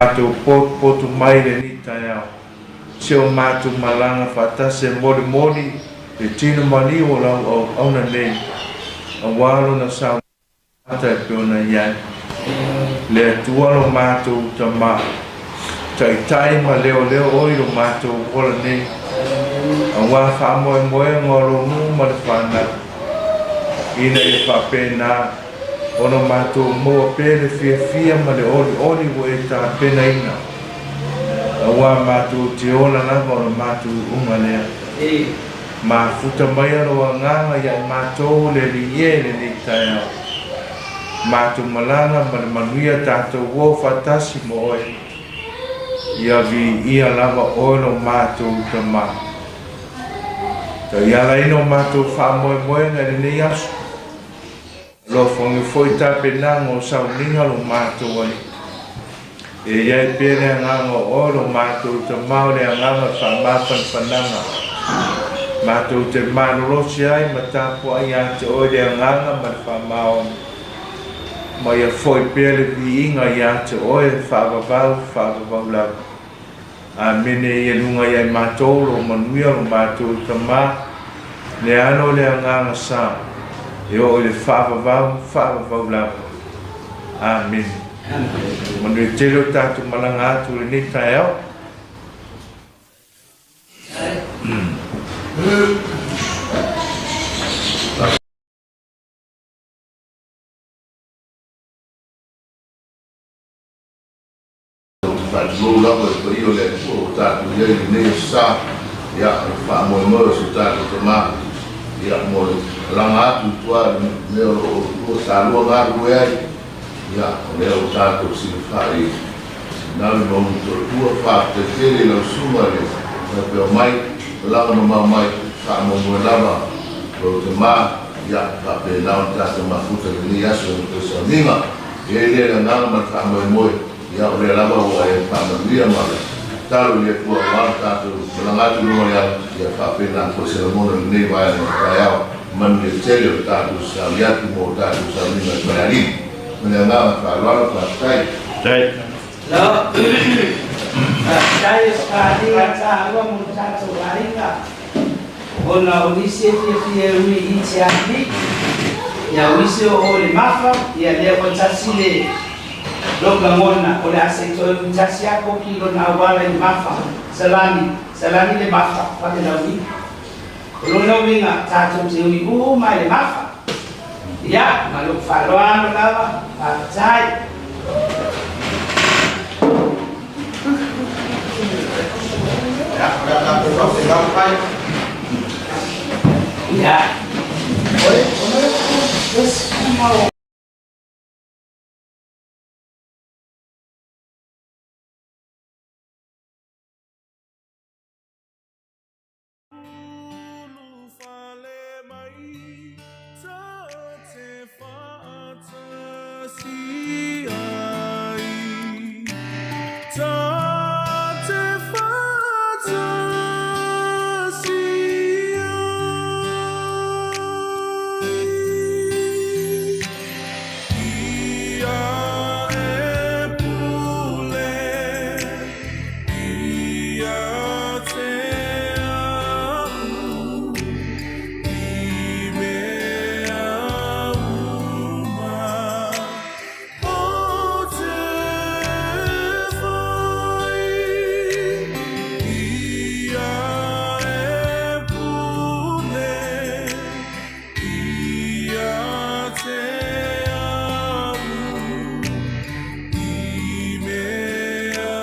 Matou potupotu mai lenei taeao. Si o matou malaga faatasi e molimoli le tino maliu o lau auauna nei, aua lona saogalemu e pei ona i ai. Le Atua lo matou Tama, taitai ma leoleo oe i lo matou ola nei, aua faamoemoega o lou nuu ma le fanau, ina ia faapena ona matou maua pea le fiafia ma le olioli ua e tapenaina, aua matou te ola lava o le matou iuga lea. Mafuta maia lou agaga ia i matou le Alii e i lenei taeao. Matou malaga ma le manuia tatou o faatasi ma oe. Ia viia lava oe lo matou Tama. Taialaina o matou faamoemoega i lenei aso. Alofagia foi tapenaga o sauniga lo matou Alii. E i ai pea le agaga o oe lo matou Tama o le agaga o le faamafanafanaga. Matou te malolosi ai ma tapuai ia te oe le agaga ma le faamaoni. Ma ia foi pea le viiga ia te oe faavavau, faavavau lava. Amene ia luga ia i matou lo manuia lo matou Tama, le Alo le Agaga Sa, e oo i le faavavau, faavavau lava. Amene. Manuia tele o tatou malaga atu i lenei taeao. Ou te faatulou lava i le paia o le Atua ua tatou i ai i lenei aso sa, ia, o le faamoemoe o si o tatou Tama, ia, mo le alaga atu i tua i le mea o lo o lua talua galulue ai, ia, o lea ua tatou silafai i Sinale ma Umi Tolopua. Faafetai tele i lau susuga i le faapea mai, malaga mamao mai, faamoemoe lava lou Tama, ia, faapena ona tatou mafuta i lenei aso i le toe sauniga. E i ai lea le agaga ma le faamoemoe, ia o lea lava ua e faamanuia ma tatalo i le Atua aua lo tatou malaga atu i luga o le ala, ia faapena foi se lagona i lenei vaega o le taeao manuia tele o le tatou sauni atu mo le tatou sauniga i Falealili. Ma le agaga faaaloalo, faafetai. Faafetai. Faafetai Ausetalia taua mo le tatou aiga ona o nisi e fiafia e ui i Tiavi ia o nisi o o le Mafa ia lea ua tasi le lou lagona o le a se i toe ui tasi a koki i lona auala i le Mafa Salani Salani le Mafa fale launi o lona uiga tatou te ui uma i le Mafa ia ma lou faaaloalo lava faafetai. Ia, o le Ta te faatasi ai. Ia e pule ia te au i mea uma o te whai. Ia e pule ia te au i mea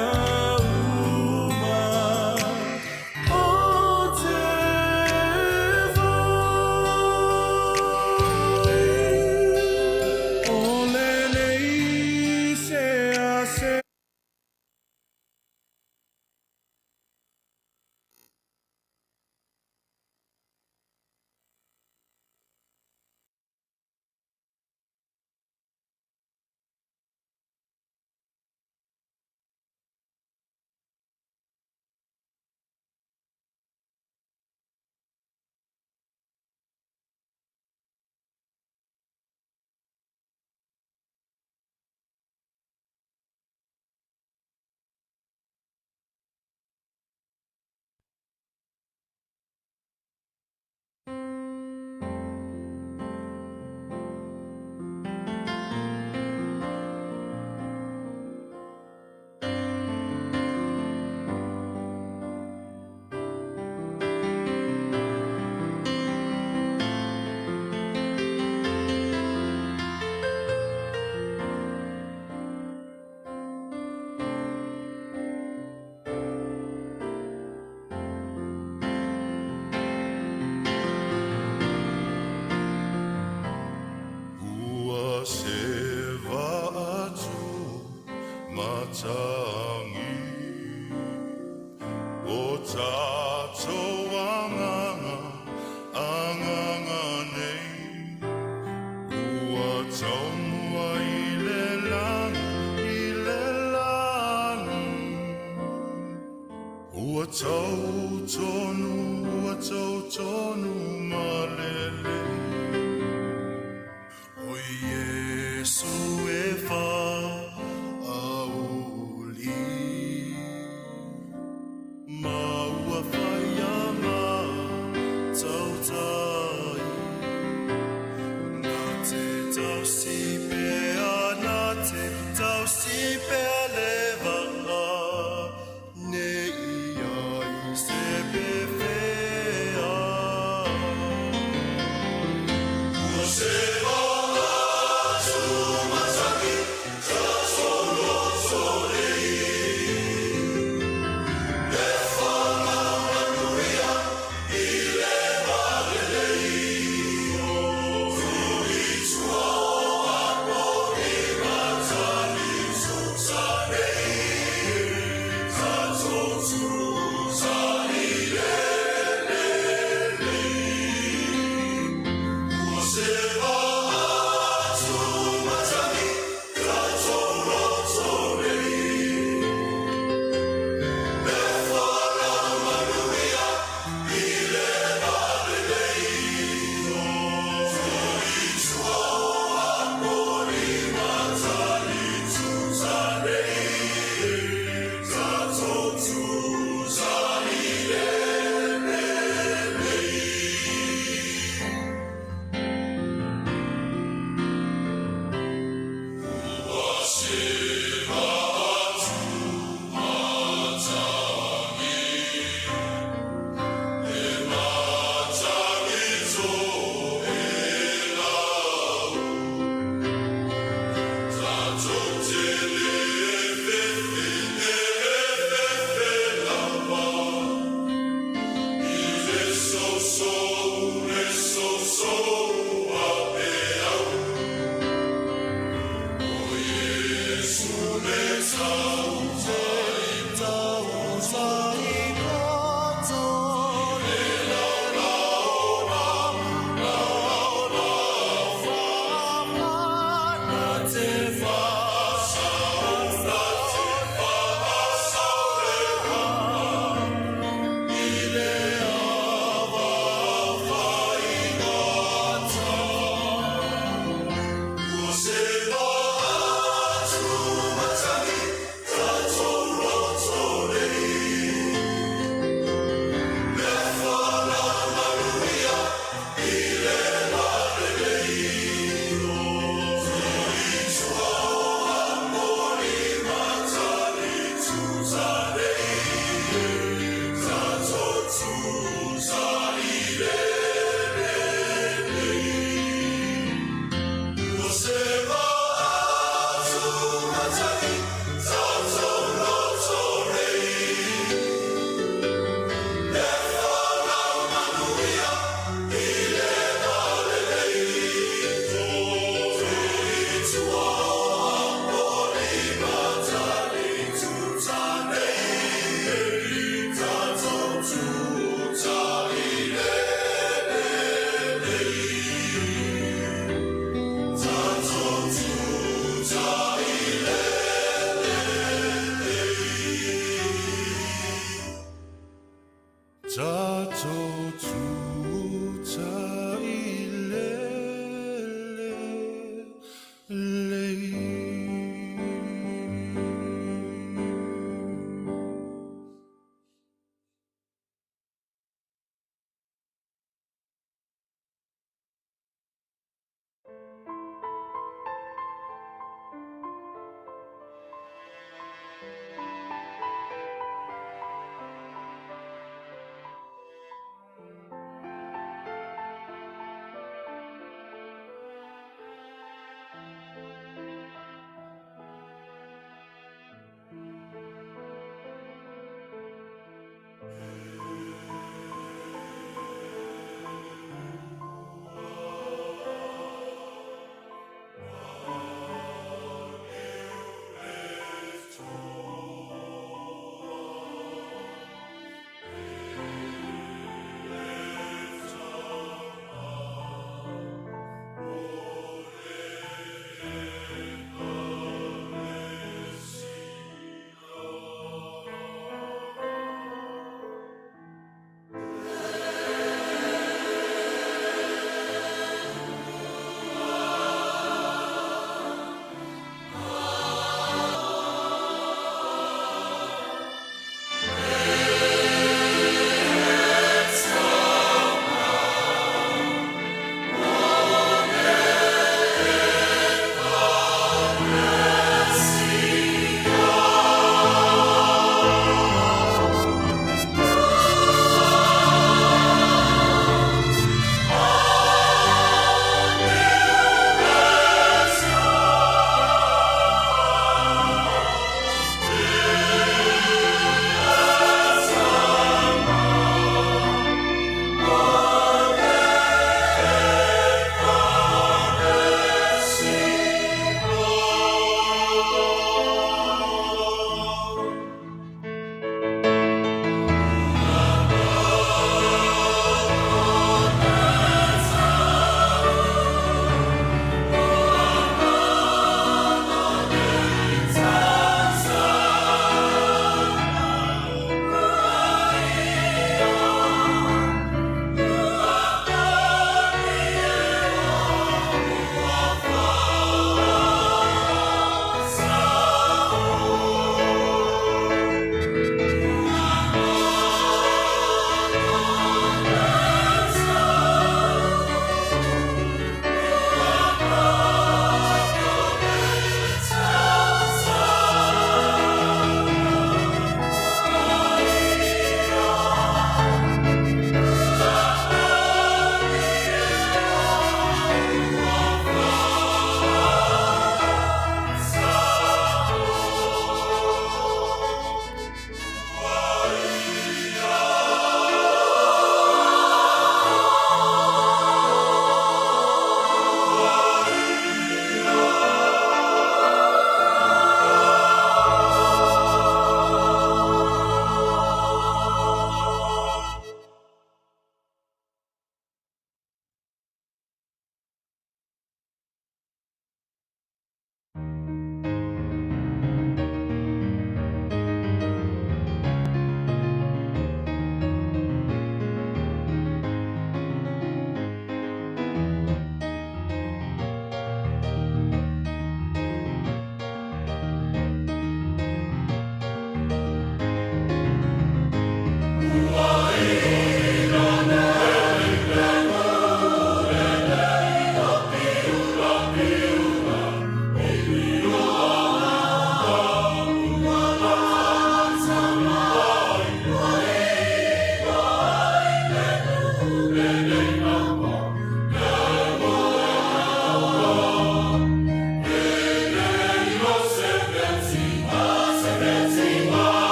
uma o te whai. O lenei se ase. Ua seva atu matangi o tātou anganga anganga nei ua taumua i le lagi i le lagi ua tau tonu ua tau tonu malele O Iesu e fa auli Ma ua whaia ma tautai Nā te tau si pea, nā te tau si pea le vaa Ne ia i se pe whea. Ua se atu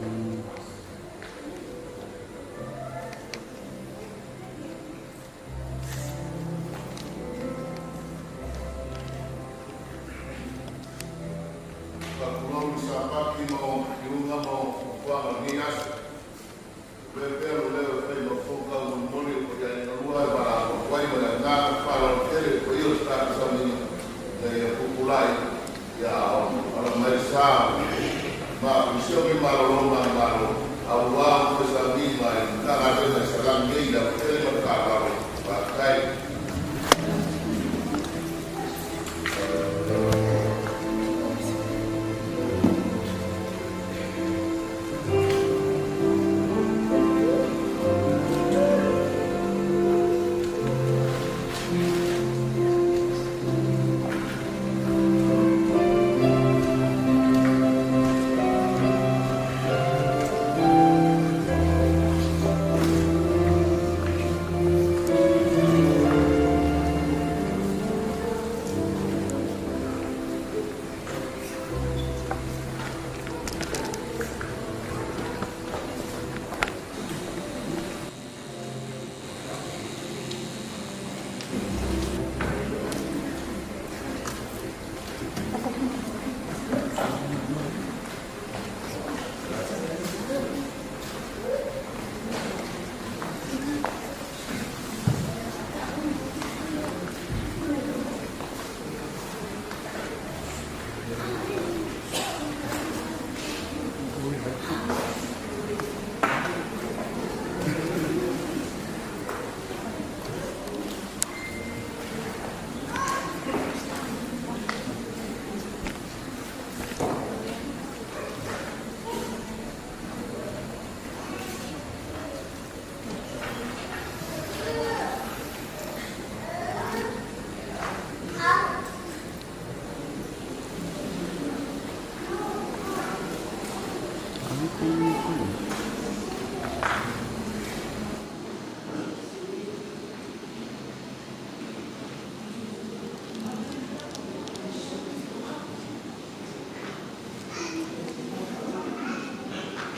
Faatulou i le Sapati ma ona iuga ma ona fuafuaga o lenei aso. Avea pea lou leo e fai ma fofoga taumolimoli o paia e galua e valaau atu ai ma le agaga faaaloalo tele i le paia o se tatou sauniga ina ia pupula'i a o ala mai le sa ma Penisione malolo manumalo aua ona toe sauniga i le Matagaluega i Salani nei i le ava tele ma le faaaloalo. Faafetai.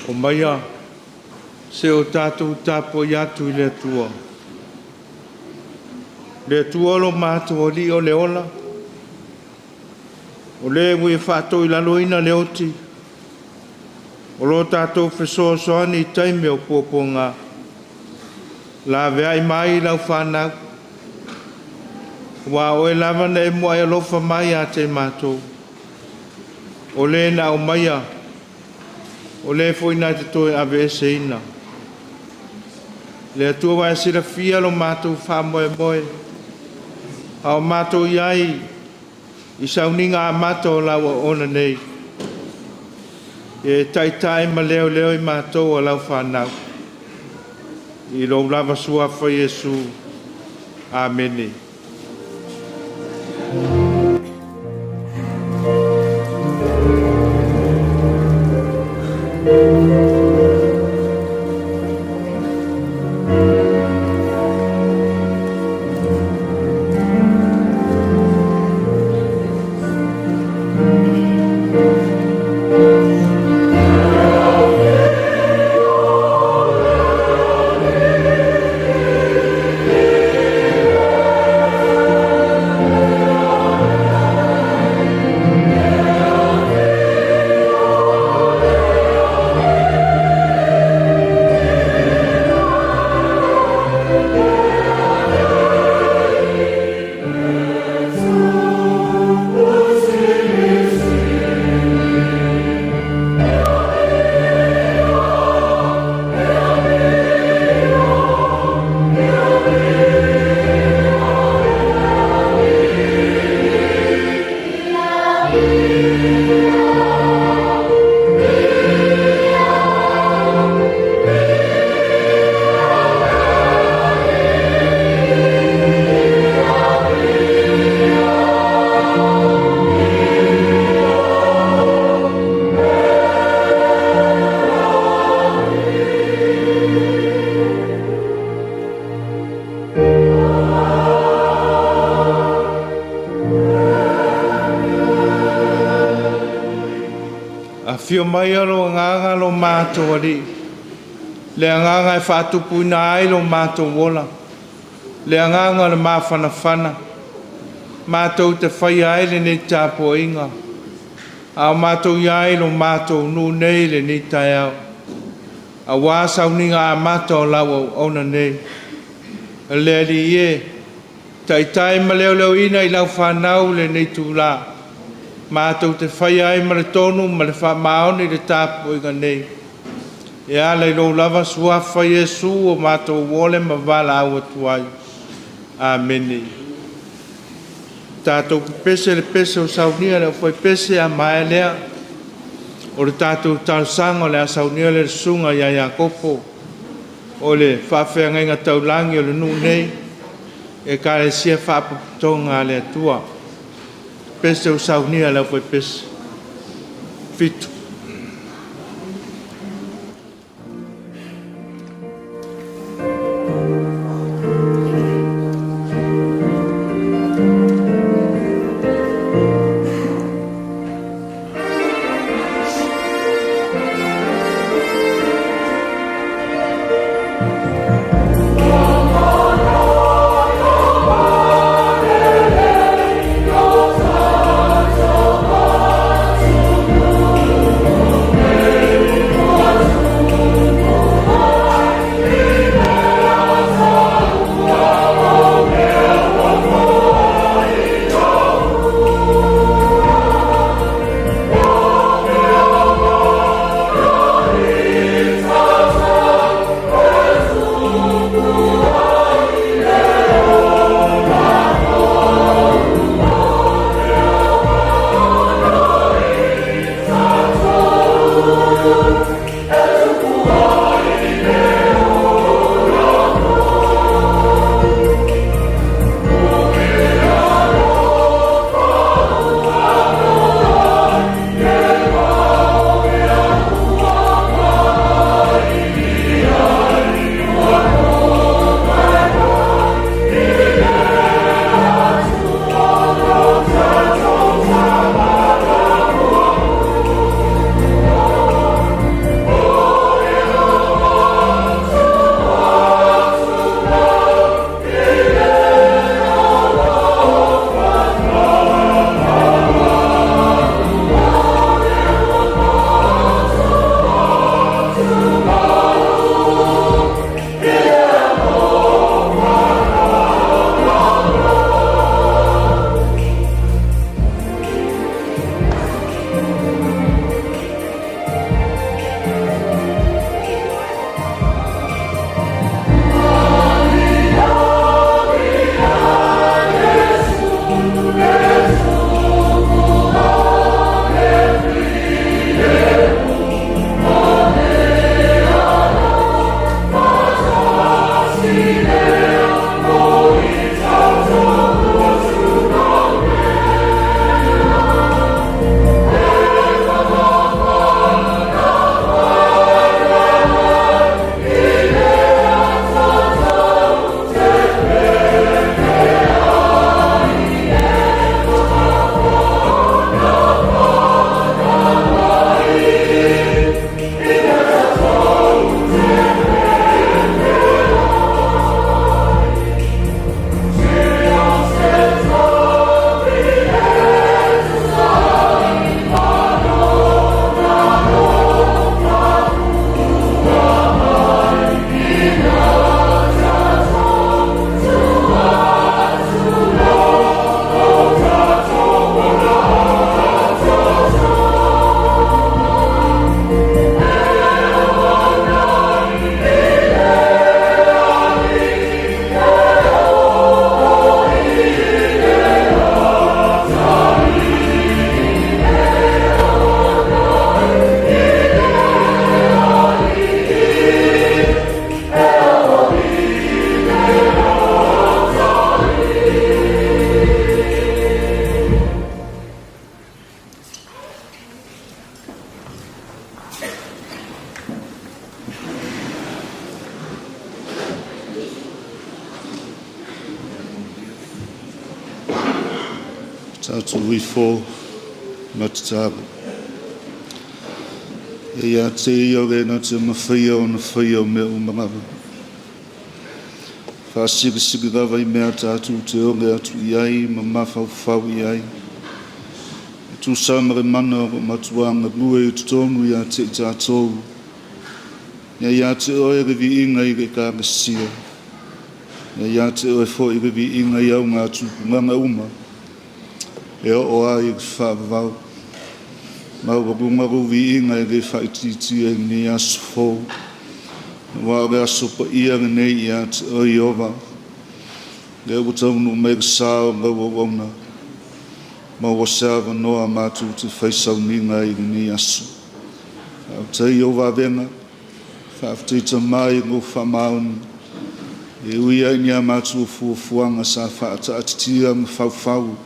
Omaia se o tatou tapuai atu i le Atua. Le Atua lo matou Alii o le ola, o le ua ia faatoilaloina le oti, o lo tatou fesoasoani i taimi o puapuaga. Laveai mai lau fanau, aua o oe lava na e muai alofa mai ia te matou. O le na aumaia, o le foi na te toe aveeseina. Le Atua ua e silafia lo matou faamoemoe, a o matou i ai i sauniga amata o lau auauna nei, e taitai ma leoleo i matou o lau fanau. I lou lava suafa Iesu. Amene. Afio maia lou Agaga lo matou Alii, le Agaga e faatupuina ai lo matou ola, le Agaga o le mafanafana, matou te faia ai lenei tapuaiga, a o matou i ai i lo matou nuu nei i lenei taeao, aua sauniga amata o lau auauna nei. Le Alii e, taitai ma leoleoina i lau fanau lenei itula, matou te faia ai ma le tonu ma le faamaoni le tapuaiga nei, e ala i lou lava suafa Iesu ua matou ole ma valaau atu ai. Amene. Tatou pepese le pese o saunia e le aufaipese, a maea lea o le tatou talosaga o le a saunia lea e le Susuga ia Iakopo o le faafeagaiga taulagi o le nuu nei, Ekalesia Faapotopotoga a le Atua. Pese o saunia e le aufaipese. 7. Tatou ifo ma tatalo. E ia te ia o le na te mawhaia o na whaia o mea umarava. Whaasirisiri lava i mea tātou te ore atu i ai ma mawhauwhau i ai. E tūsa mare mana o matuanga lue i totonu ia te i tātou. Ia ia te oe revi inga i le kāresia. Ia ia te oe fo i revi inga i au ngā tūpunganga uma. E o ai i whaavau. Mau runga ruvi inga i le whaititi e ni aso fō. Wa o le aso pa ia nei ia te oi ova. Le ua taunu mei le sao ngau wauna. Mau o noa mātou te whaisauniga i nei aso. Whaatei o wawenga. Whaatei mai ngō whamaoni. E ui ai ni a mātou fuafuanga sa whaataatitia ma whauwhau.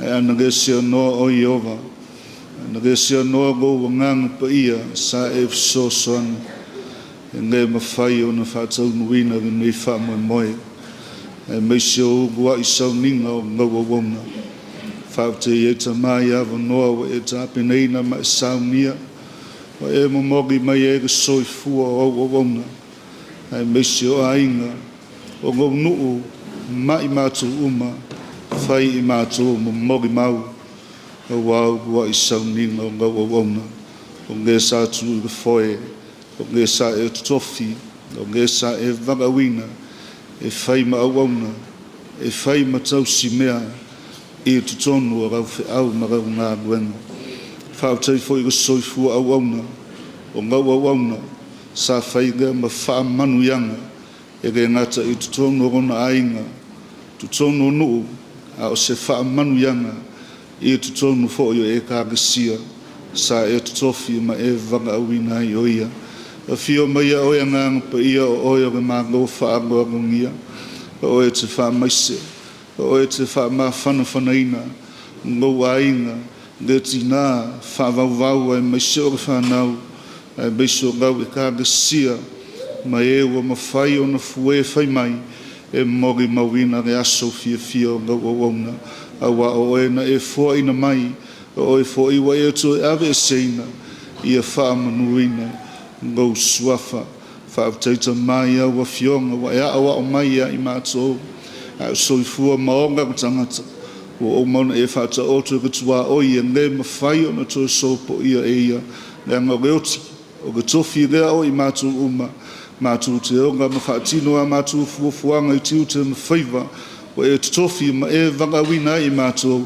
E ana noa o Iova. Ana resia noa ngō wanganga pa ia sa e whisosoana. E ngē mawhai o na whaataunuina le nei wha moe. E meisi o ugua i sauninga o ngaua wona. Whaatei e ta mai awa noa wa e tāpeneina ma e saunia. Wa e momogi mai e le soifua o aua wona. E meisi o ainga o ngau nuu mai mātou uma. Whai i mātou momogi mau. O wau ua i sauninga o ngaua wona. O ngē sa tu i le foe. O ngē sa e totofi. O ngē sa e wangawina. E whai ma auauna. E whai ma tausi mea. I totonu o rau wheau ma rau ngā guenga. Whautei fo i le soifua auauna. O ngau auauna. Sa whai ngā ma whaamanu ianga. E re ngata i totonu o rona ainga. Totonu o nuu. A o se whaamanu ianga. I totonu fo i o e kāresia. Sa e totofi ma e wanga awina i o ia. A whio mai a oe nganga pa ia o oe o le māngō whaangoangongia. O oe te whaamaise. O oe te whaamawhanawhanaina. Ngau ainga. Le tina whaavauvau e mai se o le whanau. E mai so ngau e kāresia. Ma e ua mawhai o na fue whai mai. E mori mawina le aso fia fia o ngau auauna. Awa o oe na e fua ina mai. O oe fo iwa e to e ave e seina. Ia whaamanuina. Ngau suafa. Whaataita mai au fionga. Wa e awa o mai ia i mātou. A soifua maonga ko tangata. O o mauna e whaata oto e kutua oi e ngē mawhai o na toi sopo ia e ia. Le anga reoti. O ke tofi rea o i mātou uma. Mātou te onga ma whaatino a mātou fuafuanga i tiute ma whaiwa. O e totofi ma e wangawina i mātou.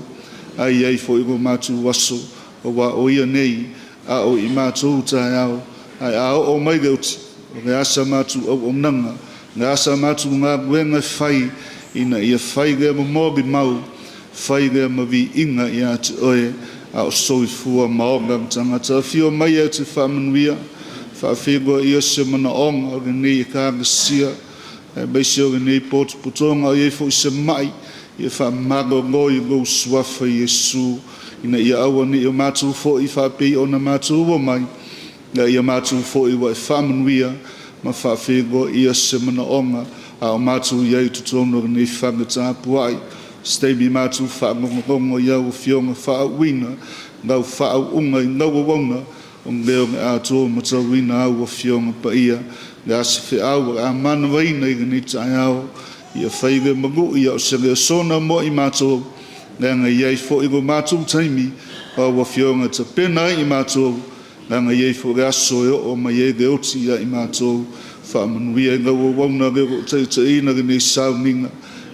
Ai ai fo i ngo mātou waso. O wa o ia nei. A o i mātou tai au. Ai a o mai reoti. O le asa mātou au o nanga. Le asa mātou ngā guenga whai. Ina ia whai rea mamori mau. Whai rea mawi inga ia te oe. A o soifua maonga tangata. Whio mai e te whaamanuia. Whaawhengoa ia se mana onga o le nei e kāresia. E meisi o le nei potopotonga o ia fo i se mai. Ia whaamarongo i ngau suafa Yesu. Ina ia aua ni o mātou fo i whaapei o na mātou ua mai. Ia ia mātou fo i wa e whaamanuia. Ma whaawhengoa ia se mana onga. A o mātou ia i tutono o nei whangatāpuai. Steimi mātou whaangongongo ia o fionga whaauina. Ngau whaauunga i ngau awauna. O leo nge atoa matauina au o fionga pa ia. Le asa wheau a manawaina i nei tai au. Ia whaire mangu ia o se leo sona mo i mātou. Le anga iai fo i go mātou taimi. O fionga ta pena i mātou. Le anga iai fo le aso e o mai e le oti ia i mātou. Whaamanuia i ngau wauna le o teitaina le nei sauninga.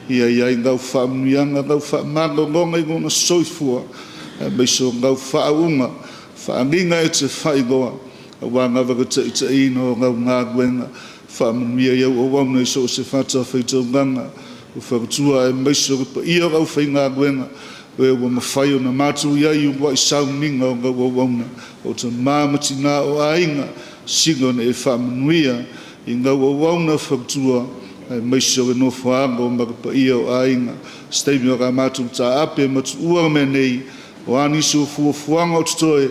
Ia ia i ngau whaamanuianga, ngau whaamagongonga i ngona soifua. E meiso ngau whaaunga. Whaanginga e te whaigoa. A wanga waka teitaina o ngau ngā guenga. Whaamanuia iau o wauna i so se whata whaitaunganga. O whakatua e meiso pa ia rau whai ngā guenga. O e ua mawhai o na mātou ia i ua i sauninga o ngau o wauna. O te māmati ngā o ainga. Singa na e whaamanuia i ngau o wauna whakatua. E meiso e no whaanga o marapa ia o ainga. Steimi o ngā mātou tā ape matu ua me nei. O aniso fuafuanga o tutoe.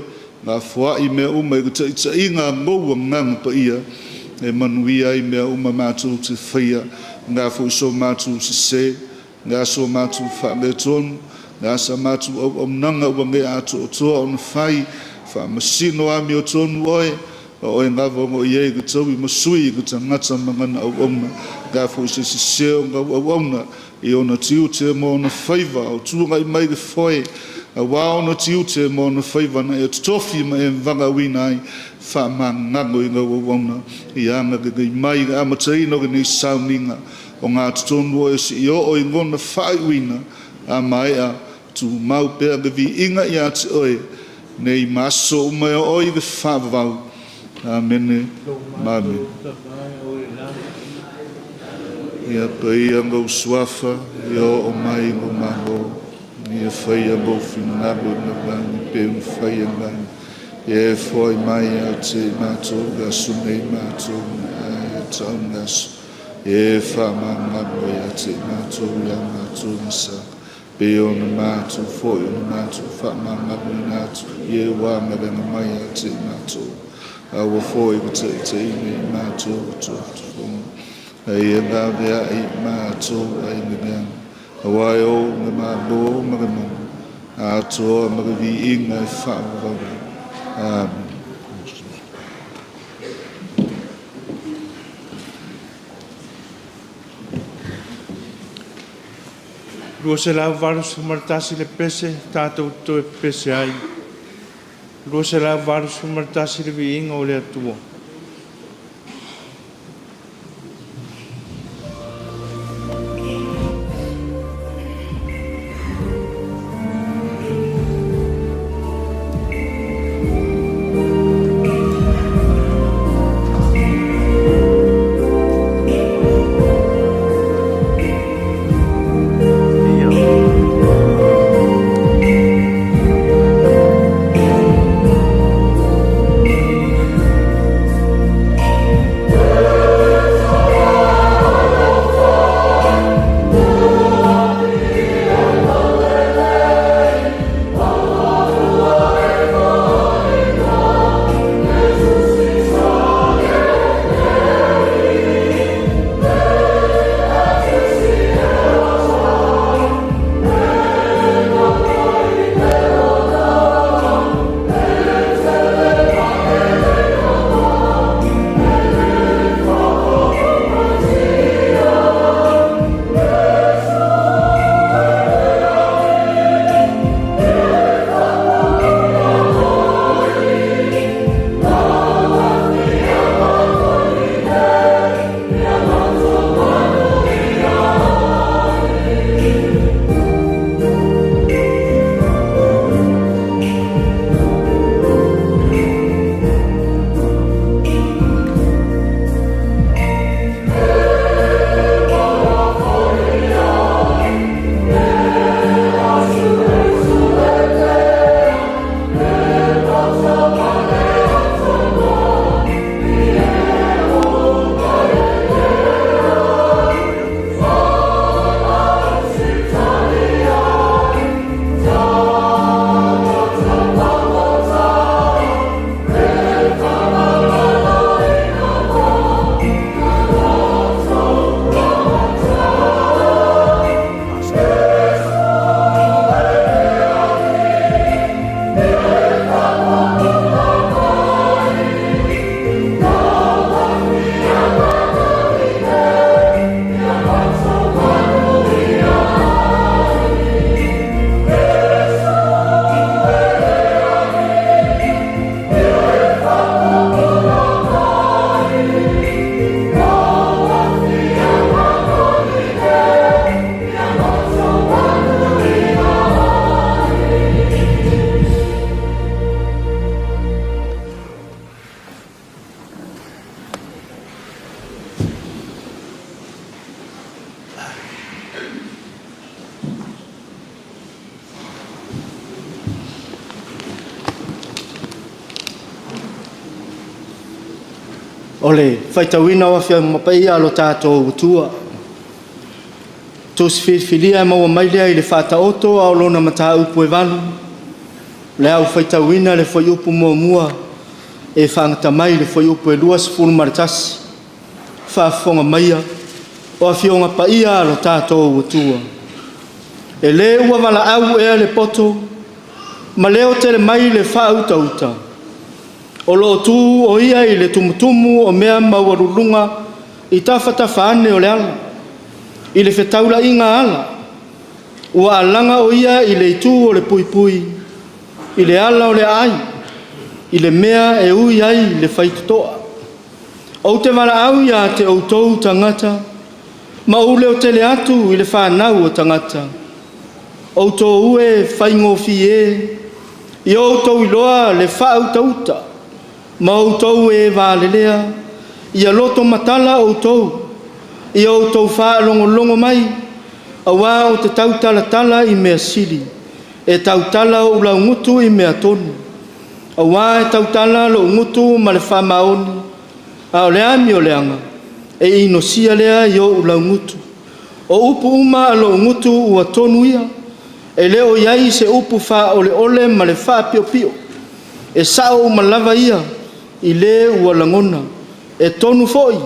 Ngā fua i mea uma i te taitainga ngō nganga pa ia. E manuia i mea uma mātou te whaia. Ngā fo iso mātou se se. Ngā so mātou whaangetonu. Ngā sa mātou au au nanga ua nge atoa toa o na whai. Faamasino amiotonu oe, o oe lava o lo o i ai le taui ma sui i le tagata ma lana auauna. O le a foi se sese o lau auauna i ona tiute ma ona faiva, o tulai mai le foe aua ona tiute ma ona faiva na e totofi ma e valaauina ai, faamagalo i lau auauna, ia agalelei mai i le amataina o lenei sauniga, o gatotonu oe seia oo i lona faaiuina, a maea, tumau pea le viiga ia te oe, nei ma aso uma e oo i le faavavau. Amene ma amene. Ia paia lou suafa, ia oo mai lou Malo, ia faia lou finagalo i le lalolagi pei ona faia i le lagi. Ia e foai mai ia te i matou le aso nei matou meaai e tau ma le aso. Ia e faamagalo ia te i matou i a matou gasa, pei ona matou foi ona matou faamagaloina atu i e ua agalega mai ia te i matou. Aua foi le taitaiina i matou i tofotofoga, a ia laveai i matou ai le leaga, aua e ou le Malo ma le mana, atoa ma le viiga e faavavau ai. Amene. 281 le pese tatou te toe pepese ai. 281 le viiga o le Atua. O le faitauina o Afioga Paia a lo tatou Atua. Tusi filifilia e maua mai lea i le Faataoto a o lona mataupu e 8, o le a ou faitauina le fuaiupu muamua e faagata mai i le fuaiupu e 21. Faafofoga maia o Afioga Paia a lo tatou Atua. E le ua valaau ea le poto ma leo tele mai le faautauta. O loo tu o ia i le tumutumu o mea maualuluga i tafatafa ane o le ala, i le fetaulaiga ala, ua alaga o ia i le itu o le puipui, i le ala o le aai, i le mea e ui ai le faitotoa. Ou te valaau ia te outou tagata, ma ou leotele atu i le fanau o tagata. Outou e faigofie e, ia outou iloa le faautauta, ma outou e valelea, ia loto matala outou, ia outou faalogologo mai, auā ou te tautalatala i mea sili, e tautala ou laugutu i mea tonu. Auā e tautala lo'u gutu ma le faamaoni, a o le amioleaga e inosia lea i o'u laugutu. O upu uma a lo'u gutu ua tonu ia, e le o i ai se upu faaoleole ma le faapiopio, e sao uma lava ia i le ua lagona, e tonu foi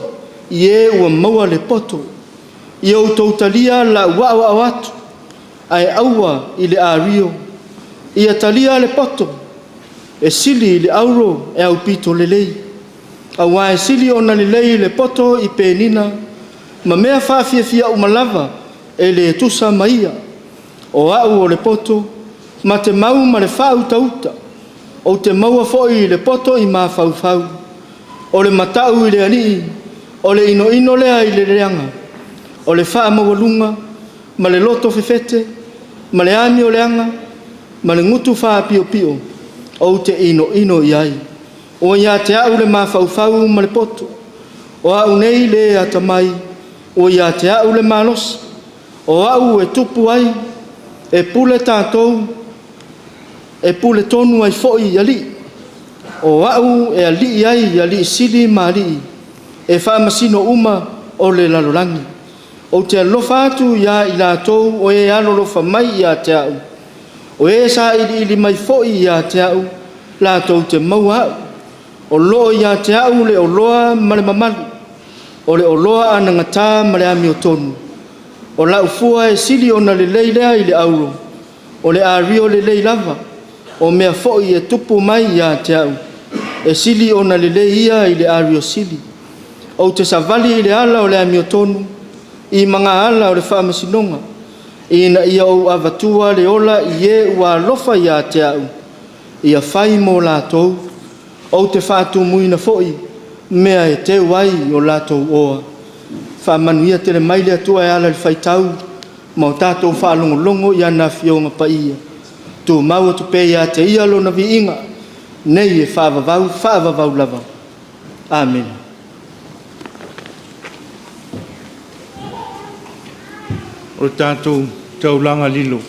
i e ua maua le poto. Ia outou talia lau aoao atu, ae aua i le ario. Ia talia le poto, e sili i le auro e aupito lelei, auā e sili ona lelei le poto i penina, ma mea faafiafia uma lava e le tusa ma ia. O au o le poto, ma te mau ma le faautauta, ou te maua foi i le poto i mafaufau. O le matau i le alii, o le inoino lea i le leaga, o le faamaualuga ma le loto fefete, ma le amioleaga, ma le gutu faapiopio, ou te inoino i ai. Ua ia te au le mafaufau ma le poto, o au nei le atamai, ua ia te au le malosi, o au e tupu ai, e pule tatou, e pule tonu ai foi alii. O au e alii ai alii sili ma alii, e faamasino uma o le lalolagi. Ou te alofa atu ia i latou o e alolofa mai ia te au, o e sailiili mai foi ia te au, latou te maua au. O loo ia te au le oloa ma le mamalu, o le oloa anagata ma le amiotonu. O lau fua e sili ona lelei lea i le auro, o le ario lelei lava, o mea foi e tupu mai ia te au, e sili ona lelei ia i le ario sili. Ou te savali i le ala o le amiotonu, i magaala o le faamasinoga, ina ia ou avatua le ola i e ua alofa ia te au, ia fai mo latou. Ou te faatumuina foi mea e teu ai o latou oa. Faamanuia tele mai le Atua e ala i le faitau ma o tatou faalogologo i ana Afioga Paia. Tumau atu pea ia te Ia Lona viiga, nei e faavavau, faavavau lava. Amene. O le tatou taulaga lilo.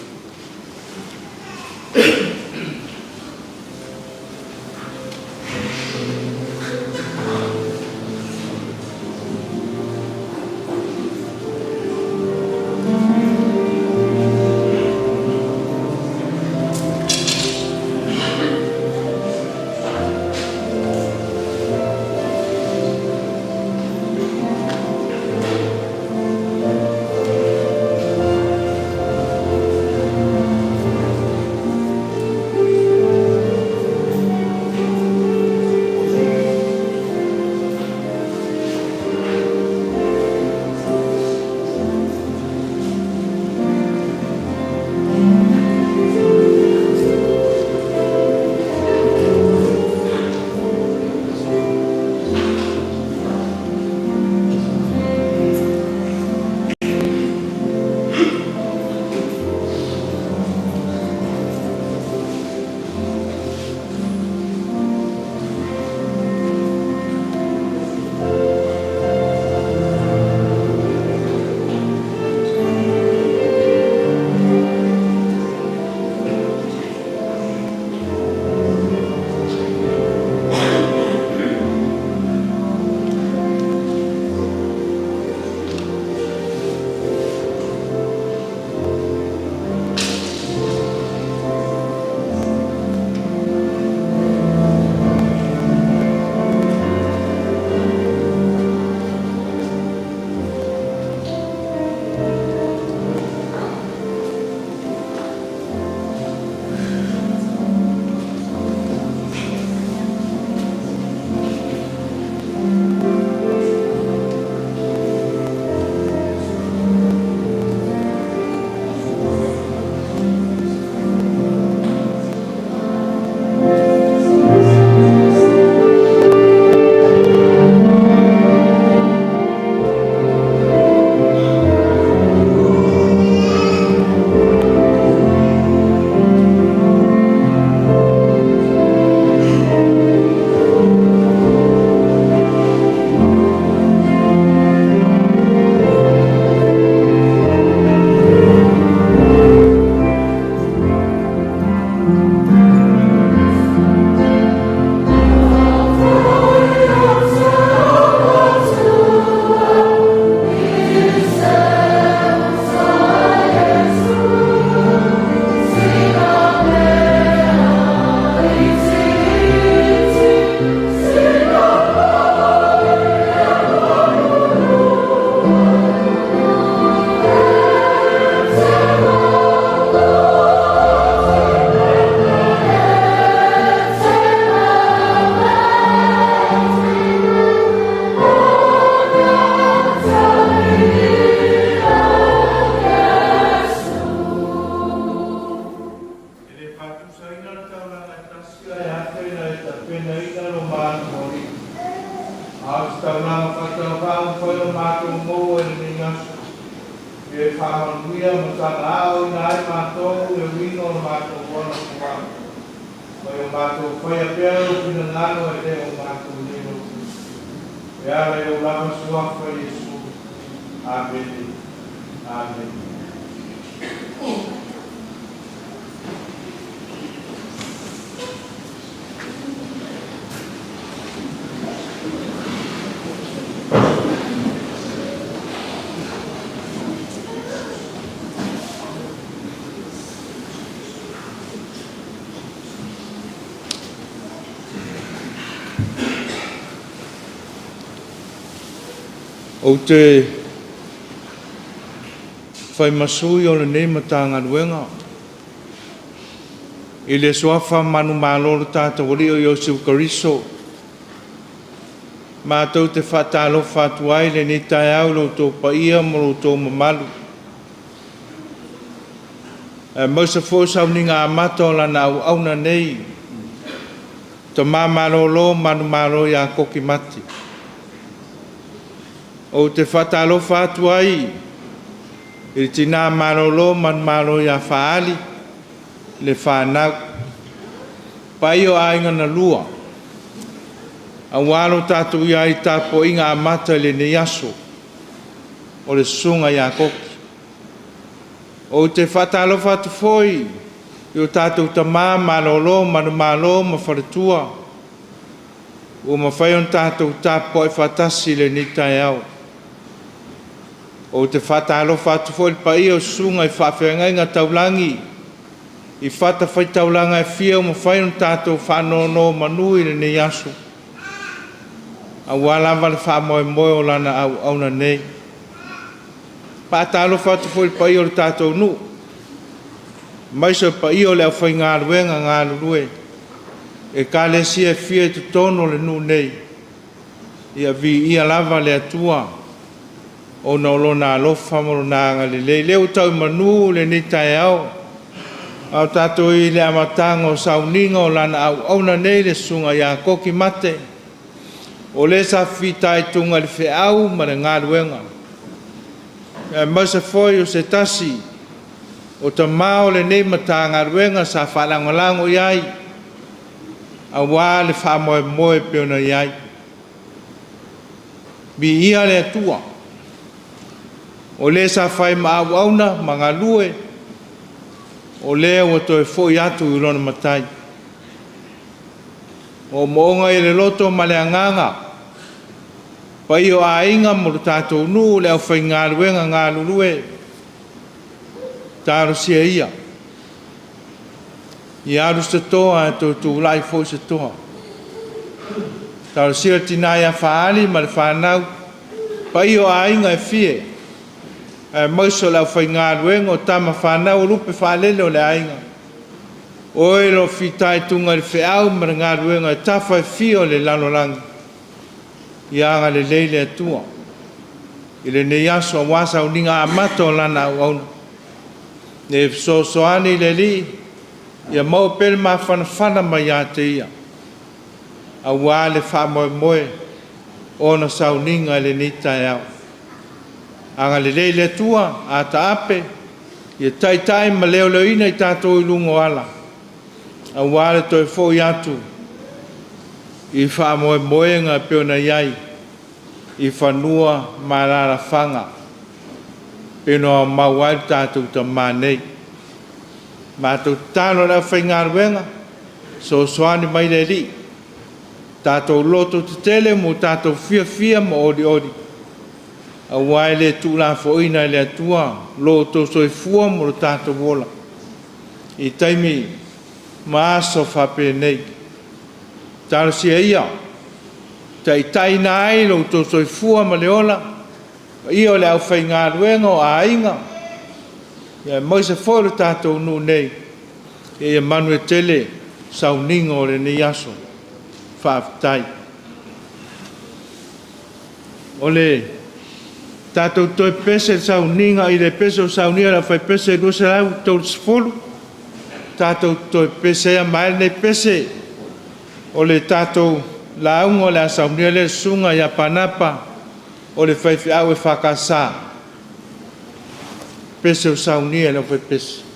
Faamatauva ua mafai ona matou maua i lenei aso, ia e faamanuia ma tagaaoina ai matou le uiga o le matou ola folau. Ma ia matou faia pea lou finagalo e le o matou nei loto. E ala i ou lava suafa Iesu. Amene. Amene. Ou te fai ma sui o lenei Matagaluega i le suafa manumalo o le tatou Alii o Iesu Keriso, matou te faatalofa atu ai i lenei taeao i lo outou paia ma lo outou mamalu, aemaise foi o sauniga amata o lana auauna nei, Tama malolo manumalo ia Koki Mati. Ou te faatalofa atu ai i le tina malolo manumalo ia Faali le fanau, paia o aiga na lua, aua lo tatou i ai i tapuaiga amata i lenei aso o le susuga ia Koki. Ou te faatalofa atu foi i o tatou tama malolo manumalo ma faletua ua mafai ona tatou tapuai faatasi i lenei taeao. Ou te faatalofa atu foi i le paia o susuga i faafeagaiga taulagi i fatafaitaulaga e fia ua mafai ona tatou faanonomanu i lenei aso, aua lava le faamoemoe o lana auauna nei. Faatalofa atu foi i le paia o le tatou nuu, aemaise o le paia o le aufaigaluega galulue Ekalesia e fia i totonu o le nuu nei, ia viia lava le Atua ona o Lona alofa ma Lona agalelei. Lea ua tau i manu lenei taeao, a o tatou i le amataga o sauniga o Lana auauna nei, le susuga ia Koki Mate, o le sa fitaituga i le feau ma le galuega, aemaise foi o se tasi o tama o lenei Matagaluega sa faalagolago i ai aua le faamoemoe e pei ona i ai. Viia le Atua, o le sa fai ma auauna ma galue, o lea ua toe foi atu i lona Matai. O moomooga i le loto ma le agaga, paia o aiga ma lo tatou nuu, le aufaigaluega galulue, talosia ia, ia alu se toa ae toe tulai foi se toa. Talosia le tina ia Faali ma le fanau, paia o aiga e fia, aemaise o le aufaigaluega o tama fanau o lupe faalele o le aiga. O e o lo o fitaituga i le feau ma le galuega e tafa e fia o le lalolagi, ia agalelei le Atua i lenei aso aua sauniga amata o lana auauna. Ia fesoasoani le Alii ia maua pea le mafanafana mai ia te Ia, aua le faamoemoe o ona sauniga i lenei taeao. Agalelei le Atua, a taape, ia taitai ma leoleoina i tatou i luga o ala, aua le toe foi atu i faamoemoega e pei ona i ai i fanua ma alaalafaga e pei ona mau ai le tatou tamā nei. Matou tatalo i le aufaigaluega, fesoasoani mai le Alii, tatou loto tetele ma o tatou fiafia ma olioli, aua e le tuulafoaiina e le Atua lo outou soifua ma lo tatou ola i taimi ma aso faapenei. Talosia ia, taitaiina ai lo outou soifua ma le ola, paia o le aufaigaluega o aiga, aemaise foi o le tatou nuu nei, ia manuia tele sauniga o lenei aso. Faafetai. O le tatou toe pese i sauniga i le pese o sauniga o le aufaipese 230, tatou toe pese ai ma lenei pese o le tatou lauga o le a saunia lea e le susuga ia Panapa. O le faifeau EFKS, pese o saunia e le aufaipese.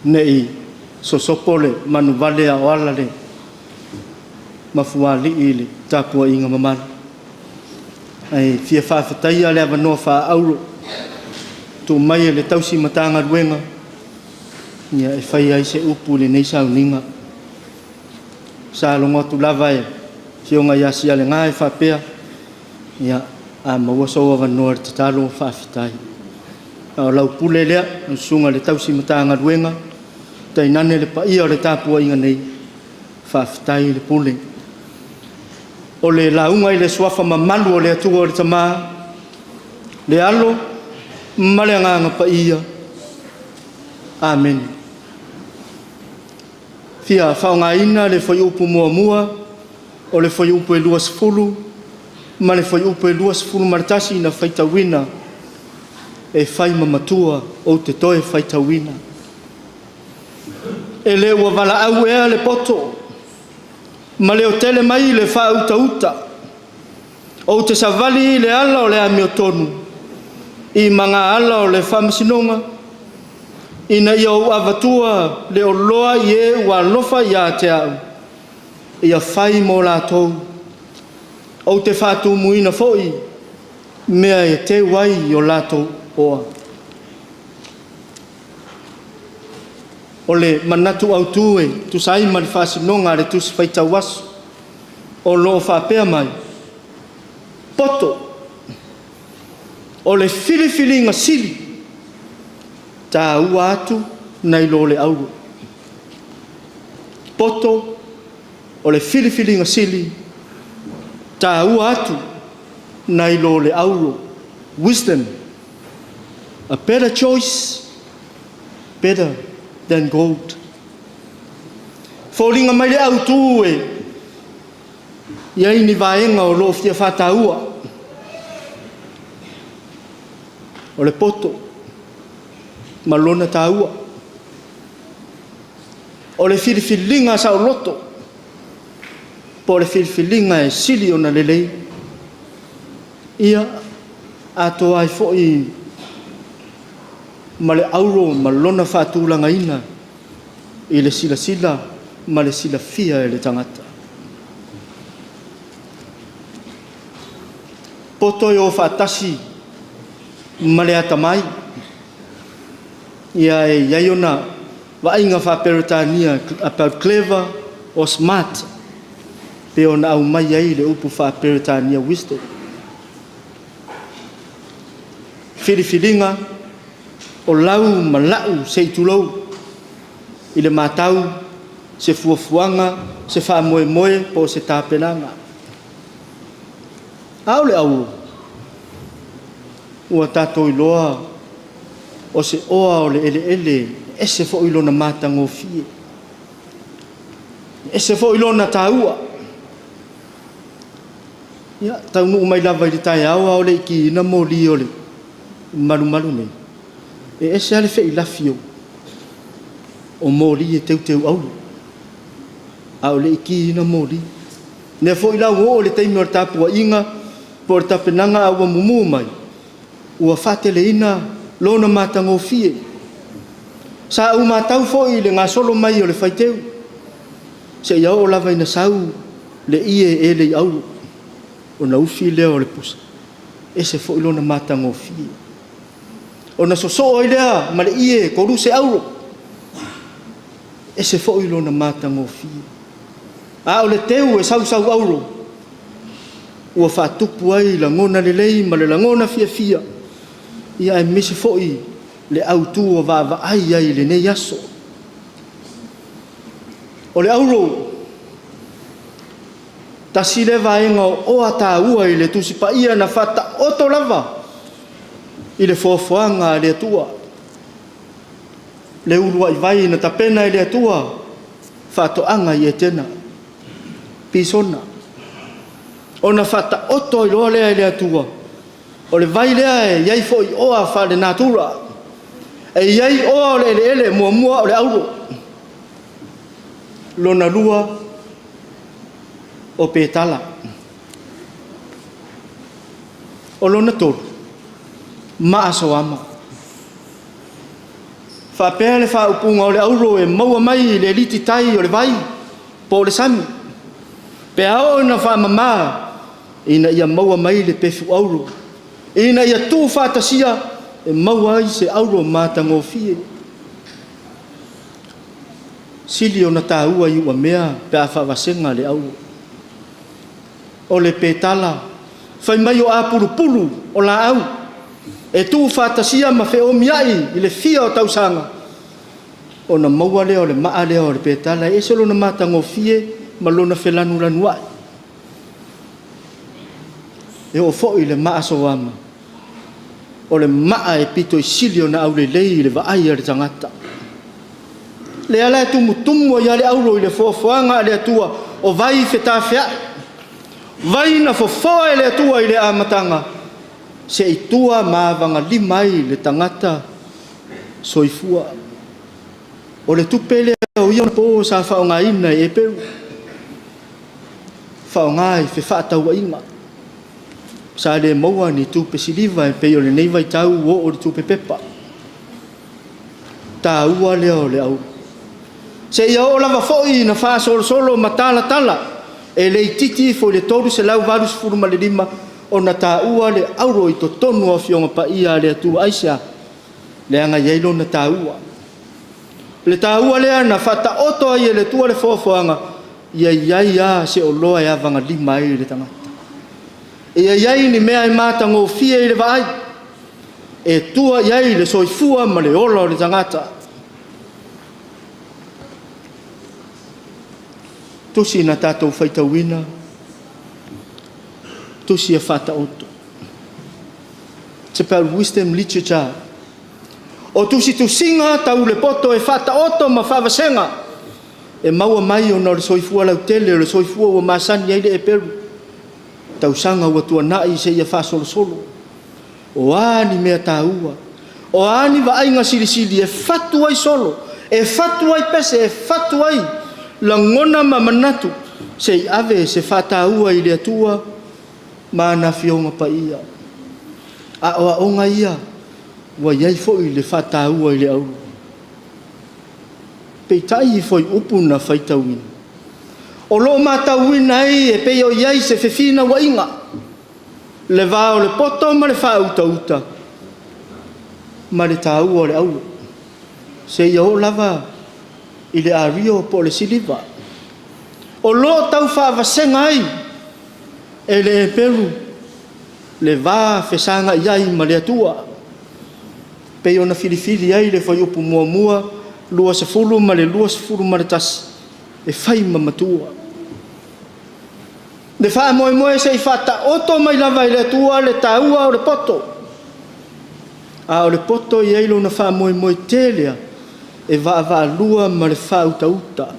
Ne'i sosopo le manuvale a o ala le mafuaalii i le tapuaiga mamalu. Ae fia faafetaia le avanoa faaauro tuu mai e le tausi Matagaluega ia e fai ai se upu i lenei sauniga. Sa logo atu lava e Afioga ia Sialega e faapea, ia, a maua sou avanoa i le tatalo, faafetai. A o lau pule lea, lau Susuga i le Tausi Matagaluega, tainane le paia o le tapuaiga nei, faafetai le pule. O le lauga i le Suafa mamalu o le Atua o le Tama, le Alo ma le Agaga Paia. Amene. Fia faaaogaina le fuaiupu muamua o le fuaiupu e 20 ma le fuaiupu e 21 na faitauina e fai ma matua ou te toe faitauina. E le ua valaau ea le poto ma leotele mai le faautauta, ou te savali i le ala o le amiotonu, i magaala o le faamasinoga, ina ia ou avatua le oloa i e ua alofa ia te au, ia fai mo latou. Ou te faatumuina foi mea e teu ai i o latou oa. O le manatu autu e tusa ai ma le faasinoga a le Tusi Faitau Aso, o lo o faapea mai, poto o le filifiliga sili, taua atu nai lo le auro. Poto o le filifiliga sili, taua atu nai lo le auro. Wisdom, a better choice, better than gold. Foliga mai le autu e i ai ni vaega o lo o fia faataua, o le poto ma lona taua, o le filifiliga saoloto po o le filifiliga e sili ona lelei, ia atoa ai foi ma le auro ma lona faatulagaina i le silasila ma le silafia e le tagata. Poto e o faatasi ma le atamai, ia e i ai ona vaaiga faa-Peretania about clever or smart, pe ona aumai ai le upu faa-Peretania wisdom. Filifiliga o lau ma la'u se i tulou i le matau, se fuafuaga, se faamoemoe po o se tapenaga. A o le auro, ua tatou iloa o se oa o le eleele e ese foi lona matagofie, e ese foi lona taua. Ia, taunuu mai lava i le taeao a o le i kiina moli o le malumalu nei, e ese lava le feilafi o moli e teuteu auro, a o le i kiina moli. Lea foi la ua oo i le taimi o le tapuaiga po o le tapenaga a ua mumu mai, ua faateleina lona matagofie. Sa ou matau foi i le gasolo mai o le faiteu, seia oo lava ina sau le ie elei auro, ona ufi lea o le pusa, ese foi lona matagofie. Ona sosoo ai lea ma le ie koluse auro, ese foi lona matagofie. A o le teu e sausau auro, ua faatupu ai lagona lelei ma le lagona fiafia, ia aemaise foi le autu ua vaavaai ai i lenei aso. O le auro, tasi lea vaega o oa taua i le Tusi Paia na faataoto lava i le foafoaga a le Atua, le uluai vai na tapena e le Atua faatoaga i Etena, Pisona, ona faataoto ai loa lea e le Atua, o le vai lea e i ai foi oa faalenatura, e i ai oa o le eleele, muamua o le auro, lona lua o petala, o lona tolu, maasoama. Faapea le faaupuga o le auro e maua mai i le aliti tai o le vai po o le sami, pe a oo ina faamama ina ia maua mai le pefu auro, ina ia tuufaatasia e maua ai se auro matagofie. Sili ona taua iuamea pe a faavasega le auro. O le petala, fai mai o apulupulu o laau e tuufaatasia ma feomiai i le fia o tausaga, ona maua lea o le maa lea o le petala e ese lona matagofie ma lona felanulanuai. E oo foi i le maa soama, o le maa e pito i sili ona aulelei i le vaai a le tagata. Lea la e tumutumu ai lava le auro i le foafoaga a le Atua o vai fetafeai, vai na fofoa e le Atua i le amataga se i tua ma avagalima ai le tagata soifua. O le tupe lea o ia po sa faaaogaina e Eperu, faaaoga i fefaatauaiga. Sa le maua ni tupe siliva e pei o lenei vaitau ua oo i le tupe pepa. Taua lea o le auro. Seia oo lava foi ina faasolosolo ma talatala, e le itiiti ifo i le 385 ona taua le auro i totonu o Afioga Paia a le Atua. Aisea? Leaga e i ai lona taua. O le taua lea na faataoto ai e le Atua le foafoaga, ia i ai lava se oloa e avagalima ai le tagata. Ia i ai ni mea e matagofie i le vaai, e tua i ai le soifua ma le ola o le tagata. Tusi na tatou faitauina, tusi e faataoto. It's about wisdom literature. O tusitusiga tau le poto e faataoto ma faavasega e maua mai ona o le soifua lautele, o le soifua ua masani ai le eperu, tausaga ua tuanai seia faasolosolo. O a ni mea taua, o a ni vaaiga silisili e fatu ai solo, e fatu ai pese, e fatu ai lagona ma manatu, se i ave se faataua i le Atua ma ana Afioga Paia. A o aoga ia, ua i ai foi le faataua i le auro. Peitai i fuaiupu na faitauina, o lo o matauina ai e pei o i ai se fefinauaiga, le va o le poto ma le faautauta ma le taua o le auro, seia oo lava i le ario po o le siliva. O lo o tau faavasega ai e le Eperu le va fesagai ai ma le Atua, pei ona filifili ai le fuaiupu muamua, 20 ma le 21, e fai ma matua. Le faamoemoe se i faataoto mai lava e le Atua le taua o le poto, a o le poto e i ai lona faamoemoe tele lava e vaavaalua ma le faautauta.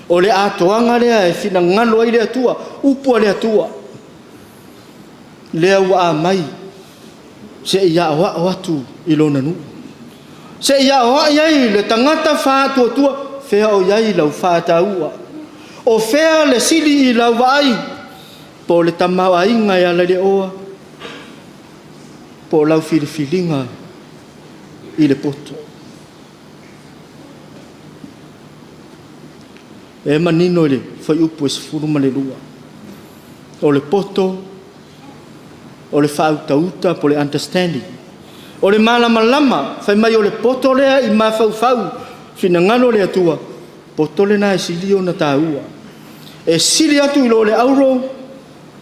O le atoaga lea e finagalo ai le Atua, upu a le Atua, lea ua aumai se i aoao atu i lona nuu, se i aoai ai le tagata faatuatua, fea o i ai lau faataua, o fea le sili i lau vaai, po o le tamaoaiga e ala i le oa, po o lau filifiliga i le poto. E manino i le fuaiupu e 12, o le poto, o le faautauta po o le understanding, o le malamalama, fai mai o le poto lea i mafaufau, finagalo o le Atua, poto lena e sili ona taua. E sili atu i lo le auro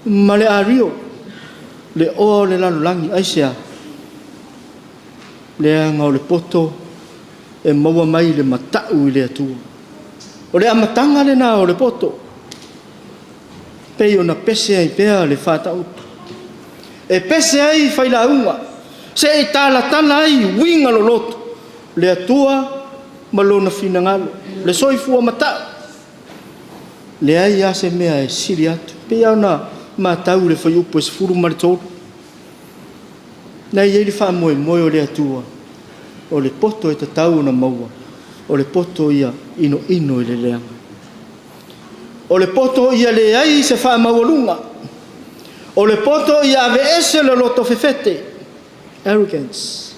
ma le ario, le oa o le lalolagi. Aisea? Leaga o le poto e maua mai le matau i le Atua. O le amataga lena o le poto, pei ona pese ai pea le faataoto. E pese ai failauga, se i talatala ai uiga loloto, le Atua ma Lona finagalo, le soifua matau. Leai lava se mea e sili atu. E pei lava ona matau i le fuaiupu e 13, na e i ai le faamoemoe o le Atua, o le poto e tatau ona maua, o le poto ia inoino i le leaga. O le poto ia leai se faamaualuga. O le poto ia aveese le loto fefete, arrogance,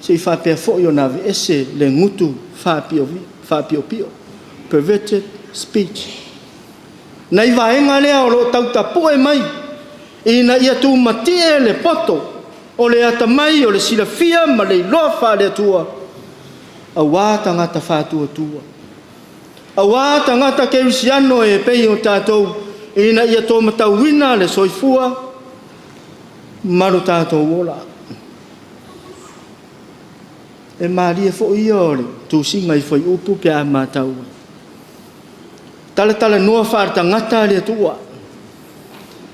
se i faapea foi ona aveese le gutu faapiopio, perverted speech. Nai vaega lea o lo o tautapue mai ina ia tumatie le poto o le atamai o le silafia ma le iloa faale-Atua aua tagata faatuatua, aua tagata kerisiano e pei o tatou ina ia tomatauina le soifua ma lo tatou ola. E malie foi ia o le tusiga i fuaiupu pe a matau ai. Talatalanoa faaletagata le Atua.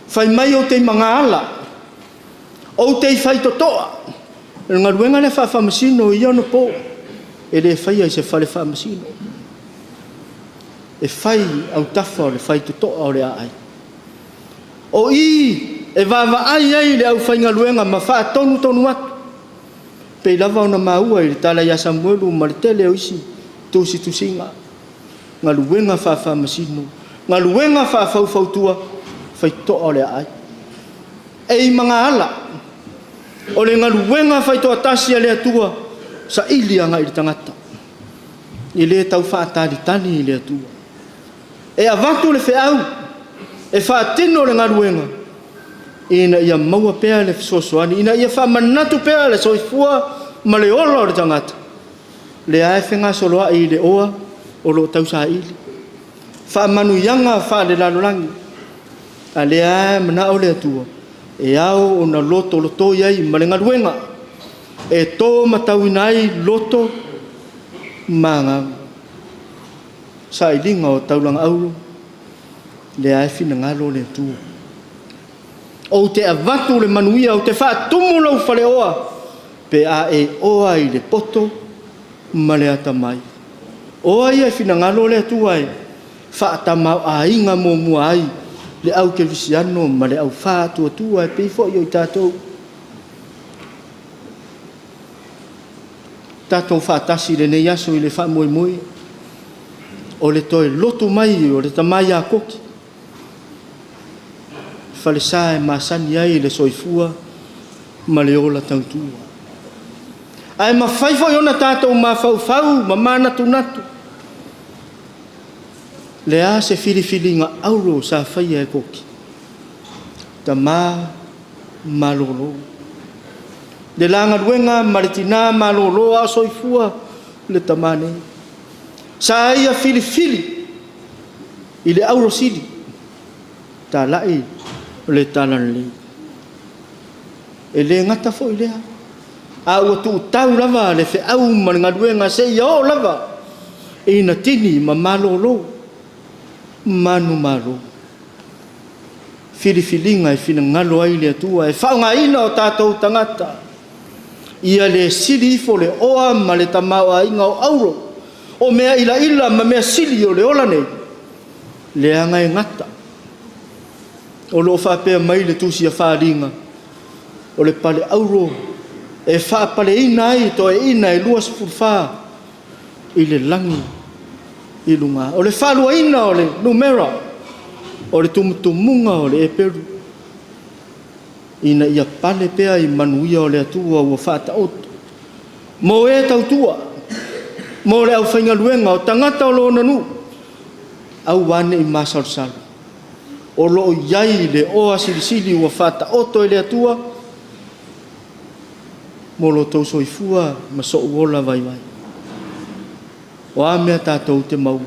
Fai mai ou te i magaala, ou te i faitotoa. O le galuega lea faafaamasino i ia ona po, e le faia i se fale faamasino. E fai i autafa o le faitotoa o le aai. O i e vaavaai ai le aufaigaluega ma faatonutonu atu, pei lava ona maua i le tala ia Samuelu ma le tele o isi tusitusiga, galuega faafaamasino, galuega faafaufautua, faitotoa o le aai. E i magaala, o le galuega faitoatasi a le Atua, saili agai i le tagata. E le tau faatalitali i le Atua. E avatu le feau e faatino le galuega ina ia maua pea le fesoasoani, ina ia faamanatu pea le soifua ma le ola o le tagata, lea e fegasoloai i le oa o lo o tausaili. Faamanuiaga faalelalolagi, a lea e manao le Atua, e ao ona lotolotoi ai ma le galuega e to matauina ai loto ma agaga. Sailiga o taulaga auro, lea e finagalo le Atua. Ou te avatu le manuia, ou te faatumu lou faleoa, pe a e oa i le poto ma le atamai. O ai e finagalo le Atua e faatamaoaiga muamua ai le au kerisiano ma le au faatuatua e pei foi o i tatou. Tatou faatasi i lenei aso i le faamoemoe o le toe lotu mai o le tama ia Koki, falesa e masani ai le soifua ma le ola tautua. Ae mafai foi ona tatou mafaufau ma manatunatu, le a se filifiliga auro sa faia e Koki, tama malolo. Le la galuega ma le tinā malolo a o soifua le tama nei. Sa ia filifili i le auro sili, talai o le talalelei. E le gata foi lea, a ua tuutau lava le feau ma le galuega seia oo lava ina tini ma malolo, manumalo. Filifiliga e finagalo ai le Atua e faaaogaina o tatou tagata, ia le sili ifo le oa ma le tamaoaiga o auro, o mea ilaila ma mea sili o le ola nei, leaga e gata. O lo o faapea mai le tusi a Faliga, o le pale auro e faapaleina ai toeaiina e 24 i le lagi i luga. O le faaluaina o le numera o le tumutumuga o le eperu, ina ia pale pea i manuia o le Atua ua faataoto mo e tautua, mo le aufaigaluega o tagata o lona nuu, aua ne i masalosalo. O lo o i ai le oa silisili ua faataoto e le Atua mo lo outou soifua ma sou ola vaivai. O a mea tatou te maua,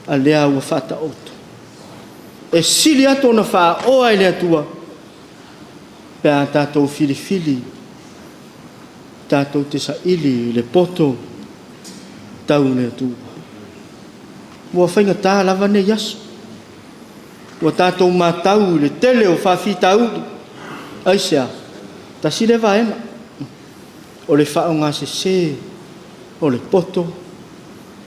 a lea ua faataoto. E sili atu ona faaoa e le Atua pe a tatou filifili tatou te saili i le poto tau le Atua. Ua faigata lava nei aso. Ua tatou matau i le tele o faafitauli. Aisea? Tasi lea vaega o le faaaogasese o le poto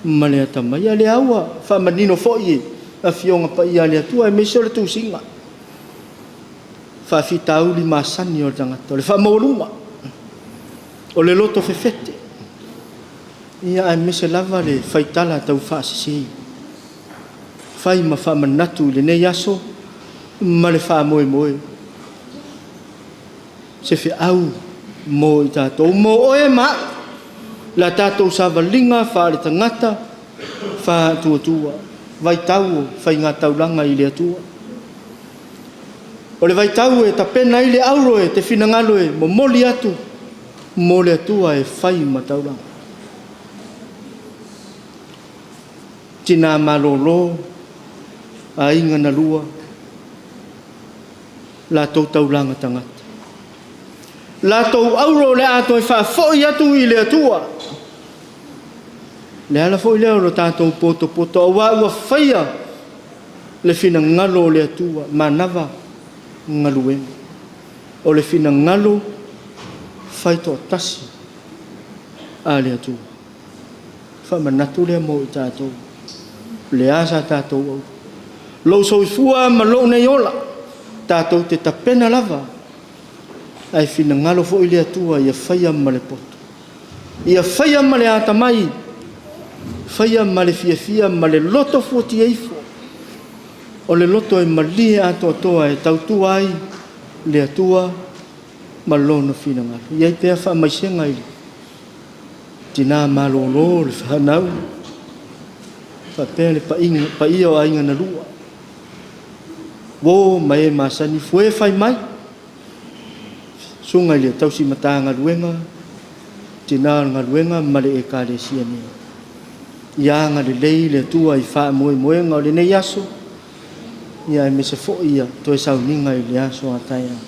ma le atamai. A lea ua faamanino foi e Afioga Paia a le Atua aemaise o le tusiga. Faafitauli masani o le tagata, o le faamaualuga, o le loto fefete, ia aemaise lava le faitala taufaasese. Fai ma faamanatu i lenei aso ma le faamoemoe. Se feau mo i tatou, mo oe ma a'u, la tatou savaliga faaletagata faatuatua. vaitau o faigataulaga i le Atua. O le vaitau e tapena ai le auro e te finagalo e momoli atu mo le Atua e fai ma taulaga. Tina malolo, aiga na lua, latou taulaga tagata. Latou auro o le a toe faafoi atu i le Atua. Le ala foi lea o lo tatou potopoto, aua ua faia le finagalo o le Atua, manava galuega. O le finagalo faitoatasi a le Atua. Faamanatu lea mo i tatou, le a sa tatou auro. Lou soifua ma lou nei ola, tatou te tapena lava, ae finagalo foi le Atua ia faia ma le poto, ia faia ma le atamai, faia ma le fiafia ma le loto fuatia ifo, o le loto e malie atoatoa e tautua ai le Atua ma lona finagalo. I ai pea faamaisega i le tina malolo, le fanau, faapea le paia o aiga na lua. Uo ma e masani, fue fai mai, susuga i le tausi matagaluega, tina o le galuega ma le ekalesia nei. Ia agalelei le Atua i faamoemoega o lenei aso, ia aemaise foi ia toe sauniga i le aso a taeao.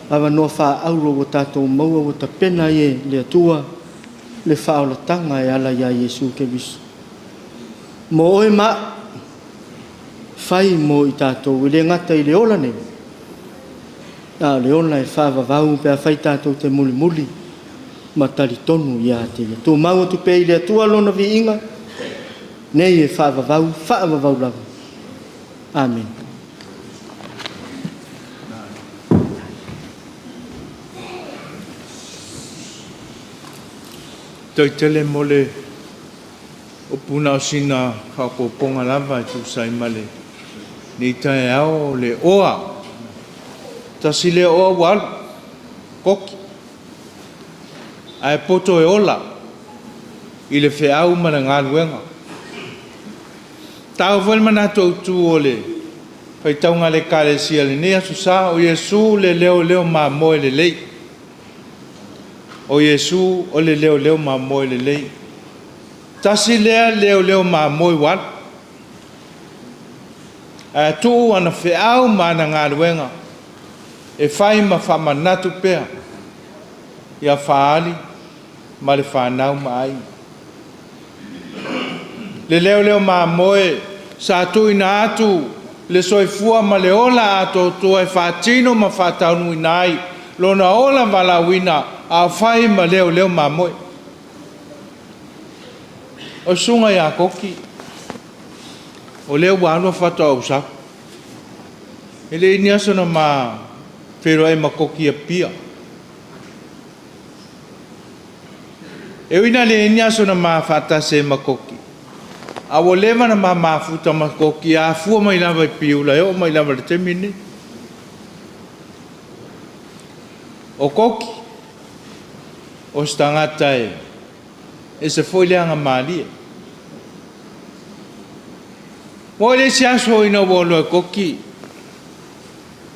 Avanoa faaauro ua tatou maua ua tapena ai e le Atua le faaolataga e ala iā Iesu Keriso. Mo oe ma a'u, fai mo i tatou, e le gata i le ola nei, a o le ola e faavavau pe afai tatou te mulimuli ma talitonu ia te Ia. Tumau atu pea i le Atua Lona viiga, nei e faavavau, faavavau lava. Amene. Faafetai tele mo le upu na o sina faaopoopoga lava e tusa ai ma lenei taeao o le oa. Tasi lea oa ua alu, koki, ae poto e ola i le feau ma le galuega. Taua foi le manatu autu o le faitauga a le Ekalesia i lenei Aso Sa, o Iesu le leoleo mamoe lelei. O Iesu o le leoleo mamoe lelei. Tasi lea leoleo mamoe ua alu, ae tuu ana feau ma ana galuega e fai ma faamanatu pea ia faaali ma le fanau ma aiga. Le leoleo mamoe sa tuuina atu le soifua ma le ola atoatoa e faatino ma faataunuuina ai lona ola valaauina a o fai ma leoleo mamoe. O le susuga ia Koki, o lea ua alu ae faatoa ou sau. E le i ni aso na ma feiloai ai ma Koki i Apia. E ui ina leai ni aso na ma faatasi ai ma Koki, a ua leva ona ma mafuta ma Koki e afua mai lava i Piula e oo mai lava i le taimi lenei. O Koki, o se tagata e ese foi le agamalie. Ua oo i le isi aso ina ua ou iloa e Koki,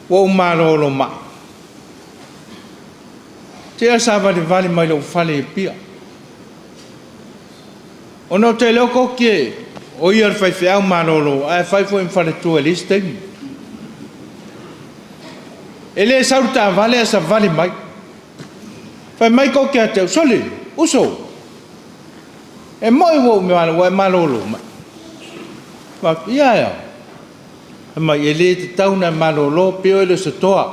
ua ou malolo mai. Te i savalivali mai lou fale i Apia. Ona ou te iloa Koki e o ia o le faifeau malolo, ae fai foi ma faletua i le isi taimi. E le sau i le taavale ae savali mai. Fai mai Koki ia te au, Sole, uso, e moi ua e malolo mai. Ou fai atu, Ia ae a? Fai mai, e le tatau ona e malolo pe oe e le o se toa.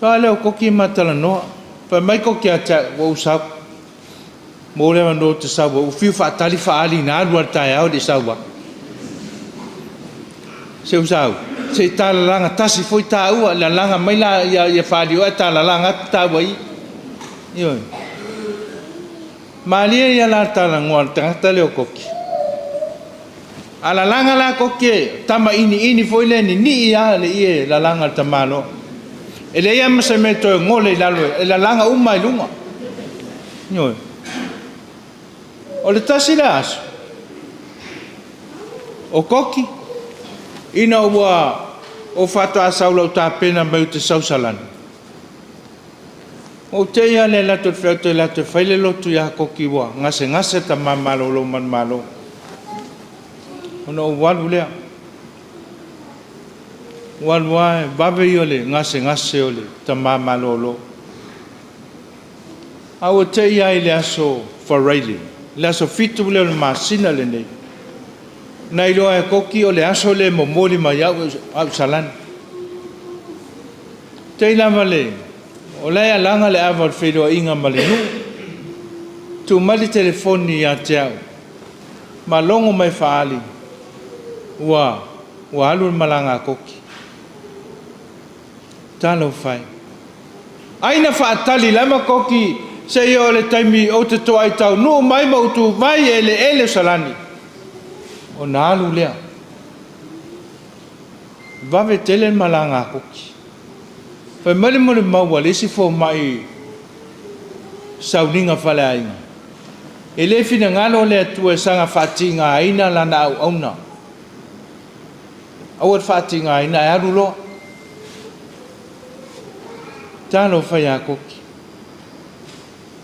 Sau lava lea o Koki ma talanoa. Fai mai Koki ia te au, ua ou sau. Mo le avanoa ou te sau ai. Ua fiu faatali faaali ina alu lava i le taeao e le i sau ai. Se i sau, se i talalaga tasi foi taua, lalaga mai la ia Falio ae talalaga atu taua i i. Ioe. Malie ia la le talanoa a le tagata lea o Koki. A lalaga la Koki e tama iniini foi lea e ninii lava le ie e lalaga a le tamaloa. E leai lava ma se mea e toe gole i lalo, e lalaga uma lava i luga. Ioe. O le tasi lea aso, o Koki, ina ua ou faatoa sau i lau tapena mai ou te sau i Salani, ou te i lava i le alu atu o le feau toe alu atu e fai le lotu ia Koki ua gasegase le tama malolo manumalo. Ona ou alu lea. Ou alu lava e vave ia o le gasegase o le tama malolo. A ua te i lava i le aso Faraile, le aso 7 lea o le masina lenei, na iloa e Koki o le aso lea e momoli mai au i Salani. Te i lava le, o la e alaga le ava o le feiloaiga ma le nuu, tuu mai le telefoni ia te au, ma logo mai faaali, ua ua alu le malaga a Koki. Talofa e. Ai na faatali lava Koki seia oo i le taimi ou te toai taunuu mai ma ou tuvai i eleele o Salani, ona alu lea. Vave tele le malaga a Koki. Fai mai le molimau a le isi fomai sauniga faleaiga, e le finagalo le Atua e saga faatigaina lana auauna. Aua le faatigaina ae alu loa. Talofa ia Koki.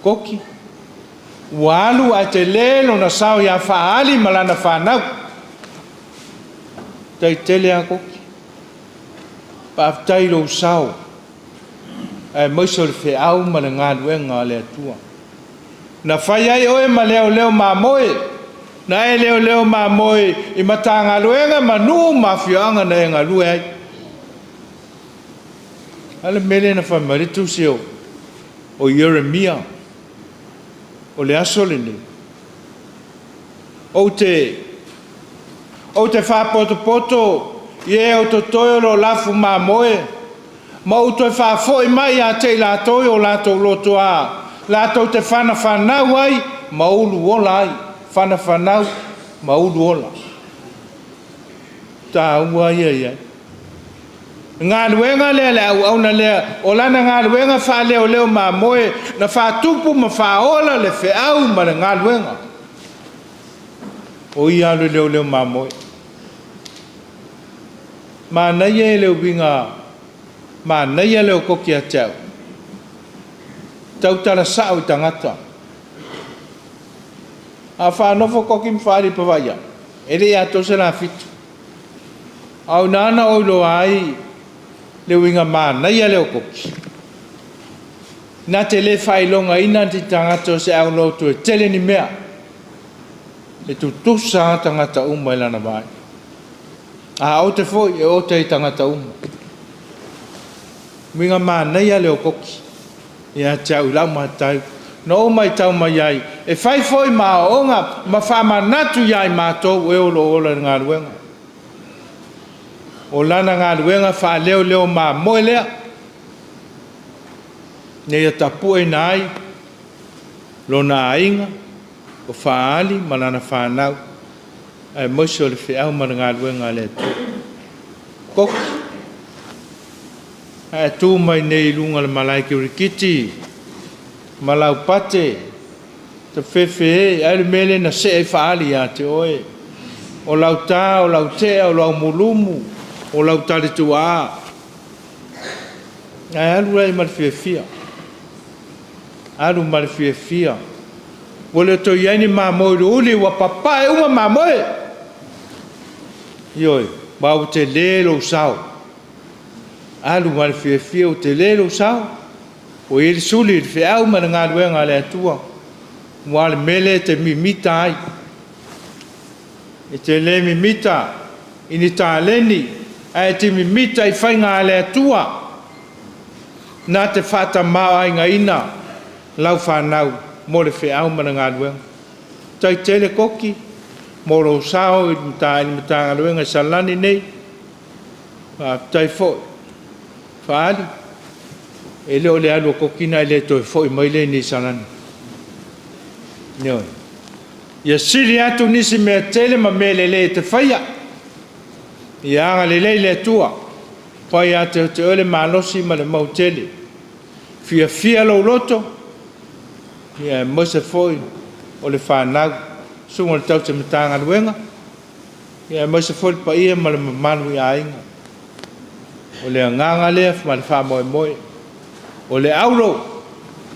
Koki, ua alu ae tele lona sao ia Faaali ma lana fanau. Tai tele lava Koki. Faafetai i lou sao, aemaise o le feau ma le galuega a le Atua. Na fai ai oe ma leoleo mamoe, na e leoleo mamoe i Matagaluega ma nuu ma afioaga na e galue ai. A le mea lea na fai mai le tusi o Ieremia, o le aso lenei, ou te ou te faapotopoto i e o totoe o lo o lafu mamoe, ma ou toe faafoi mai ia te i latou i o latou lotoa, latou te fanafanau ai ma uluola ai. Fanafanau ma uluola. Taua ia i ai. Galuega lea a le auauna lea, o lana galuega faaleoleo mamoe, na faatupu ma faaola le feau ma le galuega. O ia alu e leoleo mamoe. Manaia e le uiga manaia lea o Koki ia te au. Tautala sao i tagata. A faanofo Koki ma faaali i Pavaia, e le i atoa se la fitu. A o ina na ou iloa ai le uiga manaia lea o Koki, na te le faailogaina ni tagata o se aulotu e tele ni mea. E tutusa lava tagata uma i lana vaai. A ote foi, e ote i tagata uma. Uiga manaia lea o Koki ia te au i lau matau, na ou matau mai ai, e fai foi ma aoaoga ma faamanatu ia i matou o e o lo o ola i le galuega. O lana galuega faaleoleo mamoe lea, ina ia tapueina ai lona aiga, o Faaali ma lana fanau, aemaise o le feau ma le galuega a le Atua. Koki, ae tu mai nei i luga o le malae kirikiti ma laupate, tafefe e, ai le mea lea na see ai Faaali ia te oe. O lau tā, o lau tea, o lau mulumu, o lau talituaa. Ae alu ai ma le fiafia. Alu ma le fiafia. Ua le toe i ai ni mamoe uliuli, ua papae uma mamoe. Ioe, ma ua tele lou sao. Alu ma le fiafia, ua tele lou sao. Ua i ai le suli i le feau ma le galuega a le Atua. Aua o le mea lea e te mimita ai. E te le mimita i ni taleni, ae e te mimita i faiga a le Atua. Na te faatamaoaigaina lau fanau mo le feau ma le galuega. Tai tele Koki mo lou sao i le Matagaluega i Salani nei. Faafetai foi Faaali, e le o le alu a Koki lena e le toe foi mai lea i inei i Salani. Ioe. Ia sili atu nisi mea tele ma mea lelei e te faia. Ia agalelei le Atua, fai ia te oe le malosi ma le mautele. Fiafia lou loto, aemaise foi o le fanau. Susuga i le Tausi Matagaluega, ia aemaise foi le paia ma le mamalu i aiga. O le agaga lea ma le faamoemoe. O le auro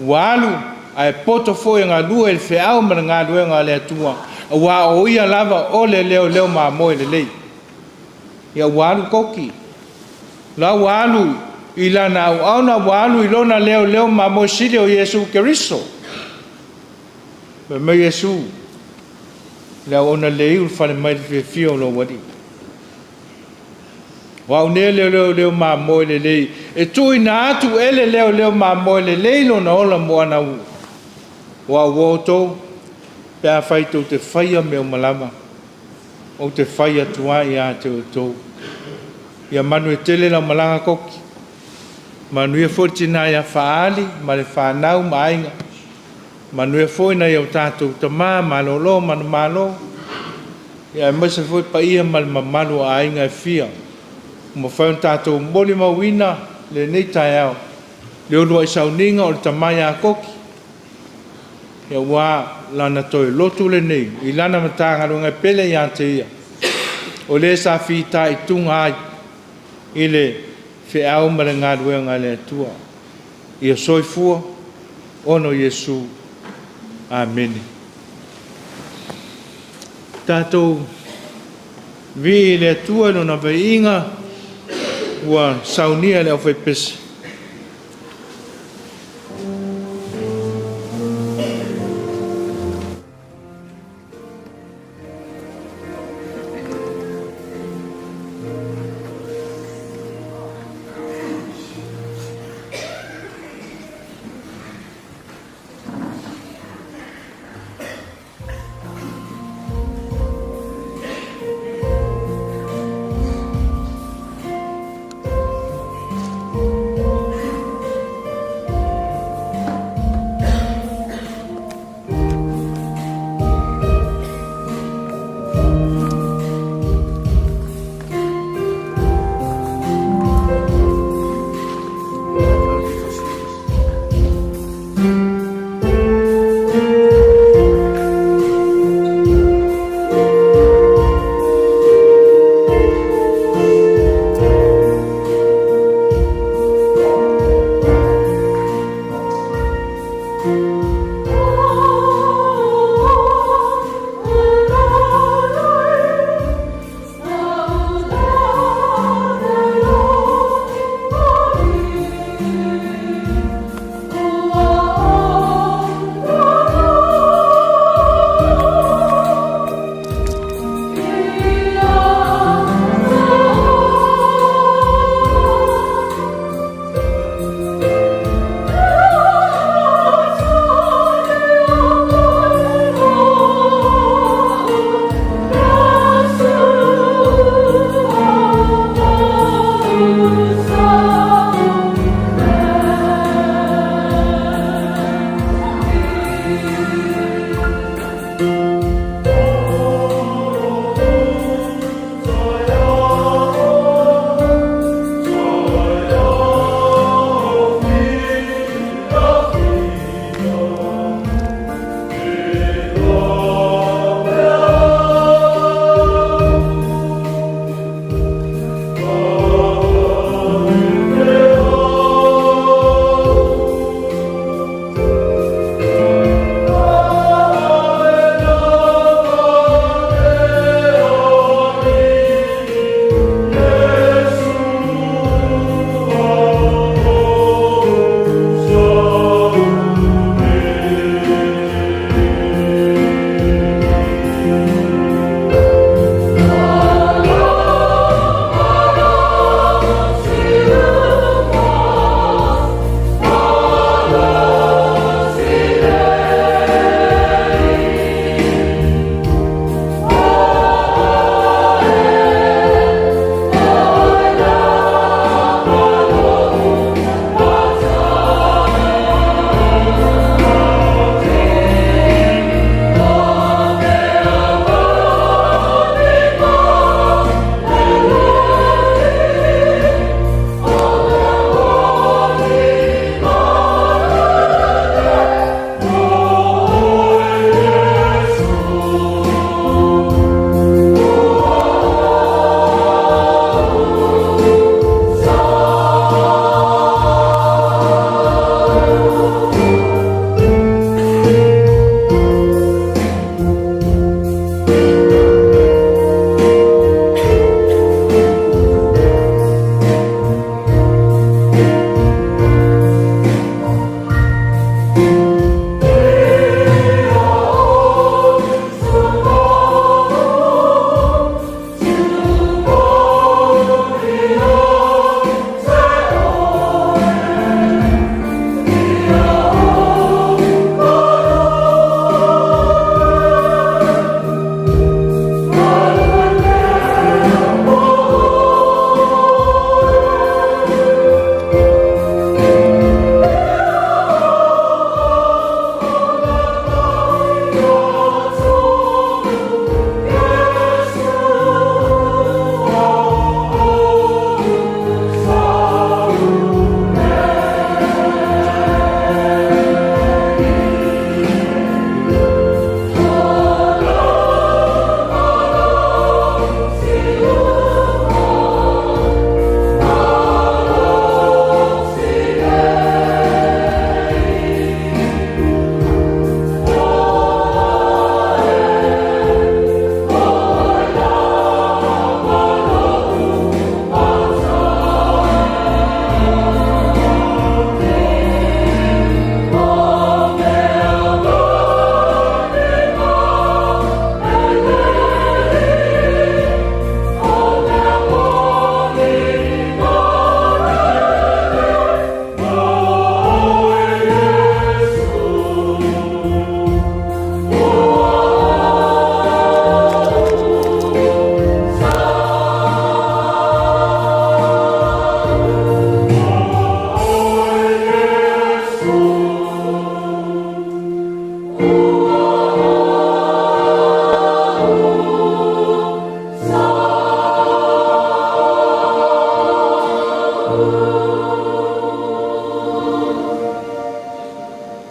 ua alu ae poto foi e galue i le feau ma le galuega a le Atua, aua o ia lava o le leoleo mamoe lelei. Ia ua alu Koki, la ua alu i lana auauna, ua alu i lona leoleo mamoe sili o Iesu Keriso. Fai mai Iesu, le auauna le iu le fale mai le fiafia o lou Alii. O au nei le leoleo mamoe lelei, e tuuina atu e le leoleo mamoe lelei lona ola mo ana ua. O au ua outou, pe afai tou te faia mea uma lava, ou te fai atu ai ia te outou. Ia manuia tele lau malaga Koki, manuia foi le tina ia Faali ma le fanau ma aiga, manuia foi nai o tatou tama malolo manumalo, ia aemaise foi paia ma le mamalu o aiga e fia. Ua mafai ona tatou molimauina lenei taeao le uluai sauniga o le tama ia Koki, aua lana toe lotu lenei i lana Matagaluega e pele ia te ia, o le sa fitaituga ai i le feau ma le galuega a le Atua. Ia soifua ona o Iesu. Amene. Tatou vii i le Atua i Lona viiga ua saunia e le aufaipese.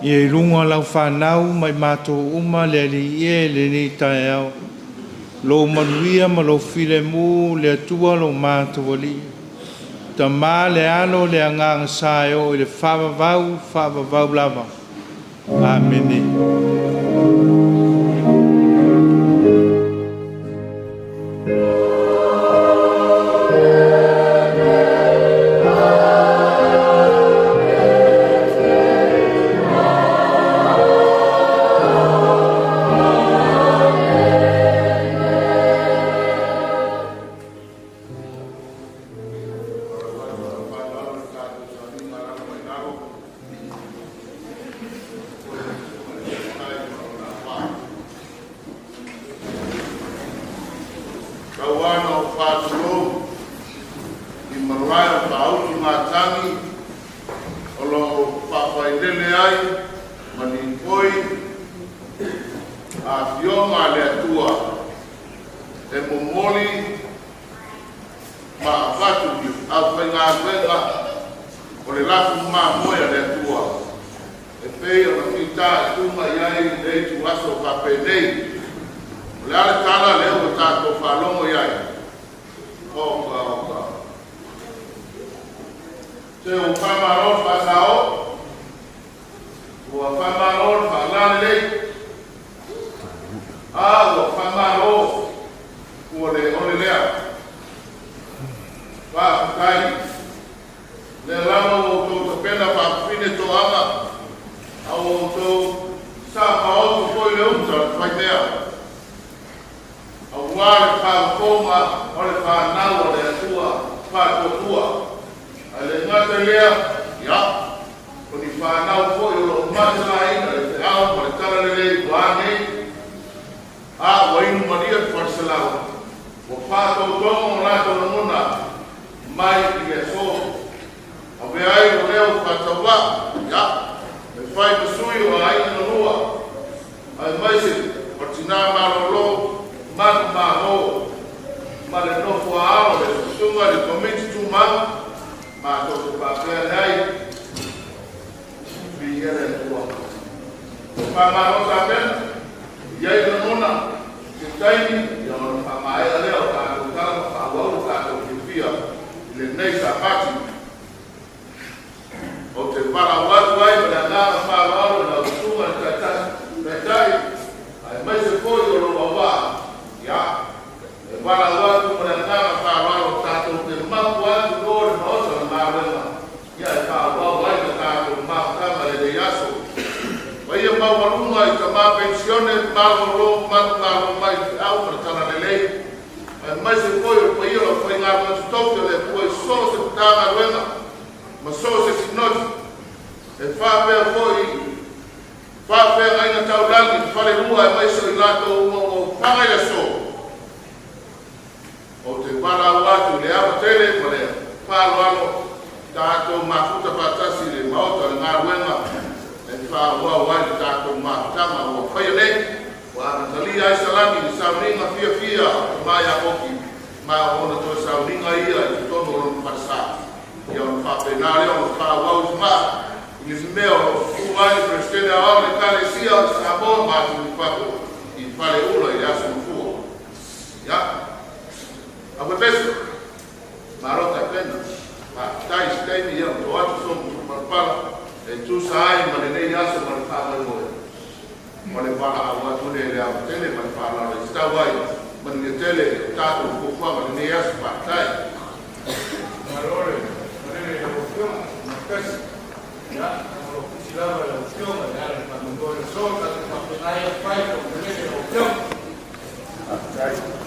Ia i luga o lau fanau ma i matou uma le Alii e i lenei taeao. Lou manuia ma lou filemu, le Atua lo matou Alii. Tama le Alo le Agaga Sa e oo i le faavavau, faavavau lava. Amene. Tau lava ina ou faatulou i malae o faautugatagi o lo o faafailele ai ma lipoi Afioga a le Atua e momoli ma avatu i le aufaigaluega o le lafu mamoe a le Atua e pei ona fitaituga i ai i lenei ituaso faapenei. O le a le tala lea ua tatou faalogo i ai? Oka oka. Se ua faamalo le faasao, ua faamalo le faalalelei, a ua faamalo ua le ole lea. Faafetai. Lea lava ua outou tapena faafafine toaga, a ua outou sapaotu foi le uta a le faimea, aua le faafofoga o le fanau a le Atua faatuatua. Ae le gata i lea, ia, o ni fanau foi o lo o matelaina le feau ma le talalelei ua a nei, a ua inu malia le faleselau, ua faatoutogo o latou lagona mai i le aso. Avea ai o leo faatauvaa, ia, e fai ma sui o aiga na lua, aemaise o tinā malolo manumalo ma le nofo a ao le susuga i le Komiti Tumau, matou te faapea leai, viia le Atua. Ua faamalo tapena, e i ai le lagona, se taimi ia ona faamaea lea o tatou tala ma faaauau le tatou fiafia i lenei Sapati. Ou te valaau atu ai ma le agaga faaaloalo i lau susuga i le Taitai, Taitai, aemaise foi o lou auvaa, ia, e valaau atu ma le agaga faaaloalo tatou te mapu atu loa le Maota o le Galuega, ia e faaauau ai le tatou mafutaga i lenei aso. Paia maualuga i tama penisione malolo manumalo mai le feau ma le talalelei, aemaise foi o le paia o le aufaigaluega totofi a le Atua i so o se Matagaluega ma so o se sinoti, e faapea foi i faafeagaiga taulagi i falelua aemaise o i latou uma ua ofaga i le aso. Ou te valaau atu i le ava tele ma le faaaloalo tatou mafuta faatasi i le Maota o le Galuega e faaauau ai le tatou mafutaga ua faia nei, ua amatalia ai Salani i le sauniga fiafia o Tama Iakoki, ma o ona toe sauniga ia i totonu o lona falesa. Ia ona faapena lea ona faaauau i Fogaa i le mea o lo o susu ai le Peresetene Aoao o le Ekalesia o Samoa ma atunuu i fafo i Faleula i le Aso Gafua. Ia, au Efeso, malo tapena. Faafetai i se taimi ia ona to atu sou matupalapala e tusa ai ma lenei aso ma le faamoemoe. Ma le valaau atu lea i le ava tele ma le faaaloalo e tatau ai. Manuia tele o tatou fuafuaga i lenei aso. Faafetai. Malo le malele i lau Afioga Matasi. Ia, o lo o tusi lava i lau Afioga e ala i le faamoemoe o le aso, tatou faapena ai ona fai lau malele i lau Afioga. Faafetai.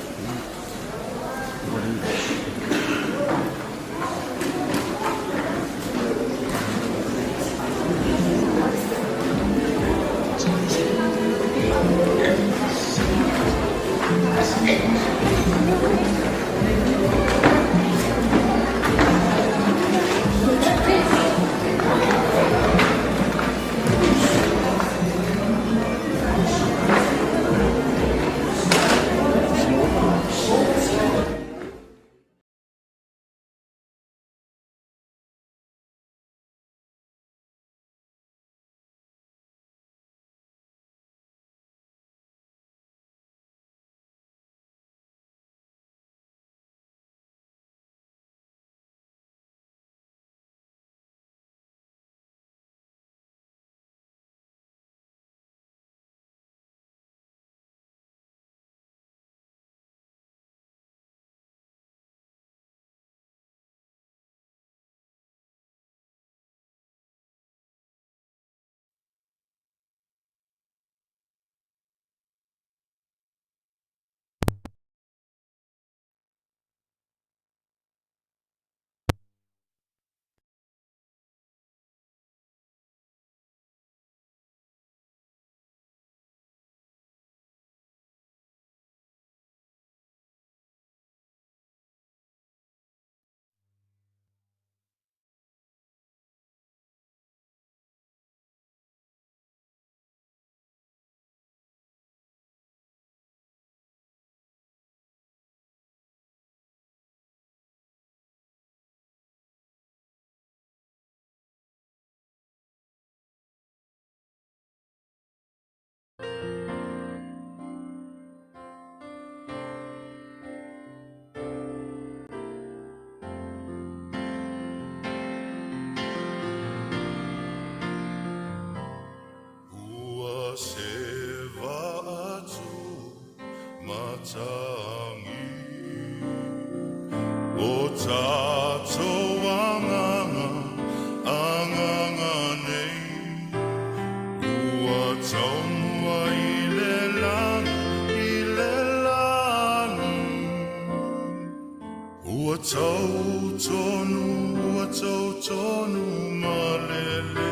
Ua tautonu, ua tautonu malele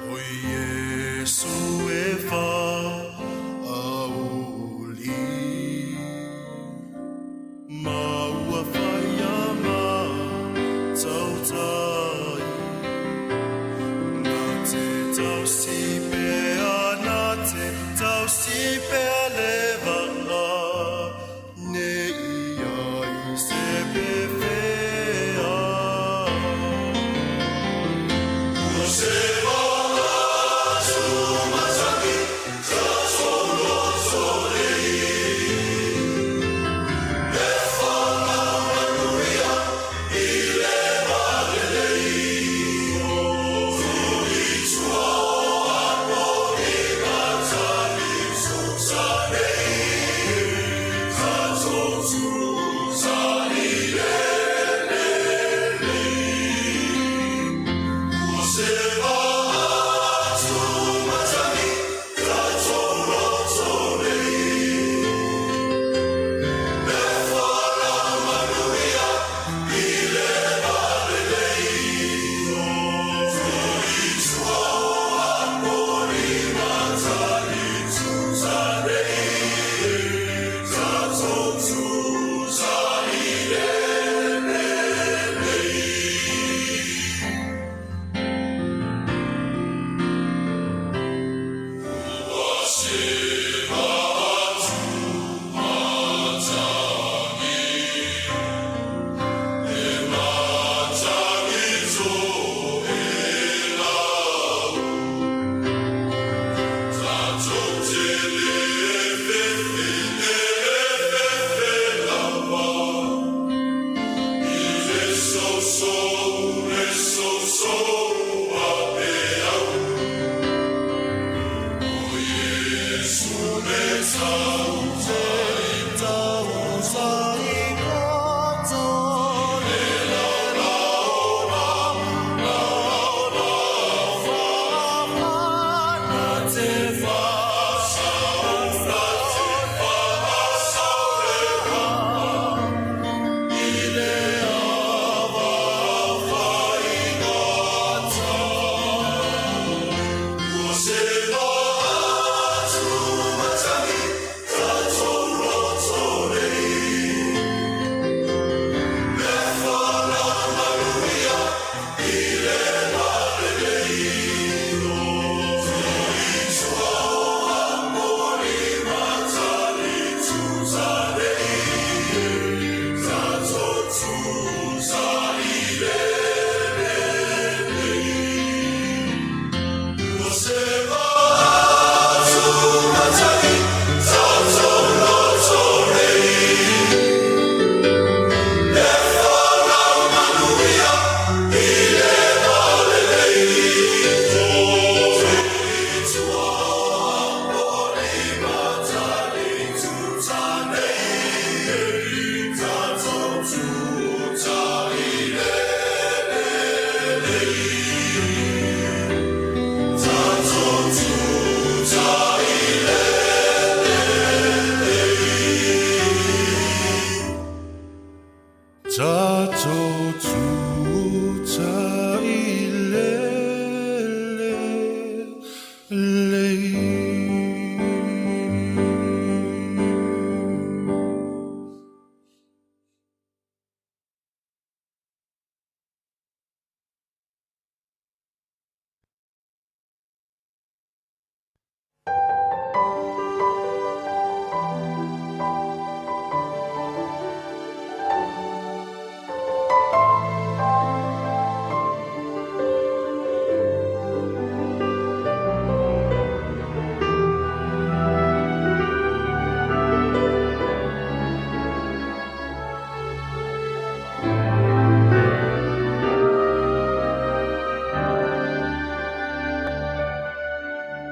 O Iesu e faauli Ma ua faia ma tautai Na te tausi pea, na te tausi pea le vaa Ne i ai se pefea. Ua se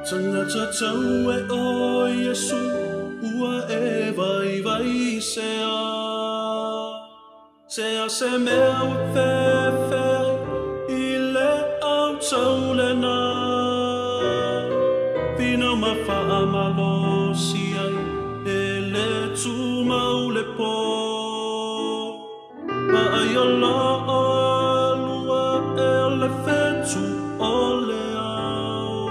Tagata tau e o Iesu ua e vai vai sea. Sea se mea ua fefe i le au tau lena. Whina ma whaamalo si ai e le tūmau le pō. Vaai o lua e o le fetu o le ao.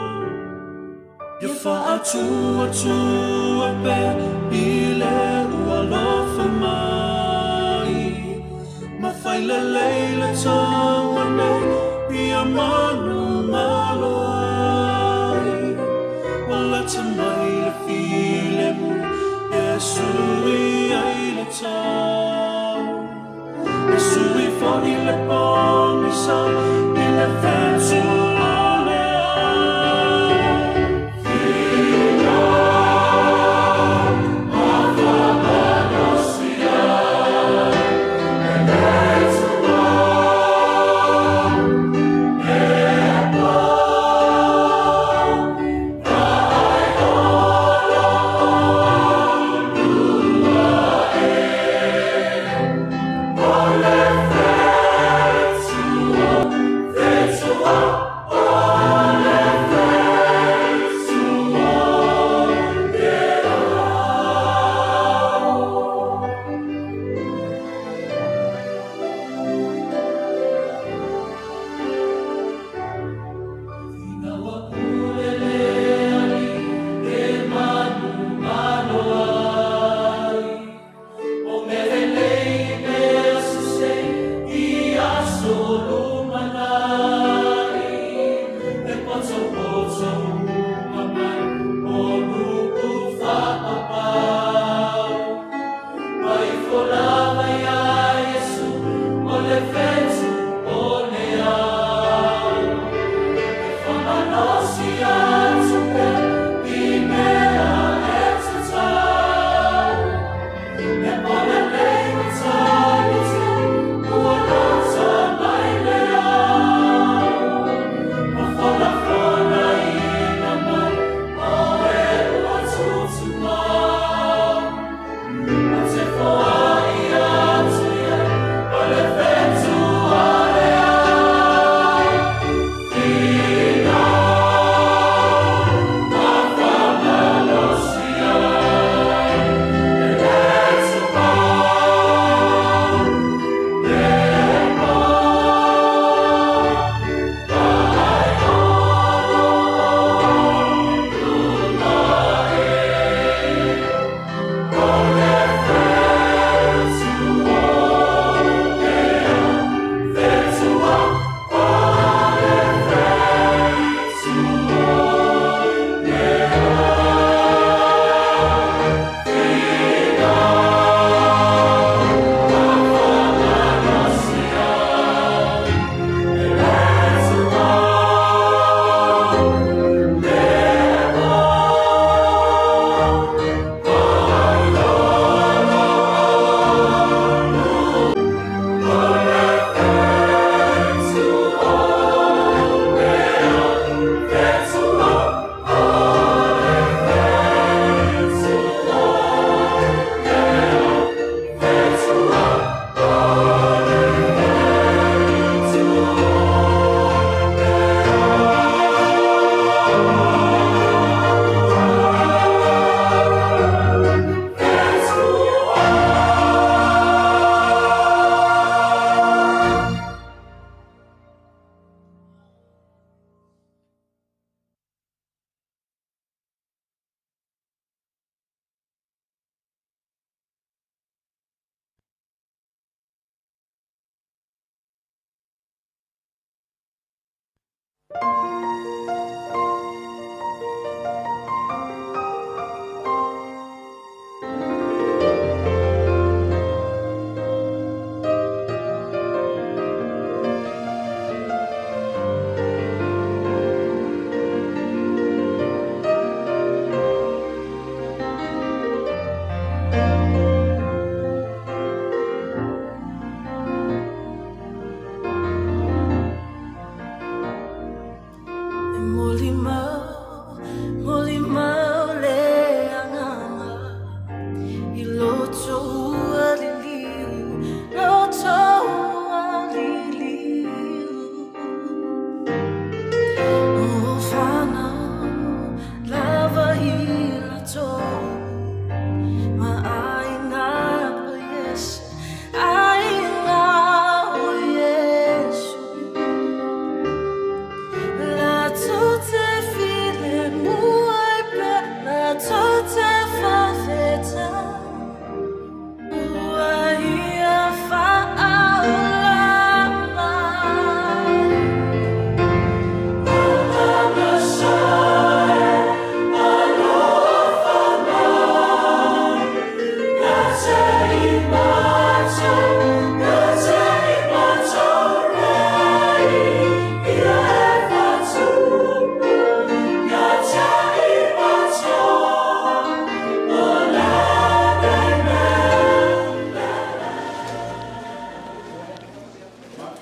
Ia faatua tua pea i le ua lofa mai. Ma fai lelei le taua nei ia manu malo ai. Ua lata mai le filemu e sui ai le tau. E sui foi le pogisa i le fetu o le ao.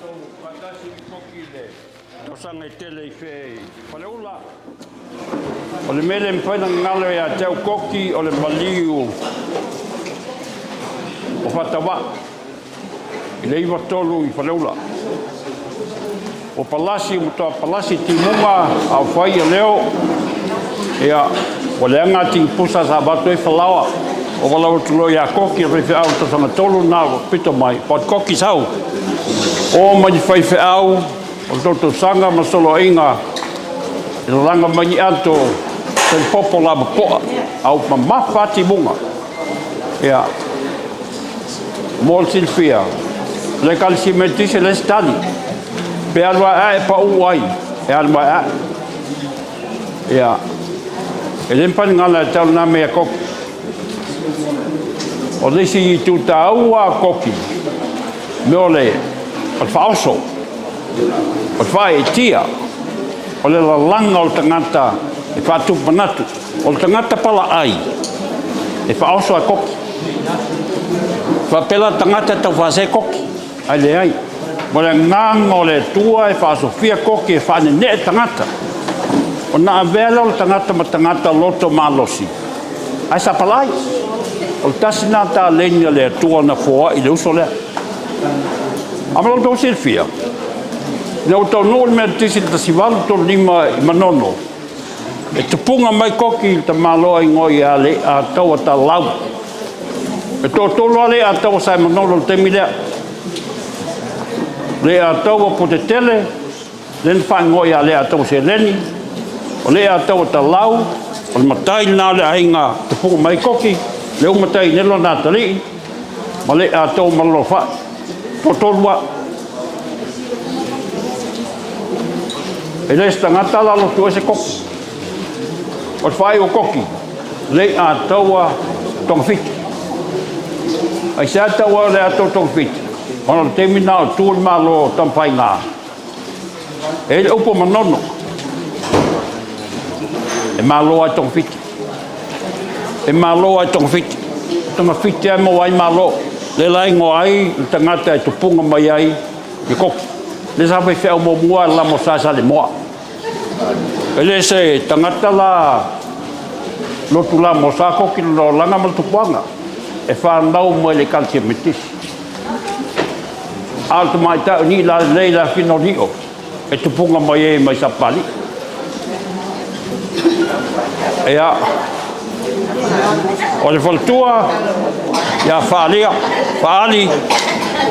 tatou faatasi i Koki i le tausaga e tele i Faleula. O le mea le mafai ona galo ia te au Koki o le maliu o Faatauva i le 93 i Faleula. Ua palasi, ua matua palasi timuga a o fai ia leo. Ia, ua leaga tigipusa sa avatu ai falaoa. Ua valaau atu loa ia Koki le faifeau i le tausaga tolu lena ua pito mai, but Koki sau. O mai le faifeau o le tou tausaga ma soloaiga i lalaga mai ni ato talipopo lavapoa a ua mamafa lava timuga. Ia, mo le silafia, o le Ekalesia Metotisi e leai se tali. Pe alu ae ae pau ai, e alu ae ae. Ia, e le mafai ona galo ia te au lena mea ia Koki. O le isi itu taua a Koki, mea o le faaoso, o le faaeetia, o le lalaga o le tagata e faatupu manatu. O le tagata palaai, e faaoso a Koki. Faapea la le tagata e taufaasee Koki, ae leai. O le agaga o le Atua e faasofia Koki e faanenee tagata. Ona avea lea o le tagata ma tagata loto malosi, ae sa palaai. O le tasi lena taleni a le Atua na foai i le uso lea. A ma lo outou silafia, ina ua taunuu le Metotisi i le 1835 i Manono, e tupuga mai Koki i le tamaloa igoa ia Leiataua Talau. E toatolu lava Leiataua sa i Manono i le taimi lea. Leiataua Putetele, lea na faaigoa ia Leiataua Seleni, o Leiataua Talau, o le matai lena o le aiga tupuga mai Koki, lea ua matai nei lona atalii, ma Leiataua Malolofa'i. Toatolu lava. E le o se tagata la lotu ese Koki. O le faaiu o Koki, Leiataua Togafiti. Aisea taua o Leiataua Togafiti? Ona o le taimi lena o tu le Malo o Tamafaiga, e i ai le upu o Manono, e malo lava i Togafiti. E malo lava i Togafiti. Togafiti lava e maua ai malo. Lea la e igoa ai le tagata e tupuga mai ai le Koki. Lea sa faifeau muamua lava le Lamosa i Salemoa. E le se tagata la lotu Lamosa Koki lona olaga ma le tupuaga. E fanau mai le Ekalesia Metotisi. A o le tamaitai o Niilalelei le afina o Nio e tupuga mai ai mai Sapapalii. Ia, o le faletua ia Faalia, Faali,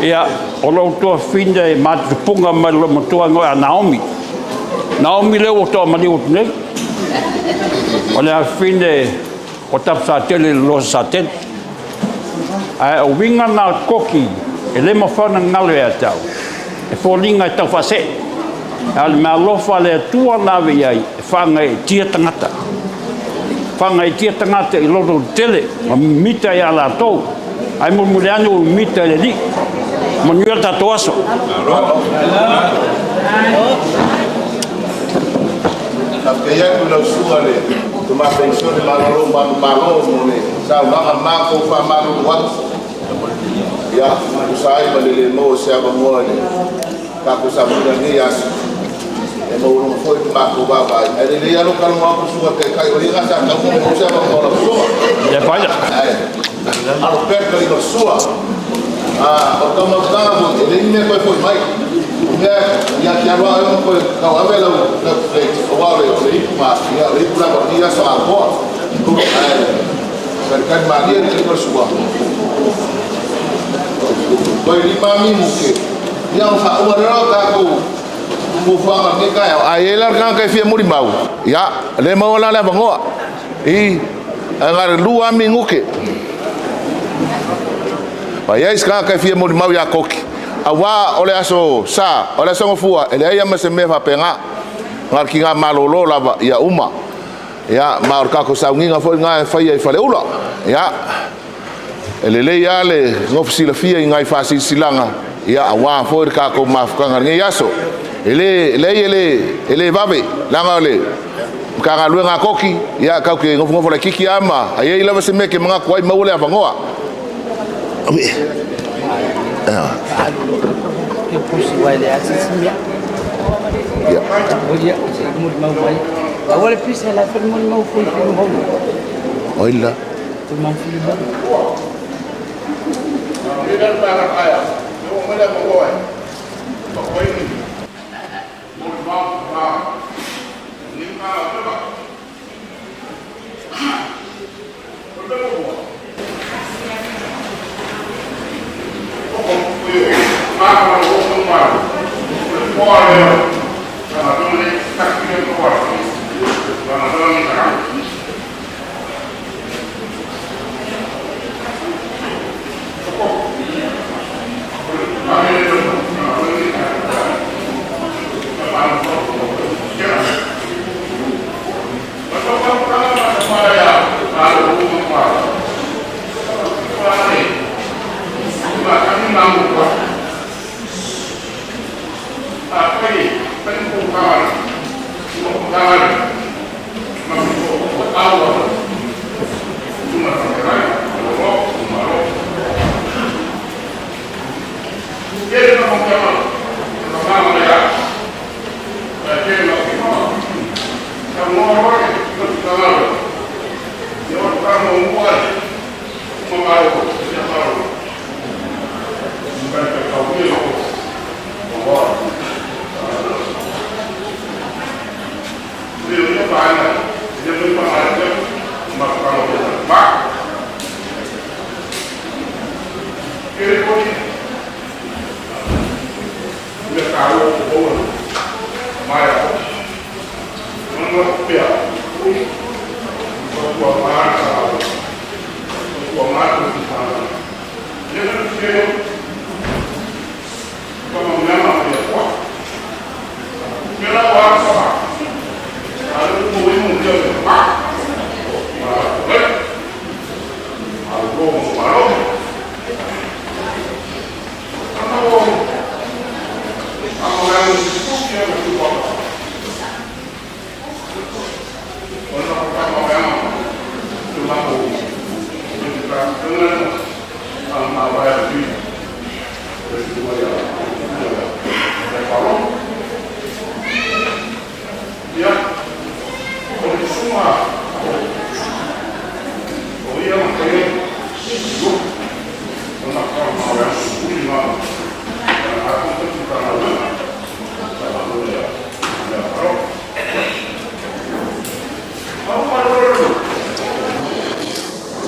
ia, o lou tuafafine ma tupuga mai lou matua igoa ia Naomi. Naomi lea ua toamaliu atu nei. O le afafine o Tapusatele i le Losa Satele. Ae o uiga na o Koki e le mafai ona galo ia te au, e foliga e taufaasee. A o le meaalofa a le Atua na ave i ai e faagaeetia tagata. Faagaeetia tagata i loto tele ma mimita ia latou. Ae mulimuli ane ua mimita i le Alii. Manuia le tatou aso. Faafetai atu i lau susuga i le Tama Penisione Malolo Manumalo mo le saunoaga matou faamalulu atu. Ia, tusa ai ma le le maua o se avanoa i le tatou sauniga i lenei aso, e maualuga foi le matou vaavaai. Ae lelei lava lou talanoa atu susuga i le Taitai, o ia lena sa tatau ona maua se avanoa o lau susuga. Ae alo pea le taliga o le sua. O le taumautaga foi, e leai ni mea e toe foi mai. O mea ia te alu lava oe ma toe tauave lau plate, aua o le ipu ma, ia o le ipu lava o lenei aso atoa. Ae talitali malie le taliga o le sua. Toe 5 minute, ia ona faauma lea o tatou fuafuaga o lenei taeao. A i ai la le tagata e fia molimau, ia, o lea e maua la le avanoa. I, ae na o le 2 lava minute. A i ai se tagata e fia molimau ia Koki, aua o le aso Sa, o le aso Gafua, e leai lava ma se mea faapena. Na o le tiga malolo lava ia uma. Ia, ma o le tatou sauniga foi lena e faia i Faleula. Ia, e lelei lava le nofo silafia i nai faasilasilaga, ia, aua foi le tatou mafutaga i lenei aso. E le, leai e le, e le vave, leaga o le Matagaluega a Koki, ia, tatou te nofonofo laitiiti lava ma a i ai lava se mea e te manatu ai, maua le avanoa. Ke pusi wai le asi simia. Ia. O ia, se muri mau mai. Aua le pisa la fai muri mau fui fui hou. Oi la. Tu mau fui ba.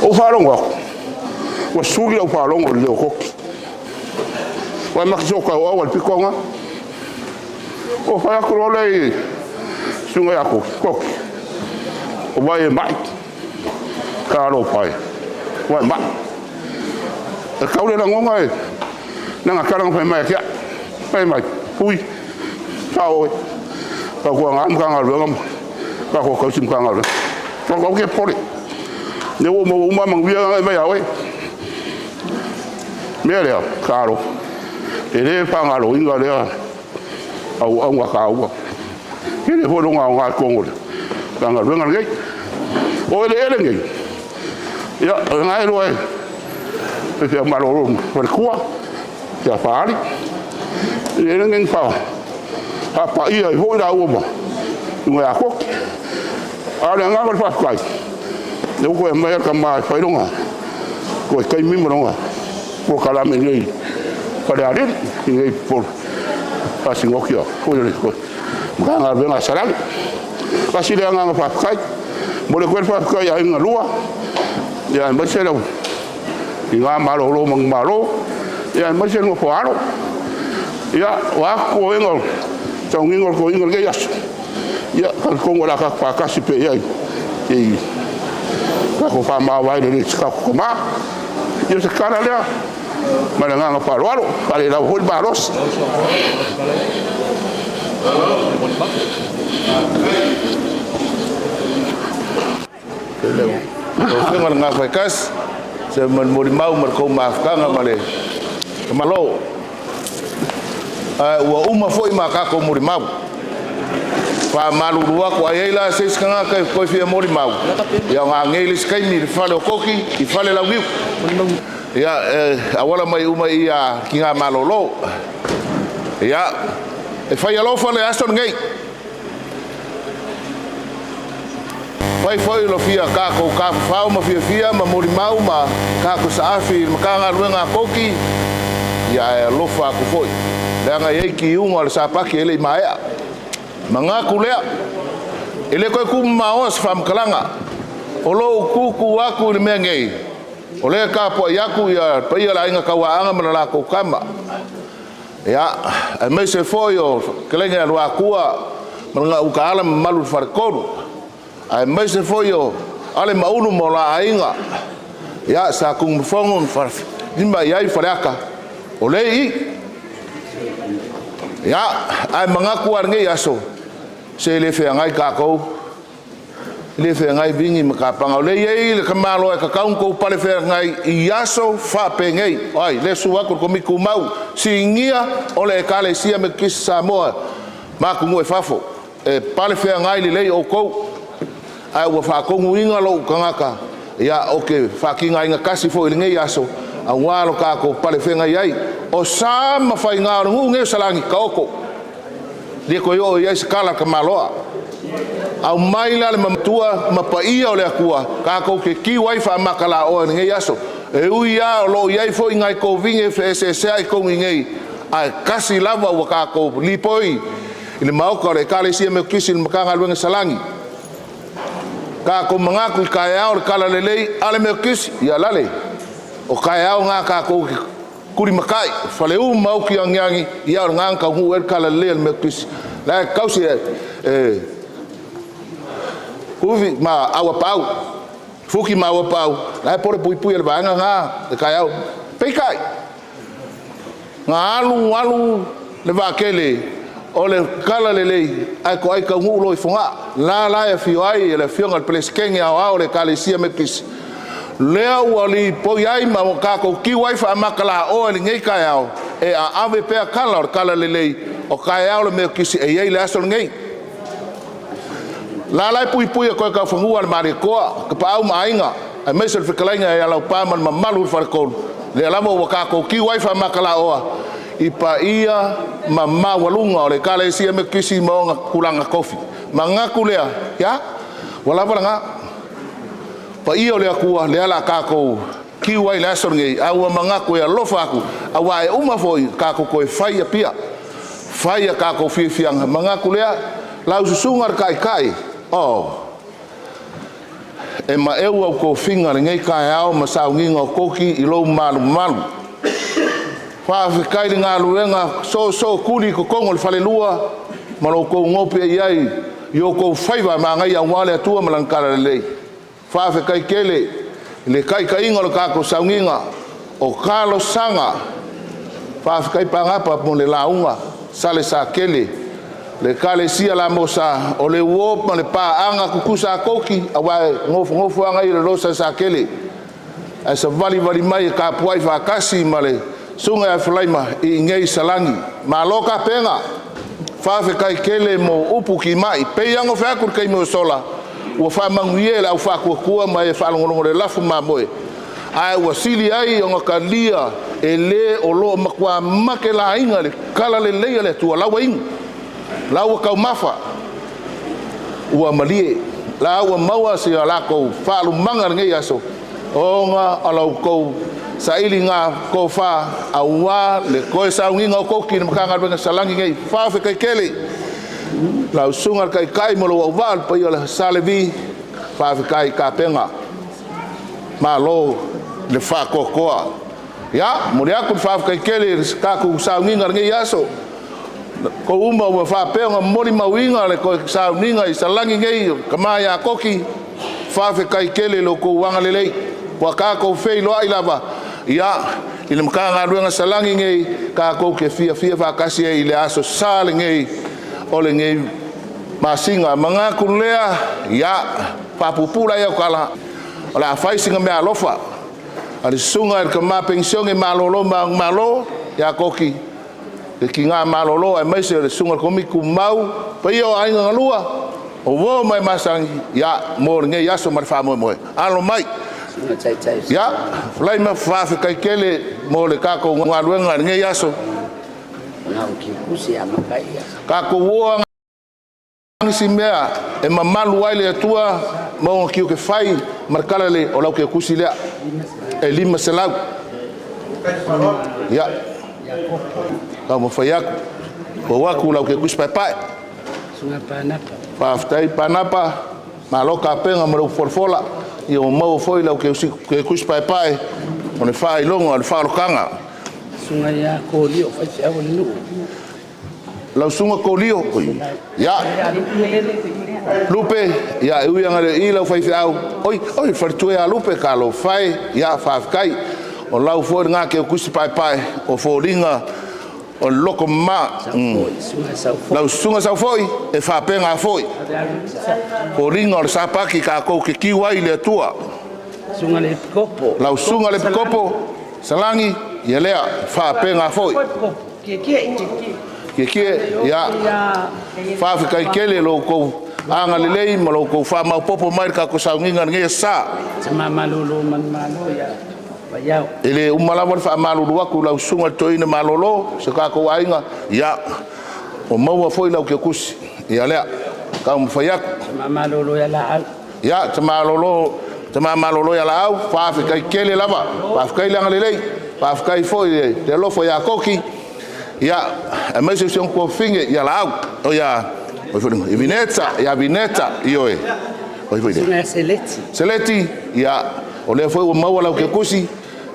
O faalogo aku, ua suli lau faalogo i le leo o Koki. Uae maki sokaoao a le pikoga. O fai aku loa lea i susuga ia Koki, Koki, o vai e ma'i, talofa e, ua e ma'i. E kau le lagoga e na ga tala na fai mai ia te a'u, fai mai, Ui, sao oe, tautuaga Matagaluega ma tatou tausi Matagaluega. Tatou aua te popole, lea ua ou maua uma lava manuia na e mai ia oe. Mea lea, talofa, e le faagaloina lea auauna taua. Tele foi lona aoga i totonu o le Matagaluega lenei. O eleele nei, ia, o lena e iloa e faifeau malolo ma faletua, ia Faali, eleele nei na faapaia ai foi laua ma luga ia Koki. A o le agaga o le faafetai, lea ua toe aumai lava le tama e fai lona toe taimi ma lona polokalame nei i Falealili, i nei faasinoki foi o le Matagaluega a Salani. Tasi le agaga faafetai, momoli atu ai le faafetai i aiga lua, ia aemaise lau ina malolo manumalo, ia aemaise le nofo alo. Ia, o a totoega o taugiga o le toeaina i lenei aso, ia, talitonu o le a tatou faatasi pea i ai i tatou faamavae lelei i se tatou tama. Ia, o se tala lea ma le agaga faaaloalo, faalelava foi le malosi. Lau Afioga i le Gafaikasi, se ma le molimau ma le tou mafutaga ma le Malo. Ae ua uma foi ma tatou molimau. Faamalulu atu, a i ai la se isi tagata e toe fia molimau, ia ona anei le isi taimi i le fale o Koki, i fale Launiu. Ia, e auala mai uma i a Tina Malolo. Ia, e fai alofa le aso lenei. Fai foi lo fia kākou kāfafao ma fiafia ma molimau ma kākou saafi i le Matagaluega a Koki, ia ae alofa atu foi, leaga e i ai kiuga o le Sapati e le i maea. Manatu lea, e le toe tuumamaoa se faamatalaga, o lou tutu atu i le mea nei, o lea e tapuai atu ia le paia o le Aiga Tauaana ma le latou tama, ia, aemaise foi o fetalaiga ia Luatua ma le Gautaala ma mamalu i le Faletolu, aemaise foi o Ale ma Ulu ma o la aiga, ia, Sa Tunumafono ma Falelima i ai Faleata, o lea e i i. Ia, ae manatu lava i lenei aso, se le feagai tatou, e le feagai Vini ma Kapaga. O lea e i ai le tamaloa e tatau ona outou pale feagai i aso faapenei. O ai? Lea e susu atu le Komiti Tumau, Sinia o le Ekalesia Metotisi Samoa ma atunuu e fafo. E pale feagai lelei outou, ae ua faatonuina lou tagata, ia, ou te faatinaina tasi foi i lenei aso, aua lo tatou pale feagai ai. O sa ma faiga o le nuu nei o Salani, taoto, le toe oo i ai se tala a tamaloa. Aumai la le matua ma paia o le Atua, tatou te tiu ai faamakalaoa i lenei aso. E ui lava o lo o i ai foi nai tovine feeseeseai i totonu i nei, ae tasi lava ua tatou lipoi i le maota o le Ekalesia Metotisi i le Matagaluega Salani. Tatou manatu i taeao le talalelei a le Metotisi, ia lale, o taeao na tatou tulimatai, faleu ma uki agiagi, ia o lena na taunuu ai le talalelei a le Metotisi. La e tausi e Uvi ma Auapaau, Fuki ma Auapaau, la e pole puipui e le vaega na le taeao. Peitai, na alu alu le vaatele o le talalelei, ae toai taunuu loa i Fogaa. La la e afio ai le afioga i le Peresetene Aoao o le Ekalesia Metotisi, lea ua lipoi ai ma ua tatou tiu ai faamakalaoa i lenei taeao, e aave pea tala o le talalelei o taeao o le Metotisi e i ai le aso lenei. La la e puipui e toe taufanua le Malietoa, Tapaau ma Aiga, aemaise o le fetalaiga ia Laupa ma le mamalu i le Faletolu, lea lava ua tatou tiu ai faamakalaoa i paia ma maualuga o le Ekalesia Metotisi ma ona tulaga tofi. Manatu lea, ia, ua lava lena. Paia o le Atua, lea la tatou tiu ai le aso lenei, a ua manatu e alofa atu, aua e uma foi tatou toe fai Apia, fai a tatou fiafiaga. Manatu lea, lau susuga le taitai, oh, e maeu au tofiga lenei taeao ma sauniga o koki i lou malumalu. Faafetai le galuega soosoo tuli i totonu o le falelua ma lo outou gope i ai i outou faiva magaia aua le Atua ma lana talalelei. Faafetai tele i le taitaiga o le tatou sauniga o talosaga. Faafetai Pagapa mo le lauga sale sakele le Ekalesia Lamosa o le uo ma le paaga tutusa a koki, aua e nofonofo aga i le losa sakele ae savalivali mai e tapuai faatasi ma le susuga ia Falaima i inei Salani. Malo tapena. Faafetai tele mo upu kimai. Pei ona fai atu le taimi o sola, ua faamanuia e le aufaatuatua ma e faalogologo le lafu mamoe, ae ua sili ai ona talia e le o loo matua make laina le talalelei a le Atua. La ua inu, la ua taumafa, ua malie, la ua maua se latou faalumaga lenei aso ona o la outou sailiga tofa aua le toe sauniga o koki i le Matagaluega Salani nei. Faafetai tele lau susuga le taitai ma lou auvaa, le paia o le Salevi. Faafetai tapena, malo le faatoatoa. Ia momoli atu le faafetai tele i le tatou sauniga lenei aso ko uma ua faapea ona molimauina le toe sauniga i Salani nei, tama ia Koki. Faafetai tele i lo outou agalelei ua tatou feiloai lava ia i le Matagaluega Salani nei, tatou te fiafia faatasi ai i le aso sa lenei o lenei masina. Manatu lea, ia faapupula ia tala, o le a fai sina mea alofa a le susuga i le tama penisione malolo ma malo ia Koki le kiga malolo, aemaise o le susuga i le Komiti Tumau, paia o aiga galua o uo mai masani, ia mo lenei aso ma le faamoemoe alo mai. Ia Falaima, faafetai tele mo le tatou galuega i lenei aso. Tatou o isi mea e mamalu ai le Atua ma ona tiute fai ma le tala le o lau teutusi lea e 500. Ia, taumafai atu, fou atu lau teutusi paepae. Faafetai Panapa, malo tapena ma lou folafola, ia ua maua foi lau teutusi paepae o le faailoga o le faaolataga. Lau susuga Kolio, ia, Lupe, ia, e ui anga le i lau faifeau, oi, oi, faletua ia Lupe, talofa e, ia, faafetai. O lau foi lena teutusi paepae o foliga o le loto mama. Lau susuga Saufoi, e faapena foi. Foliga o le sapati tatou te tiu ai i le Atua. Lau susuga le Pikopo, Salani, ia lea, faapena foi. Kiekie, ia, faafetai tele lo outou agalelei ma lo outou faamaopoopo mai le tatou sauniga lenei aso sa. E le uma lava le faamalulu atu i lau susuga i le toeaina malolo, si o tatou aiga, ia, ua maua foi lau teutusi, ia lea, taumafai atu. Ia, tama malolo ia Laau, faafetai tele lava, faafetai le agalelei, faafetai foi le alofa ia Koki, ia, aemaise o si ona tuafafine ia Laau, o ia, oi Vineta, ia Vineta, ioe, oi foi lea. Seleti, ia, o lea foi ua maua lau teutusi,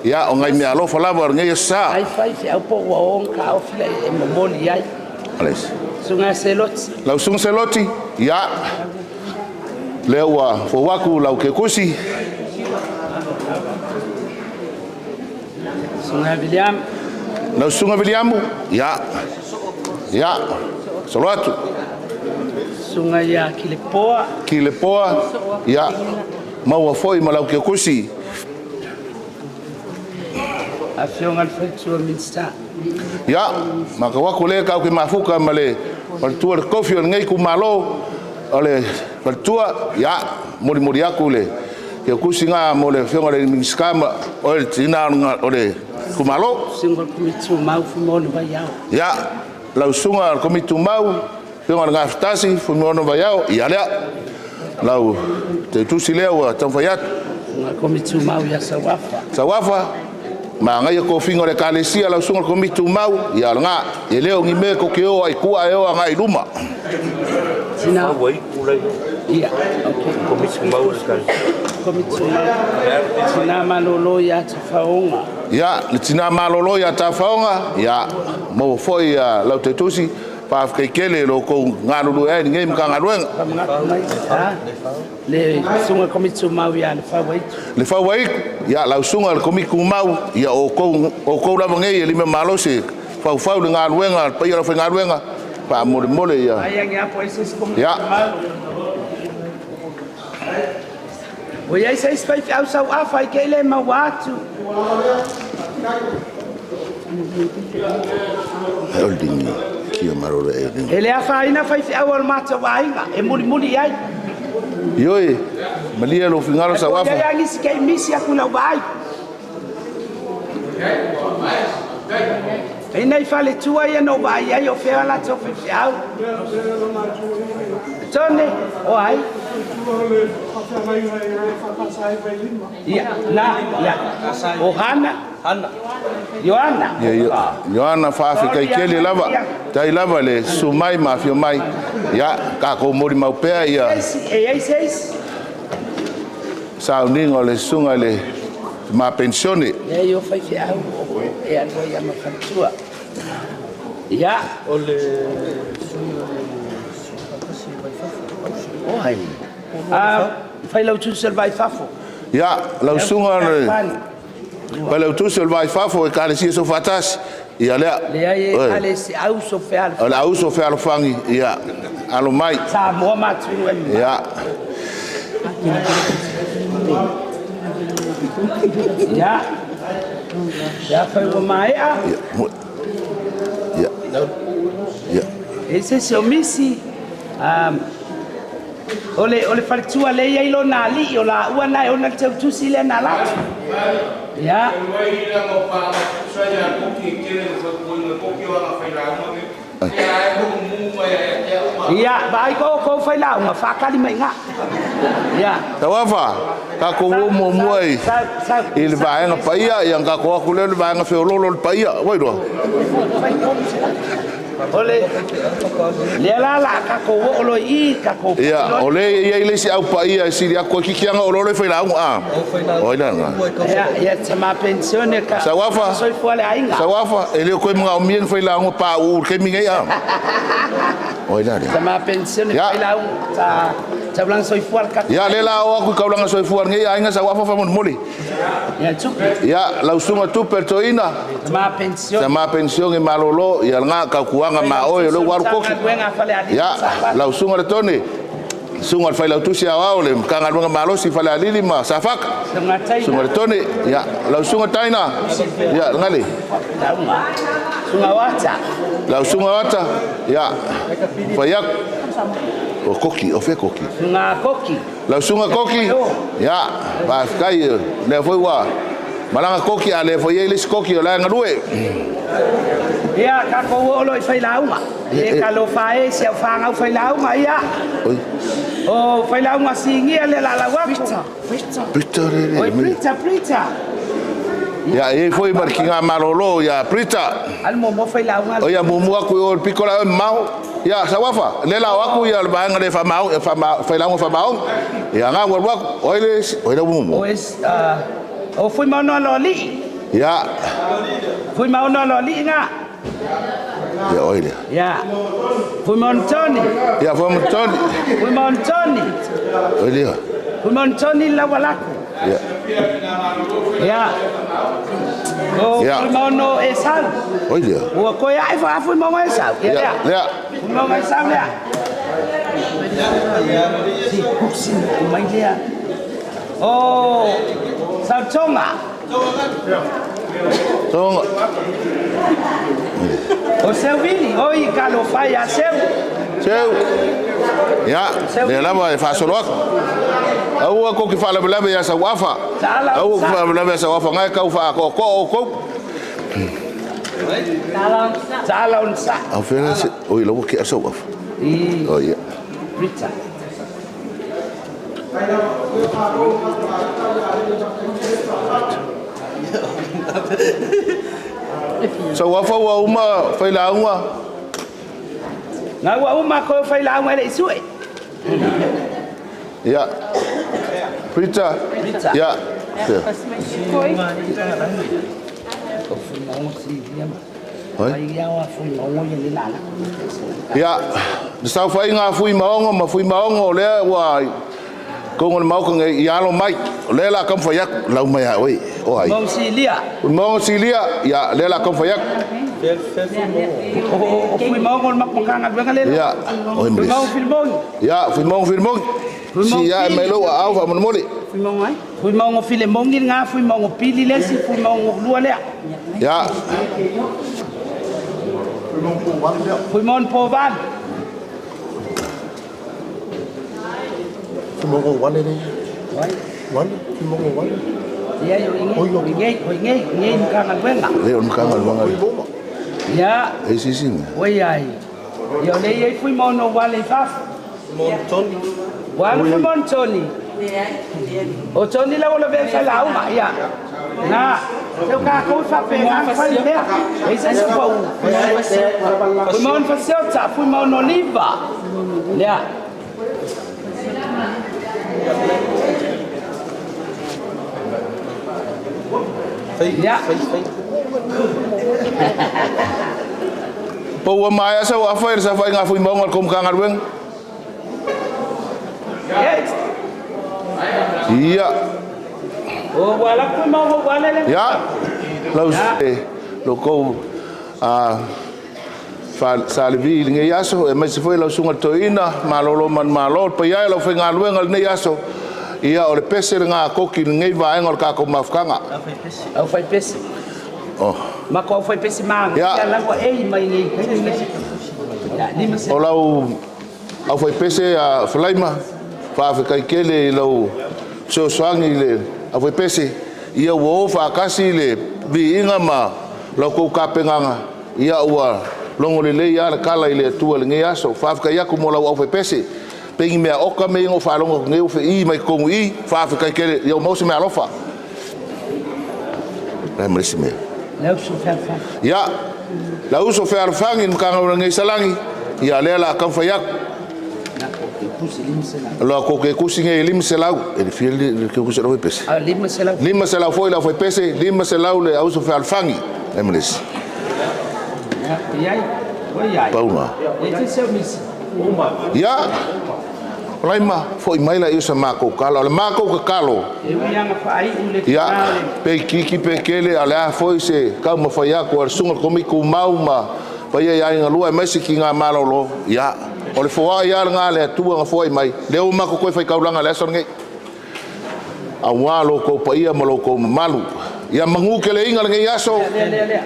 ia, o nai mea alofa lava o lenei aso sa. Lau susuga Seloti, ia, lea ua fou atu lau teutusi. Lau susuga Viliamu, ia, ia, solo atu. Susuga ia Kilepoa. Kilepoa, ia, maua foi ma lau teutusi. Afioga i le faletua Minisita. Ia, matau atu lea tatou te mafuta ma le faletua le tofi o lenei itumalo o le faletua, ia, molimoli atu le teutusi na mo le afioga i le Minisita ma o le tina o le itumalo. Susuga o le Komiti Tumau Fuimaono Vaiao. Ia, lau susuga o le Komiti Tumau, afioga i le Gafatasi, Fuimaono Vaiao, ia lea, lau teutusi lea ua taumafai atu. Susuga Komiti Tumau ia Sauafa. Sauafa, magaia tofiga o le ekalesia lau susuga i le Komiti Tumau, ia lena, e le o ni mea tou te o ai i tua ae o agai i luma. Sina. Ia, okay. Komiti Tumau. Tina malolo ia Tafaoga. Ia, le tina malolo ia Tafaoga, ia, maua foi lau teutusi, faafetai tele lo outou galulue ai i lenei Matagaluega. Faamagatu mai. Le susuga Komiti Tumau ia Le Fauaitu. Le Fauaitu, ia, lau susuga i le Komiti Tumau, ia o outou lava nei e lima malosi faufau le galuega, le paia o le aufaigaluega, faamolemole ia. Ai agi apo ai se isi Komiti Ia. Tumau. O iai se isi faifeau sauafa i ke le maua atu. E o le digi, kia marolo e digi. E le afaina faifeau o le matou aiga, e mulimuli ai. Ioe, malia lou finagalo sauafa. E iai nisi ke misi aku lau vaai. E nei faletua ia no vaai ai o fea latou faifeau. Tone, o ai? Ia, na, ia. O Hana. Ioana. Ia, Ioana, faafetai tele lava. Tai lava le susu mai ma afio mai. Ia, tatou molimau pea ia. E iai se isi. Sauniga o le susuga i le tama penisione. Leai o faifeau e alu ai ama faletua. Ia. O le sui o le faatasi mai fafo. O ai. Failautusi o le Vai Fafo. Ia, lau susuga o le failautusi o le Vai Fafo e Ekalesia Soofaatasi. Ia lea. Leai e ale se auso fealofani. O le auso fealofani, ia, alo mai. Samoa ma atunuu e mamao. Ia. Ia. Ia fai ua maea. Ia. Ia. Ia. E se isi o misi. O le faletua le iai lona alii o laua na e ona le teutusi lea na latu. Ia. Ia, vaai ko kou failauga, faakali mai iga. Ia. Tauafa, tatou o muamua i i le vaega paia, ia ona tatou o atu lea i le vaega feoloolo o le paia. Ua iloa? O le lea la la tatou oo loa i i tatou. Ia, o lea e i ai le isi au paia e sili atu toeitiiti lava ona oo loa lea i failauga, a? O ai la lena? Ia, ia tama penisione ka. Sauafa, Soifua le aiga. Sauafa, e le o toe manaomia ni failauga pauu i le taimi nei, a? O ai la lea? Tama penisione Ia. failauga ta taulaga soifua le tatou. Ia, lea la o atu i taulaga soifua a lenei aiga Sauafa faamolemole. Ia tupe. Ia, lau susuga Tupe le Toeaina. Tama penisione. Tama penisione malolo, ia lena tautuaga ma oe o lea ua alu koki. Ia, lau susuga le Tone, susuga i le Failautusi Aoao o le Matagaluega Malosi i Falealili ma Safata. Susuga le Tone, ia, lau susuga Taina, ia, lena le. Susuga Oata. Lau susuga Oata, ia, fai atu. O Koki, o fea Koki? Susuga Koki. Lau susuga Koki, ia, faafetai, lea foi ua malaga Koki, a lea foi e i ai le isi Koki o la e galue. Ia, tatou oo loa i failauga. E talofa e si au fanau failauga, ia. Oi. O failauga sinia le lalau atu. Brita, Brita le le. Oi, Brita, Brita. Ia, e i ai foi ma le tiga malolo ia Brita. Alu muamua failauga. O ia muamua atu i o i le pito la oe mamao. Ia, Sauafa, lea la o atu ia le vaega le faamao, failauga faamaoni. Ia, na ua alu atu. O ai le isi? O ai la ua muamua? O es, o Fuimaono Aloalii. Ia. Fuimaono Aloalii na. Ia, o ai lea? Ia. Fuimaono Tony. Ia, Fuimaono Tony. Fuimaono Tony. O ai lea? Fuimaono Tony Lawalako. Ia. Ia. O Ia. Fuimaono Esau. O ai lea? Ua koe ae fa Fuimaono Esau. Ia Ia, lea. lea. Fuimaono Esau lea. Si kusi mai lea. O Sautonga. Tonga. O Seuvili, oi talofa ia Seu. Seu. Ia, lea lava e faasolo atu. Aua kou te faalavelave ia Sauafa. Aua kou te faalavelave ia Sauafa, na e tau faakoakoa outou. Tala on sa. Au fea la se, oi la ua kea Sauafa. O ia. Rita. Sauafa ua uma failauga. Na ua uma koe failauga e le i sue. Ia. Rita. Rita. Ia. Ia, le saofaiga a Fuimaono ma Fuimaono o lea ua totonu o le Maota nei i alo mai, o lea o le a taumafai atu, lau mai a oe, o ai? Fuimaono Silia. Fuimaono Silia, ia, lea o le a taumafai atu. O Fuimaono o le Matagaluega lea. Ia, oi Maria. Fuimaono Filimoni. Ia, Fuimaono Filimoni. Si ae mai lou aao faamolemole. Fuimaono Filemoni lena, Fuimaono Pili le isi, Fuimaono lua lea. Ia. Fuimaono Povali. Fuimaono Wale lea. Wale, Fuimaono Wale. Ia, o ingei, o ingei, o ingei Matagaluega. Lea o le Matagaluega lea. Ia. E isi isi mea. Oi ai. Ia o lea e i ai Fuimaono Wale i fafo. Ua alu Fuimaono Tony. O Tony la ua lavea i failauga. Ia. Na. Seu tatou e faapena ona fai le mea. E i ai se isi pau. Fuimaono Fasiota, Fuimaono Oliva. Lea. Ia. Pau ua maea sau afa i le saofaiga a Fuimaono a le tou Matagaluega? Ia. Ia. Lau lo kou Sa Levi i lenei aso, aemaise foi lau Susuga i le Toeaina, malolo manumalo, le paia e o le aufaigaluega i lenei aso. Ia, o le pese lena a Koki i lenei vaega o le tatou mafutaga. Aufaipese. Oh. Mako aufaipese ma Ia. ia lau ei mai nei. Ia, lima se. O lau aufaipese a Falaima, faafetai tele i lau fesoasoani i le aufaipese. Ia ua o faatasi le viiga ma la outou tapenaga, ia ua logo lelei lava le tala i le Atua i lenei aso. Faafetai atu mo lau aufaipese, pei ni meaoka mea ia na ou faalogo atu nei ua fe'i mai totonu i i, faafetai tele, ia ua maua se meaalofa. O le a ma le isi mea? Ia, le auso fealofani i le Matagaluega nei Salani, ia o lea o le a taumafai atu. O lo o tou tusi nei e $500, e fia le tusi a le aufaipese? $500 foi le aufaipese, $500 le auso fealofani. O le a ma le isi? Pau lena. Ia, Falaima, foi mai lea o se matou tala. O le matou tatalo, ia, pe itiiti pe tele, a o le a foi se taumafai atu a le susuga i le Komiti Tumau ma paia i aiga lua aemaise tina malolo, ia, o le foai lava lena a le Atua na foai mai, lea ua matou toe faitaulaga i le aso lenei, aua lo outou paia ma lo outou mamalu. Ia manuteleina lenei aso. Lea.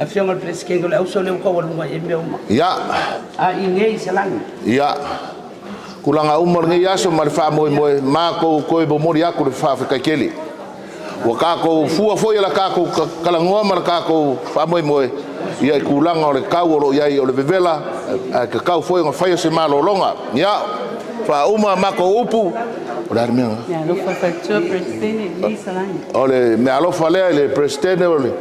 Afioga i le Peresetene o le Auso lea ua taualuga i ai mea uma. Ia. A i nei i Salani. Ia. Tulaga uma o lenei aso ma le faamoemoe, matou toe momoli atu le faafetai tele. Ua tatou fua foi i le tatou talanoa ma le tatou faamoemoe, ia i tulaga o le tau o lo o i ai o le vevela, ae tatau foi ona faia se malologa. Ia, faauma matou upu, o le a le mea lena? Meaalofa faletua Peresetene i Salani. O le meaalofa lea i le Peresetene o le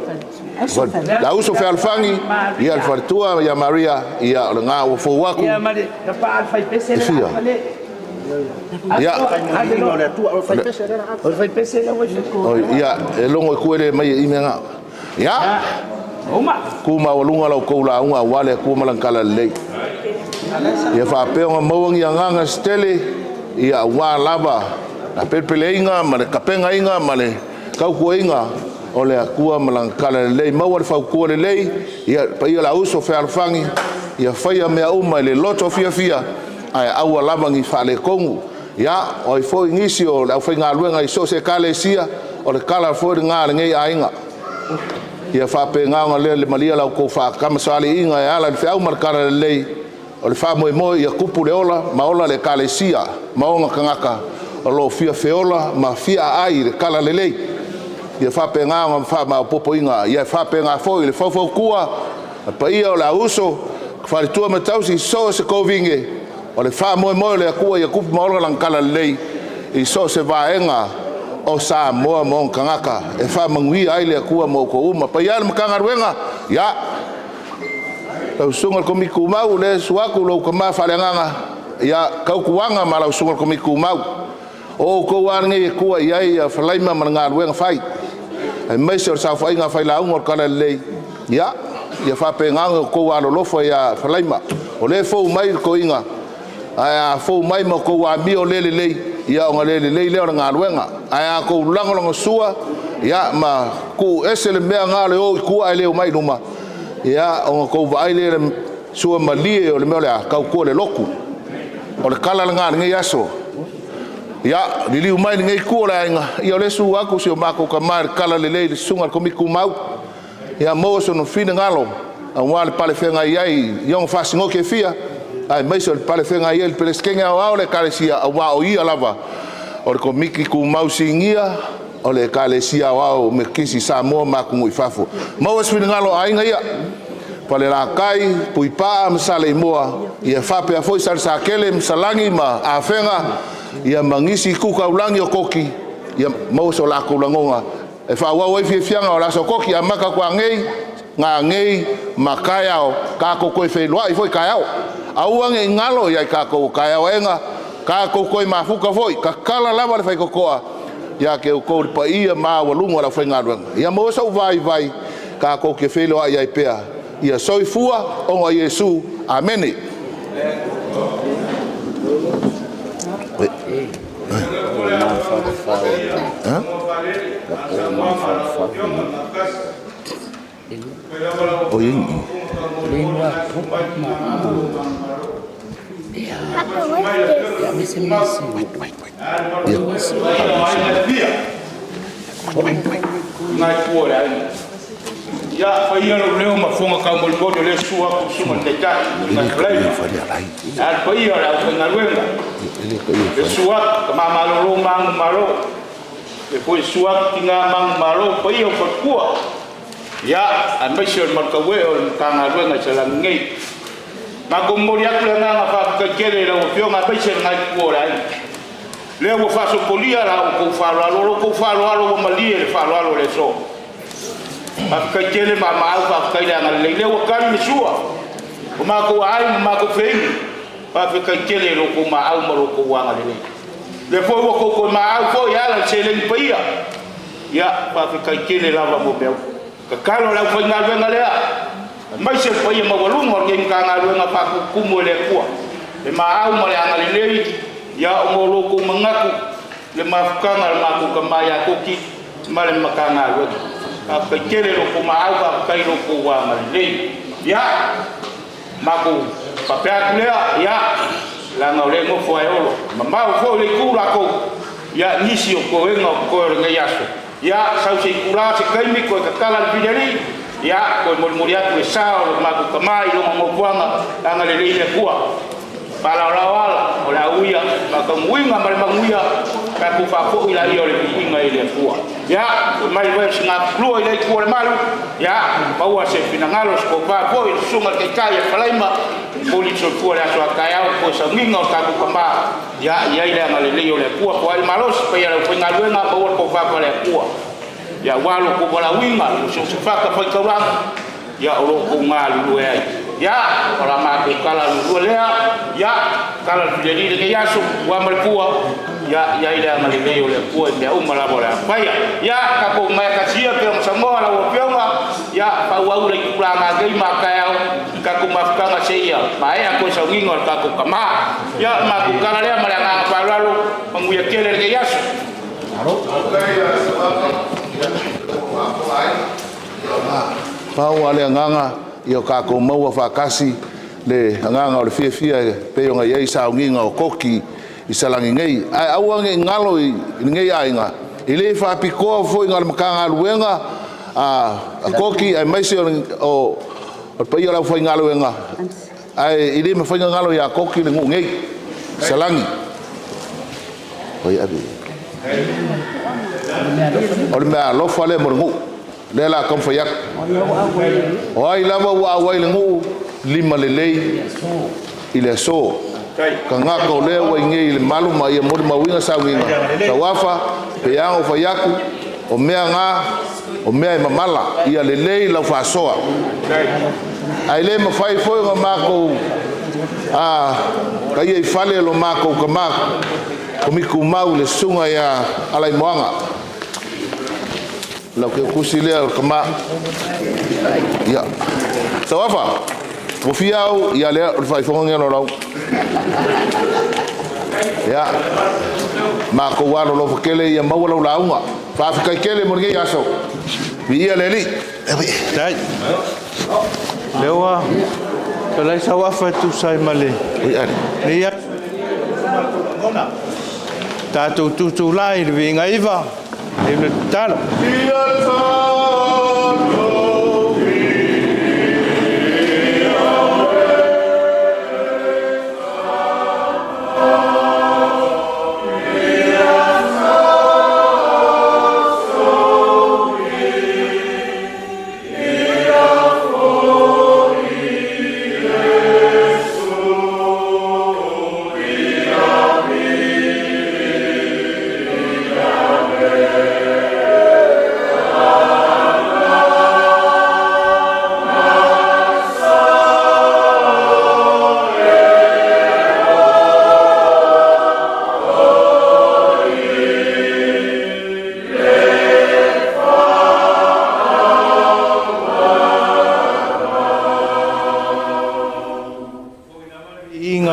le auso fealofani, ia le faletua ia Maria, ia o lena ua fou atu. Ia ma le tapaa le faipese le Fia. fale. Ia. O le faipese le ua O, ia, e logo i kuele mai e ime ngā. Ia, Uma. ku maualuga lau kou lauga aua le Atua ma lana talalelei. Ia faapea ona maua ni agaga se tele, ia aua lava la pelepeleiga ma le tapenaina ma le tautuaina o le Atua ma lana talalelei. Maua le fautua lelei, ia le paia o le auso fealofani, ia faia mea uma i le loto fiafia, ae aua lava ni faaletonu. Ia, o ai foi nisi o le aufaigaluega i so o se ekalesia, o le tala foi lena a lenei aiga. Ia faapena ona lea le malia la outou faatamasoaliiga e ala i le feau ma le talalelei, o le faamoemoe ia tupu le ola ma ola le ekalesia ma ona tagata o lo o fia feola ma fia aai i le talalelei. Ia faapena ona faamaopoopoina, ia faapena foi le faufautua, le paia o le auso, faletua ma tausi, so o se kovine, o le faamoemoe o le Atua ia tupu ma ola lana talalelei i so o se vaega o Samoa ma ona tagata e faamanuia ai le Atua ma outou uma. Paia e le Matagaluega, ia, lau susuga i le Komiti Tumau, lea e susu atu lou tama faaleagaga, ia, tautuana ma lau susuga i le Komiti Tumau, o outou lava lenei e tua i ai Falaima ma le galuega fai, aemaise o le saofaiga a failauga o le talalelei, ia, ia faapena ona outou alolofa ia Falaima. O lea e fou mai le toeaina, ae a fou mai ma outou amio le lelei, ia ona le lelei lea o le galuega. Ae a outou lagolagosua, ia, ma tuu ese le mea na o le o i tua ae le omai i luma, ia, ona outou vaai lea i le sua malie o le mea o le a tautua le lotu. O le tala lena i lenei aso. Ia, liliu mai lenei itu o le aiga, ia o lea e susu atu si o matou tama i le talalelei i le susuga i le Komiti Tumau, ia maua sona finagalo aua le palefeagai ai i ona faasinote e fia, aemaise o le palefeagai ai i le Peresetene aoao o le Ekalesia, aua o ia lava o le Komiti Tumau Sinia o le Ekalesia aoao Metotisi Samoa ma atunuu i fafo. Maua se finagalo o aiga ia, Falelatai, Puipaa ma Saleimoa, ia faapea foi Salesatele ma Salani ma Afega, ia ma nisi itu taulagi o Koki, ia maua so latou lagona e faaauau ai fiafiaga o le aso Koki, amata atu anei, nanei ma taeao, tatou toe feiloai foi taeao. Aua ne i galo ia i tatou o taeao aena, tatou toe mafuta foi, tatala lava le faitotoa ia te outou le paia maualuga o le aufaigaluega. Ia maua sou vaivai tatou te feiloai ai pea. Ia soifua ona o Iesu. Amene. O i. Papa, what's this? Ia. Ngai tua le aiga. Ia, faia lou leo ma fofoga taumolimoli o lea susu atu susuga i le Taitai, E Susuga le i ka ia Falaima. fale alai. A le paia o le aufaigaluega, E le ka ia le fale. susu atu, tama malolo ma ago malo. Lea foi e susu atu tina manumalo, paia o faletua, ia, aemaise o le malutauee o le Matagaluega i Salani nei. Matou momoli atu le agaga faafetai tele i lau Afioga aemaise lena itu o le aiga. Lea ua faasopolia la outou faaaloalo, o lo outou faaaloalo ua malie le faaaloalo i le aso. Faafetai tele maamaau, faafetai le agalelei. Lea ua tali le sua o matou aai ma matou feinu. Faafetai tele i lo outou maau ma lo outou agalelei. Lea foi ua outou toe maau foi e ala i le seleni paia. Ia, faafetai tele lava mo mea uma. Tatalo le aufaigaluega lea, aemaise le paia maualuga o lenei Matagaluega faatumutumu e le Atua, le maau ma le agalelei, ia ona o lo outou manatu i le mafutaga a le matou tama ia Koki ma le Matagaluega. Faafetai tele i lo outou maau, faafetai i lo outou agalelei. Ia, matou faapea atu lea, ia, leaga o lea e nofo lava e Olo, mamao foi le itu latou, ia, nisi o toega o totoe o lenei aso. Ia, sau se itula, se taimi, toe tatala le filialii, ia, toe molimoli atu le sa o le matou tama i lona nofoaga, agalelei le Atua. Faalaolao ala o le auia, faataunuuina ma le manuia, tatou faafoi laia o le viiga i le Atua. Ia, foi mai le sina lua i le itu o le malu, ia, maua se finagalo, se tofa foi, le susuga i le Taitai a Falaima, momoli le soifua i le aso a taeao, toe sauniga o tatou tama, ia, i ai le agalelei o le Atua, foai le malosi, paia i le aufaigaluega, maua le tofa faale-Atua. Ia, aua lo outou valaauina, so o se fatafaitaulaga, ia, o lo o outou galulue ai. Ia, o la matou tala lulua lea, ia, tala le filialii lenei aso, ua ma le pua, ia, i ai le agalelei o le Atua i mea uma lava o le a faia. Ia, tatou maea tasi ia, pe ona Samoa lau Afioga, ia, faaauau le itulaga nei ma taeao, tatou mafutaga seia maea toe sauniga o le tatou tama. Ia, matou tala lea ma le agaga faaaloalo, manuia tele lenei aso. Pau lava le agaga ia o tatou maua faatasi le agaga o le fiafia e pei ona i ai sauniga o Koki i Salani nei. Ae aua ne i galo i lenei aiga, e le faapitoa foi na o le Matagaluega a Koki aemaise o le paia o le aufaigaluega, ae e le mafai ona galo ia Koki le nuu nei, Salani. O le meaalofa lea mo le nuu, lea o le a taumafai atu. O ai lava ua auai le nuu, lima lelei i le aso. Tagata o lea ua i inei i le malu ma ia molimauina sauniga, Sauafa, pei lava ona ou fai atu, o mea na, o mea e mamala, ia lelei lau faasoa. Ae le mafai foi ona matou taia i fale lo matou tama Komiti Tumau le susuga ia Alaimoaga. Lau teutusi lea o le tama. Ia. Sauafa, ua fia au, ia lea, o le faaifoga lea o lau. Ia, matou alolofa tele ia maua lau lauga. Faafetai tele mo lenei aso. Viia le Alii. Dai. Lea ua fetalai Sauafa e tusa ai ma le nei tatou tutulai i le viiga iva e le tatalo. Viiga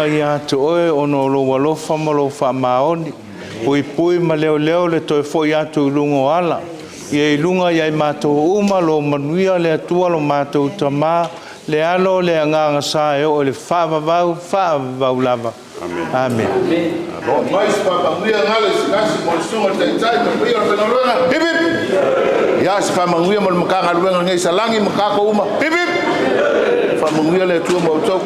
ia te oe ona o lou alofa ma lou faamaoni, puipui ma leoleo le toe foi atu i luga o ala. Ia i luga ia i matou uma lo manuia le Atua lo matou Tama, le Alo, le Agaga Sa e oo i le faavavau, faavavau lava. Amen. Mai se faamanuia gale se tasi mo le susuga i le Taitai ma le paia o le aufaigaluega. Hip hip! Ia se faamanuia mo le Matagaluega lenei i Salani ma tatou uma. Hip hip! Faamanuia le Atua ma outou.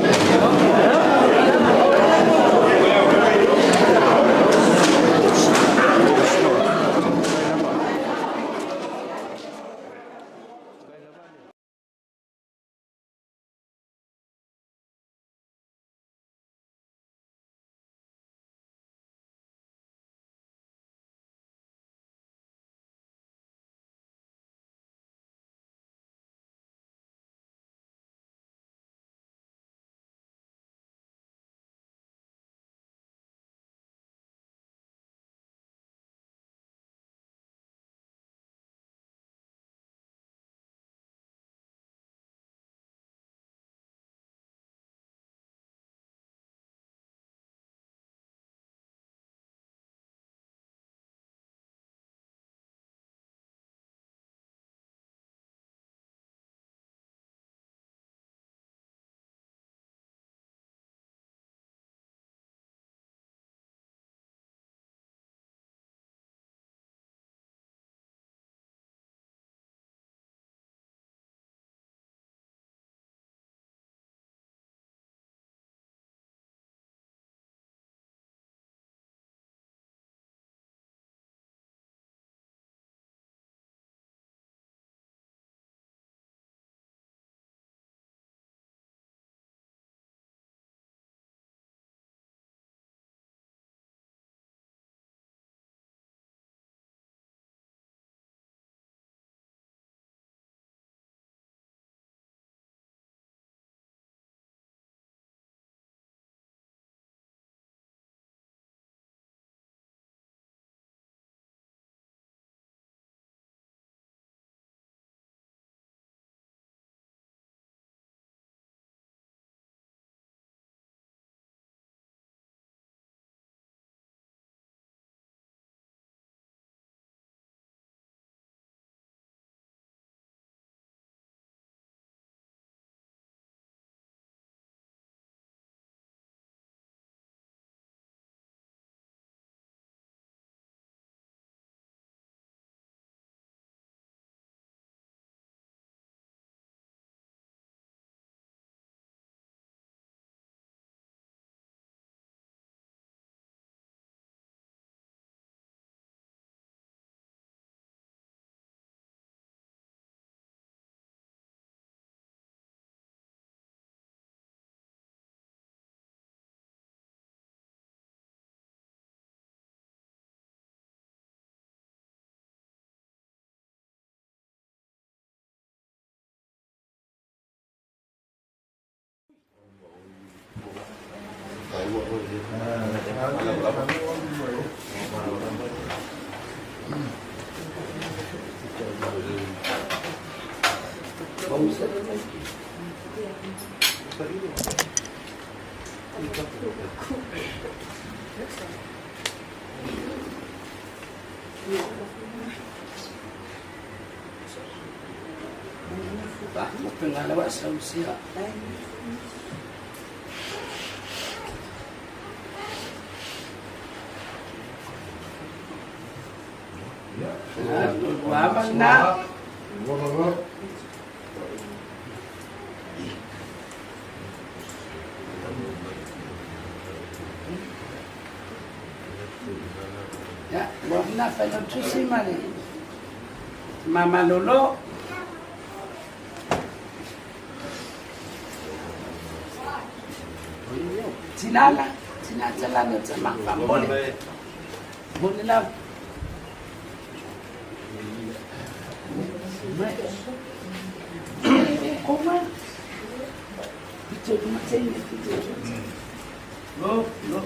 Failautusi ma le Mamalolo. Tinala, tinala tama mole. Mole la. Koma. Pito kuma tene pito. No, no.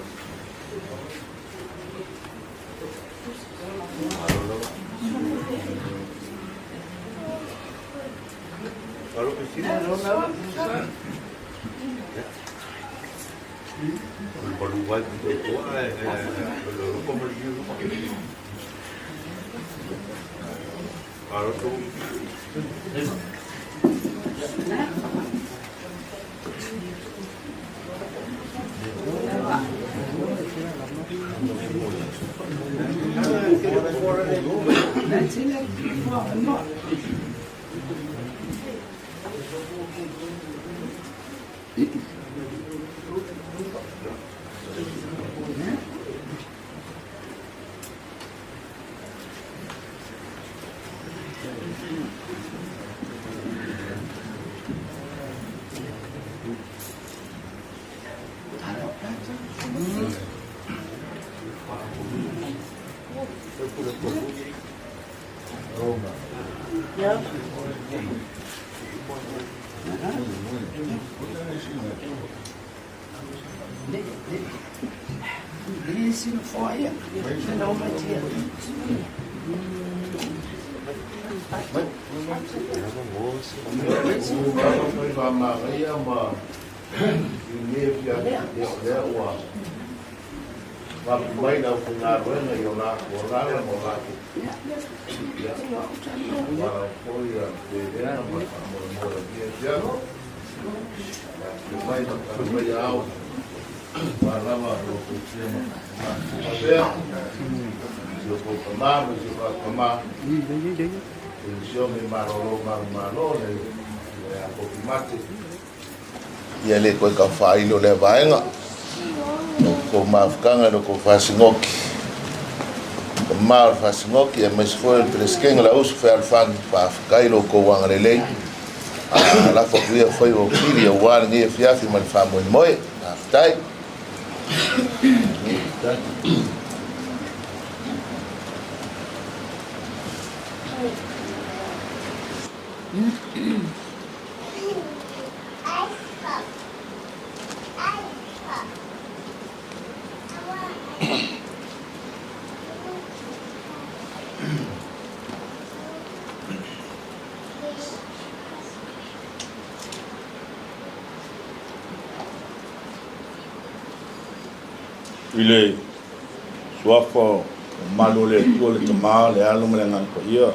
Ia le koe ka whailo le vaenga. No ko mafukanga no ko whasingoki. Ka maa whasingoki e mais foi le preskenga la usu whea alfangi whaafkai lo ko wanga le lei. A la whakuia whai o kiri o wā ngi e fiafi ma le whamoe moe. Aftai. I le suafa o malo le tua le tamā le alo ma le ngana pa ia.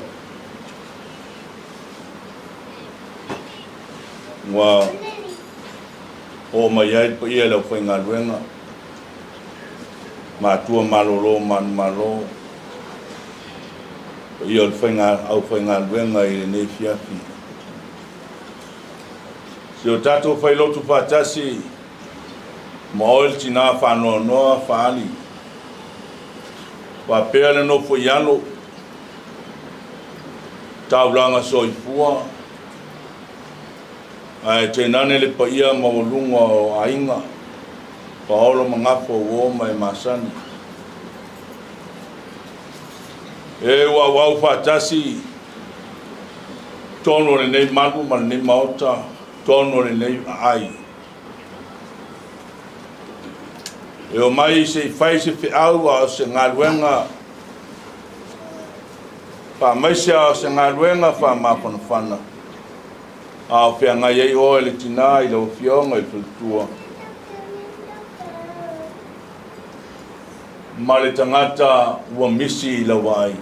Ua o mai ai pa ia le au whaingaluenga. Mātua malolo manu malo. Pa ia o le whainga, au whaingaluenga i le nei fiafi. Se o tātou whailotu whātasi, ma oe le tinā whanoanoa whaali. Whapea le nofo i alo, taulanga soifua, ae tenane le paia maualuga o aiga, paolo ma gafa uō ma e masani. E uauau faatasi, tonu o lenei malu ma lenei maota, tonu o lenei aai. E omai se i fai se feau a o se galuega faamaise a o se galuega faamafanafana a o feagai ai oe le tinā i lau Afioga i le faletua ma le tagata ua misi i lau vaai.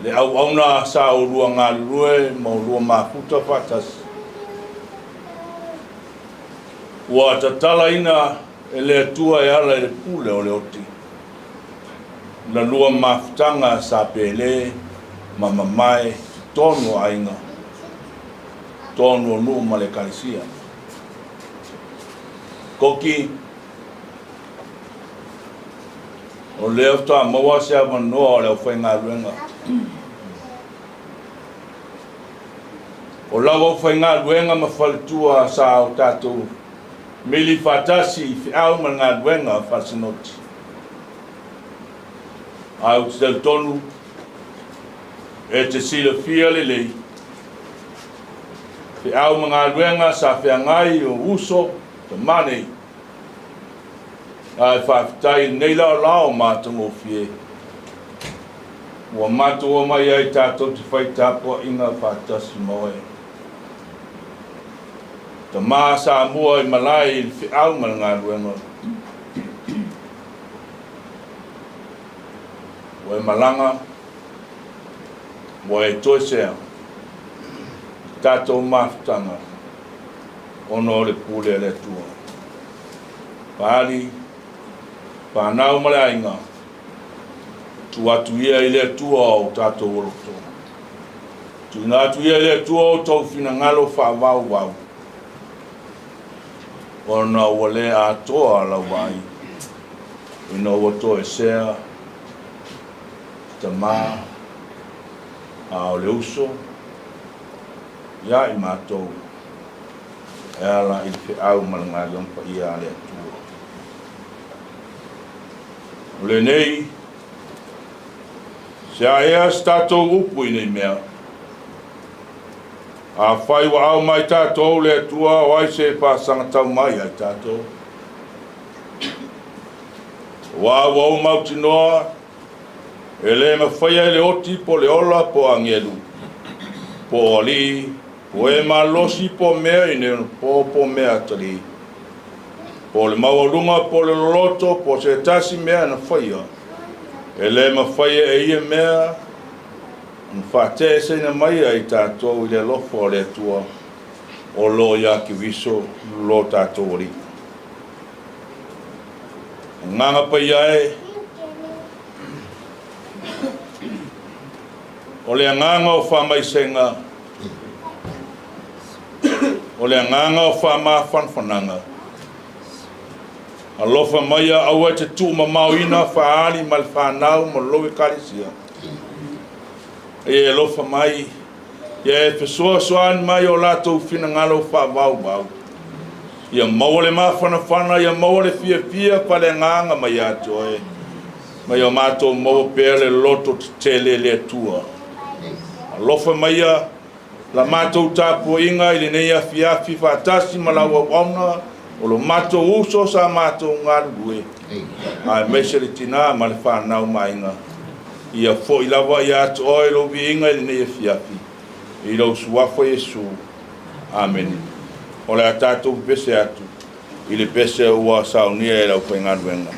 Le auauna sa oulua galulue ma oulua mafuta faatasi, ua tatalaina e le Atua e ala i le pule o le oti la lua mafutaga sa pele ma mamae totonu o aiga, totonu o nuu ma le ekalesia. Koki, o lea faatoa maua se avanoa o le aufaigaluega. O lau aufaigaluega ma faletua sa o tatou mili faatasi i feau ma le galuega faasinoti. Ae ou te talitonu e te silafia lelei feau ma galuega sa feagai o uso tama nei. Ae faafetai i lenei laolao matagofie ua matou omai ai tatou te fai tapuaiga faatasi ma oe. Tama Samua i malae i le feau ma le galuega. Ua e malaga, ua e toesea i tatou mafutaga ona o le pule a le Atua. Paali, fanau ma le aiga, tuu atu ia i le Atua o tatou oloto. Tuuina atu ia i le Atua o tou finagalo faavauvau, ona ua le atoa lau vaai, ina ua toesea tama a o le uso ia i matou e ala i le feau ma le galuega paia a le Atua. O lenei, se aea se tatou upu i nei mea. Afai ua ao mai tatou le Atua, o ai se faasagatau mai ai tatou? Aua ua ou mautinoa, e le mafaia e le oti po le ola po agelu, po o alii, po e malosi po mea i nei onapo po mea atalii, po le maualuga po le loloto po se tasi mea na faia, e le mafaia e ia mea ona faateeseina mai ai tatou i le alofa o le Atua o lo ia Keriso lo tatou Alii. Agaga paia e, o le agaga o faamaisega, o le agaga o faamafanafanaga, alofa maia aua e te tuumamaoina faali ma le fanau ma lou ekalesia. E alofa mai, ia e fesoasoani mai o latou finagalo faavauvau. Ia maua le mafanafana, ia maua le fiafia faaleagaga mai ia te oe. Ma ia matou maua pea le loto tetele le Atua. Alofa maia la matou tapuaiga i lenei afiafi faatasi ma lau auauna o lo matou uso sa matou galulue. Aemaise le tinā ma le fanau ma aiga. Ia foi lava ia te oe lou viiga i lenei afiafi. I lou suafa Iesu. Amene. O le a tatou pese atu i le pese ua saunia e le aufaigaluega.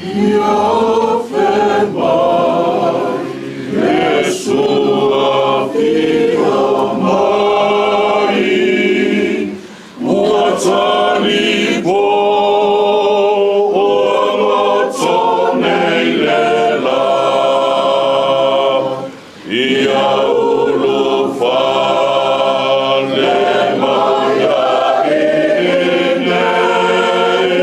Ia fe mai, Iesu afio mai, ua talipo o loto nei le la. Ia ulu fale mai a i nei.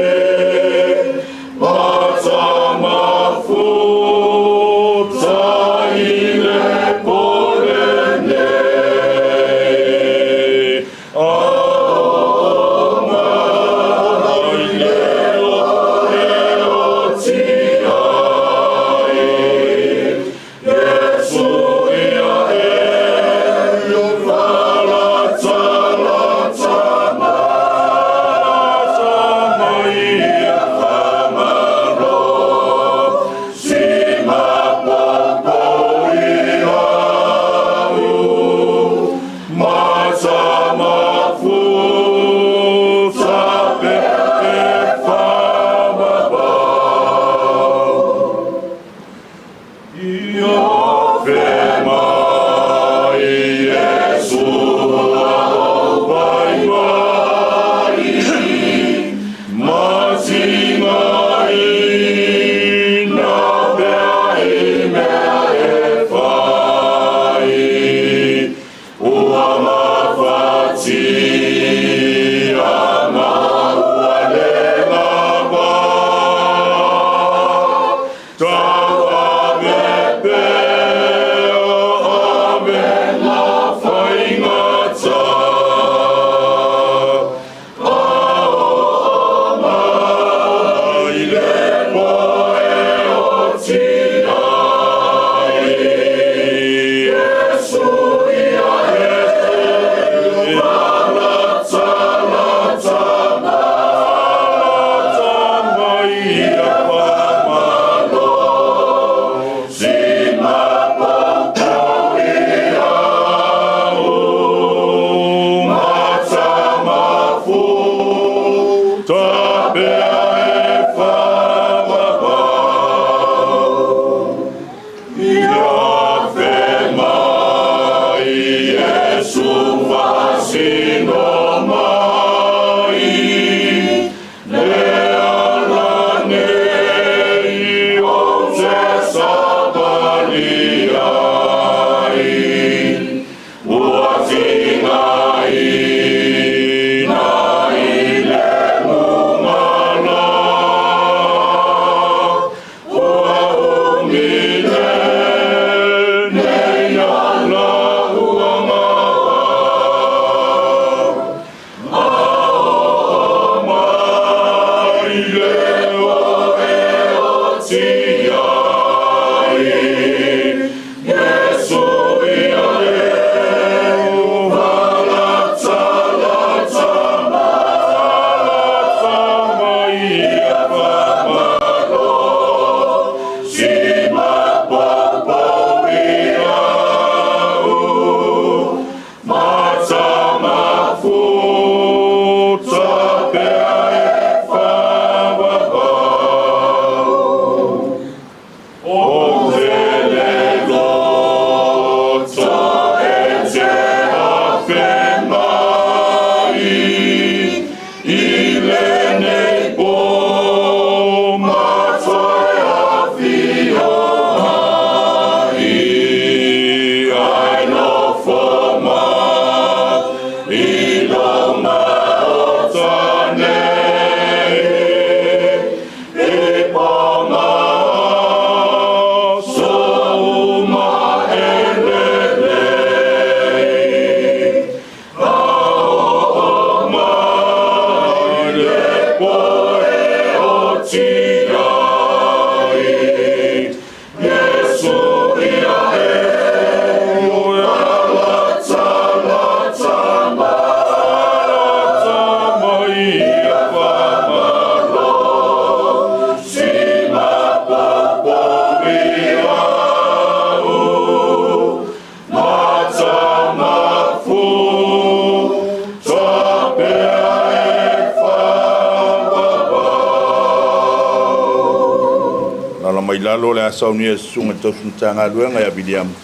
Lala mai lalo le a saunia e susuga i tausi Matagaluega ia Viliamu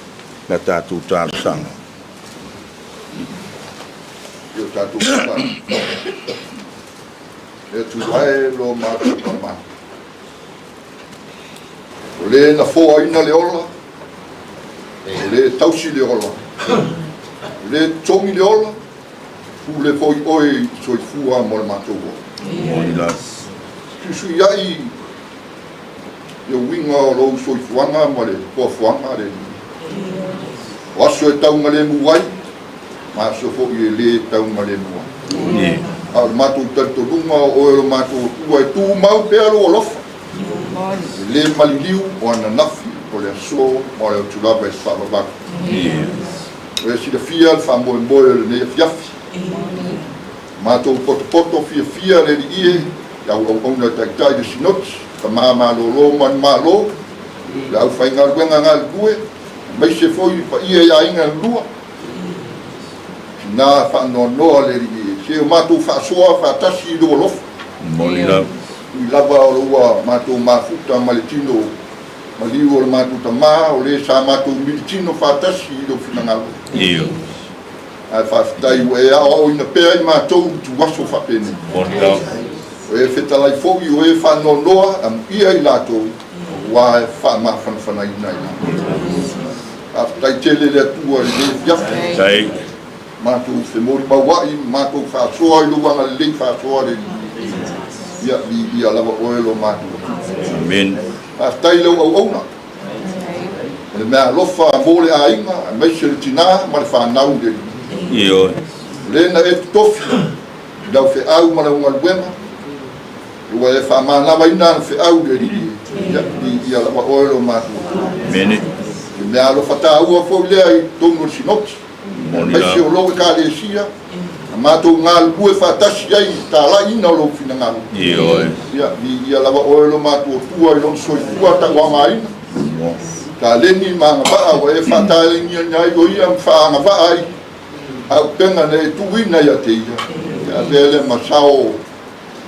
le a tatou talosaga. I o tatou tatalo. Le Atua e lo matou Tama, o le na foaina le ola, o le tausi le ola, o le totogi le ola, pule foi oe i le soifua mo le matou ola. Moni lava. Suisuiai le uiga o lou soifuaga ma le foafoaga le Alii. O aso e taugalemu ai, ma aso foi e lē taugalemu ai. A o le matou talitonuga o oe o le matou Atua e tumau pea lou alofa, e lē maliliu o ananafi, o le aso ma o le atu lava i le faavavau. O e silafia le faamoemoe o lenei afiafi. Matou potopoto fiafia le Alii e, i au auauna e taitai le Sinoti, tama malolo ma ni malo, le aufaigaluega galulue, aemaise foi le paia i aiga e lua. Tina faanoanoa le Alii e, se o matou faasoa faatasi i lou alofa. Moni lava. Ui lava o lo ua matou mafuta ma le tino maliu o le matou tama, o le sa matou militino faatasi i lou finagalo. Io. Ae faafetai ua e aoaoina pea i matou i ituaso faapenei. Moni lava. O e fetalai foi, o e faanoanoa, amuia i latou, aua e faamafanafanaina i latou. Faafetai tele le Atua i lenei afiafi. Faafetai. Matou femolimauai, matou faasoa i lou agalelei faasoa le Alii. Ia, viia lava oe lo matou Atua. Amen. Faafetai i lau auauna. O le meaalofa mo le aiga, aemaise le tinā ma le fanau i le Alii. Ioe. O le na e totofi i lau feau ma lau galuega, ua e faamanavaina ana feau i le Alii. Ia, viia lava oe lo matou Atua. Amene. O le meaalofa taua foi lea i totonu o le Sinoti, Moni aemaise lava. o lou Ekalesia, na matou galulue faatasi ai i le talaiina o lou finagalo. Ioe. Ia, viia lava oe lo matou Atua i lona soifua tauaogaina, taleni ma agavaa ua e faataleniina ai o ia ma faaagavaa ai auupega na e tuuina ia te ia, e avea lea ma sao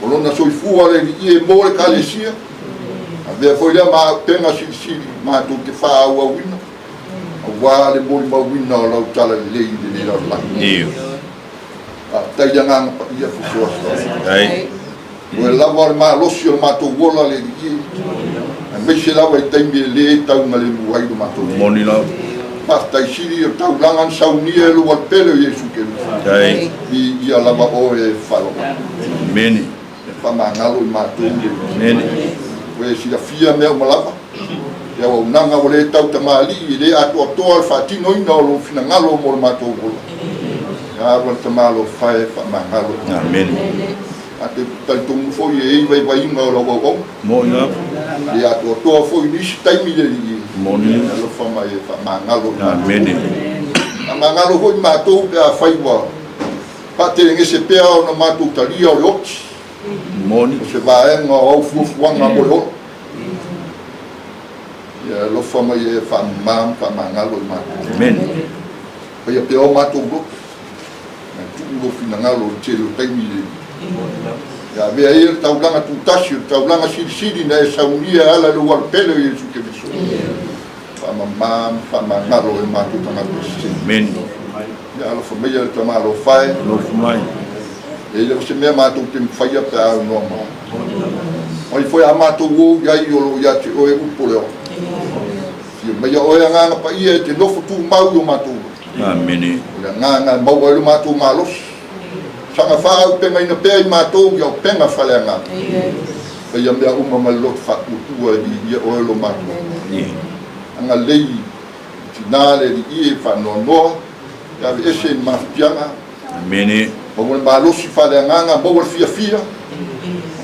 O lona soifua le Alii e mo le Ekalesia, avea foi lea ma auupega silisili matou te faaauauina, aua le molimauina o lau talalelei i lenei lalolagi. Faafetai i le Agaga Paia fesoasoani. Oe lava o le malosi o le matou ola le Alii e, aemaise lava i taimi e le taugalemu ai lo matou ola. Faafetai sili o le taulaga na saunia e lou Alepele o Iesu Keriso. Viia lava oe e faalogo. E faamagalo i matou le Alii. Oe e silafia mea uma lava, le auaunaga ua le tautamalii e le atoatoa le faatinoina o lou finagalo mo le matou ola. Ia ava le Tamalofa e faamagalo. A te talitonu foi e i ai vaivaiga o lau auauna. E le atoatoa foi i nisi taimi le Alii e. Alofa mai e faamagalo i matou. Faamagalo foi i matou pe afai ua faatelegese pea ona matou talia o le oti. O se vaega o au fuafuaga mo le ola. Ia alofa mai e faamama ma faamagalo i matou. Faia pea o matou loto. Ae tuu lou finagalo i le tele o taimi le Ia avea ai le taulaga tutasi, o le taulaga silisili na e saunia e ala i lou Alepele o Iesu Keriso. Faamama ma faamagalo e matou tagata sese. Ia alofa maia le Tama alofa e. E leai lava se mea matou te mafaia pe a aunoa mai. Mai foi a matou o i ai o lo o ia te oe upu o le ola. Afio maia oe Agaga Paia e te nofo tumau i o matou loto. Amene. O le agaga e maua ai lo matou malosi. Saga faaaupegaina pea i matou i auupega faaleagaga. Faia mea uma ma le loto faatuatua e viia oe lo matou Atua. Agalelei i tina le Alii e faanoanoa e aveese i le mafatiaga. Amene. Maua le malosi faaleagaga, maua le fiafia,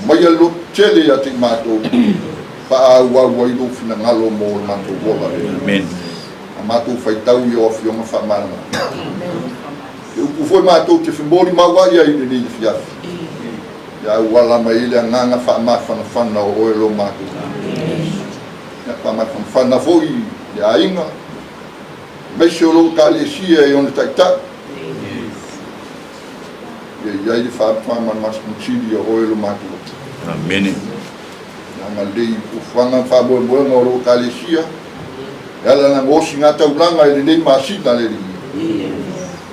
aumaia le loto tele ia te i matou, faaauau ai lou finagalo mo le matou ola. Amene. A matou faitau i o Afioga faamalamalama. E upu foi matou te femolimau ai ai i lenei afiafi, ia auala mai ai le agaga faamafanafana o oe lo matou Ia faamafanafana foi i le aiga, aemaise o lou Ekalesia e ona taitai. Ia i ai le faamalamalama o oe lo matou Atua. Amene. Ia agalelei i fuafuaga ma faamoemoega o lou Ekalesia, e ala ona gaosi taulaga i lenei masina le Alii.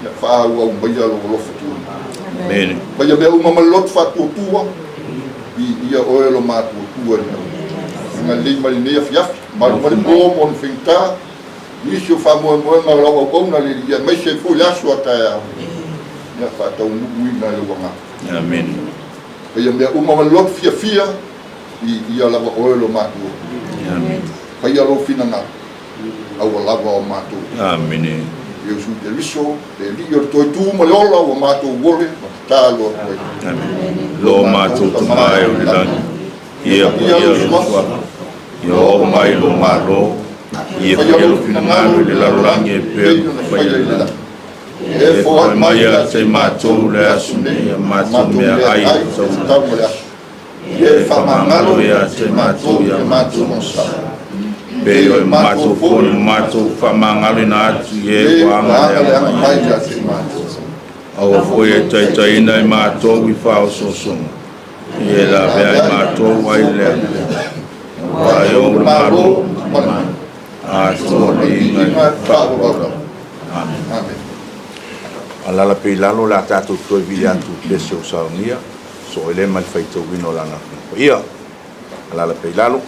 Ia faaauau maia lou alofa tuanai. Amene. Faia mea uma ma le loto faatuatua, viia oe lo matou Atua i le lagi. Agalelei mai lenei afiafi, malu mai le po ma ona faigata, nisi o faamoemoega o lau auauna le Alii, aemaise ai foi le aso a taeao. Ia faataunuuina e lou agaga. Amene. Faia mea uma ma le loto fiafia, viia lava oe lo matou Atua. Amene. Faia lou finagalo, aua lava o matou. Amene. Iesu Keriso, le Alii o le toe tu ma le ola ua matou ole ma tatalo atu ai. Amene. Lo matou Tama e o le lagi, ia paia lou suafa, ia oo mai lou Malo, ia faia lou finagalo i le lalolagi e pei ona faia i le lagi. E foai mai ia te matou le aso nei a matou meaai e tatau ma le aso. E faamagalo ia te matou ia matou gasala. Pei o e matou foi o matou faamagaloina atu i e ua aga leaga mai ia te matou. Aua foi e taitaiina i matou i faaosoosoga, ia e lavea i matou ai le leaga. Aua e ou le Malo ma le mana, atoa le viiga i le faavavau lava. Amene. Alala pea i lalo o le a tatou toe vili atu i pese o saunia, so e le ma le faitauina o lana Afioga Paia. Alala pea i lalo.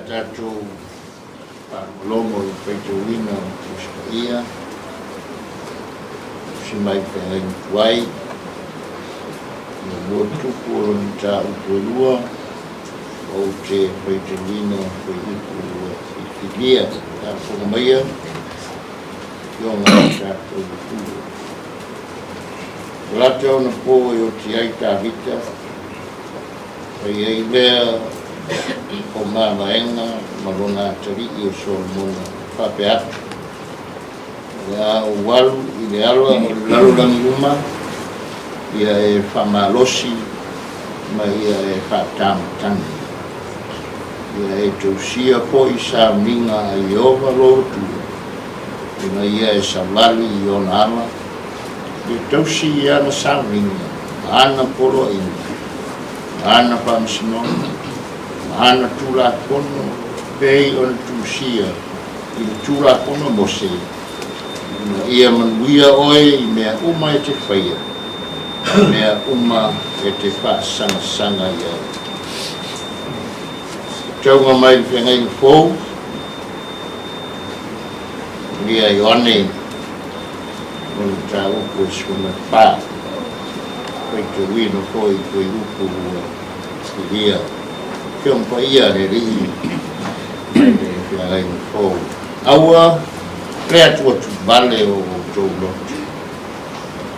tatou faalogologo i le faitauina o le Tusi Paia, tusi mai i Feagaiga Tuai, muamua Tupu o lona mataupu e lua, ou te faitauina fuaiupu ua filifilia. Faafofoga maia, Afioga i le tatou Atua. O lata ona po e oti ai Tavita, fai ai lea o mavaega ma lona atalii o Solomona, faapea atu, O le a ou alu i le ala o le lalolagi uma, ia e faamalosi ma ia e faatamatagi. Ia e tausia foi sauniga a Ieova lou Atua, ina ia e savali i ona ala, ia tausi i ana sauniga, ma ana poloaiga, ma ana faamasinoga, ma ana tulafono, pei ona tusia i le Tulafono a Mose, ina ia manuia oe i mea uma e te faia, ma mea uma e te faasagasaga i ai. Tauga mai le Feagaiga Fou, Ia Ioane o le mataupu e 14, faitauina foi fuaiupu ua filia. Afioga Paia le Alii mai le Feagaiga Fou. Aua le atuatuvale o outou loto,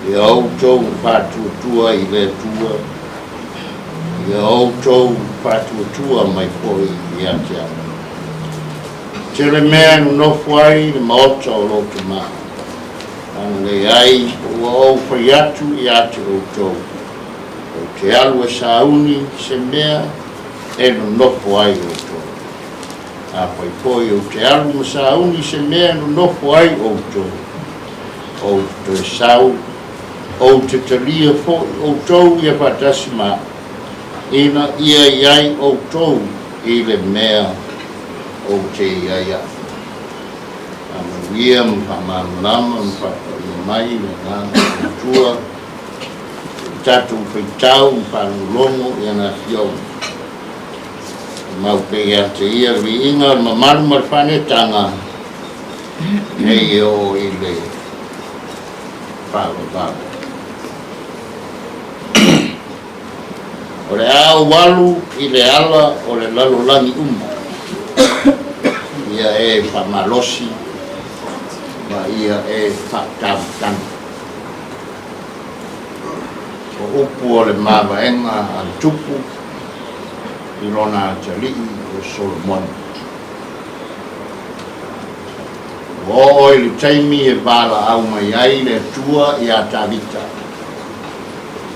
ia outou faatuatua i le Atua, ia outou faatuatua mai foi ia te au. Tele mea e nonofo ai le maota o lou tama, ana leai ua ou fai atu ia te outou, ou te alu e sauni se mea e nonofo ai outou. Afai foi ou te alu ma sauni se mea e nonofo ai outou, ou te toe sau, ou te talia foi outou ia faatasi ma au, ina ia i ai outou i le mea ou te i ai au. Faamanuia ma faamalamalama ma faapaia mai le Agaga o le Atua i le tatou faitau ma faalogologo i ana Afioga. E mau pea ia te Ia le viiga o le mamalu ma le faanetaga nei e oo i le faavavau. O le a ou alu i le ala o le lalolagi uma, ia e faamalosi ma ia e faatamatagi. O upu o le mavaega a le Tupu i lona atalii o Solomona. Ua oo i le taimi e valaau mai ai le Atua iā Tavita.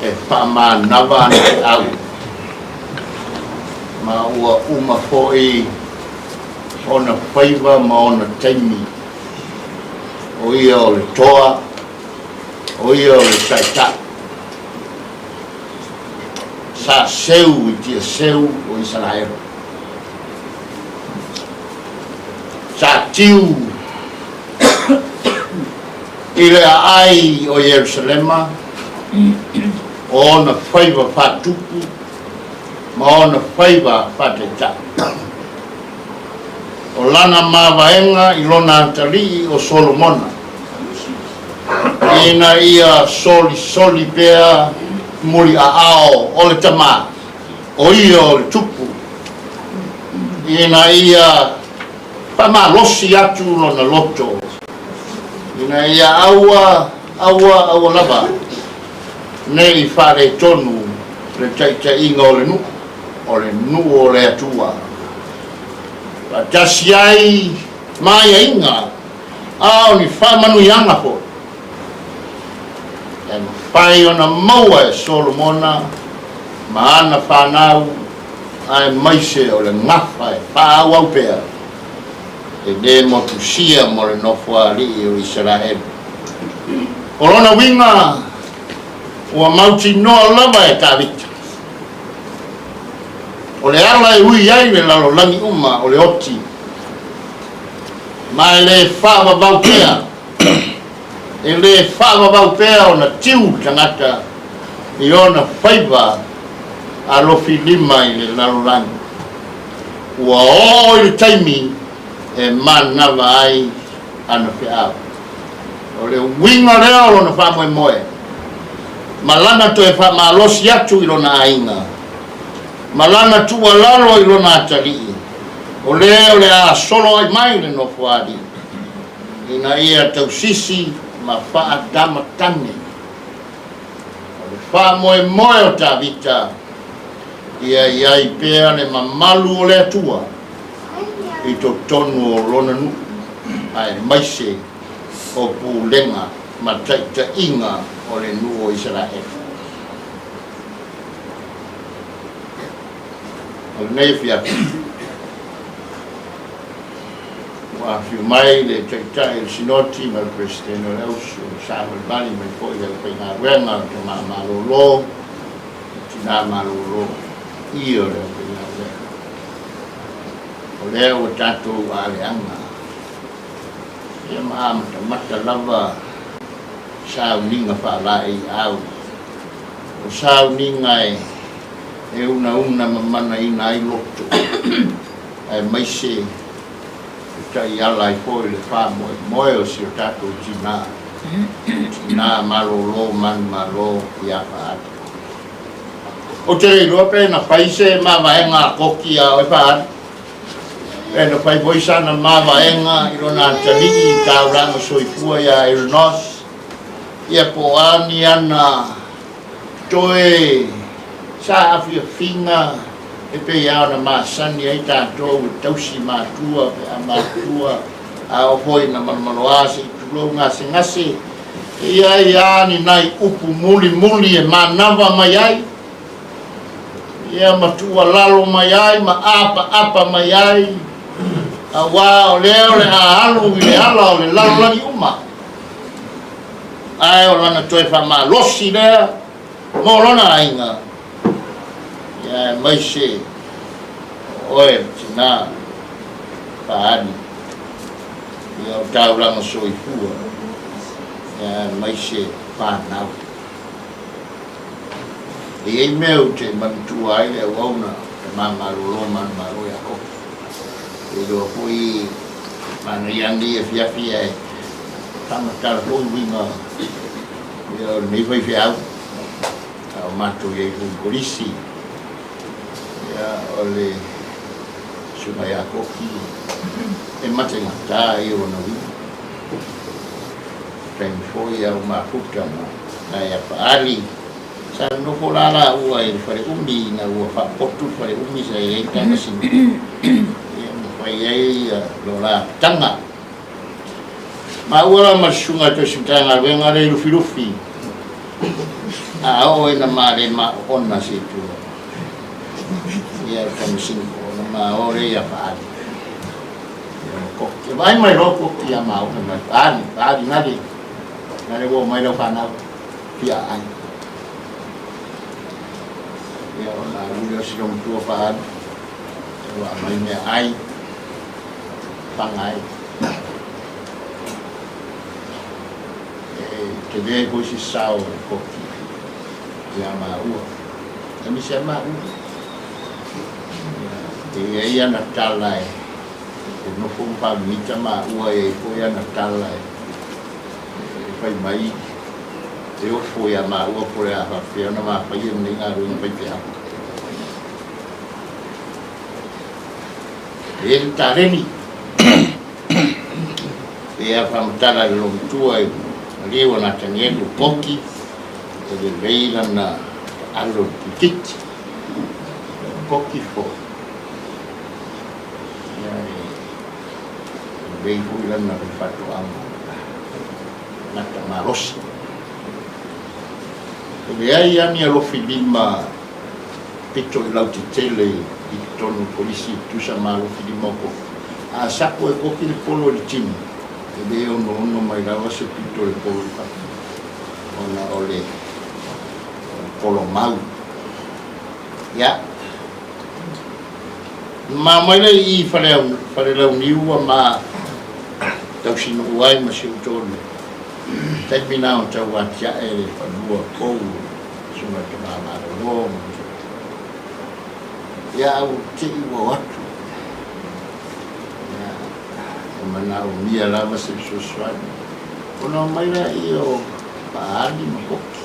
E faamanava ana feau, ma ua uma foi ona faiva ma ona taimi, o ia o le toa, o ia o le taitai. Sa seu i tiaseu o Isaraelu. Sa tiu I le aai o Ierusalema, o ona faiva faatupu ma ona faiva faataitai. O lana mavaega i lona atalii o Solomona, ina ia solisoli pea muliaao o le tama, o ia o le tupu, ina ia Faamalosi atu lona loto ina ia aua, aua, aua lava ne i faaletonu le taitaiga o le nuu, o le nuu o le Atua. Faatasi ai ma aiaiga, a o ni faamanuiaga foi e mafai ona maua e Solomona ma ana fanau aemaise o le gafa e faaauau pea, e lē motusia mo le nofoalii o Isaraelu. O lona uiga, ua mautinoa lava e Tavita, o le ala e ui ai le lalolagi uma o le oti, ma e lē faavavau pea, e lē faavavau pea ona tiu le tagata i ona faiva alofi lima i le lalolagi. Ua oo i le taimi e manava ai ana feau. O le uiga lea o lona faamoemoe, ma lana toe faamalosi atu i lona aiga, ma lana tuualalo i lona atalii, o le o le a solo ai mai le nofoalii, ina ia tausisi ma faatamatane. O le faamoemoe o Tavita, ia i ai pea le mamalu o le Atua i totonu o lona nuu, aemaise o pulega ma taitaiga o le nuu o Isaraelu. O lenei afiafi, ua afio mai le Taitai o le Sinoti ma le Peresetene o le Ausu o Savalivali mai foi le aufaigaluega o Tama Malolo, Tina Malolo, i o le aufaigaluega. O lea ua tatou aleaga, ia ma amatamata lava sauniga faalaeiau. O sauniga e unauna ma manaina ai loto, aemaise e taiala ai foi le faamoemoe o si o tatou tina, tina malolo manumalo ia Faali. Ou te le iloa pe na fai se mavaega a Koki iā oe Faali, pe na fai foi sana mavaega i lona atalii i taulaga soifua iā Elenos, ia po o a ni ana toe saafiafiga e pei lava ona masani ai tatou e tausi matua pe a matutua, a oo foi ina malomaloa se i tulou gasegase, e i ai lava ni nai upu mulimuli e manava mai ai, ia ma tuualalo mai ai ma apaapa mai ai, aua o lea o le a alu i le ala o le lalolagi uma, ae o lana toe faamalosi lea mo lona aiga. Ia aemaise o oe le tina Faali, ia o taulaga soifua, ia aemaise fanau. E i ai mea ou te manatua ai le auauna tama malolo manumalo ia Koki. E iloa foi manaia nei afiafi ae faamatala foi uiga ia o lenei faifeau. A o matou i ai foi i Kolisi, ia, o le Susuga ia Koki, e mategata ia lona uiga. Taimi foi a o mafuta ma nai apaali, sa nonofo la laua i le fale umi ina ua faapotu le fale umi sa i ai tamasini, ia ma fai ai lo la pitaga. Maua la ma le susuga i Toesi Matagaluega lea i Lufilufi, a oo ina male maoona se itu ia le tamasini ona ma o lea ia Faali. Ia ma Koki. E vaai mai loa Koki ia maua fai mai, Faali, Faali, nale, nale ua oo mai lau fanau, fia ai. Ia ona alu lea o si matua Faali, ua aumai mea ai, faga ai. E tele ai foi se sao o le Koki ia maua, aemaise lava maua. E i ai ana tala e nofo ma faamimita maua, e i ai foi ana tala e fai mai e ofo ia maua po o le a faapefea ona ma faia lenei galuega faifeau. E i ai le taleni. E a faamatala i le loomatua i maliu a Natanielu Koki, e lelei lana taalo i le kirikiti. O Koki foi, ia e lelei foi lana faifaatoaga tagata malosi. E leai lava ni alofi lima pito i lautetele i totonu o Kolisi e tusa ma alofi lima o Koki. A sako e Koki le polo i le tino, e le onoono mai lava se pito o le polo i fafo, ona o le polo mau. Ia, ma mai lea i i Falelauniu ua ma tausinuu ai ma si ou toalua. Taimi na o tau atiae le fanua pou Susuga i le Tama Malolo ma le Ia, a ua te i ua o atu. E manaomia lava se fesoasoani ona omai laia o Paali ma Koki,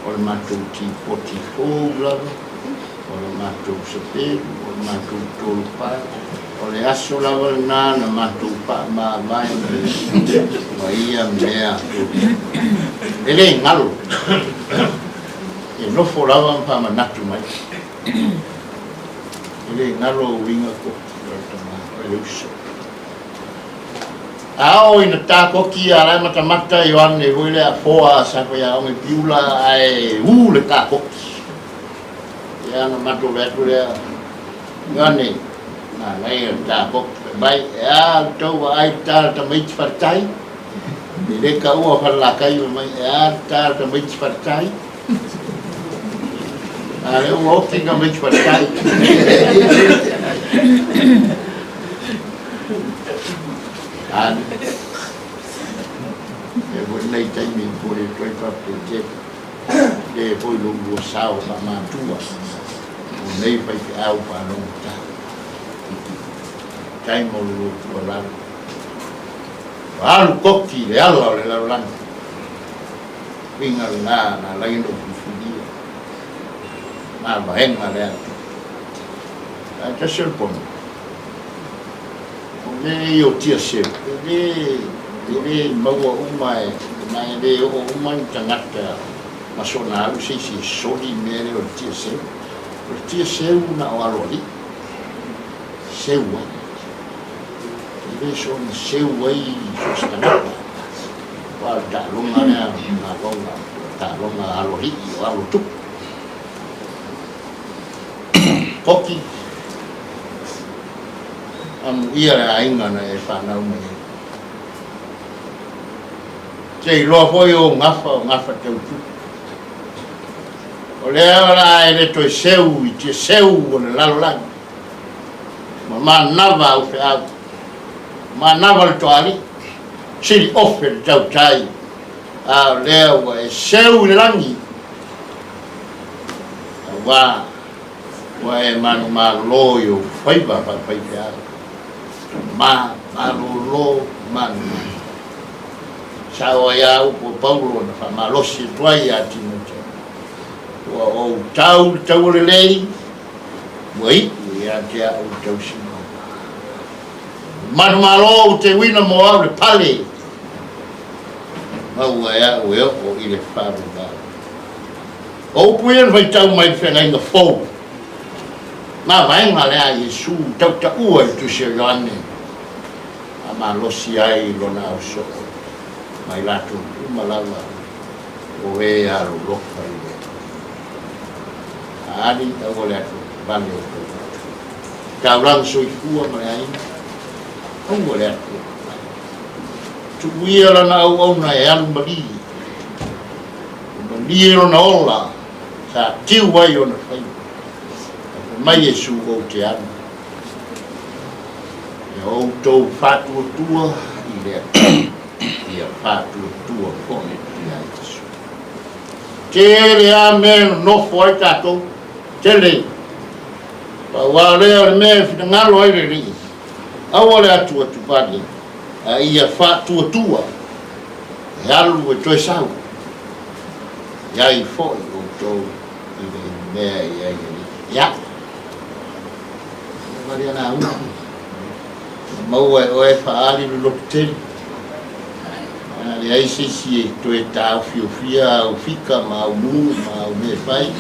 o le matou tipoti fou lava, o le matou sapelu, o le matou tolupae, o le aso lava lena na matou faamavae mai ai ma ia mea e le galo, e nofo lava ma faamanatu mai. E le galo uiga Koki o le tama, o le uso. A oo ina ta koki ia la e matamata Ioane foi lea foa sa faiaoga i Piula ae u le ta koki. Ia na matou vaai atu lea, Ioane, manaia le ta koki fai mai, e a le tou vaai i le ta le tamaiti faletai? E le taua o Falelatai fai mai, e a le ta le tamaiti faletai? A lea ua oti tamaiti faletai. Ani. E foi lenei taimi e momoli atu ai faafetai tele. Le foi lo lua sao faamatua o nei faifeau faalogotā. Faafetai mo lo lua tuualalo. Ua alu koki i le ala o le lalolagi. Uiga lena na ala ai ona ou filifilia ma vaega lea a Tupu. Ae tasi o le pono, o mea ia o tiaseu, e le, e le maua uma e, ma e le oo uma ni tagata ma sona alu se isi e soli mea lea o le tiaseu. O le tiaseu na o aloalii, seu ai. E le soona seu ai so o se tagata. Aua o le taaloga lea, o le taaloga a aloalii, o alo tupu. Koki, amuia le aiga na e fanau mai ai. Te iloa foi ou gafa o gafa tau tupu. O lea o le a e le toe seu i tiaseu o le lalolagi, ma manava au feau, manava le toalii, sili ofe le tautai, a o lea ua e seu i le lagi, Aua ua e manumalo i ou faiva faafaifeau, ma malolo manumalo. Sao ai a upu a Paulo na faamalosi atu ai ia Timoteo, Ua ou tau i le taua lelei, ua iu ia te au le tausiga. Manumalo ou te uina mo au le pale, maua e au e oo i le faavavau. O upu ia na faitau mai i le feagaiga fou, ma vaega lea a Iesu tautaua i le Tusi o Ioane, faamalosi ai lona ausoo ma i latou uma lava o e alolofa i le Atua. Aali aua le atuatuvale o tou loto. Taulaga soifua ma le aiga, aua le atuatuvale. Tuuia lana auauna e alu malie. Ua malie lona ola sa tiu ai ona faiva. Ae fai mai Iesu, Ou te alu ia outou faatuatua i le Atua, ia faatuatua foi ia Iesu. Tele a mea e nonofo ai tatou, tele. Pau a lea o le mea e finagalo ai le Alii, aua le atuatuvale, a ia faatuatua. E alu e toe sau, i ai foi outou i le mea e i ai Alii. Ia, e malia lauga, na maua e oe faaali le loto tele. A leai se isi e toe taofiofia au fika ma au mu ma au mea e fai,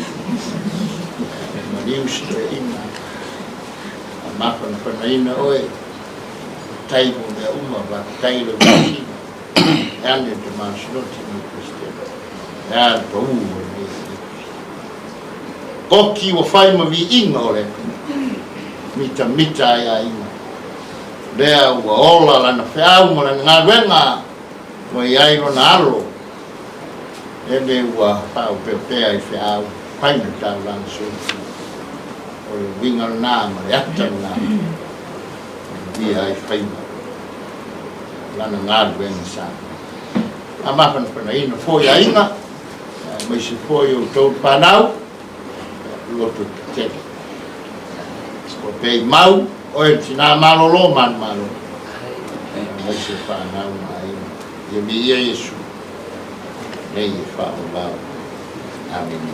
maliu se toeaina, a mafanafanaina oe, tai mo mea uma, faafetai i lau tausiga. E ane le Tama Sinoti ma le Peresetene, e a le pau o lenei Filipi. Koki ua fai ma viiga o le Atua, mitamita ai aiga, lea ua ola lana feau ma lana galuega ua i ai lona alo, lele ua faaopeopea i feau fai ma taulaga soifua. O le uiga lena ma le ata lena e manuia ai faiva. lana galuega sa faamafanafanaina foi aiga aemaise foi outou fanau loto tetele. Ua pei mau oe le tina malolo manumalo. aemaise fanau ma aiga. Ia viia Iesu nei e faavavau. Amene.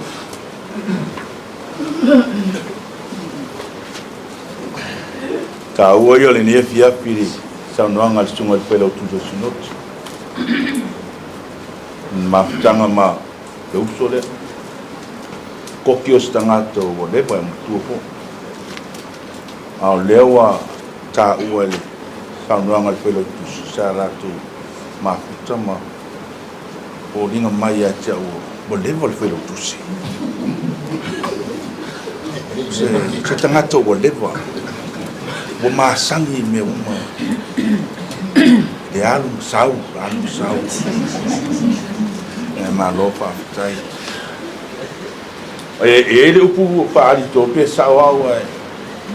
Taua ia o lenei afiafi i le saunoaga a le Susuga i le Failautusi o le Sinoti. Le mafutaga ma le uso lea. Koki o se tagata ua leva e matua foi. A o lea ua taua i le saunoaga a le Failautusi sa latou mafuta ma foliga mai ia te au ua leva le Failautusi. Se tagata ua leva, ua masani i mea uma, le alu ma sau, alu ma sau. E malo faafetai. E i ai le upu faa-Alito pe sao au ae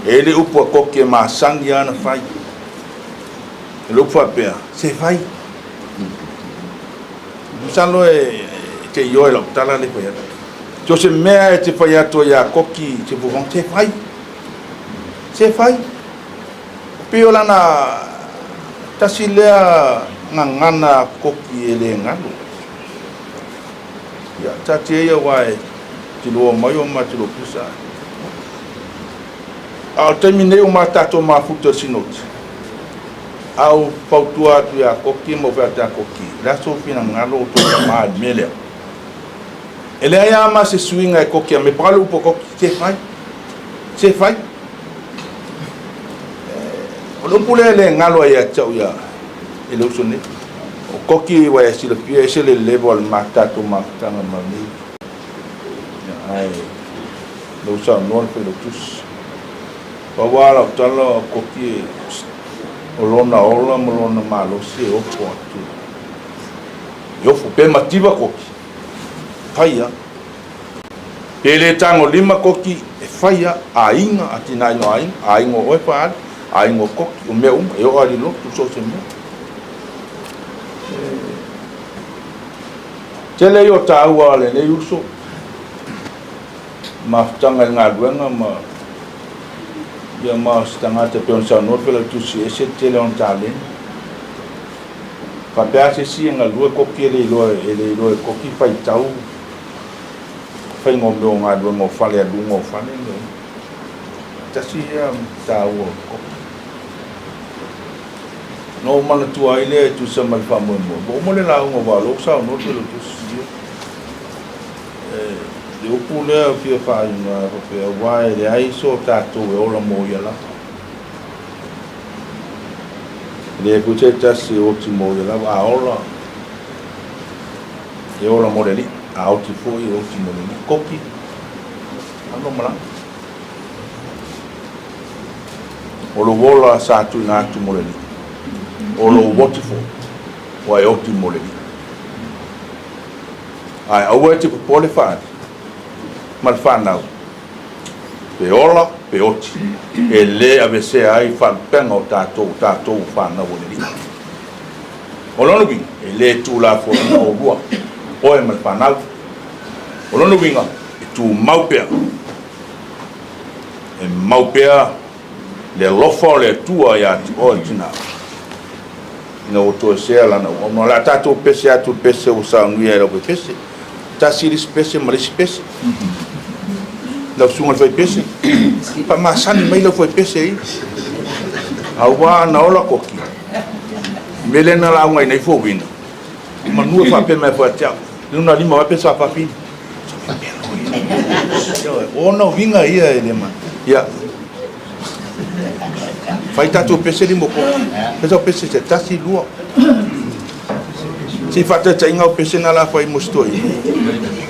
e i ai le upu a Koki e masani lava ona fai. O le upu faapea, se fai. Masalo e te ioe i lau tala lea e fai atu. So o se mea e te fai atu ai ia Koki i se fuafuaga, se fai. Se fai. Pei o lana tasi lea gagana a Koki e le galo. Ia, taatia ia aua e te iloa mai o ma te iloa pusa. A o le taimi nei o ma tatou mafuta i le Sinoti, a ou fautua atu ia Koki ma ou fai atu ia Koki, o le a sou finagalo o tou tama i le mea lea? E leai lava ma se suiga e Koki a me paga le upu a Koki, se fai, se fai. O le upu lea e le galo ai ia te au ia i le uso nei. O Koki ua e silafia e ese le level o le tatou mafutaga ma lenei. Ae lou saunoa le Failautusi. Pau lava lau tala o Koki o lona ola ma lona malosi e ofo atu. E ofo pe mativa Koki, fai lava. Pe le tagolima Koki, e fai lava. Aiga, atinaeina o aiga, aiga o oe Faali, aiga o Koki, o mea uma, e oo lava i le lotu, so o se mea. Tele ia o taua a lenei uso, mafutaga i le galuega ma ia ma o se tagata e pei ona saunoa le Failautusi e ese le tele o ona taleni. Faapea lava se isi e galue koki e le iloa e le iloa e koki faitau faiga o mea o galuega o fale a luga o fale mea uma. Tasi ia taua o koki. Na ou manatua ai lea e tusa ma le faamoemoe, ua uma le lauga aua o lea ua saunoa le Failautusi ia. Le upu lea e fia faaiuga e faapea, aua e leai so tatou e ola mo ia lava. E leai foi se tasi e oti mo ia lava, a ola, e ola mo le Alii, a oti foi e oti mo le Alii. Koki, alu malaga. O lou ola sa tuuina atu mo le Alii, o lou oti foi, ua e oti mo le Alii. Ae aua e te popole Faali ma le fanau, pe ola pe oti, e le avesea ai faalupega o tatou, o tatou o fanau a le Alii. O lona uiga, e le tuulafoaiina oulua, oe ma le fanau. O lona uiga, e tumau pea, e mau pea le alofa o le Atua ia te oe tina, ina ua toesea lana auauna. O le a tatou pese atu i le pese ua saunia e lau faipese. Tasi le isi pese ma le isi pese. Lau susuga i le faipese, faamasani mai lau faipese ia. Aua ana ola koki, mea lea na lauga ai nei Fowina, manu e faapea mai foi ia te au, lona lima vae pe sa fafine. O ona uiga ia e le ma. Ia. Fai tatou pese limo koki. Fai tatou pese se tasi, lua. Se i faataitaiga au pese na la fai mo si toeaina.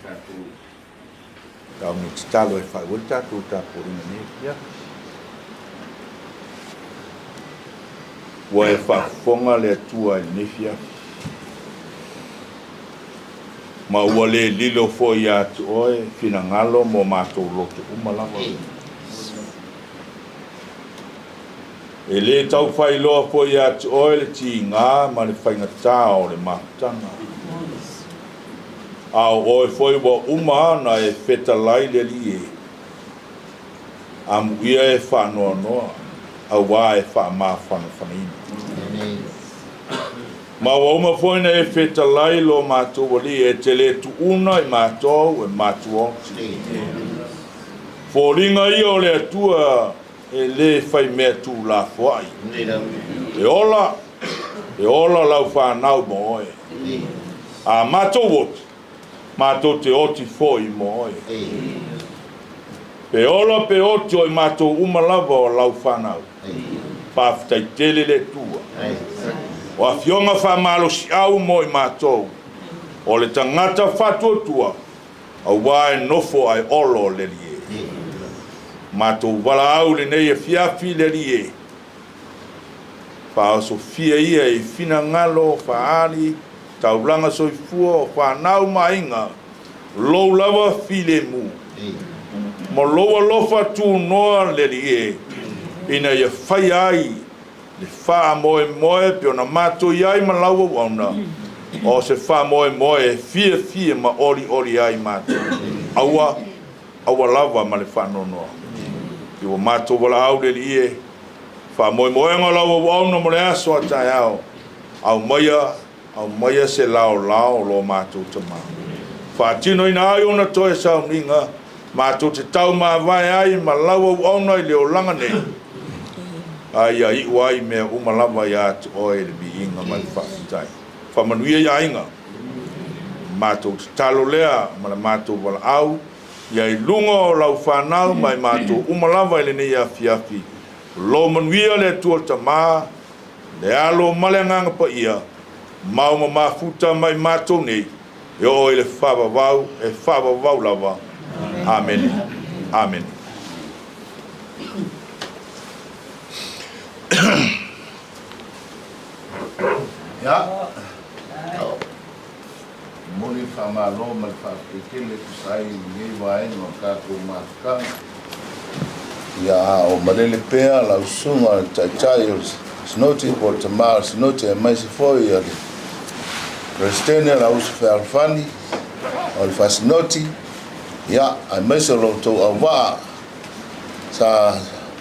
tatou tauni tatalo e faaiu ai le tatou tapuaiga nei afiafi. Ua e faafofoga le Atua i lenei afiafi, ma ua le lilo foi ia te oe finagalo mo matou loto uma lava. E lē tau faailoa foi ia te oe le tigā ma le faigatā o le mafutaga, a o oe foi ua uma ona e fetalai le Alii e. Amuia e faanoanoa, auā e faamafanafanaina. Ma ua uma foi ona e fetalai lo matou Alii e te lē tuuna i matou e matuoti. Foliga ia o le Atua e lē faimea tulafoai. E ola, e ola lau fanau mo oe. A matou oti, matou te oti foi mo oe. Pe ola pe oti o i matou uma lava o lau fanau. Faafetai tele le Atua. O afioga faamalosiau mo i matou, o le tagata faatuatua, auā e nofo ae olo le Alii e. Matou valaau i lenei afiafi le Alii e, faaosofia ia i finagalo faaali taulaga soifua o fanau ma aiga, lou lava filemu, ma lou alofa tunoa le Alii e, ina ia faia ai le faamoemoe pe ona matou i ai ma lau auauna, o se faamoemoe e fiafia ma olioli ai matou. Aua, aua lava ma le faanoanoa. I ua matou valaau le Alii e, faamoemoega o lau auauna mo le aso a taeao, aumaia, aumaia se laolao o lo matou Tama. Faatinoina ai ona toe sauniga, matou te taumavae ai ma lau auauna i le olaga nei, a ia iu ai mea uma lava ia te oe le viiga ma le faafetai. Faamanuia i aiga. Matou tatalo lea ma le matou valaau ia i luga o lau fanau ma i matou uma lava i lenei afiafi. Lo manuia le Atua le Tama, le Alo ma le Agaga Paia, mau ma mafuta mai matou nei, e oo i le faavavau, e faavavau lava. Amene. Amene. Ia, momoli le faamalo ma le faafetai tele e tusa ai i lenei vaega o le tatou mafutaga. Ia, a o malele pea lau susuga i le Taitai o le Sinoti po o le Tama o le Sinoti aemaise foi o le Peresetene o le Auuso Fealofani o le Faasinoti, ia, aemaise o lo outou auvaa sa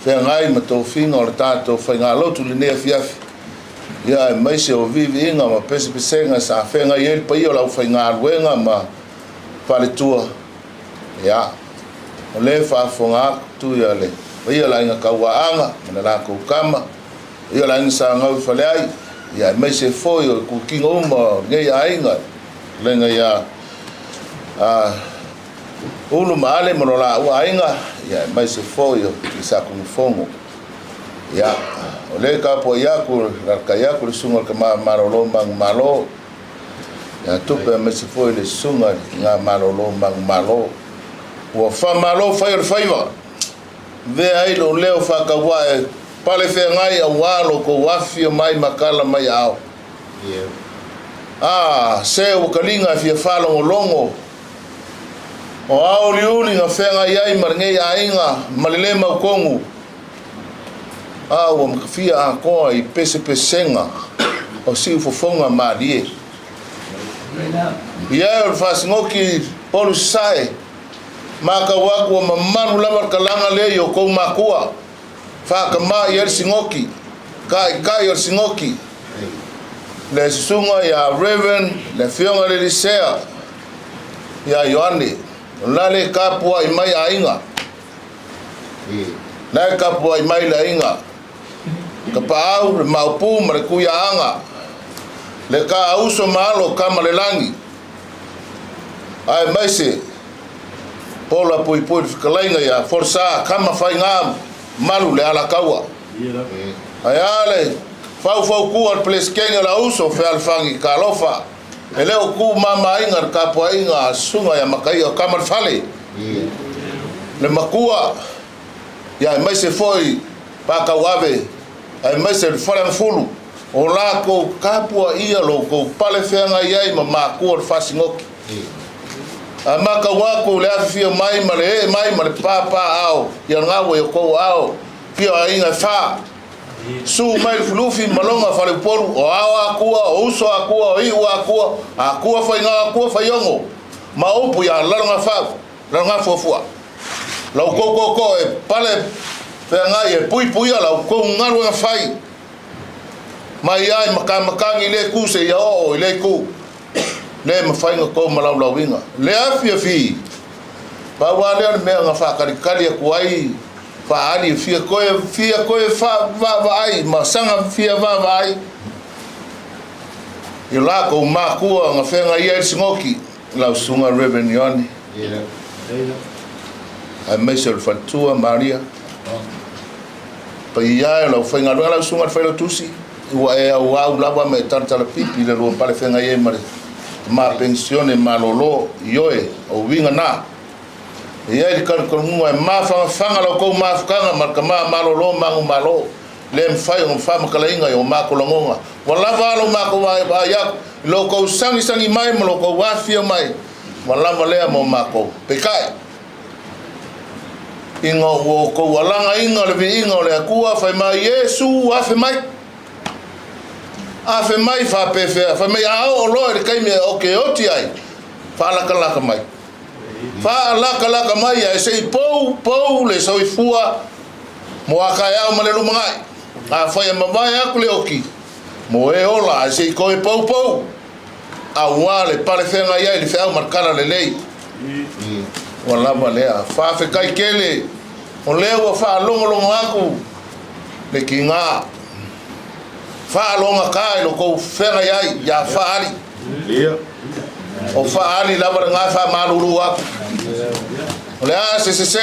feagai ma tofiga o le tatou faigalotu i lenei afiafi, ia, aemaise o viiviiga ma pesepesega sa feagai ai le paia o le aufaigaluega ma faletua. Ia, o lea e faafofoga atu ia le paia o le Aiga Kauaaga ma le latou tama, paia o le Aiga Sagau i Faleai, ia aemaise foi o itukiga uma o lenei aiga, fetalaiga ia Ulu ma Ale ma lo laua aiga, ia aemaise foi o Tuisakunufono. Ia, o lea e tapuai atu, lalatai atu le susuga i le Tama Malolo Manumalo, ia tupe aemaise foi le susuga i le Malolo Manumalo. Ua faamalo fai o le faiva, avea ai lou leo faatauae pale feagai auā lo tou afifio mai ma tala mai aao. A, se ua taliga e fia faalogologo o a uliuli na feagai ai ma lenei aiga ma le lē mautonu, a ua matafia atoa i pesepesega o siufofoga malie. Ia e o le faasinoti polu sasae, matau atu ua mamalu lava le talaga lea i outou matua, faatamā i ai le sinoti, taitai o le sinoti, le susuga ia Reverend, le afioga i le Elisea, ia Ioane, o la le tapuai mai aiga. La e tapuai mai le aiga. Tapaau, le Maopu ma le Tuiaaga, le Taauso ma alo o Tamalelagi, aemaise Pola Puipui le fetalaiga ia Folsa Kama Faiga Malu le Alataua. Ae a le faufautua a le Peresetene o le Auso Fealofani Talofa. E le o kumamaaiga le tapuaiga a susuga ia Makaia o tama le fale, le matua, ia aemaise foi Patauave, aemaise le Faleagafulu, o latou tapuaia lo outou pale feagai ai ma matua o le faasinoki. Ae matau atu le afifio mai ma le ee mai ma le papaaao ia lena ua i outou aao fia o aiga e fa. Susu mai Lufilufi ma lona faleupolu, o ao akua, o uso akua, o iu akua, akua faigao, akua faiogo, ma upu ia Lalogafau, Lalogafuafua. La outou tootoo e pale feagai e puipuia la outou galuega fai mai ai matamatagi i lea itu seia oo i lea itu. Le mafai ona tou malaulauina le afiafi. Pau lava lea o le mea na faatalitali atu ai faaali e fia toe fia toe vaavaai ma saga fia vaavaai i latou matua na feagai ai le sinoki, lau susuga Reverend Ioane, aemaise o le faletua Maria, paia e o le aufaigaluega, lau susuga i le Failautusi, ua e auau lava ma e talatala pipi le lua pale feagai ai ma le tama penisione malolo, ioe, o uiga na. E i ai le talitonuga e mafanafana la outou mafutaga ma le tama malolo manumalo, le mafai ona faamatalaina i o matou lagona. Ua lava a lo matou vaai atu i lo outou sagisagi mai ma lo outou afifio mai, ua lava lea mo matou. Peitai, ina ua outou alagaina le viiga o le Atua, fai mai, Iesu, afe mai. Afe mai faapefea, fai mai, a oo loa i le taimi ou te oti ai, faalakalaka mai. Faalakalaka mai ae se i pou pou le soifua mo a taeao ma le lumanai. Afai e mavae atu le oti, mo e ola ae se i toe pou pou, auā le pale feagai ai le feau ma le tala lelei. Ua lava lea. Faafetai tele, o lea ua faalogologo atu le tiga faalogata i lo tou feagai ai ia Faali. O Faali lava lena e faamalulu atu. O le a se sese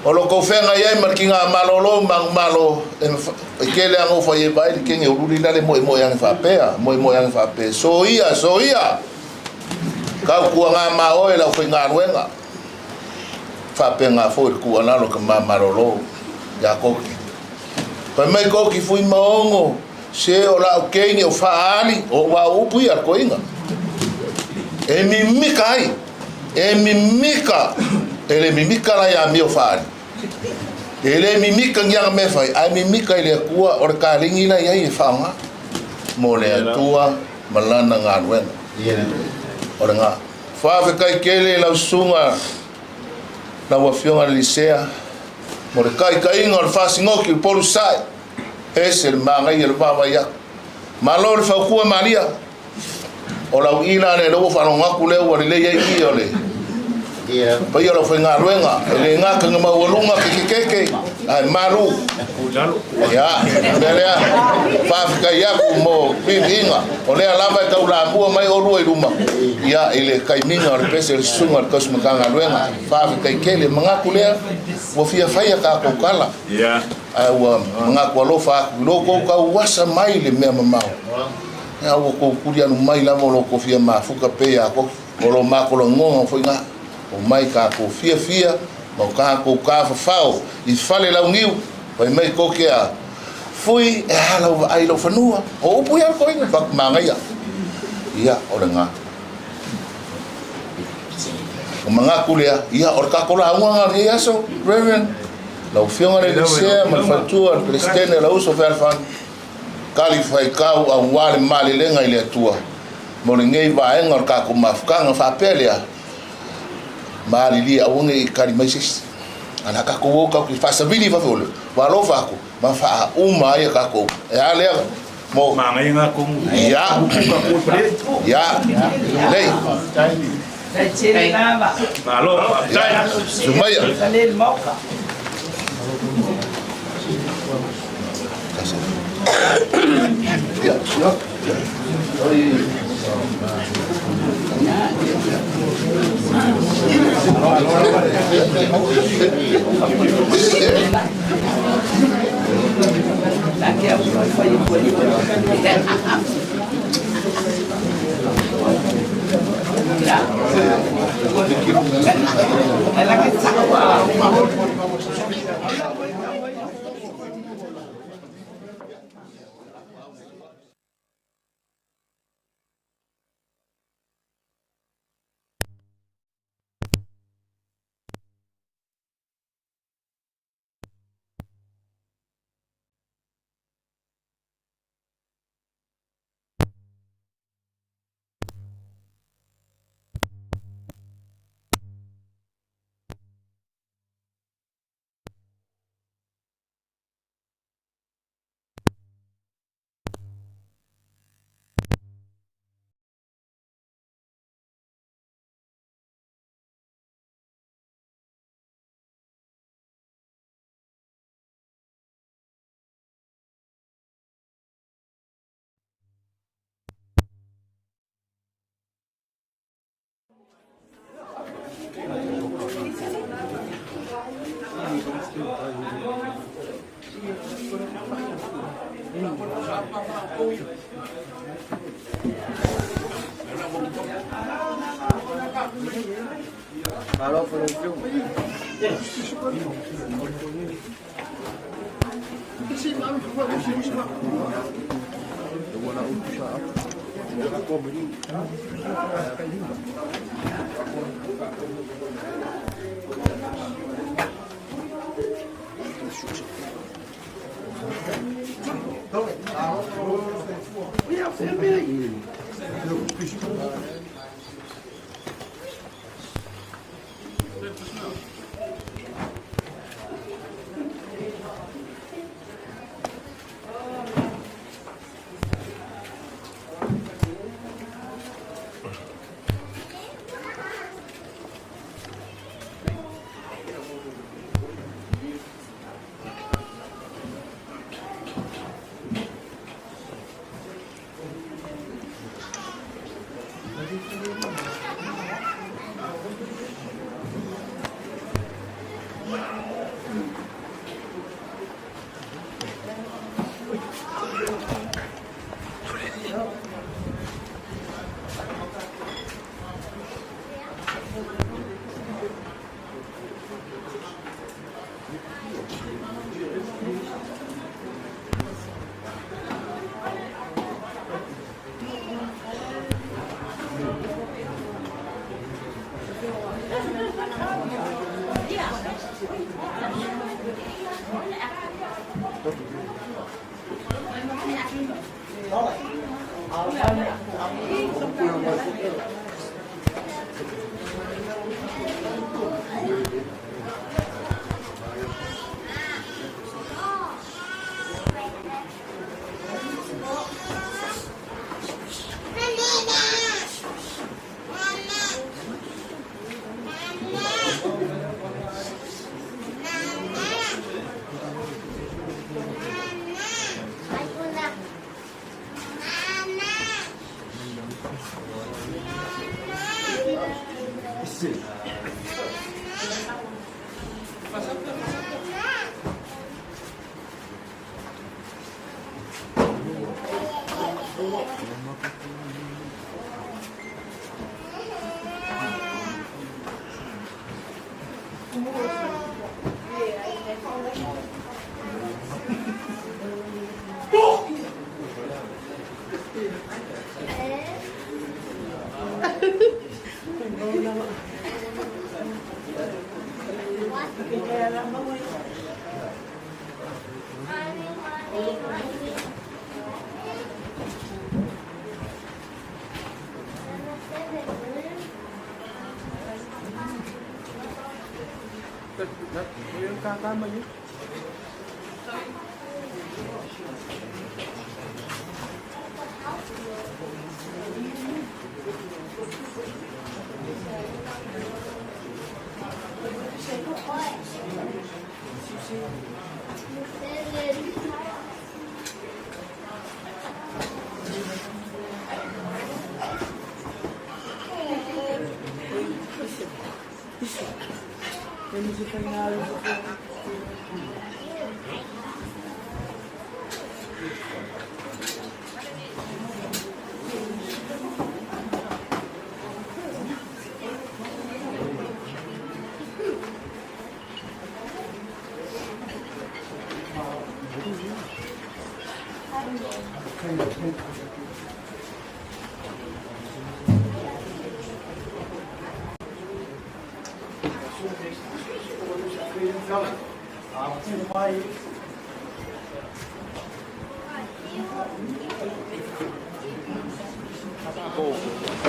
o lo tou feagai ai ma le tiga malolo manumalo, e tele lava ona ou fai e vaai le kene o luli la le moemoe ane faapea, moemoe ane faapea, soia, soia, tautuaga ma oe le aufaigaluega. Faapena foi le tuualalo a tama malolo ia Koki. Fai mai Koki, Fuimaono, se o lau teine o Faali, o ua upu ia le toeaina. E mimika ai, e mimika, e le mimika la ia amio Faali. E le mimika ni ana mea fai, ae mimika i le Atua o le kalegi la i ai e faaaoga mo le Atua ma lana galuega. O lena. Faafetai tele i lau susuga lau Afioga i le Lisea mo le taitaiga o le faasinoki o Upolu Sasae. Ese le manaia o le vaavaai atu. Malo le fautua Maria. O lau ila lea lea ua faalogo atu lea ua lelei ai i o le paia o le aufaigaluega. E le gata ina maualuga kekekeke ae malu. Ia, o le mea lea, faafetai atu mo viiviiga. O lea lava e taulamua mai oulua i luma, ia, i le taimiga o le pese o le susuga o le tausi Matagaluega. Faafetai tele. Manatu lea, ua fia fai a tatou tala, ae ua manatu alofa atu i lo outou tauasa mai le mea mamao. Ia, ua outou tulianu mai lava o lo outou fia mafuta pei a koki. O lo matou lagona foi na, omai tatou fiafia ma o tatou tafafao i fale launiu, fai mai koke a Fui, e a lau vaai i lou fanua, o upu ia le toeaina, fai atu manaia. Ia, o lena. O manatu lea, ia, o le tatou lauga lena o lenei aso, Reverend, lau Afioga i le Lisea ma le faletua, le Peresetene, lau uso fealofani, talifuaitau aua le malelega i le Atua mo lenei vaega o le tatou mafutaga faapea lea, malilie aua ne i tali mai se isi. A o le a tatou o tatou te faasavili i fafo o le ua alofa atu ma faauma ai a tatou. E a lea mo. Manaia ngā kongu. Ia. Ia. Lelei. Malo, faafetai. Sumaia. Ia. Thank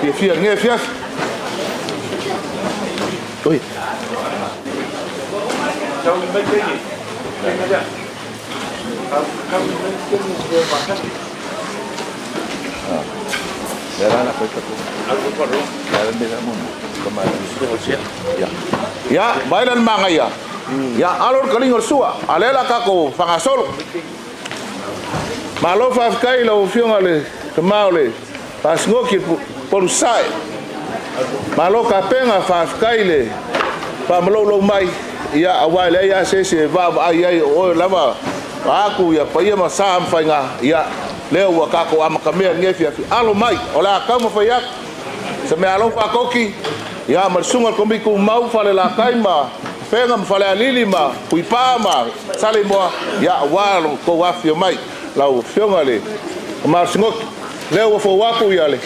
Fiafia lenei afiafi. Oi. Ia, vai la le magaia. Ia, alo le kaliga o le sua, a lea la tatou fagasolo. Malo faafetai i lau Afioga i le Tama o le Pasinoki Polusae. Malo tapena, faafetai le faamaloulou mai, ia aua e leai lava se isi e vaavaai ai o oe lava atu ia paia ma sa ma faiga, ia lea ua tatou amatamea i lenei afiafi. Alo mai, o le a taumafai atu se meaalofa a Toki, ia ma le susuga i le Komiti Tumau Falelatai ma Afega ma Falealili ma Puipaa ma Saleimoa, ia aua lo outou afifio mai lau Afioga i le Tama o le Sinoti. Lea ua fou atu ia le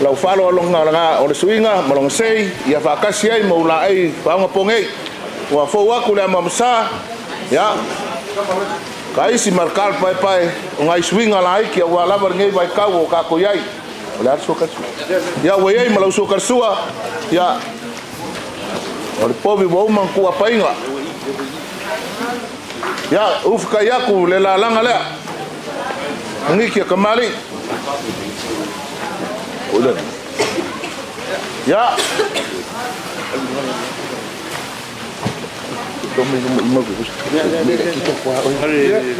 lau faaaloaloga o le suiga ma lona sei, ia faatasi ai ma ulaei faaogaponei. Ua fou atu le amaamasa, ia ka isi ma le talepaepae o nai suiga laiti aua lava lenei vaitau o tatou i ai. O le a le sua talisua? Ia ua i ai ma lau sua talisua, ia o le povi ua uma ona tuuapaina. Ia ufukai atu le lalaga lea. Niki a kamali'i. Ia.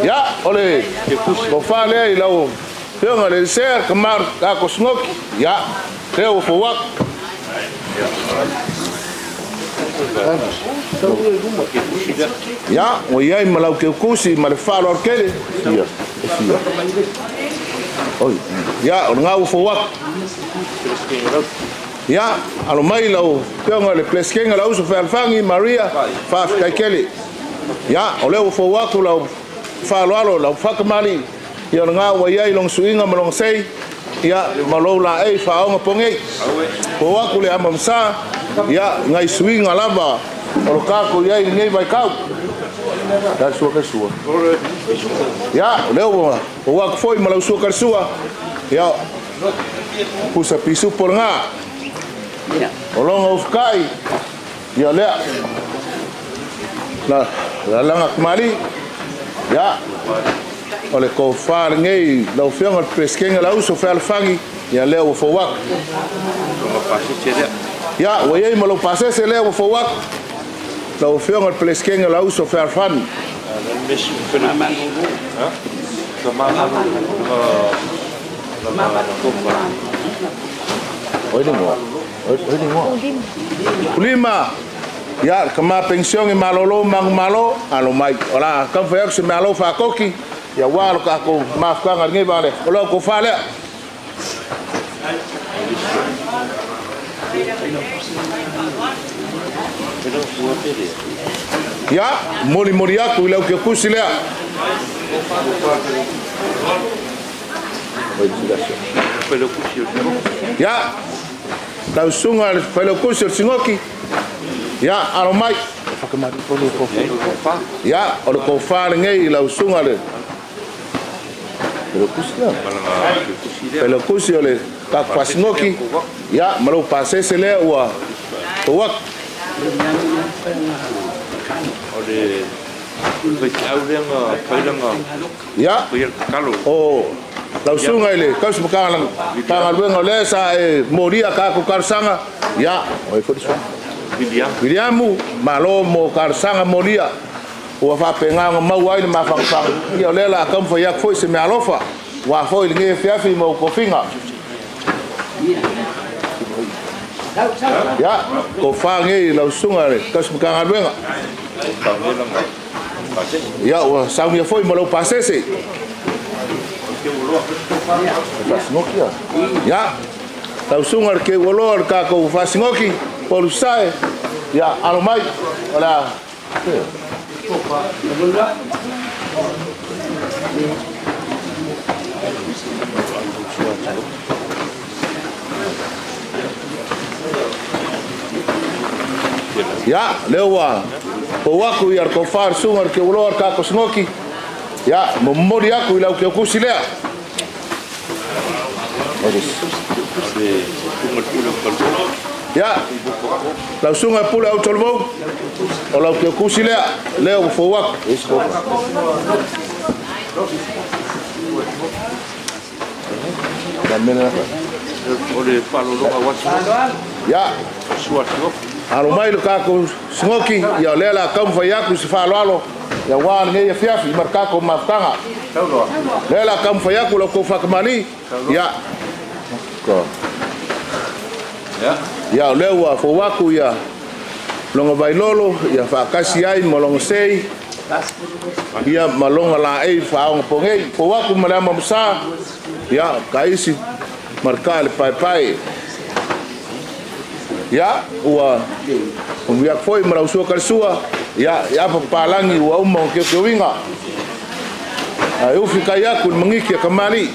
Ia, o le tofa lea i lau Afioga i le Elisea, tama o le Sinoki. Ia, lea ua fou atu. Ia, ua i ai ma lau keukusi ma le faaaloalo tele. Ia, e fia. Oi. Ia, o lena ua fou atu. Ia, alo mai lau Afioga i le Peresetene lau uso fealofani Maria, faafetai tele. Ia, o lea ua fou atu lau faaaloalo lau faatamalii, ia o lena ua i ai lona suiga ma lona sei, ia, ma lou laei faaogaponei. Fou atu le amamasa, ia, nai suiga lava o lo tatou i ai i lenei vaitau. Sua ka sua. Ia, o lea ua fou atu foi ma lau sua kalisua, ia, Pusa pisupo lena. O lona ufukai, ia lea. La lalaga kamali'i, ia, o le tofa lenei lau Afioga i le Peresetene o le Auuso Fealofani, ia lea ua fou atu. Ia, ua i ai ma lou pasese lea ua fou atu, lau Afioga i le Peresetene o le Auuso Fealofani. Lima, ia, le tama penisione malolo manumalo, alo mai. O le a taumafai atu se meaalofa a Koki, ia aua lo tatou mafutaga i lenei vaalele. O lau tofa lea. Ia, molimoli atu i lau keukusi lea. Ia, lau susuga i le Failautusi o le Sinoti, ia, alo mai. Ia, o le tofa lenei i lau susuga i le Failautusi o le tatou Fasinoti, ia, ma lou pasese lea ua tou atu. Ia, o lau susuga i le tausi Matagaluega o lea sa e molia tatou talosaga, ia, o ai foi le suafa? Viliamu, malo mo talosaga molia ua faapena ona maua ai le mafanafana, ia o lea o le a taumafai atu foi se meaalofa aua foi lenei afiafi ma ou tofiga. Ia, tofa nei lau susuga i le tausi Matagaluega. Ia, ua saunia foi ma lou pasese. Ia, lau susuga i le Keualoa o le tatou Fasinoti, Polusae, ia, alo mai, o le a... Ia, lea ua pou aku ia le tofa le susuga i le Keuloa le kako Sigoki. Ia, momoli aku i lau keukusi lea. Ia, lau susuga e pule au tolomou, o lau keukusi lea, lea ua fou aku. Ia, alo mai le kako Sigoki, ia o lea la taumafai atu se faaaloalo ia ua lenei afiafi ma le tatou mafutaga. Lea la taumafai atu lau tou faakamali, ia ia o lea ua fou atu ia loga vailolo, ia faatasi ai ma loga sei, ia ma loga laei faaoga pogei. Fou atu ma le ama masa, ia kaisi marka le paepae. Ia, ua umiak foi ma lau sua kalesua, ia, ia papalangi ua uma o keokeuiga. Ae ufi kai aku le mangiki a kamali.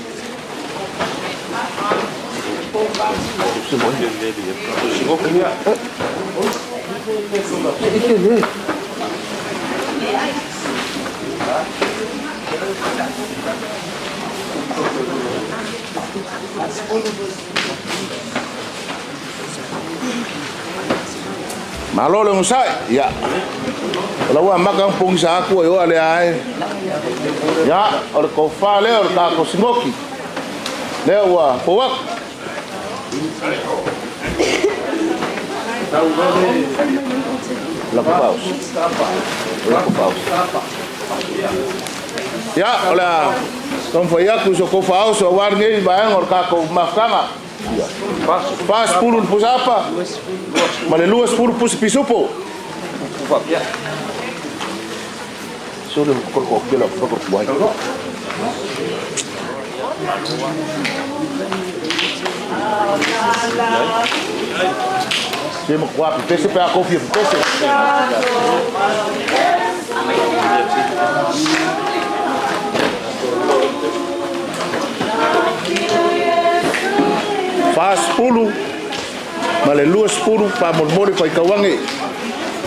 Malo le onosai, ia. O lau amaka ang pongisa aku ai oa lea ai. Ia, o le kofa lea o le kako Sigoki. Lea ua fou aku. Lako paus. Lako paus. Ia, o le a taumafai atu so kou faaoso auā lenei vaega o le tatou mafutaga. 40 le pusapa ma le 20 pusi pisupo. Se ma kua pepese pe a kofi e pepese. 40 ma le 20 faamolemole faitauage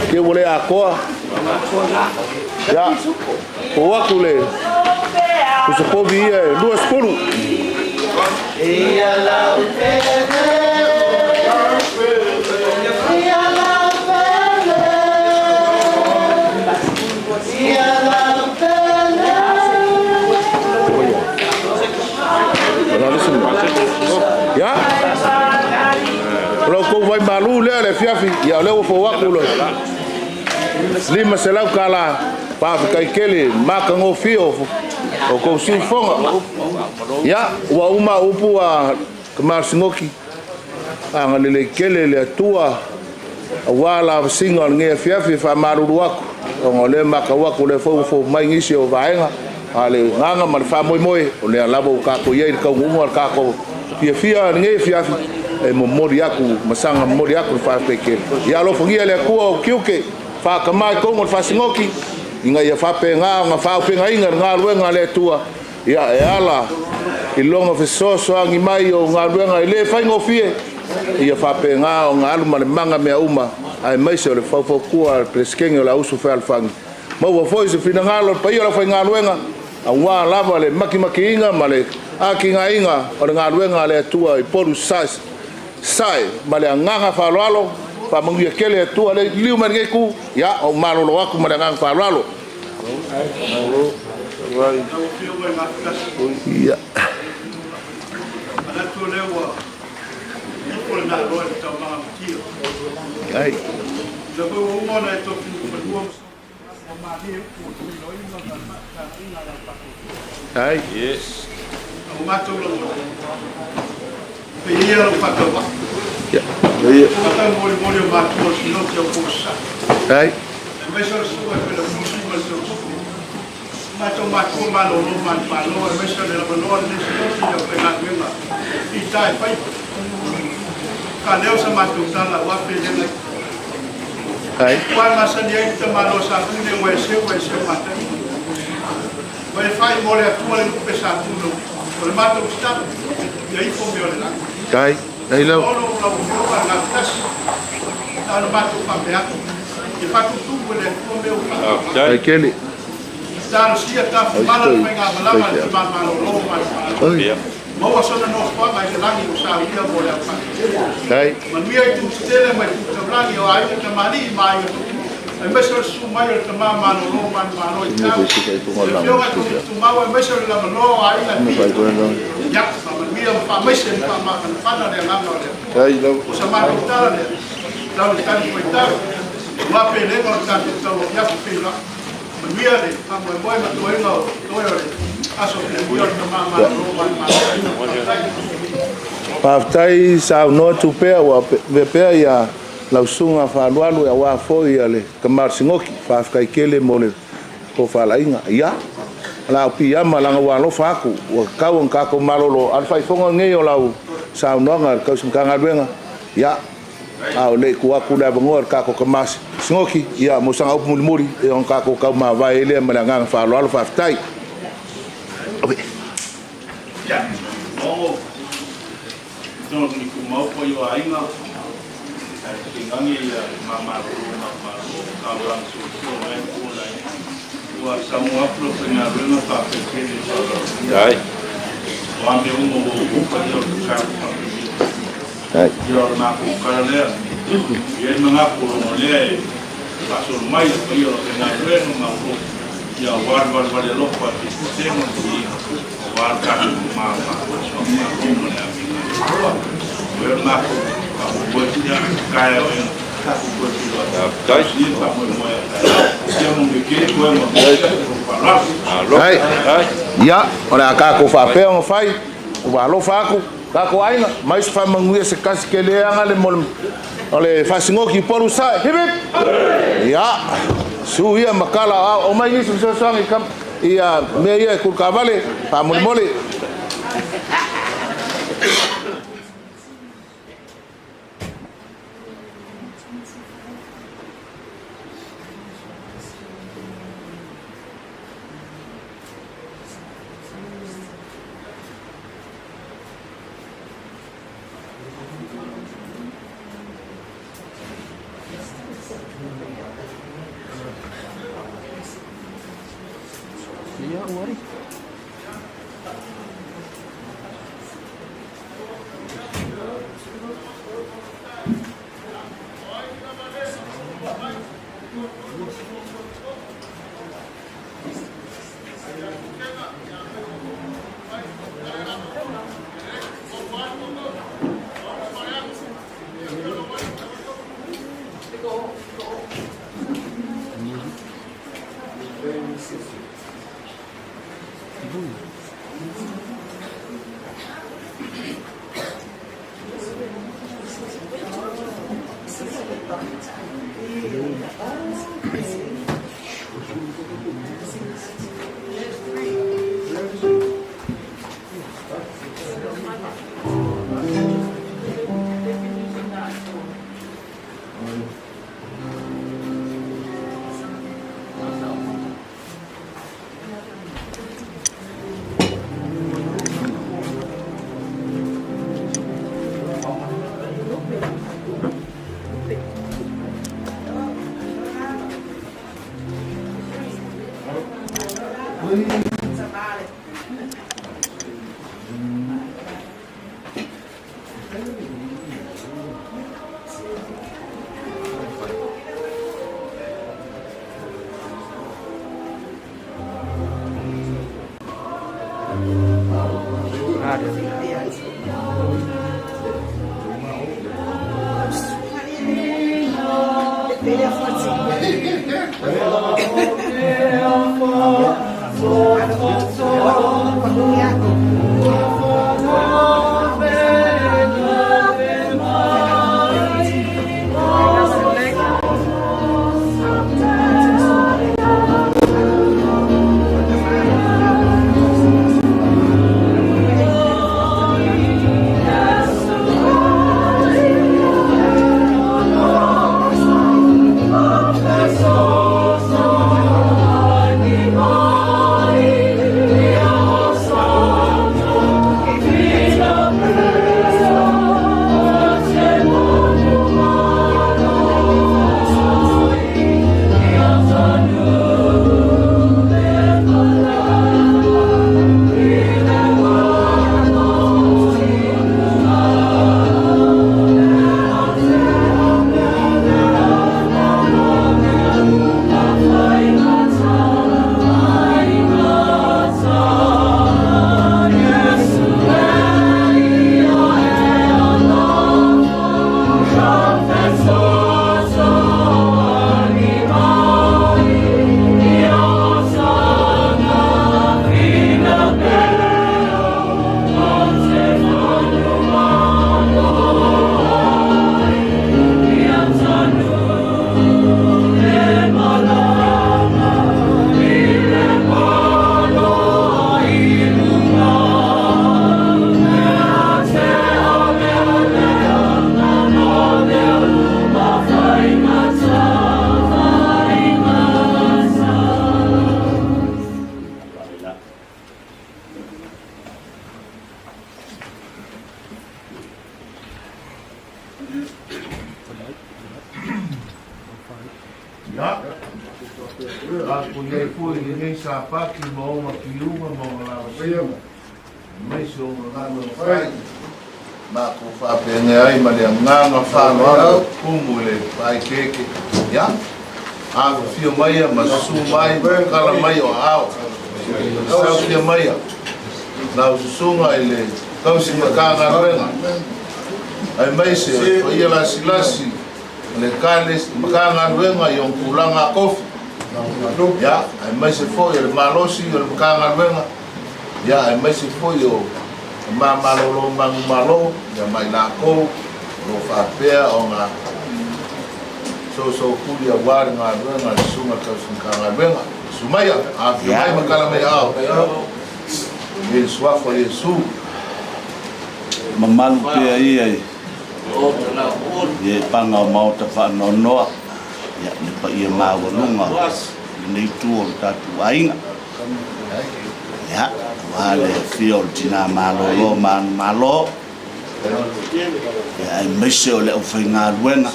ke ua le atoa. Ia, pou atu le pusapovi ia e 20. Ia, o lau kou vai malu lea le afiafi, ia o lea ua fou atu le 500 tala faafetai tele makagofie o kou siufoga. Ia, ua uma upu a Kamalasigoki, agalelei tele le Atua auā lavasiga o lenei afiafi e faamalulu atu, ona o lea matau atu o lea foi ua fou mai nisi o vaega, a le agaga ma le faamoemoe, o lea lava ua tatou i ai i le taunuuga o le tatou fiafia lenei afiafi, e momoli atu ma saga momoli atu le faafetai tele. Ia alofagia le Atua o tiute faatamā i totonu o le faasinoki, ina ia faapena ona faaaupegaina le galuega a le Atua, ia e ala i lona fesoasoani mai o galuega e le faigofie, ia faapena ona alu ma le maga mea uma, aemaise o le faufautua a le Peresetene o le Auuso Fealofani. Maua foi se finagalo o le paia o le aufaigaluega, auā lava le makimakiina ma le atinaeina o le galuega a le Atua i Upolu Sasae ma le agaga faaaloalo. Faamanuia tele Atua le liliu mai lenei itu, ia ou malolo atu ma le agaga faaaloalo. Ia. Ai. Ai. Yes. Ia. Ai. Ai. Ma e fai mo le Atua le lupe sa tunou, o le matou tatalo, ia ifo mea o le lagi. Tai, tai lau. Olo o lau Afioga le gatasi, na ona matou faapea atu, ia faatutumu e le Atua mea ua faatauga. Tai kele. Talosia tafumala le faigamalaga a le Tama Malolo ma le Malo. Maua sona nofoaga i le lagi ua saunia mo le aufai. Tai. Manuia itu tetele ma itu taulagi o aiga tamalii ma aiga tupu, aemaise o le susu mai o le Tama Malolo ma le Malo i tau. Le Afioga i Komiti Tumau aemaise o le lavaloa o aiga e fia. Ia, faamanuia ma faamaise ma faamafanafana le agaga o le Atua. O sa matou tala lea, tau le tali fuaitau, aua pelega o le tatou tauafiafi feiloai. Manuia le faamoemoe ma toega o toe o le aso fiafia o le Tama Malolo ma le Malo. Faafetai. Faafetai saunoa atu pea ua avea pea ia lau susuga faalualu aua foi ia le tama o le Sigoki. Faafetai tele mo le tofalaiga. Ia, o la piama leaga ua alofa atu ua tatau ona tatou malolo a o le faafofoga lenei o lau saunoaga i le tausi Matagaluega. Ia, a o le i tuu atu le avanoa i le tatou tama Sigoki, ia mo sana upu mulimuli, ia ona tatou taumavae ai lea ma le agaga faaaloalo. Faafetai. Ia, maopo tonu ni kumau po i o aiga, ae tainane ia mamalolo ma malo taulaga soifua mai po lai. Ua saunoa atu le aufaigaluega faafetele Tai. o a mea uma ua ou faia o le tatalo faapenia. Tai. Ia o le matou tala lea, e i ai le manatu o lona lea e faasolo mai le paia o le aufaigaluega ma o ia aua le valevale alofa a te pute ma le aua le tatou tama ma malo ma le amiga a le Atua. O le matou faamoemoe ia taeao ea tatou toe feiloai. Tausia le faamoemoe a taeao. Ia manuia tele toe ma faaaloalo. Tai. Ia, o le a tatou faapea ona fai, ua alofa atu tatou aiga, mai se faamanuia se tasi keleaga le mo le o le faasinoki Upolu sae. Hip hip! Ia, su ia ma tala o au mai nisi fesoasoani i ia mea ia e tulukavale, faamolemole. Ia, tatou i ai foi i lenei Sapati ma ona piuga ma ona lavasiga, aemaise o ona galuega fai, matou faapenei ai ma le agaga faaaloalo e tumu i le faaeteete. Ia, afifio maia ma susu mai ma kala mai o aao, saofia maia lau susuga i le tausi Matagaluega, aemaise o le paia lasilasi o le Matagaluega i ona tulaga tofi, ia, aemaise foi o le malosi o le Matagaluega, ia, aemaise foi o Tama malolo manumalo, ia ma i latou o lo o faapea ona sosoutuli aua le galuega a le Susuga i le Tausi Matagaluega. Susu maia, afifio mai ma tala mai aao i le Suafa o Iesu. Mamalu pea ia i e paga o maota faanoanoa, ia le paia maualuga o lenei itu o le tatou aiga. Ia, aua le afio o le tina malolo ma ana malo, ia aemaise o le aufaigaluega,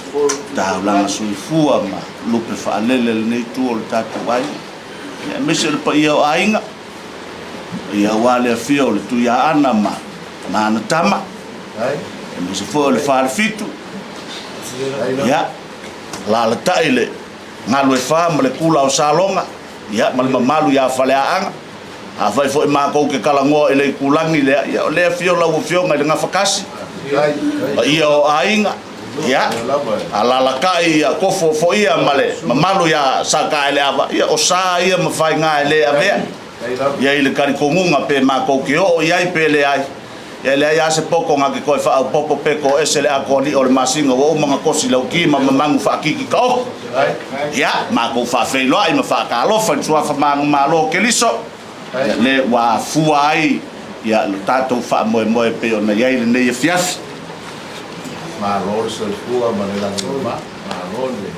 taulaga soifua ma lupe faalele a lenei itu o le tatou aiga, ia aemaise o le paia o aiga, ia aua le afio o le Tuiaana ma ana tama, aemaise foi o le Falefitu, ia, alaalatai le Galuefa ma le Kula o Saloga, ia, ma le mamalu ia Faleaaga. Afai foi makou ke talanoa i le itulagi lea, ia, o lea e afio lau Afioga i le Gafakasi, paia o aiga, ia, alalatai ia Kofo Foia ma le mamalu ia Sataeleava, ia, o sa ia ma faiga e le avea. Ia i le talitonuga pe matou te oo i ai pe leai, ia e leai lava se poto na te toe faaopoopo pe toese le atoa o le masina ua uma ona tosi lauti ma mamanu faatiti taoto. Ia, matou faafeiloai ma faatalofa i le Suafa Manumalo o Keriso, ia le ua afua ai ia lo tatou faamoemoe e pei ona i ai lenei afiafi. Malo le soifua ma le lagi mama, malo le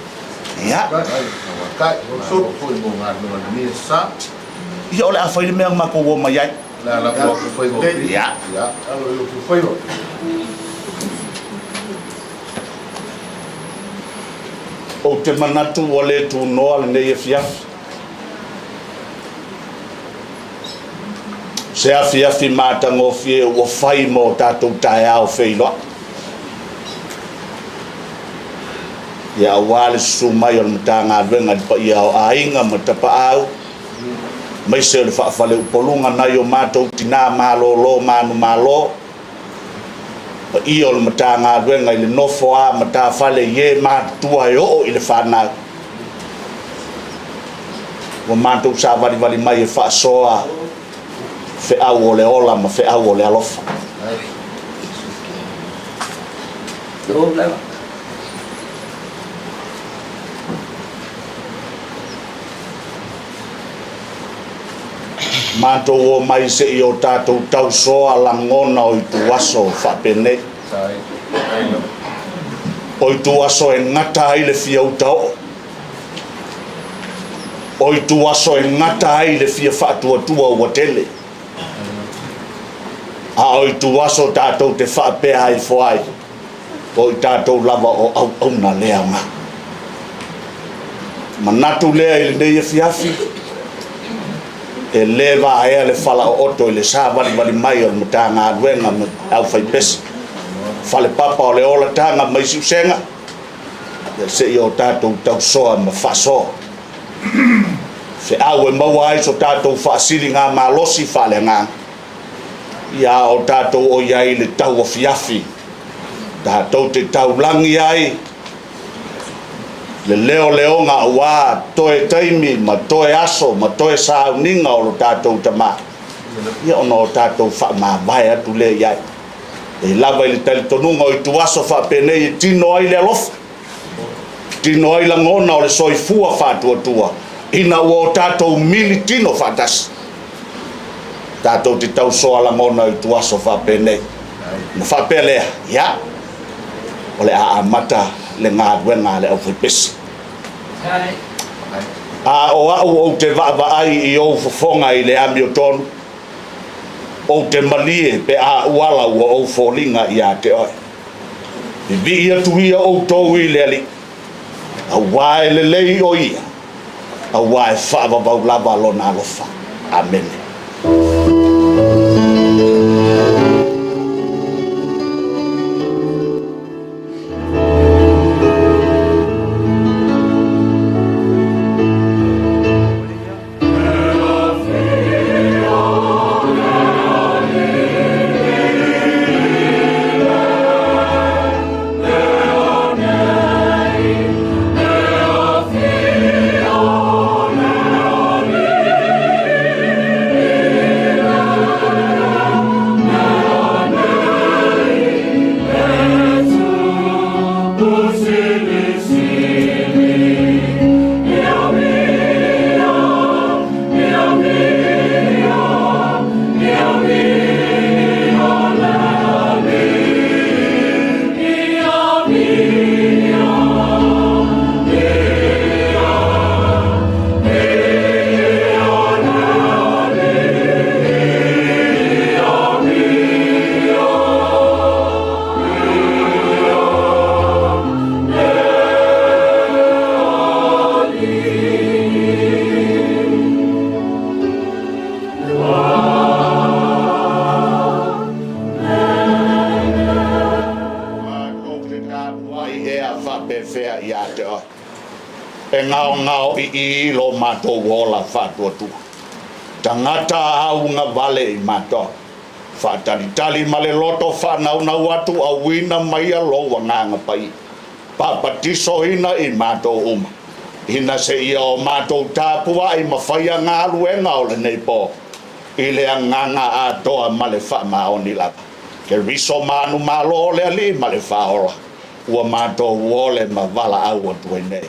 Ia. tauatai, malo foi mo galuega lenei sa. Ia o le a fai le mea na matou o mai ai. Le a lafo atu faiva o Pili. Ia. Ia. Ou te manatu ua le tunoa lenei afiafi. Se afiafi matagofie ua fai mo tatou taeao feiloai. Ia aua le susu mai o le Matagaluega i le paia o aiga ma tapaau, aemaise o le faafaleupoluga nai o matou tina malolo manumalo, paia o le Matagaluega i le nofo a matafale i e matutua e oo i le fanau. Ua matou savalivali mai e faasoa feau o le ola ma feau o le alofa. Matou omai se i o tatou tausoa lagona o ituaso faapenei. O ituaso e gata ai le fia uta oo. O ituaso e gata ai le fia faatuatua ua tele. A o ituaso tatou te faapea ai fo ai, o i tatou lava o auauna le aoga. Manatu lea i lenei afiafi, e le vaea le falaooto i le savalivali mai o le Matagaluega ma le aufaipese, falepapa o le olataga mai Siusega, ia se i o tatou tausoa ma faasoa. Feau e maua ai so tatou faasiligamalosi faaleagaga, ia a o tatou o i ai i le tauafiafi, tatou te taulagi ai le leoleoga aua toe taimi ma toe aso ma toe sauniga o lo tatou Tama, ia ona o tatou faamavae atu lea i ai. E lava i le talitonuga o ituaso faapenei e tino ai le alofa, tino ai lagona o le soifua faatuatua ina ua o tatou mili tino faatasi. Tatou te tausoa lagona o ituaso faapenei. Ona faapea lea, ia, o le a amata le galuega a le aufaipese. A o au ou te vaavaai i ou fofoga i le amiotonu, Ou te malie pe a uala ua ou foliga ia te oe. Vivii atu ia outou i le Alii, auā e lelei o Ia, auā e faavavau lava Lona alofa. Amene. Faapefea ia te oe. E gaogao i i lo matou ola faatuatua. Tagata auga vale i matou. Faatalitali ma le loto faanaunau atu auina maia lou agaga paia. Papatisoina i matou uma. Ina seia o matou tapuai ma faia galuega o lenei po. I le agaga atoa ma le faamaoni lava. Keriso manumalo le Alii ma le Faaola. Ua matou ole ma valaau atu ai nei.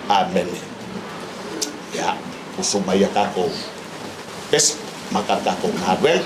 Amene. Ia, usu mai ia tatou pese ma ka tatou galuega.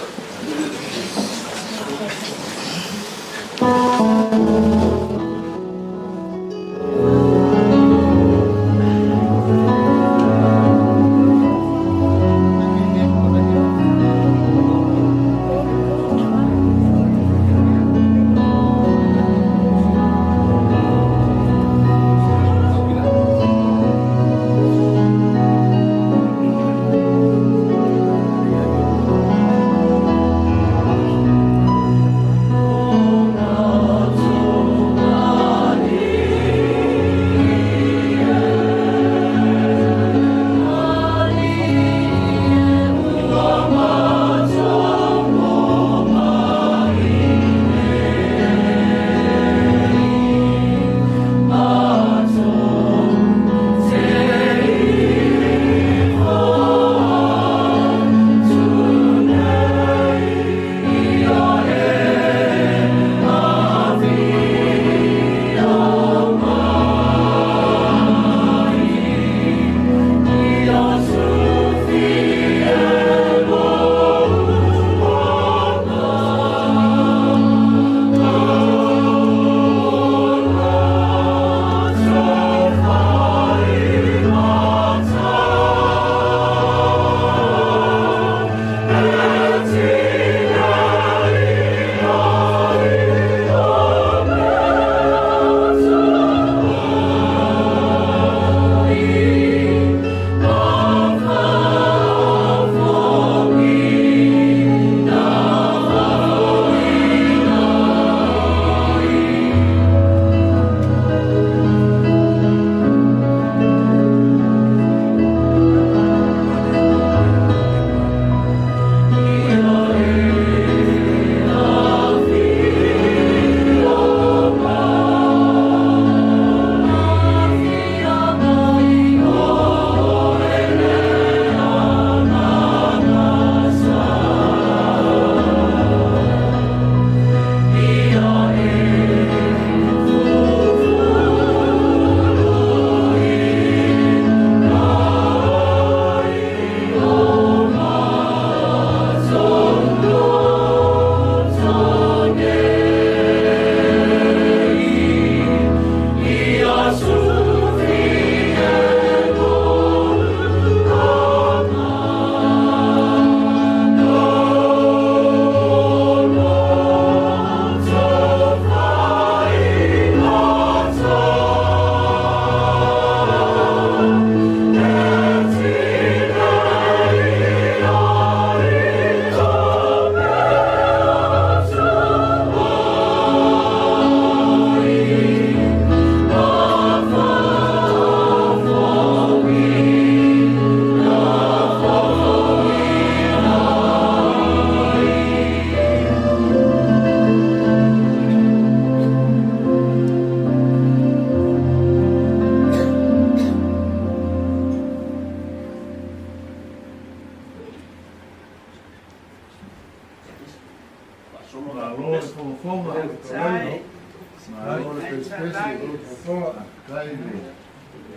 Faafetai i le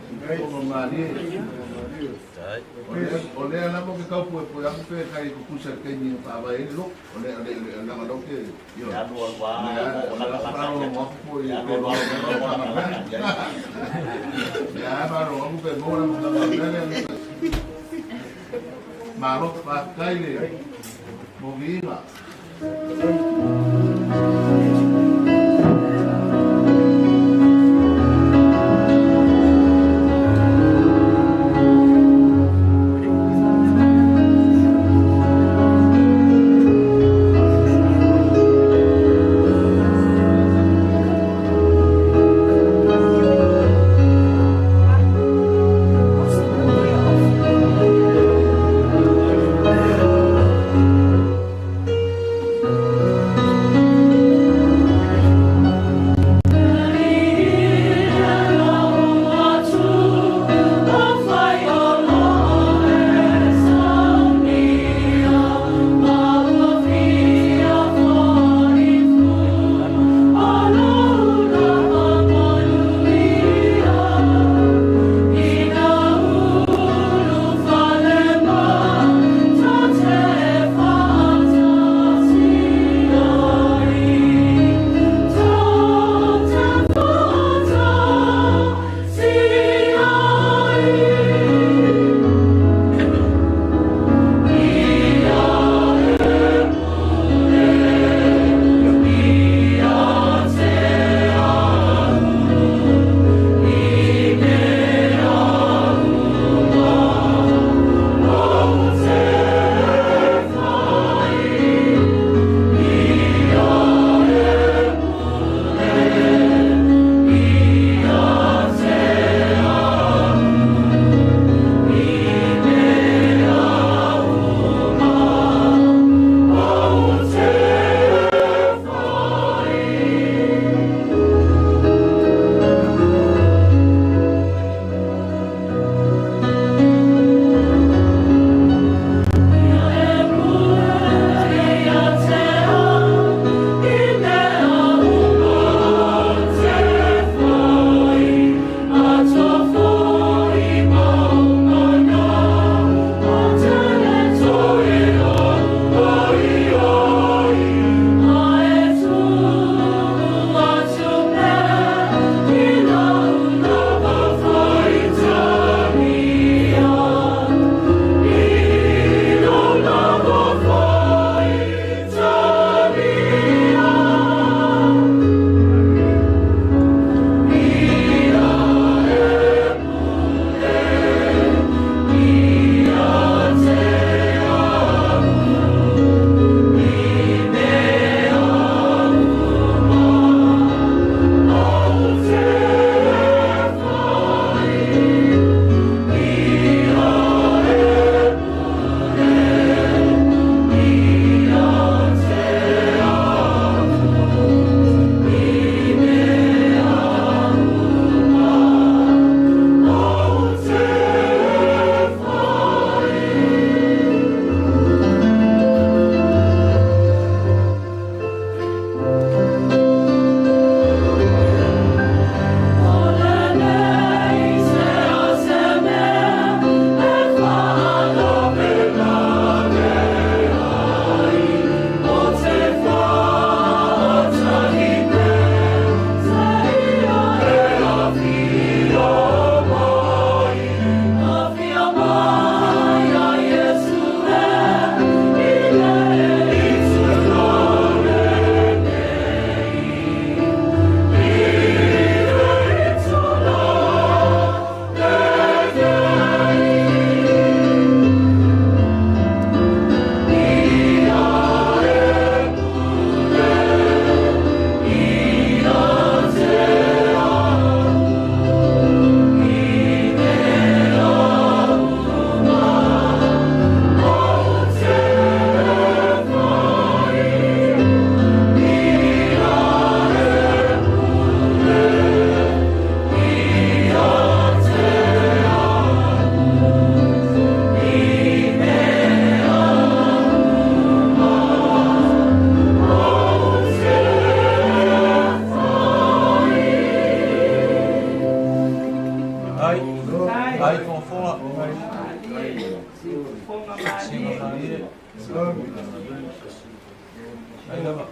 siufofoga malie. O lea lava ou te tau puepue atu pe tai tutusa i le taimi na faavae ai le lotu. O le leaga o lea ou te, ioe, o lea ou te faalogologo atu foi pe maua mai lau faamatalaga. O lea lava e faalogologo atu pe maua lau faamatalaga. Malo, faafetai le moviiga. Ai. Ai fofoga. Siufofoga Ai lava.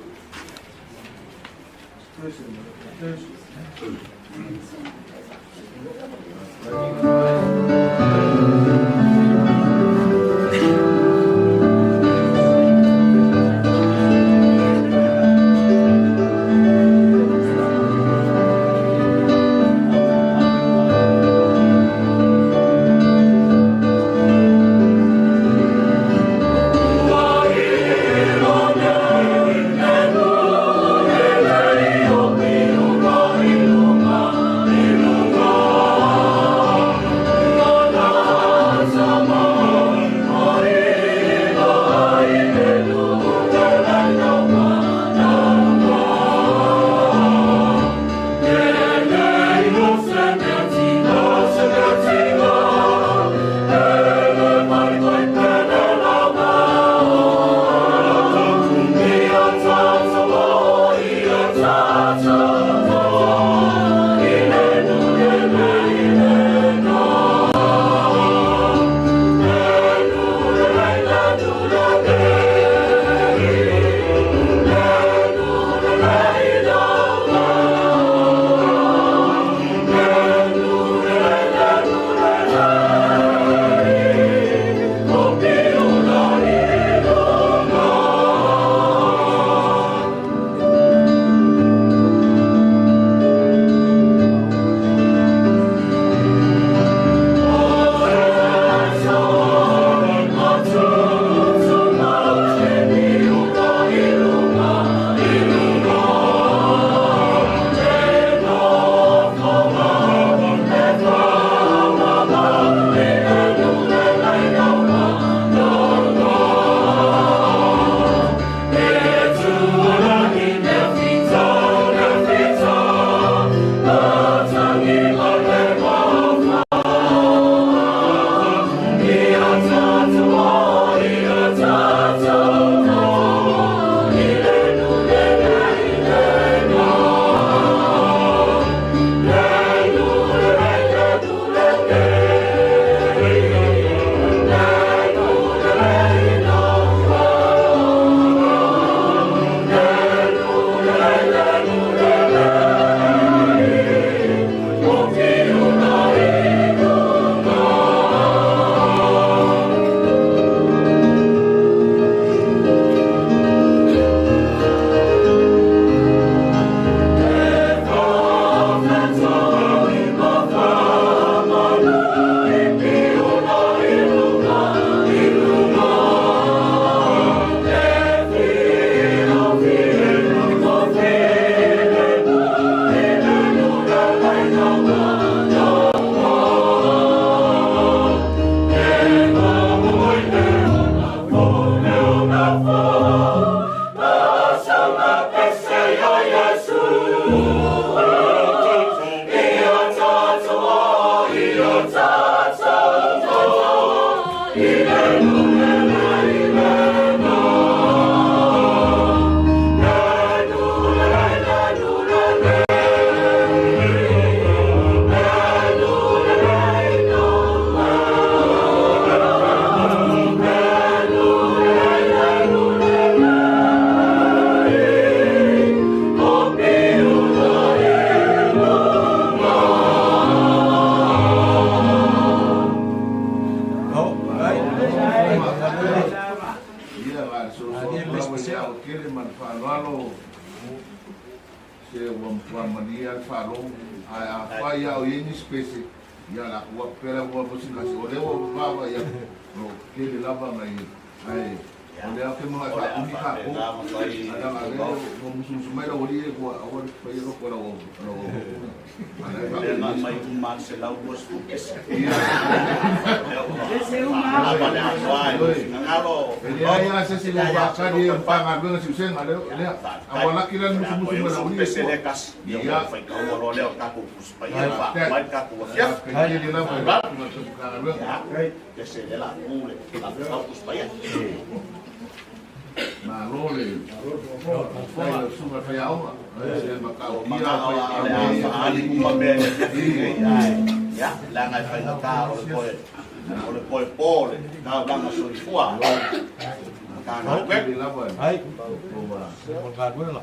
Se ua matua malie a le faalogo ae afai lava o i ai nisi pese ia o le a tuu atu pea le avanoa mo se tasi o lea ua vaavaai atu o loo tele lava nai ae o lea ou te manao e faatumi tatou ae leaga o lea ua musumusu mai le aualii ia ua aua le faia loto e lau auauna E leai lava se isi e faatali e Matagaluega Siusega lea. A ua laki la le musumusu mai lau alii e tua. Ia. Faafetai tele lava i le Matagaluega. Malo le faafetai i lau susuga i le faiaoga. Se matautia lava i Ia, leaga e faigata o le toe o le toe po o le taulaga soifua Matagaluega. Ai. Galuega.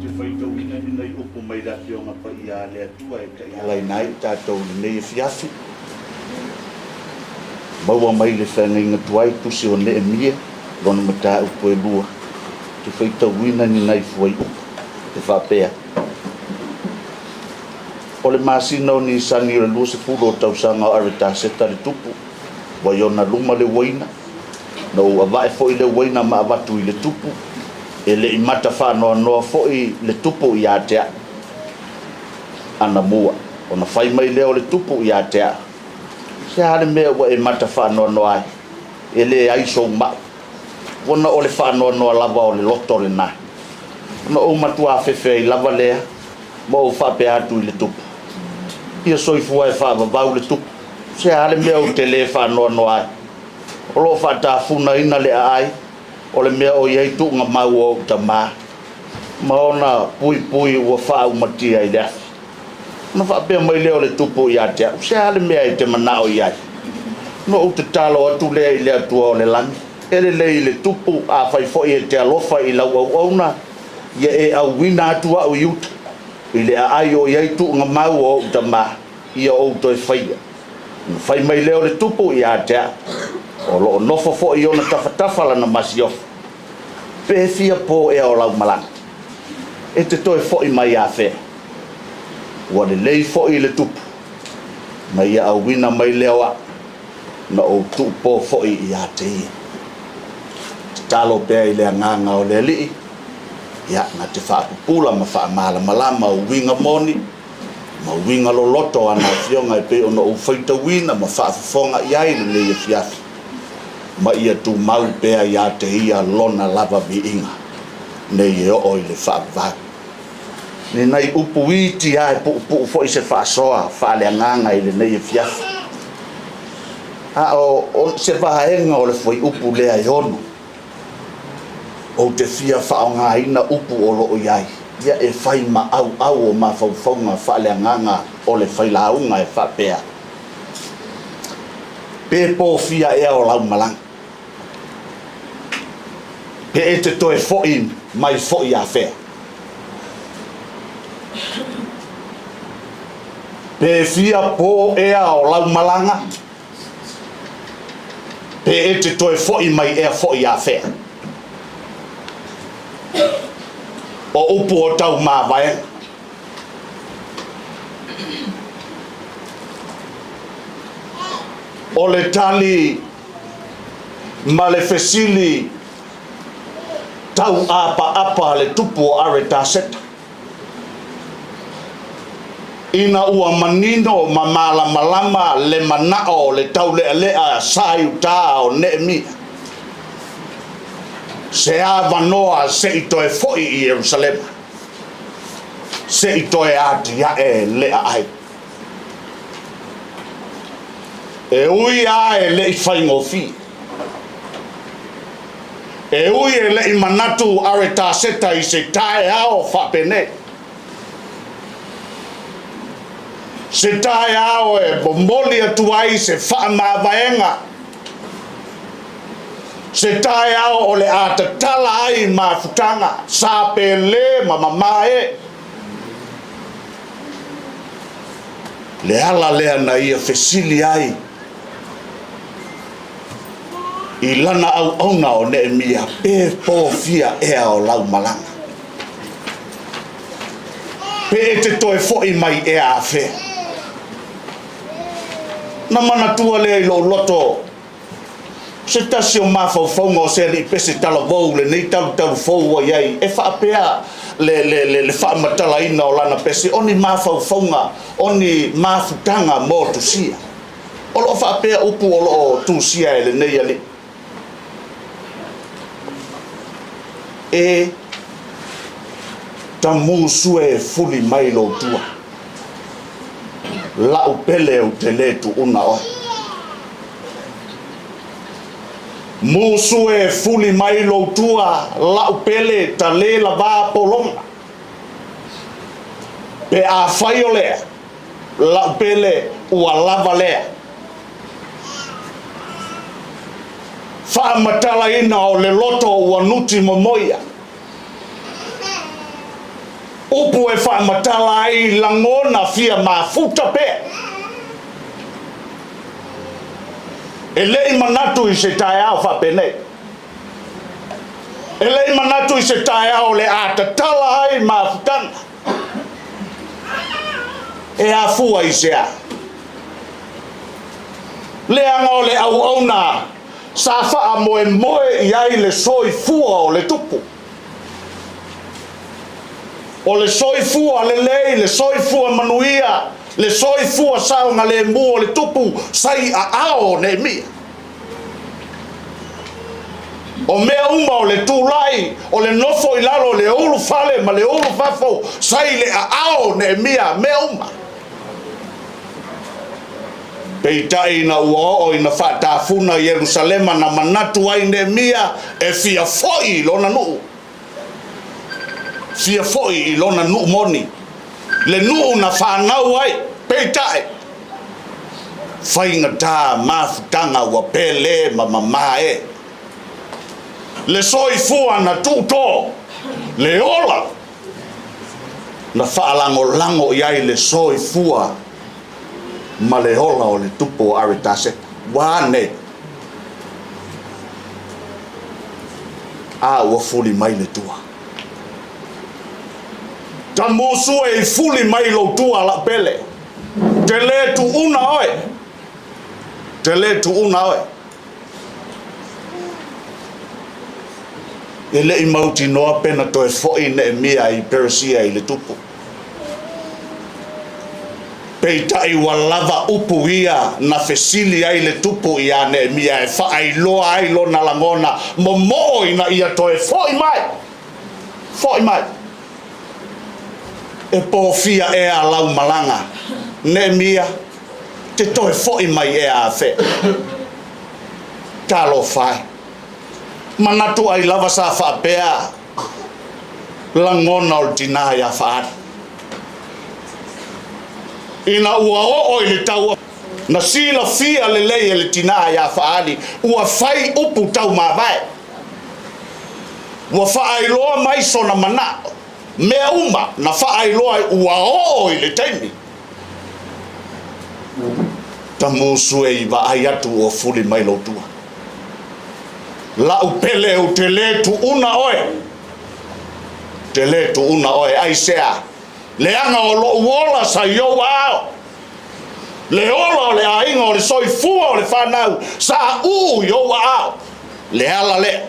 Te faitauina ni nai upu mai le Afioga Paia a le Atua e taialaina ai tatou i lenei afiafi. Maua mai le feagaiga tuai tusi o Neemia, lona mataupu e lua, te faitauina ni nai fuaiupu e faapea, O le masina o Nisani o le 20 o tausaga o Aretaseta le tupu, ua i ona luma le uaina, na ou ava'e foi le uaina ma avatu i le tupu, e le i mata faanoanoa foi le tupu ia te a'u anamua, ona fai mai lea o le tupu ia te a'u, Se a le mea ua e mata faanoanoa ai? E leai sou ma'i. Ona o le faanoanoa lava o le loto lena. Ona ou matua afefe ai lava lea ma ou faapea atu i le tupu, Ia soifua e faavavau le tupu, se a le mea ou te lē faanoanoa ai? O lo o faatafunaina le aai o le mea o i ai tuugamau o ou tamā, ma ona puipui ua faaumatia i le afi. Ona faapea mai lea o le tupu ia te au, Se a le mea e te manao i ai? Ona ou tatalo atu lea i le Atua o le lagi, E lelei i le tupu, afai foi e te alofa i lau auauna, ia e auina atu au i uta, i le aai o i ai tuugamau o ou tamā, ia ou toe faia. Ona fai mai lea o le tupu ia te au, O lo o nofo foi i ona tafatafa lana masiofo. Pe fia po ea o lau malaga? E te toe foi mai afea? Ua lelei foi i le tupu, na ia auina mai lea o a'u, na ou tuupō foi ia te ia. Tatalo pea i le Agaga o le Alii, ia, na te faapupula ma faamalamalama uiga moni ma uiga loloto o ana Afioga e pei ona ou faitauina ma faafofoga i ai lenei afiafi, ma ia tumau pea ia te ia lona lava viiga nei e oo i le faavavau. Ni nai upu iti a e puupuu foi se faasoa faaleagaga i lenei afiafi. A o se vaega o le fuaiupu lea e ono, ou te fia faaaogaina upu o lo o i ai, ia e fai ma auau o mafaufauga faaleagaga o le failauga e faapea, Pe pofia ea o lau malaga? Pe e te toe foi mai foi afea? Pe fia pō ea o lau malaga? Pe e te toe foi mai ea foi afea? O upu o tau mavaega. O le tali ma le fesili tauapaapa a le tupu o Aretaseta, ina ua manino ma malamalama le manao o le taulealea sa i uta o Neemia, se avanoa se i toe foi i Ierusalema, se i toe atiae le aai. E ui lava e le i faigofie. E ui e le i manatu Aretaseta i se taeao faapenei. Se taeao e momoli atu ai se faamavaega. Se taeao o le a tatala ai mafutaga, sa pele ma mamae. Le ala lea na ia fesili ai i lana auauna o Neemia, Pe pofia ea o lau malaga? Pe e te toe foi mai ea afea? Na manatua lea i lou loto Se tasi o mafaufauga o se alii pese talavou lenei talutalu fou ua i ai e faapea le, le, le, le faamatalaina o lana pese, o ni mafaufauga, o ni mafutaga mo tusia. O lo o faapea upu o lo o tusia e lenei alii. E tamusu e fuli mai lou tua. La'u pele ou te lē tuuna oe. Musu e fuli mai lou tua la'u pele ta lē lavā pologa. Pe afai o lea, la'u pele ua lava lea. Faamatalaina o le loto ua nuti momoia. Upu e faamatala ai lagona fia mafuta pea. E le i manatu i se taeao faapenei. E le i manatu i se taeao o le a tatala ai mafutaga. E afua i se a? Leaga o le auauna sa faamoemoe i ai le soifua o le tupu. O le soifua lelei, le soifua manuia, le soifua saogalemu o le tupu sa i aao o Neemia. O mea uma o le tulai, o le nofo i lalo, le ulufale ma le ulufafo sa i le aao o Neemia, mea uma. Peitai ina ua oo ina faatafuna Ierusalema na manatu ai Neemia e fia foi i lona nuu. Fia foi i lona nuu moni, le nuu na fanau ai. Peitai, faigata mafutaga ua pele ma mamā e. Le soifua na tuutō, le ola na faalagolago i ai le soifua ma le ola o le tupu o Aretaseta. Ua a nei? A ua fuli mai le tua. Tamusu e i fuli mai lou tua laupele. Te lē tuuna oe. Te lē tuuna oe. E le i mautinoa pe na toe foi Neemia i Peresia i le tupu. Peitai ua lava upu ia na fesili ai le tupu iā Neemia e faailoa ai lona lagona momoo ina ia toe foi mai. Foi mai. E pofia ea lau malaga, Neemia, te toe foi mai ea afea? Talofa e. Manatu ai lava sa faapea lagona o le tinā iā Faali. Ina ua oo i le taua, na silafia lelei e le tinā iā Faali ua fai upu taumavae. Ua faailoa mai sona manao, mea uma na faailoa ai ua oo i le taimi. Tamusu e i vaai atu ua fuli mai lou tua. La'u pele ou te lē tuuna oe, te lē tuuna oe, aisea? Leaga o lo'u ola sa i ou aao, le ola o le aiga o le soifua o le fanau sa uu i ou aao, le ala lea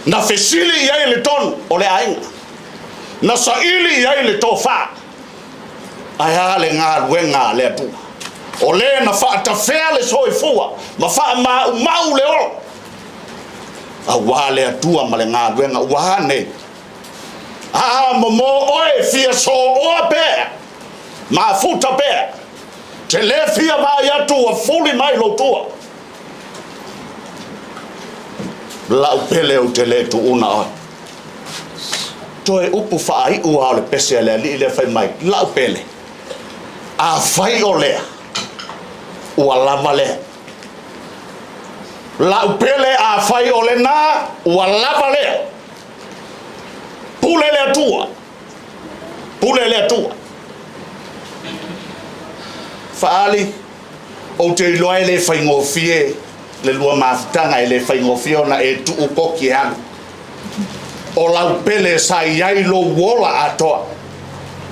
na fesili i ai le tonu o le aiga, na saili i ai le tofa. Ae a le galuega a le Atua? O le na faatafea le soifua ma faamaumau le ola, auā le Atua ma le galuega ua a nei? A momo oe fia sooa pea, mafuta pea, te le fia vaai atu ua fuli mai lou tua. La'u pele ou te le tuuna oe. Toe upu faaiu a o le pese a le alii lea fai mai, La'u pele, afai o lea, ua lava lea. La'u pele, afai o lenā, ua lava lea. Pule le Atua, pule le Atua. Faali, ou te iloa e le faigofie le lua mafutaga, e le faigofie ona e tuu koki e alu. O lau pele sa i ai lou ola atoa,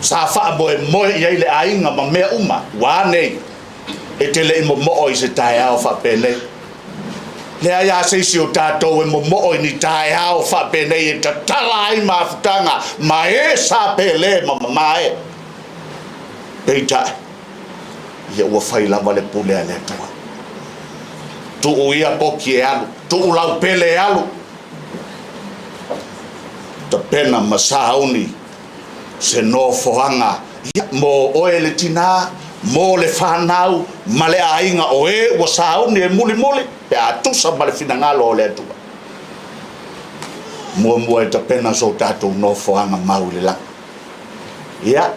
sa faamoemoe i ai le aiga ma mea uma, ua a nei, e te le i momoo i se taeao faapenei. Leai a se isi o tatou e momoo i ni taeao faapenei e tatala ai mafutaga ma e sa pele ma mamā e. Peitai, ia ua fai lava le pule a le Atua. Tuu ia koki e alu, tuu lau pele e alu. Tapena ma sauni se nofoaga ia mo oe le tinā, mo le fanau ma le aiga o e ua sauni e mulimuli pe a tusa ma le finagalo o le Atua. Muamua e tapena so tatou nofoaga mau i le lagi. Ia,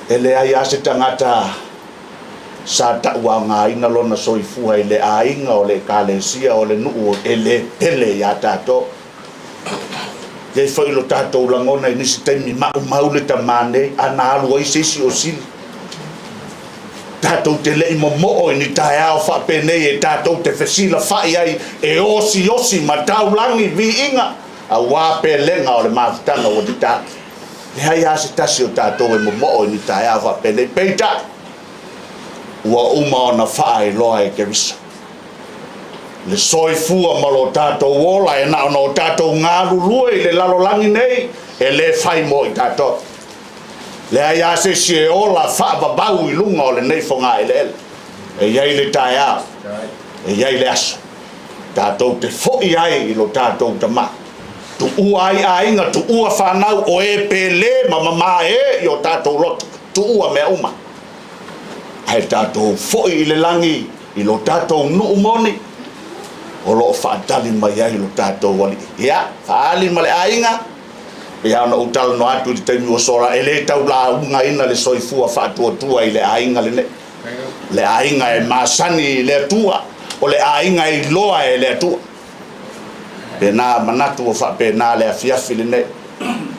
e leai lava se tagata sa tauaogaina lona soifua i le aiga o le Ekalesia o le nuu e le pele iā tatou. E i ai foi lo tatou lagona i nisi taimi maumau le tamā nei a na alu ai se isi o sili. Tatou te le i momoo i ni taeao faapenei e tatou te fesilafai ai e osiosi ma taulagi viiga auā pelega o le mafutaga ua tatā. Leai lava se tasi o tatou e momoo i ni taeao faapenei. Peitai, ua uma ona faailoa e Keriso le soifua ma lo tatou ola e na ona o tatou galulue i le lalolagi nei e le fai mo i tatou. Leai lava se isi e ola faavavau i luga o lenei fogaeleele. E i ai le taeao, e i ai le aso tatou te foi ai i lo tatou Tama. Tuua ai aiga, tuua fanau, o e pele ma mamā e i o tatou loto, tuua mea uma. Ae tatou foi i le lagi i lo tatou nuu moni o lo o faatali mai ai lo tatou Alii. Ia, faaali ma le aiga, pei lava ona ou talanoa atu i le taimi ua sola, e le tau laugaina le soifua faatuatua i le aiga lenei. O le aiga e masani i le Atua, o le aiga e iloa e le Atua. Pena manatu ua faapena le afiafi lenei.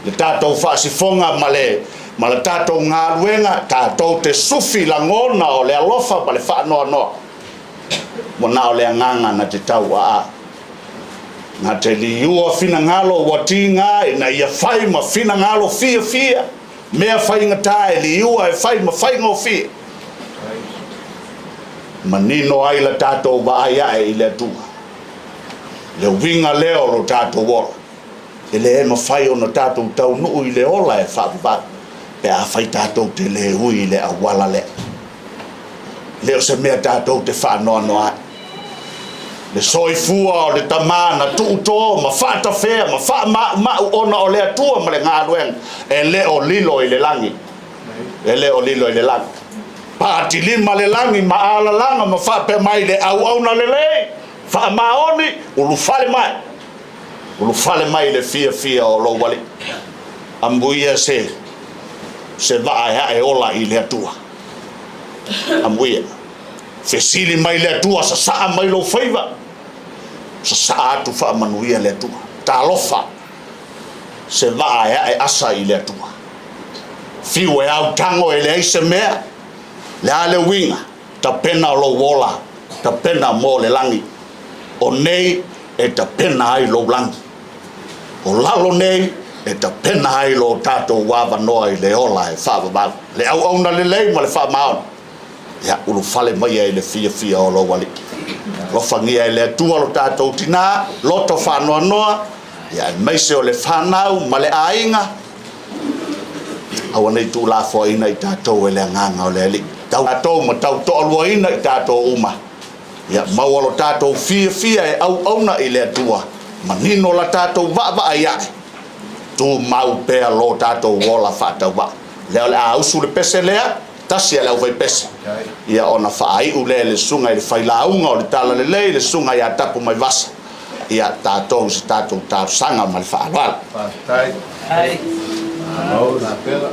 Le tatou faasifoga ma le ma le tatou galuega, tatou te sufi lagona o le alofa ma le faanoanoa. Ua na o le agaga na te tauaa. Na te liua finagalo ua tiga ina ia fai ma finagalo fiafia, mea faigata e liua e fai ma faigofie. Manino ai la tatou vaai ae i le Atua. Le uiga lea o lo tatou ola, e le mafai ona tatou taunuu i le ola e faavavau pe afai tatou te le ui i le auala lea. E le o se mea tatou te faanoanoa ai. Le soifua o le tama na tuutō ma faatafea ma faamaumau ona o le Atua ma le galuega, e le o lilo i le lagi. E le o lilo i le lagi. Paatilima le lagi ma alalaga ma faapea mai le auauna lelei, faamaoni, ulufale mai. Ulufale mai le fiafia o lou Alii. Amuia se se vaa e ae ola i le Atua. Amuia. Fesili mai le Atua, sasaa mai lou faiva, sasaa atu faamanuia le Atua. Talofa se vaa e ae asa i le Atua. Fiu e autago e leai se mea, le a le uiga, tapena o lou ola, tapena mo le lagi. O nei e tapena ai lou lagi. O lalo nei e tapena ai lo tatou avanoa i le ola e faavavau. Le auauna lelei ma le faamaoni. Ia ulufale mai ai le fiafia o lou Alii. Alofagia e le Atua lo tatou tinā, loto faanoanoa, ia aemaise o le fanau ma le aiga, aua ne i tuulafoaiina i tatou e le agaga o le Alii. Tau tatou ma tau toaluaina i tatou uma. Ia maua lo tatou fiafia e auauna i le Atua, manino la tatou vaavaai ae, tumau pea lo tatou ola faatauvaa. Lea o le a usu le pese lea, tasi a le aufaipese, ia ona faaiu lea e le susuga i le failauga o le Talalelei, le susuga ia Tapu Maivasa, ia tatou i se tatou talosaga ma le faaaloalo. Faafetai. Malo tapena.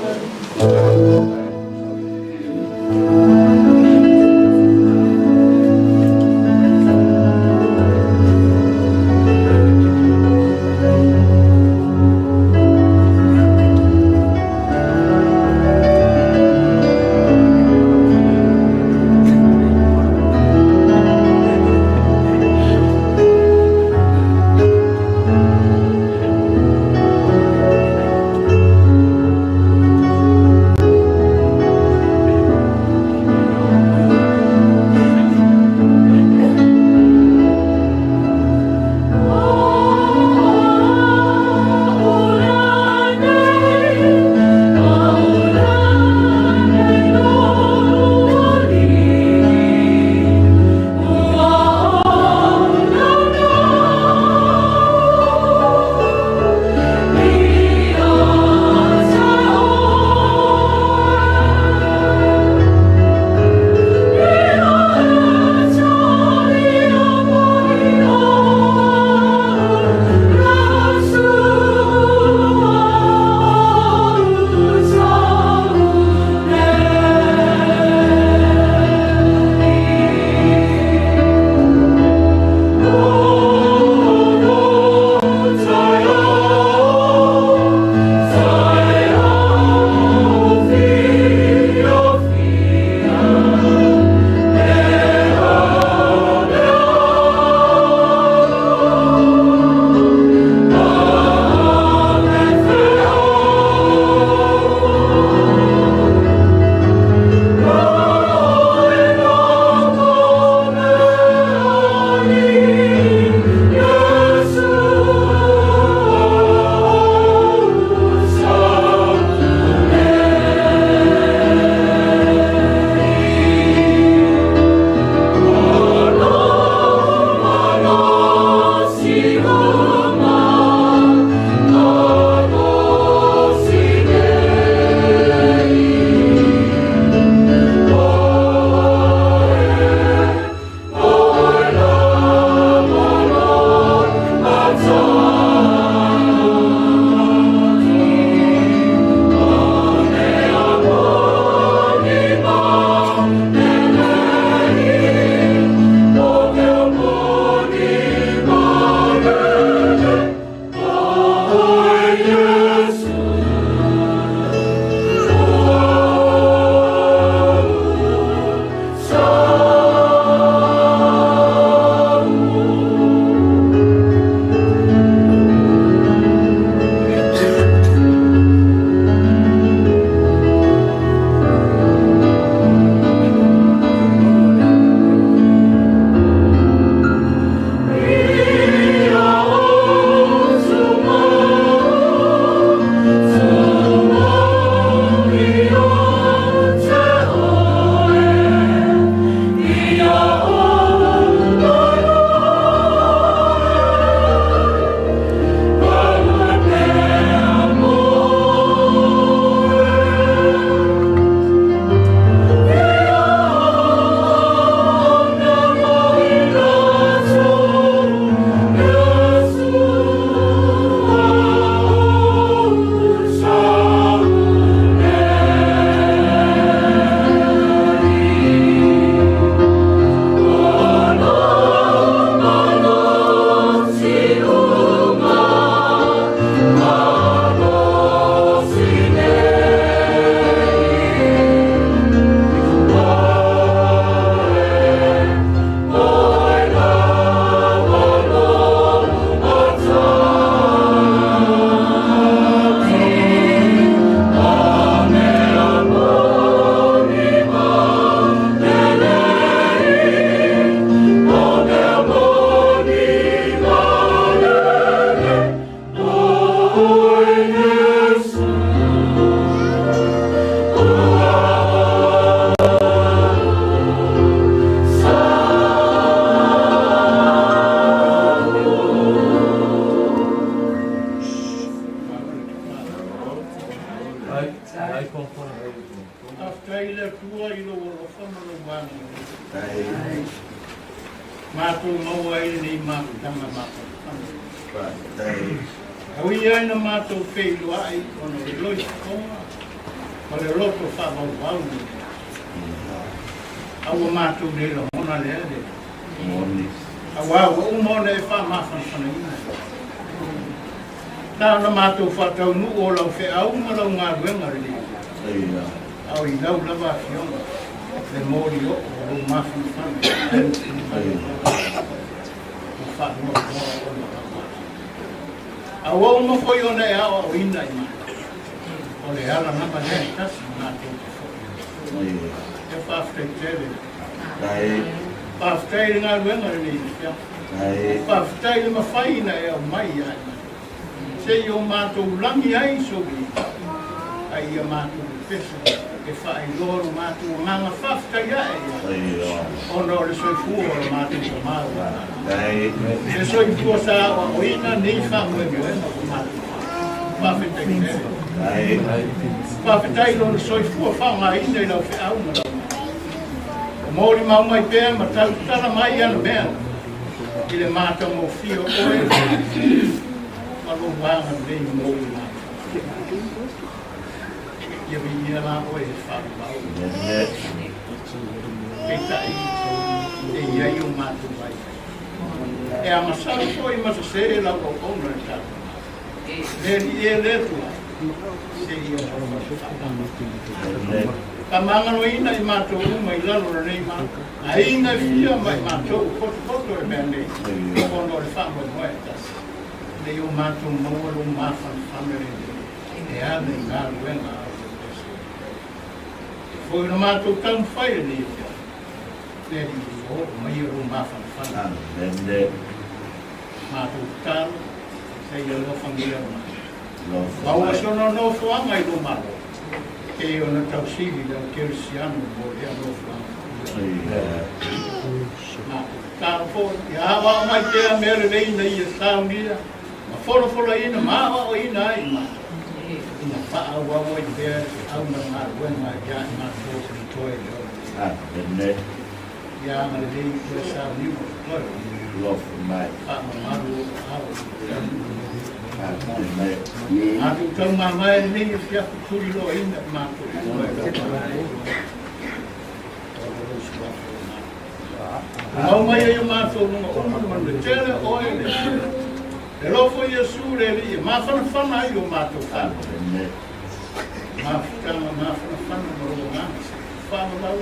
Matou maua ai lenei mafutaga mafanafana. E ui ai na matou feiloai ona o le loifofoga ma le loto faavauvau nei lea. A ua matou le lagona lea le Auā ua uma ona e faamafanafanaina. Na ona matou faataunuu o lau feau ma lau galuega lelei. A o i lau lava afioga le moli oo o lou mafanafana ua faanoanoa ona lau A ua uma foi ona e aoaoina i matou. O le ala lava lea e tasi matou te foi ai. Ia faafetai tele. Faafetai i le galuega lenei afiafi. Faafetai i le mafai na e aumai ia i matou. Se i o matou lagi ai sou viiga, a ia matou pepesa e faailoa lo matou agaga faafetai ae ia te ona o le soifua o lo matou Tama ua lagi. Le soifua sa aoaoina nei faamoemoega ua matou faafetai tele. Faafetai i lona soifua faaaogaina i lau feau ma lau O molimau mai pea ma tautala mai ana mea i le matagofie o oe ma lou agalelei mo i matou. Ia viia la oe e faaluvao. Peitai, e i ai o matou vaivai. E agasala foi ma sese lau auauna i le tatou Malo. Le Alii e, le Atua, seia alofa le faamama. Faamagaloina i matou uma i lalo o lenei malo. Aiga e fia ma i matou ua potopoto le mea nei, ona o le faamoemoe e tasi. Nei o matou maua lou mafanafana lelei e ala i galuega a o pepese. E foi ona matou taumafai lenei afiafi, le Alii ia oo maia lou mafanafana. Matou tatalo, seia alofagia mai. Maua si ona nofoaga i lou Malo, pei ona tausili le au kerisiano mo lea nofoaga. Matou tatalo foi, ia aoao mai pea mea lelei ina ia saunia ma folafolaina ma aoaoina ai i matou, ina faaauau ai pea le feau ma le galuega ia i matou o totoe i le ola. Ia agalelei i toe sauniu o totoe. Faamamalu ou aao i le Matou tau mamae lenei afiafi tuliloaina i matou uma e lau Mau mai ai o matou luga uma le manuia tele oe le Le alofa o Iesu le Alii e mafanafana ai o matou faamoemoe. Mafutaga mafanafana ma lou agaga faavavau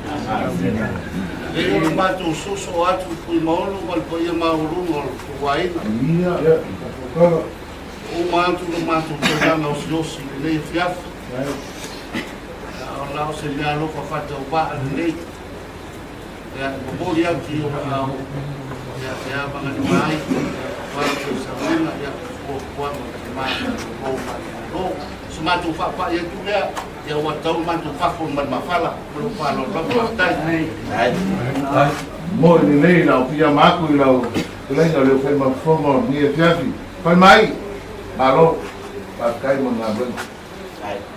Amene. Lea ua matou soso atu i Fuimaono ma le paia maualuga o le tou aiga. Ua uma atu le matou taulaga osiosi i lenei afiafi. A o se mea alofa faatauvaa lenei. Ia, e momoli atu i ou aao, ia, e avagalima ai, ia, aua le toe saunoaga, ia, fuafuaga o le Malo Malo. So matou faapai atu lea, ia ua tatau ona matou fafo ma le mafala, ma lou faaaloalo lava, faafetai. Moi lelei lau piama aku i lau fetalaiga o le Ufaimafofoga o lenei afiafi. Fai mai! Malo! Faafetai mo le galuega.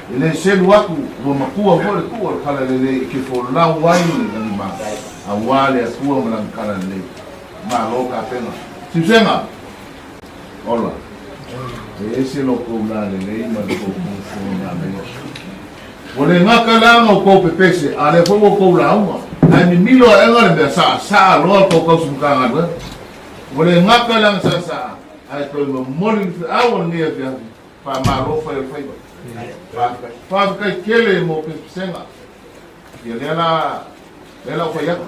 E le selu atu, ua matua foi le tuu o le tala lelei e te folau ai le lagima, aua le Atua ma lana tala lelei. Malo tapena. Siusega! Ola. E ese lo kou lalelei ma le kou fofoga manaia. Ua le gata la ona outou pepese, a lea foi ua outou lauga. Ae mimilo aʻega le mea saasaa loa le tou tausi Matagaluega. Ua le gata le aga saasaa, ae toe momoli le feau o lenei afiafi. Faamalo fai o le faiva. Faafetai tele mo pesepesega. Ia lea la, lea la ua fai atu.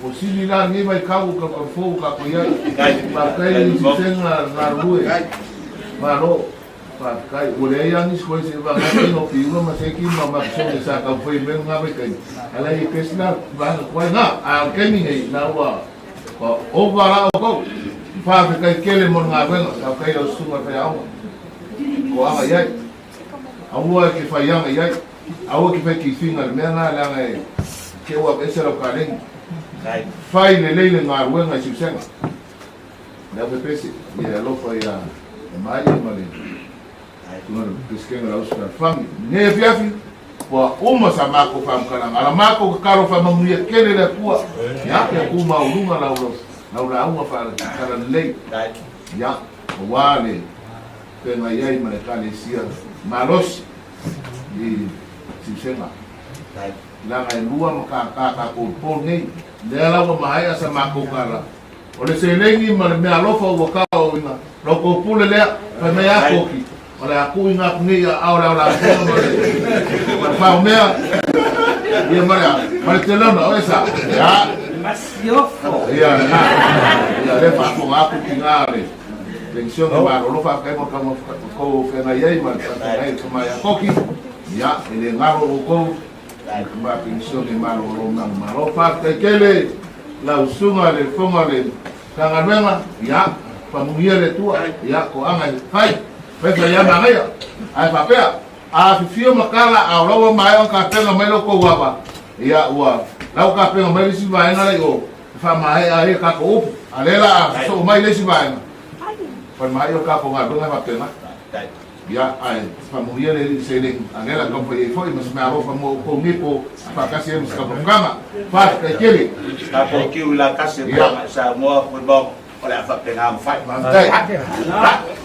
Ua sili la lenei vaitau o tautau fou ua tatou i ai. Faafetai i Sisega galulue. Malo. Faafetai. Ua leai lava nisi koe se vaega tino piula ma seki ma makisone sa taumafai ai mai lena vaitaimi. A la e pesi la vaega tuai na. A o le taimi nei, la ua Ua ova la outou. Faafetai tele mo le galuega. Faafetai i lau susuga i le faiaoga. Toaga i ai. Aua e te faiaga i ai. Aua e te fai tifiga i le mea lena leaga e te ua aveese lau kaleni. Fai lelei le galuega i Siusega. Le au pepese, ia e alofa ia Maia ma le tulaga o le Peresetene o le Ausi Fealofani. Lenei afiafi. Ua uma sa makou faamatalaga, a la makou tatalo faamanuia tele le Atua, ia, ia tu maualuga lau lau lauga faale-talalelei, ia, aua le feagai ai ma le Ekalesia malosi i Siusega. Leaga e lua matata tatou i le po lenei, lea la ua maea sa matou tala, o le seleni ma le meaalofa ua tauaoina, la outou pule lea, fai mai a Koki, O le a tuuina atu nei i aao o le aolafono ma le ma le faomea ia ma le ma le telona o esa ia Masiofo. Ia lena ia le faafofoga atu tina le penisione malolo faafetai mo le tou feagai ai ma le faafeagai ai le tama ia Koki ia e le galo outou i le tama penisione malolo manumalo faafetai tele lau susuga le fofoga o le Matagaluega, ia, faamanuia le Atua, ia, toaga e fai, fai fai ia manaia. Ae faapea, a afifio ma tala a o la ua maea ona tapena mai lo outou ava, ia, ua, la ua tapena mai le isi vaega la i o, e faamaea ai a tatou upu. A lea la a sosoo mai le isi vaega, faimai o le tatou galuega e faapena. Ia, ae faamanuia le Alii seleni, a lea la taumafai ai foi ma se meaalofa mo outou nei po faatasi ai ma se taumafataga. Faafetai tele. Tatou tiu i la tasi e pei ona e saunoa Fuaimauga, o le a faapena ona fai. Faafetai.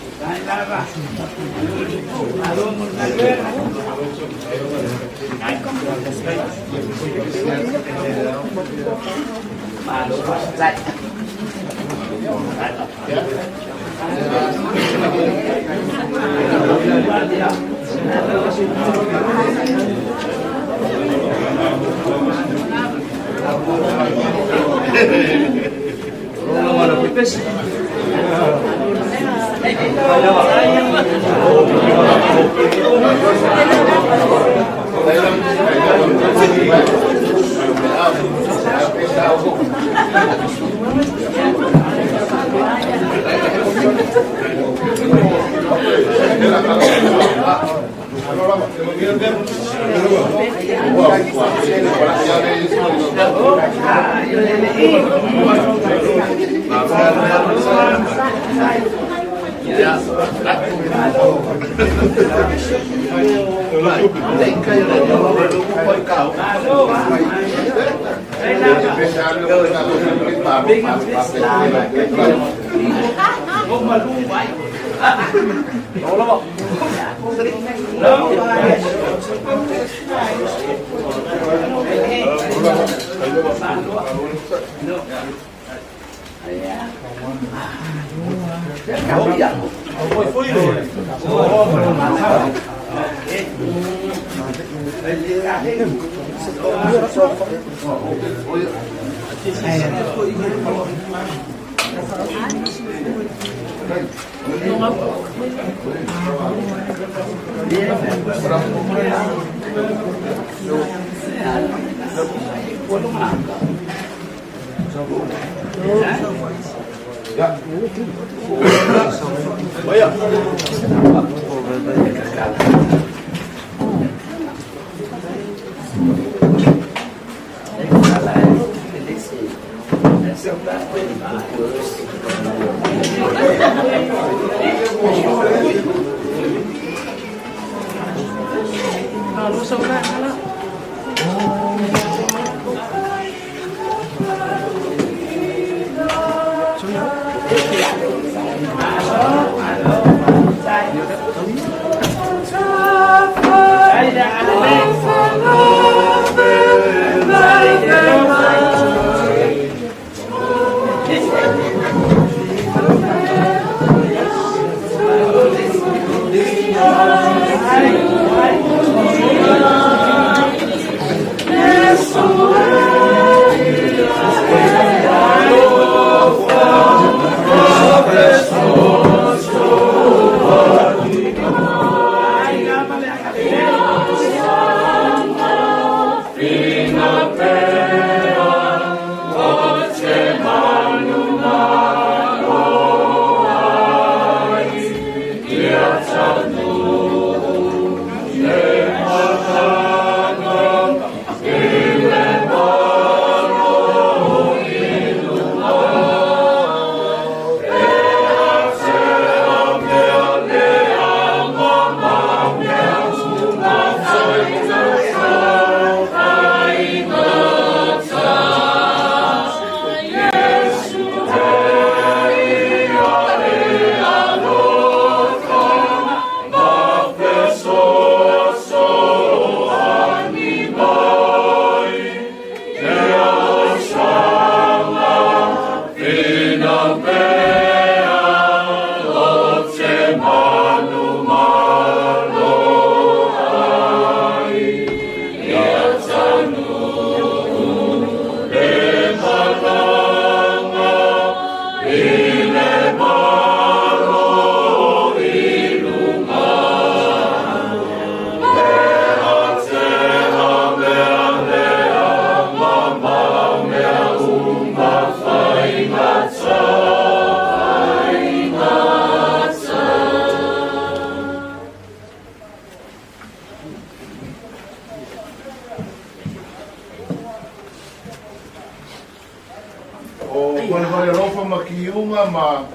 O Valevalealofa ma Kiuga ma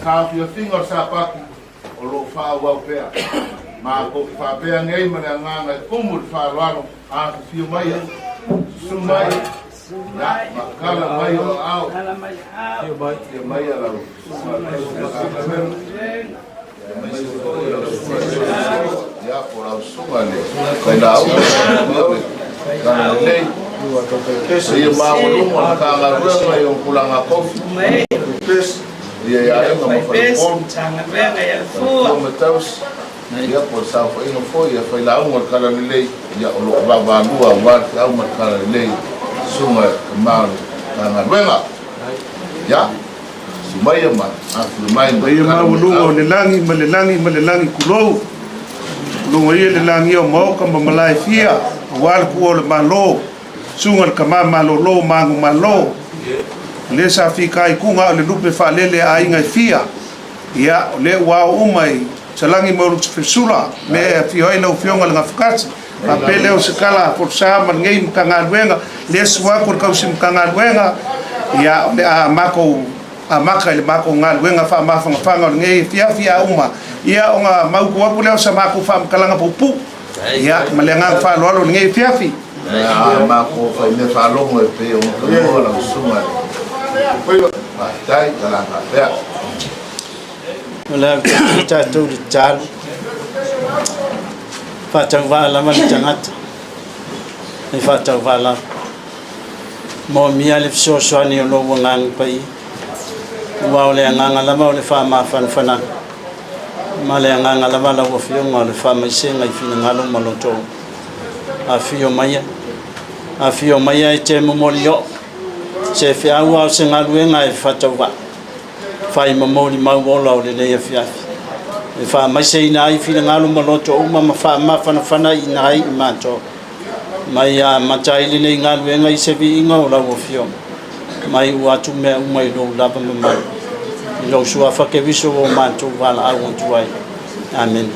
Saofiafiga o le Sapati o lo o faaauau pea. Matou te faapea nei ma le agaga e tumu i le faaaloalo, afifio maia, susu mai, ia, ma tala mai o aao, afifio maia lau susuga i le Matagaluega, aemaise foi lau susuga i le Ia, po o lau susuga i le Failauga, o le Talalelei, Paia maualuga o le Matagaluega i ona tulaga tofi. Ia i aiga ma faleupolu, faletua ma tausi, ia po o le saofaiga foi a failauga o le Talalelei, ia o lo o vaavaalua aua le feau ma le Talalelei, susuga i le tama o le Matagaluega. Ia, susu maia ma afifio mai ma Paia maualuga o le lagi ma le lagi ma le lagi tulou. Luga ia le lagia o maota ma malae fia, aua le tuua o le Malo. Susuga i le Tama Malolo ma Agumalo, o lea sa fitaituga a o le lupe faalele a aiga e fia. Ia, o lea ua ao uma i Salagi ma Ulutifesula, mea e afio ai lau Afioga i le Gafatasi. Faapea lea o se tala folasaga ma lenei Matagaluega, lea sua atu le tausi Matagaluega, ia, o le a matou amata i le matou galuega faamafanafana o lenei afiafi a uma, ia, ona mautu atu lea o sa matou faamatalaga puupuu. Ia, ma le agaga faaaloalo i lenei afiafi. Ia, matou fai mea faalogo e pei ona tanoa lau susuga i le Faafetai, o le a faapea. O le a tatou tatou le tatalo. Faatauvaa lava le tagata. E faatauvaa lava. Moomia le fesoasoani o lou agaga paia. Aua o le agaga lava o le faamafanafanaga. Ma le agaga lava lau Afioga o le faamaisega i finagalo ma loto. Afio maia, afio maia e te momoli oo, se feau a o se galuega e faatauvaa, fai ma molimau ola o lenei afiafi, e faamaiseina ai finagalo ma loto uma ma faamafanafanaina ai i matou. Mai amata ai lenei galuega i se viiga o lau Afioga, mai ua atu mea uma i lou lava mamalu, i lou suafa Keriso ua matou valaau atu ai. Amene.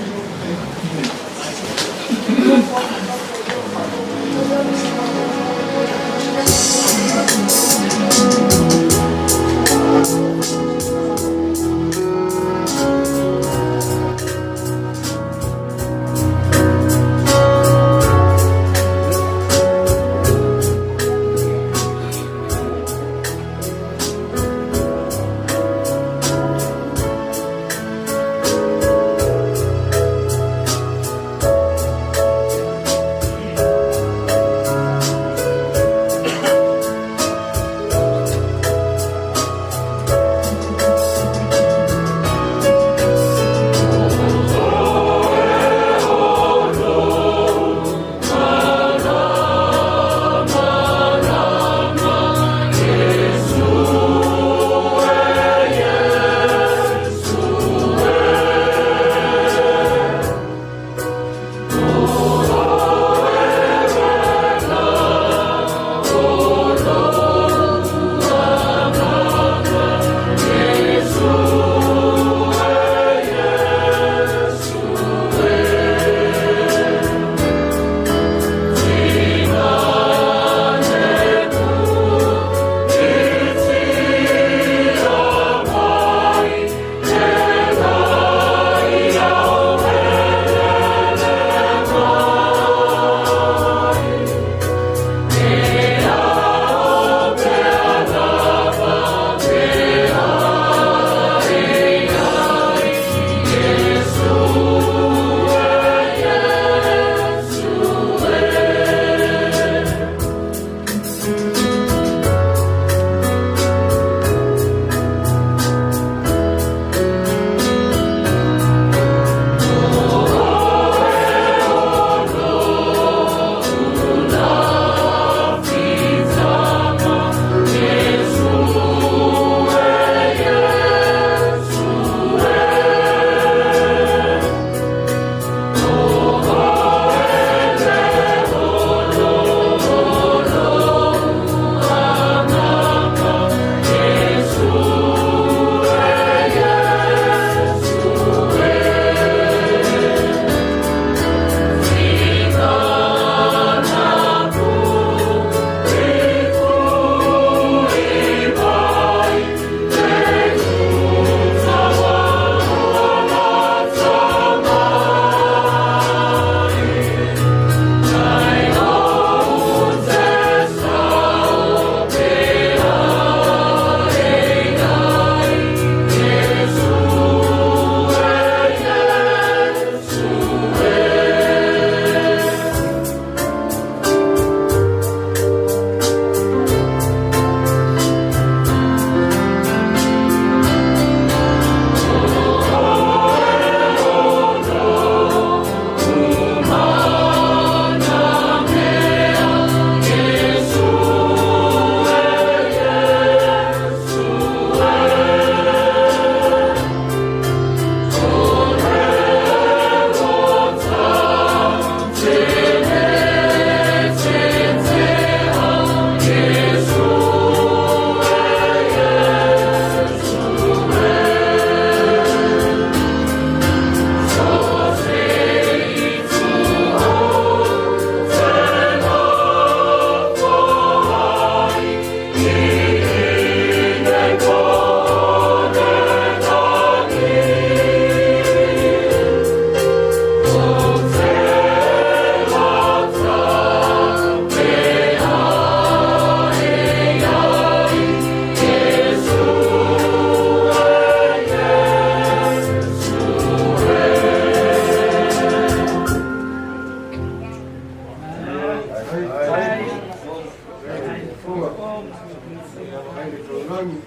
Lalolagi.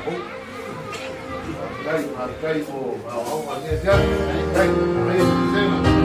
tatou. Faafetai, faafetai mo aoaoga i lenei afiafi. Faafetai, maia le vasega.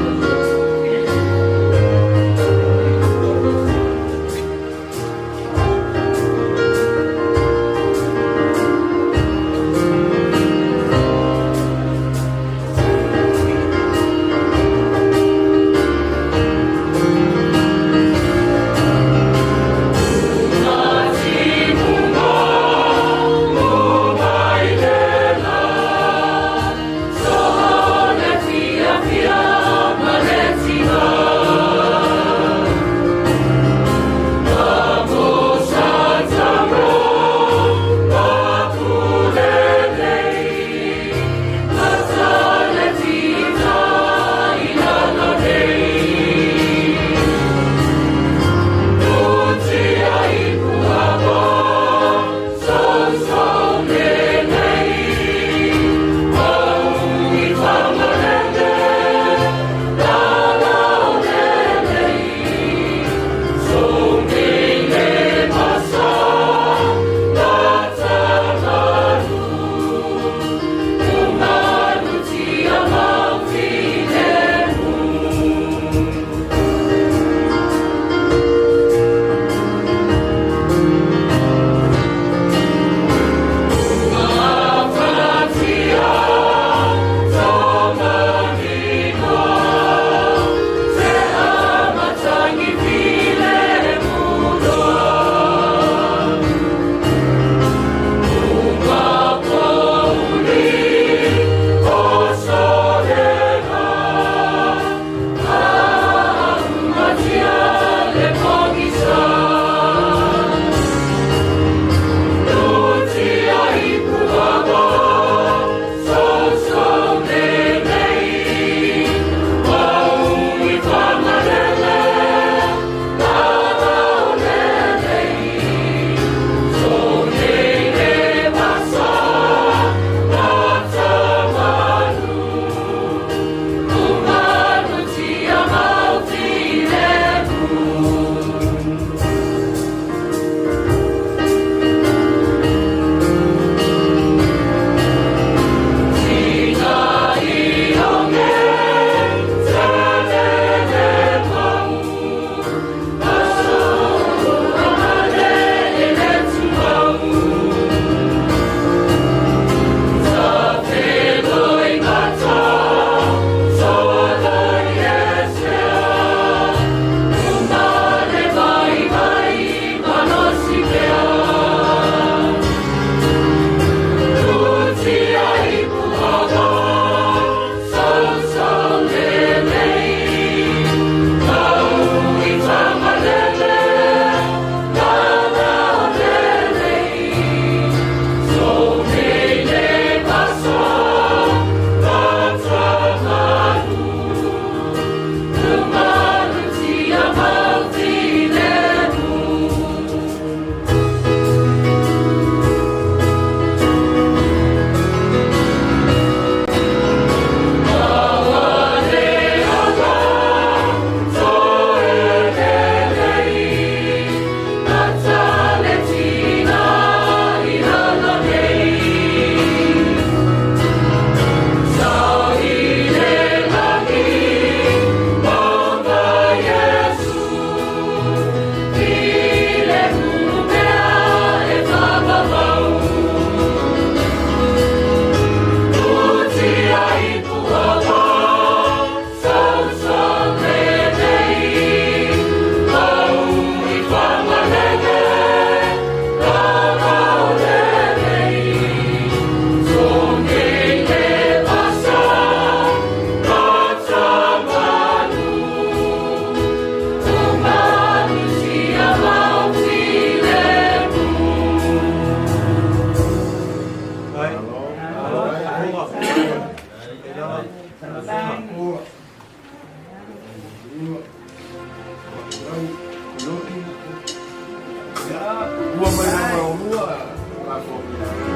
Ua mai lava o lua,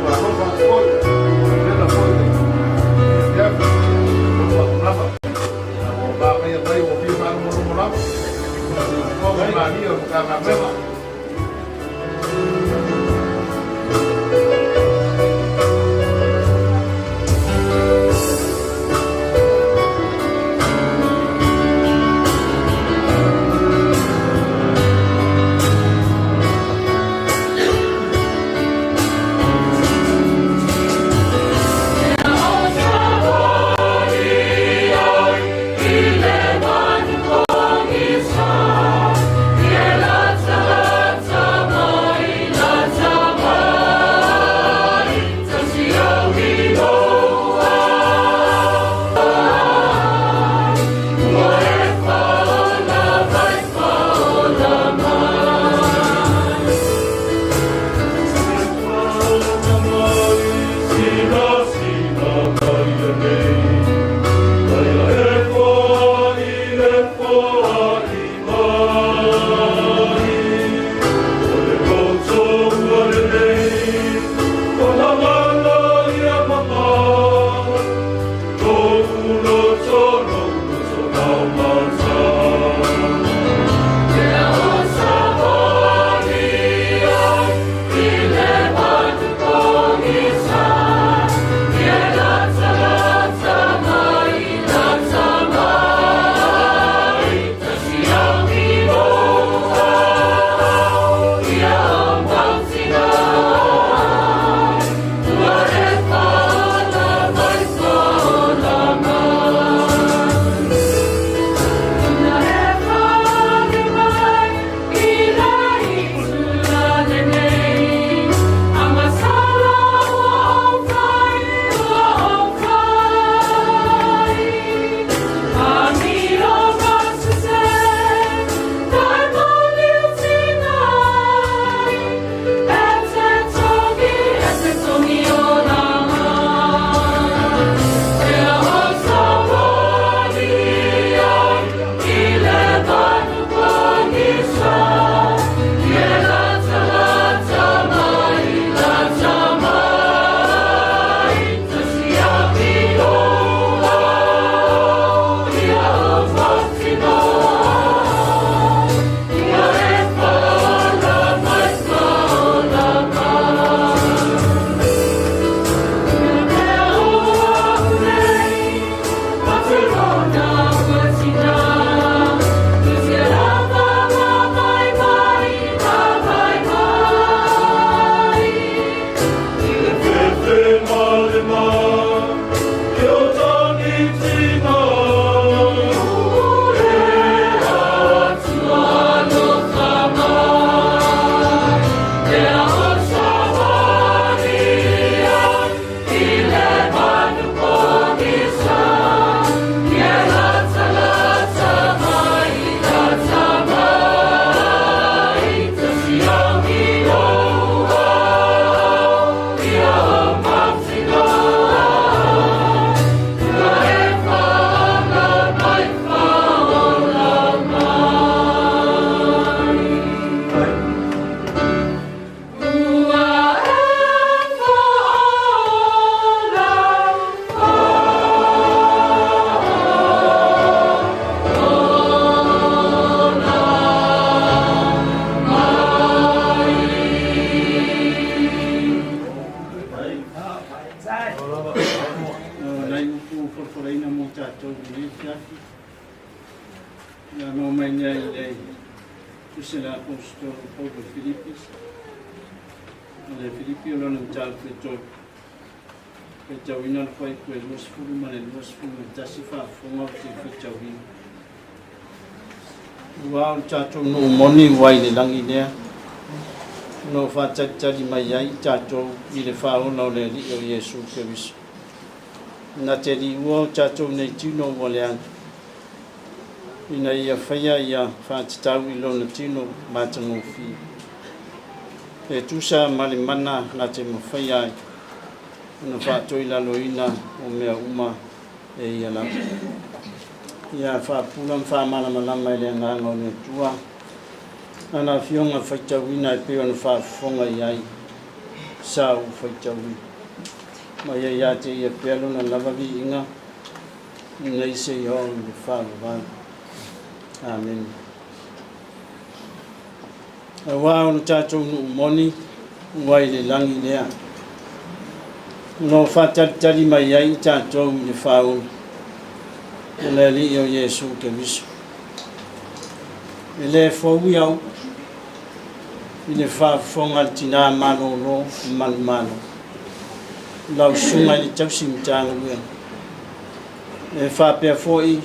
ua alofa atu foi, ua foi le afiafi, ua lava. Ua manaia mai ua fia faalogologo lava. Ua mania o le Matagaluega. tatou i lenei afiafi. Ia no mai nei i le Tusi a le Aposetolo Paulo i Filipi. O le Filipi o lona mataupu e 3. Faitauina le fuaiupu e 20 ma le 21 faafofoga ou te faitauina. Ua o le tatou nuu moni ua i le lagi lea, o lo o faatalitali mai ai i tatou i le faaola o le Alii o Iesu Keriso. Na te liua o tatou nei tino ua leaga, ina ia faia ia faatatau i lona tino matagofie, e tusa ma le mana na te mafaia ai ona faatoilaloina o mea uma e ia lava. Ia faapula ma faamalamalama e le Agaga o le Atua Lana Afioga faitauina e pei ona faafofoga i ai sa ou faitauina. Ma ia ia te ia pea lona lava viiga nei seia oo i le faavavau. Amene. Auā o le tatou nuu moni ua i le lagi lea, o lo o faatalitali mai ai i tatou i le faaola o le Alii o Iesu Keriso. E le fou iau i le faafofoga a le tinā malōlō manumalo, lau susuga i le tausi Matagaluega. E faapea foi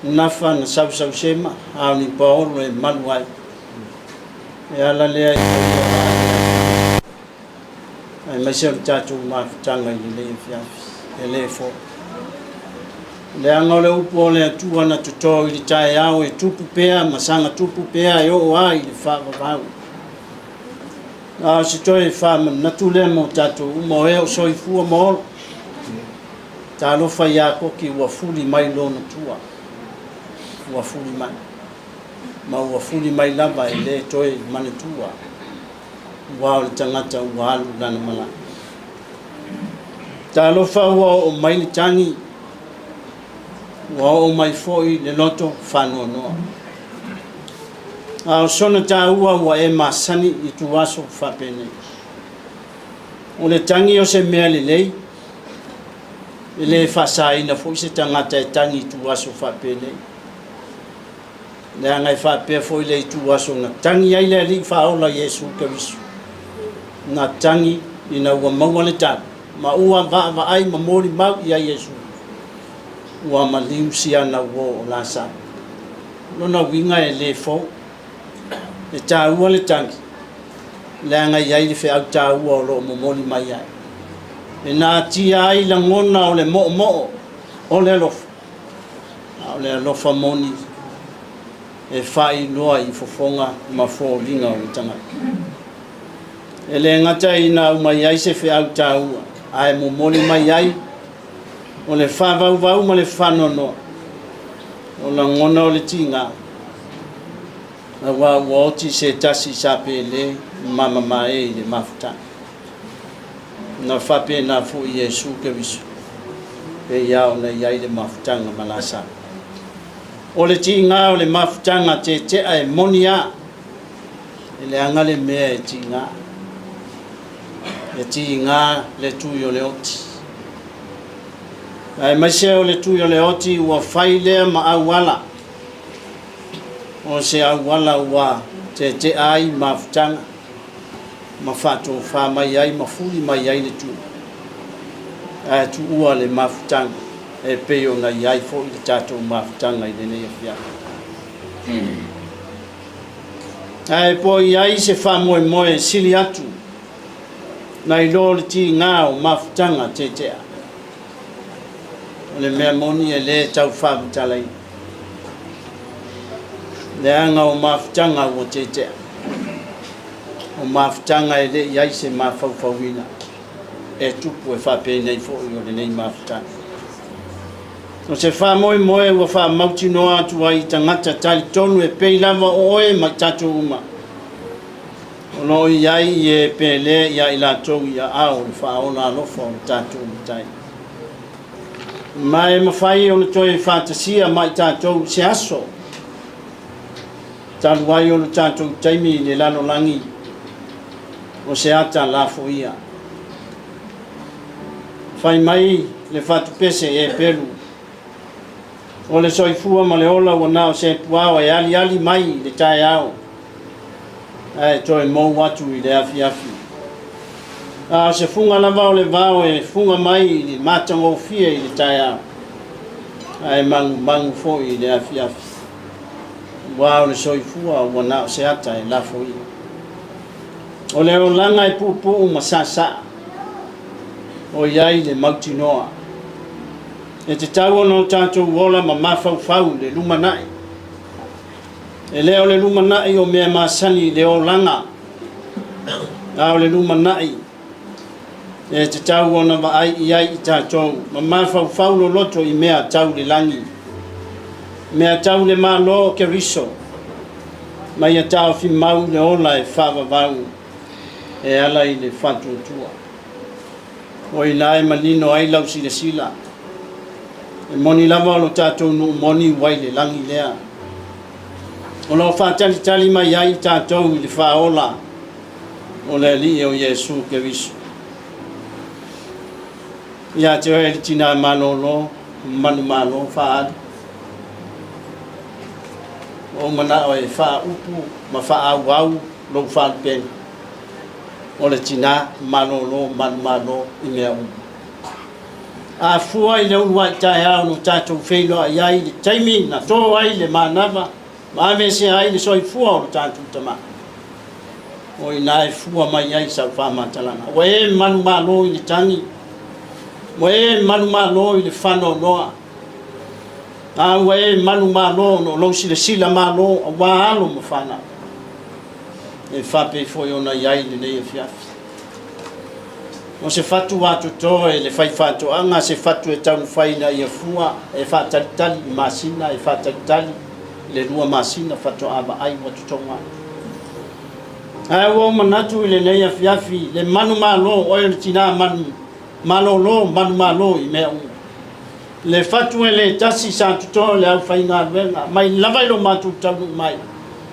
nafa na sausausema a o ni paolo e malu ai. E ala lea i paia o aiga aemaise o le tatou mafutaga i lenei afiafi, e le fou. Leaga o le upu o le Atua na totō i le taeao e tupu pea ma saga tupu pea e oo ai i le faavavau. A o se toe faamanatu lea mo tatou uma o e o soifua ma ola. Talofa ia Koki ua fuli mai lona tua. Ua fuli mai. Ma ua fuli mai lava e le toe manatua. Ua o le tagata ua alu lana malaga. Talofa ua oo mai le tagi, ua oo mai foi le loto faanoanoa. A o sona taua ua e masani i ituaso faapenei. O le tagi o se mea lelei, e le faasaina foi se tagata e tagi i ituaso faapenei. Leaga e faapea foi le ituaso na tagi ai le Alii Faaola Iesu Keriso, na tagi ina ua maua le tali, ma ua vaavaai ma molimau i ai Iesu, ua maliu siana uo o Lasalo. Lona uiga e le fou, e taua le tagi, leaga e i ai le feau taua o lo o momoli mai ai, e natia ai lagona o le moomoo o le alofa, a o le alofa moni e faailoa i fofoga ma foliga o le tagata. E le gata ina aumai ai se feau taua, ae momoli mai ai o le faavauvau ma le faanoanoa o lagona o le tiga, aua ua oti se tasi sa pele ma mamae i le mafutaga. Na faapena foi Iesu Keriso, pei lava ona i ai le mafutaga ma Lasalo. O le tiga o le mafutaga tetea e moni a, e leaga le mea e tiga. E tiga le tui o le oti. Aemaise o le tui o le oti ua fai lea ma auala. O se auala ua tetea ai mafutaga ma faatofa mai ai ma fuli mai ai le tui, ae tuua le mafutaga e pei ona i ai foi le tatou mafutaga i lenei afiafi. Ae po i ai se faamoemoe e sili atu nai lo le tiga o mafutaga tetea. O le mea moni e le tau faamatalaina. Leaga o mafutaga ua tetea. O mafutaga e le i ai se mafaufauina e tupu e faapenei foi o lenei mafutaga. O se faamoemoe ua faamautinoa atu ai i tagata talitonu e pei lava o oe ma i tatou uma, o lo o i ai i e pele ia i latou i aao o le faaola alofa o le tatou Matai. Ma e mafai ona toe faatasia ma i tatou i se aso talu ai o le tatou taimi i le lalolagi o se ata lafoia. Fai mai le fatupese e pelu. O le soifua ma le ola ua na o se puao e aliali mai i le taeao, ae toe mou atu i le afiafi. A o se fuga lava o le vao e fuga mai i le matagofie i le taeao, ae magumagu foi i le afiafi. Aua o le soifua ua na o se ata e lafoia. O le olaga e puupuu ma saasaa, o i ai le mautinoa. E tatau ona o tatou ola ma mafaufau i le lumanai. E le o le lumanai o mea masani i le olaga, a o le lumanai e tatau ona vaai i ai i tatou ma mafaufau loloto i mea tau le lagi, mea tau le Malo o Keriso, ma ia taofi mau le ola e faavavau e ala i le faatuatua. O i ina e manino ai lau silasila, e moni lava o lo tatou nuu moni ua i le lagi lea. O lo o faatalitali mai ai i tatou i le faaola o le Alii o Iesu Keriso. Ia te oe le tinā malolo, manumalo faaali. Ua ou manao e faaupu ma faaauau lou faalupega o le tinā malolo manumalo i mea uma. A fua i le uluai taeao na tatou feiloai ai i le taimi na tō ai le manava ma aveesea ai le soifua o lo tatou tama, o i ina e fua mai ai sau faamatalaga. Ua e manumalo i le tagi, ua e manumalo i le faanoanoa, a ua e manumalo ona o lou silasila malo aua alo ma fanau. E faapei foi ona i ai lenei afiafi. O se fatu atotoa e le faifaatoaga, se fatu e taumafai ina ia fua, e faatalitali i masina, e faatalitali i le 2 masina faatoa vaai ua totoga atu. Ae ua ou manatu i lenei afiafi, le manumalo, oe o le tinā manu, malolo, manumalo i mea uma. Le fatu e le tasi sa totoa o le aufaigaluega, mai lava i lo matou taunuu mai,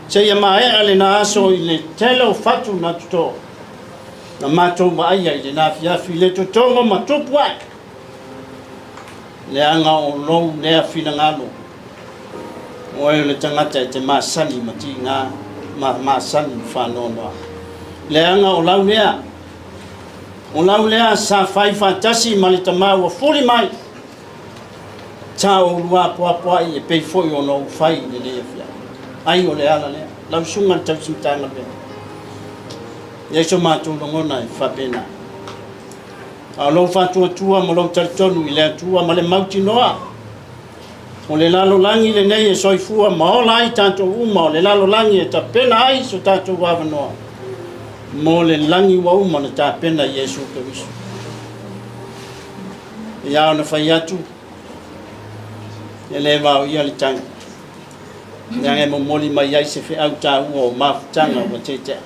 seia maea lena aso i le tele o fatu na totoa. Na matou vaaia i lena afiafi le totogo ma tupu ae, leaga o lou lea finagalo, oe o le tagata e te masani ma tiga ma masani ma faanoanoa. Leaga o lau lea, o lau lea sa fai faatasi ma le tama ua fuli mai, sa oulua apoapoai e pei foi ona ou fai i lenei afiafi. Ai o le ala lea, lau susuga i le tausi Matagaluega, e i ai so matou lagona e faapena. A o lou faatuatua ma lou talitonu i le Atua ma le mautinoa, o le lalolagi lenei e soifua ma ola ai tatou uma, o le lalolagi e tapena ai so tatou avanoa mo le lagi ua uma ona tapena i Iesu Keriso. Ia ona fai atu, e le vaoia le tagi, leaga e momoli mai ai se feau taua o mafutaga ua tetea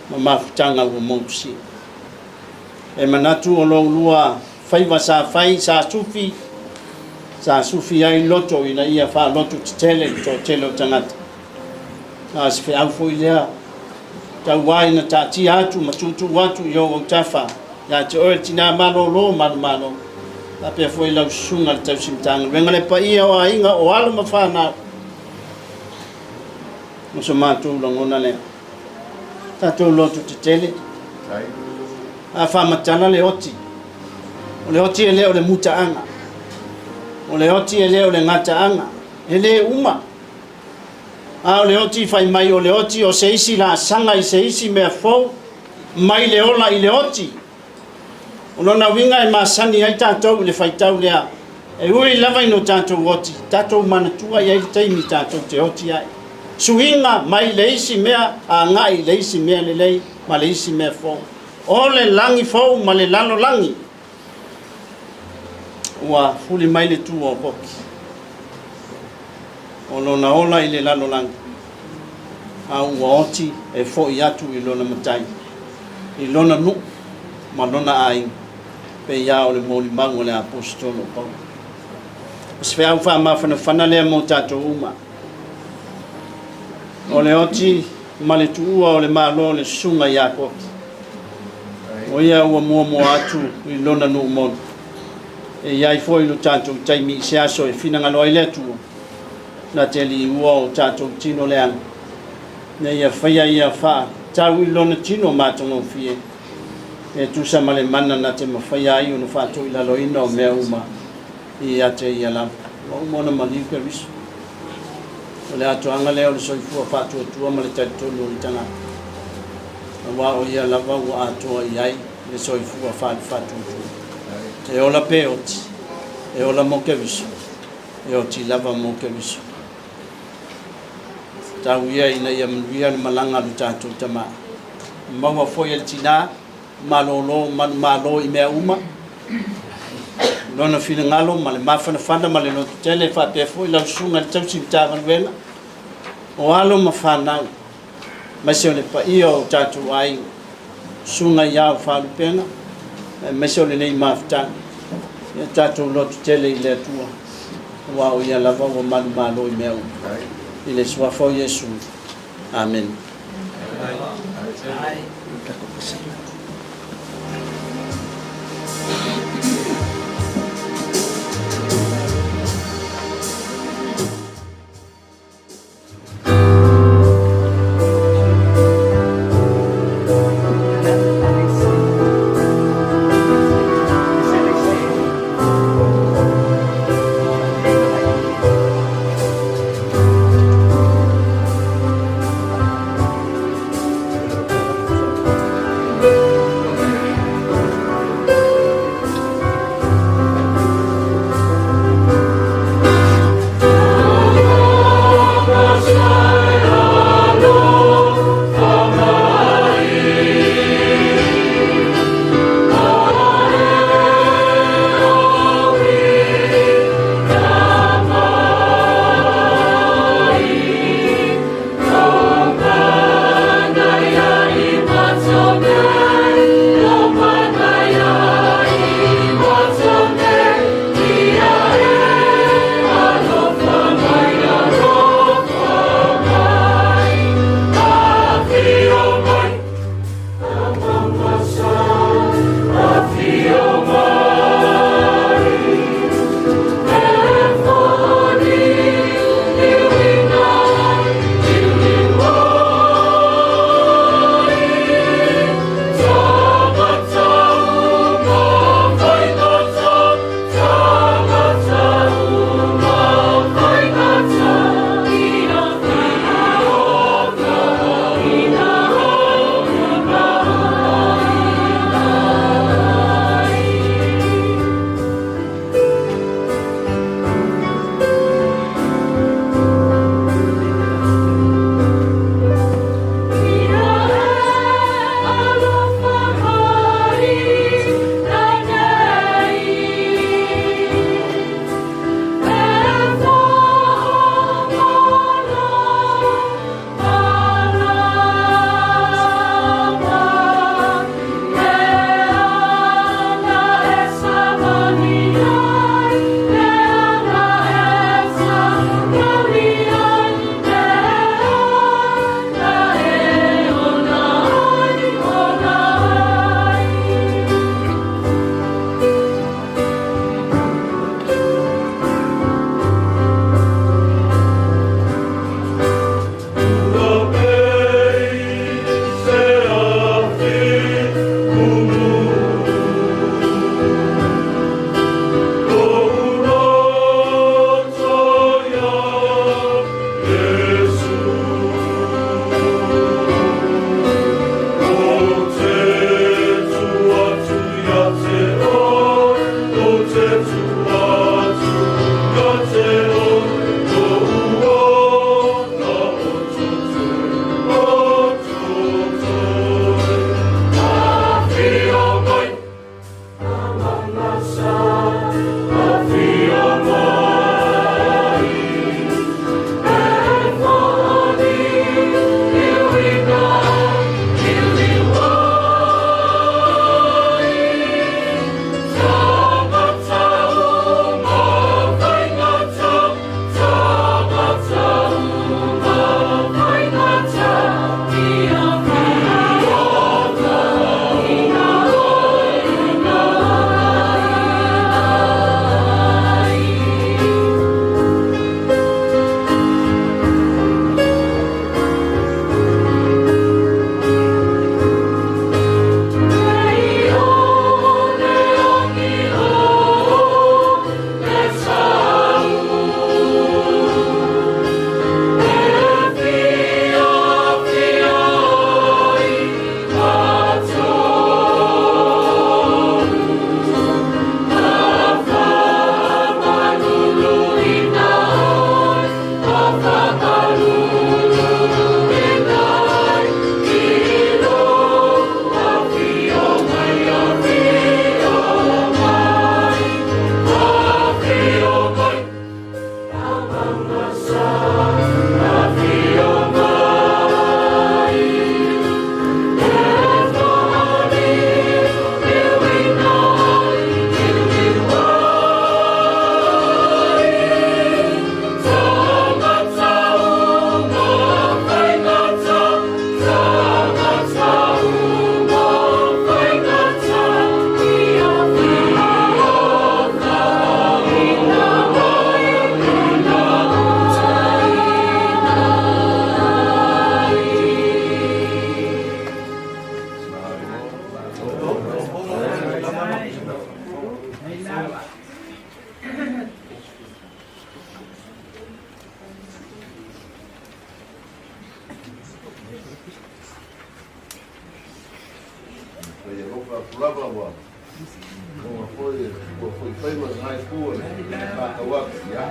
ma mafutaga ua motusia. E manatu o lou lua faiva sa fai, sa sufi, sa sufi ai loto ina ia faaloto tetele i le toatele o tagata. A o se feau foi lea, tauā ina taatia atu ma tuutuu atu i ou autafa ia te oe le tinā malolo manumalo, faapea foi lau susuga i le tausi Matagaluega, le paia o aiga, o alo ma fanau. O so matou lagona lea. Tatou loto tetele. A faamatala le oti. O le oti e le o le mutaaga. O le oti e le o le gataaga. E le uma. A o le oti fai mai o le oti o se isi laasaga i se isi mea fou mai le ola i le oti. O lona uiga e masani ai tatou i le faitau lea, e ui lava ina o tatou oti, tatou manatua i ai le taimi tatou te oti ai. Suiga mai le isi mea agai i le isi mea lelei ma le isi mea fou. O le lagi fou ma le lalolagi ua fuli mai le tu o Koki. O lona ola i le lalolagi, a ua oti e fo'i atu i lona matai, i lona nu'u ma lona aiga, pei lava o le molimau a le Aposetolo o Paulo. O se feau faamafanafana lea mo tatou uma. O le oti ma le tuua o le Malo o le Susuga ia Koki, o ia ua muamua atu i lona nuu moni. E i ai foi lo tatou taimi i se aso e finagalo ai le Atua, na te liua o tatou tino leaga, ina ia faia ia faatatau i lona tino matagofie, e tusa ma le mana na te mafaia ai ona faatoilaloina o mea uma ia te ia lava. Ua uma ona maliu Keriso. O le atoaga lea o le soifua faatuatua ma le talitonu o le tagata, aua o ia lava ua atoa i ai le soifua faatuatua. E ola pe oti, e ola mo Keriso, e oti lava mo Keriso. Tau ia ina ia manuia le malaga a lo tatou Tama. Maua foi e le tinā, malōlō manumalo i mea uma, lona finagalo ma le mafanafana ma le lototele, faapea foi lau susuga i le tausi Matagaluega, o alo ma fanau, aemaise o le paia o tatou aiga, susuga i ao faalupega, aemaise o lenei mafutaga. Ia tatou lototele i le Atua, aua o Ia lava ua manumalo i mea uma. I le suafa o Iesu. Amene. Fai alofa atu lava ua maua foi e ua foi faiva i lena itu o le matau atu. Ia.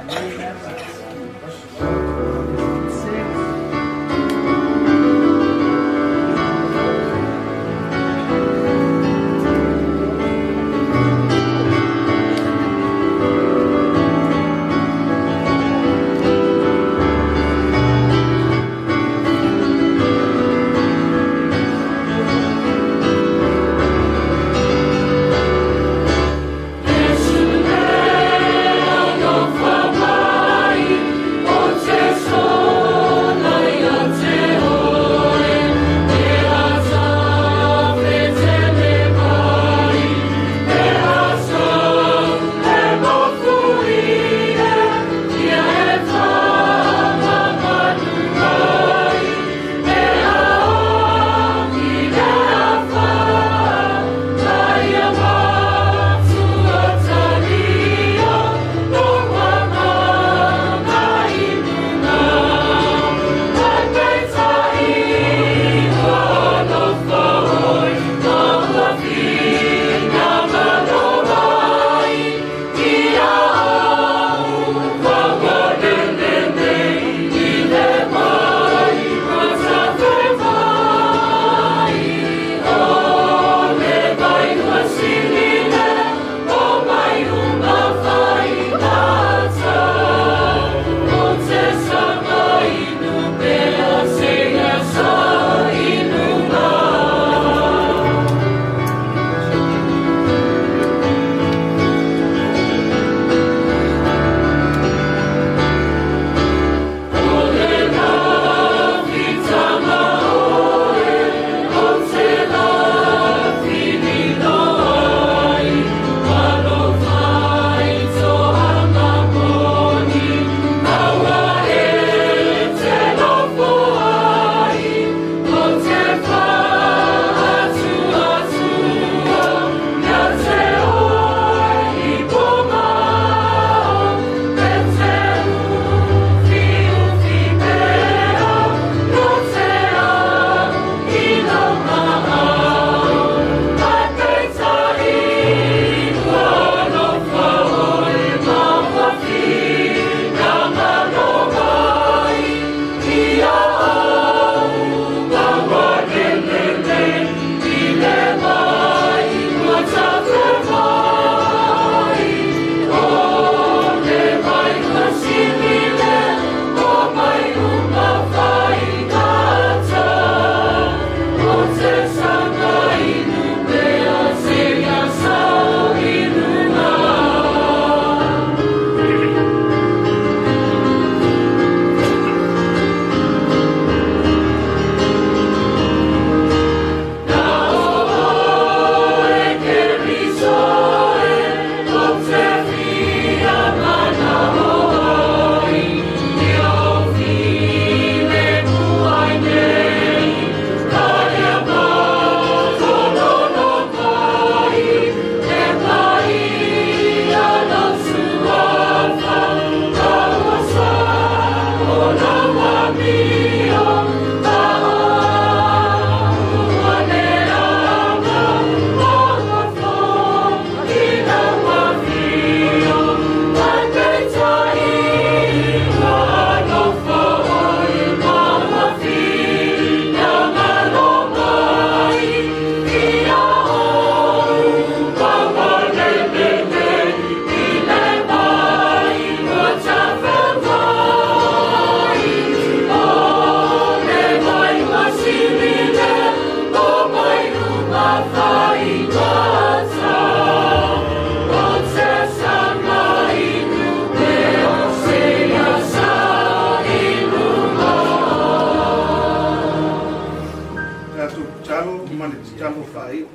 Tatou tatalo ma le tatalo faaiu.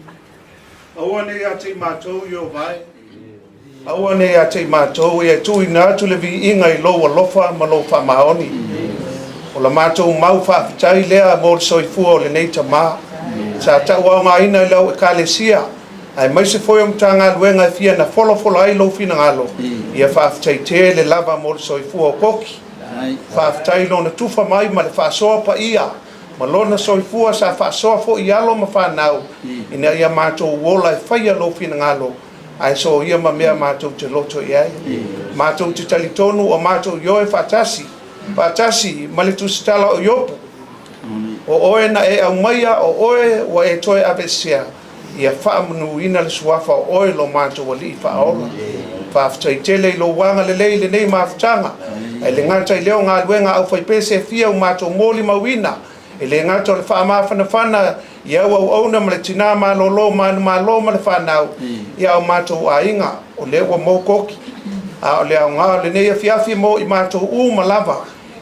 Aua ne i ia te i matou Ieova e, aua ne i ia te i matou ia e tuuina atu le viiga i lou alofa ma lou faamaoni. O la matou mau faafetai lea mo le soifua o lenei tama sa tauaogaina i lau Ekalesia aemaise foi o Matagaluega e fia na folafola ai lou finagalo, ia faafetai tele lava mo le soifua o Koki. Faafetai i lona tufa mai ma le faasoa paia. ma Lona soifua sa faasoa foi i alo ma fanau ina ia matou ola e faia Lou finagalo ae soia ma mea matou te loto i ai. Matou te talitonu o matou ioe faatasi, faatasi ma le tusitala o Iopu, O oe na e aumaia, o oe ua e toe aveesea, ia faamanuina le suafa o oe lo matou Alii Faaola. Faafetai tele i lou agalelei i lenei mafutaga, ae le gata i lea o galuega a aufaipese e fia ua matou molimauina, e le gata o le faamafanafana i au auauna ma le tina malolo manumalo ma le fanau, ia a o matou aiga, o lea ua mou koki. A o le aoga o lenei afiafi mo i matou uma lava,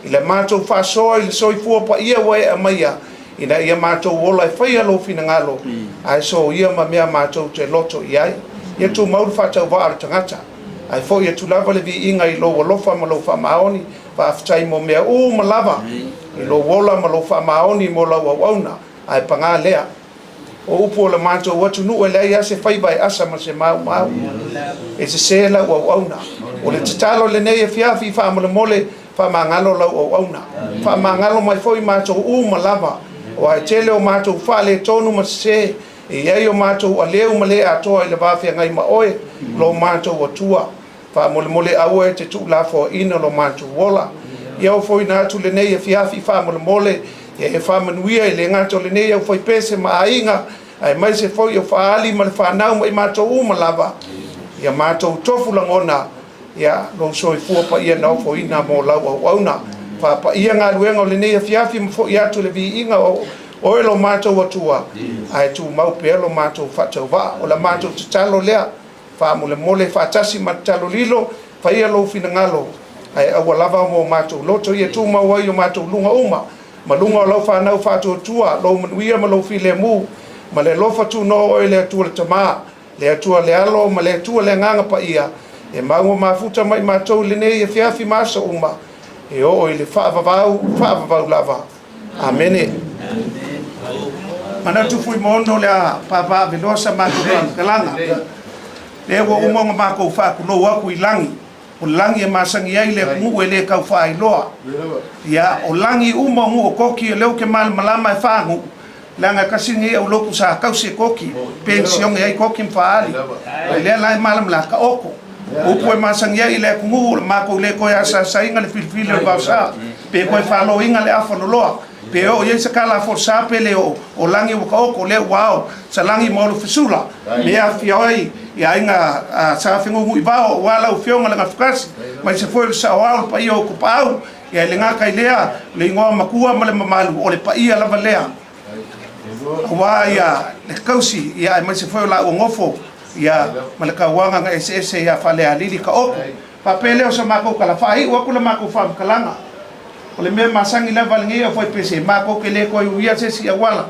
i le matou faasoa i le soifua paia ua e aumaia, ina ia matou ola e faia lou finagalo, ae soia ma mea matou te loto i ai. Ia tumau le faatauvaa o le tagata, ae foi atu lava le viiga i lou alofa ma lou faamaoni. Faafetai mo mea uma lava, i lou ola ma lou faamaoni mo lau auauna, ae paga lea. O upu o le matou atunuu e leai lava se faiva e asa ma se maumau. E sese lau auauna. O le tatalo lenei afiafi faamolemole faamagalo lau auauna. Faamagalo mai foi matou uma lava, aua e tele o matou faaletonu ma sese, e i ai o matou aleu ma le atoa i le va feagai ma oe, lo matou Atua. Faamolemole aua e te tuulafoaiina lo matou ola. Ia ofoina atu lenei afiafi faamolemole, ia e faamanuia e le gata o lenei aufaipese ma aiga, aemaise foi o faaali ma le fanau ma i matou uma lava. Ia matou tofu lagona, ia lou soifua paia na ofoina mo lau auauna. Faapaia galuega o lenei afiafi ma foi atu le viiga o oe lo matou Atua, ae tumau pea lo matou faatauvaa. O la matou tatalo lea. Faamolemole faatasi ma tatalo lilo, faia lou finagalo, ae aua lava mo matou loto ia tumau ai o matou luga uma, ma luga o lau fanau faatuatua, lou manuia ma lou filemu, ma le alofa tunoa o oe le Atua le Tama, le Atua le Alo ma le Atua le Agaga Paia, e mau ma mafuta mai matou i lenei afiafi ma aso uma, e oo i le faavavau, faavavau lava. Amene. Manatu Fuimaono o le a papaaaveloa sa matou faamatalaga. Lea ua uma ona matou faatulou atu i lagi. O lagi e masani ai le atunuu e le tau faailoa. Ia, o lagi uma o nuu o Koki, o lea ou te malamalama e fa nuu, leaga e tasi lenei au lotu sa tausi e Koki, penisione ai Koki ma Faali. O lea la e malamalama, taoto. O upu e masani ai i le atunuu, o le matou le toe asaasaina le filifili o le vaosa, pe toe faloina le afa loloa, pe oo i ai se kala folasa pe le oo, o lagi ua taoto, o lea ua ao, salagi ma olo fesula, me afifio ai i aiga sa fenunuivao aua lau Afioga le Gafatasi, aemaise foi o le saoao o le paia o Tapaau, ia e le gata i lea, o le igoa matua ma le mamalu, o le paia lava lea. Aua ia le tausi, ia aemaise foi o laua nofo, ia ma le tauaga na eseese ia Falealili Taoto. Faapea lea o sa matou tala, faaiu atu la matou faamatalaga. O le mea masani lava a lenei aufaipese, matou te le toe uia se isi auala,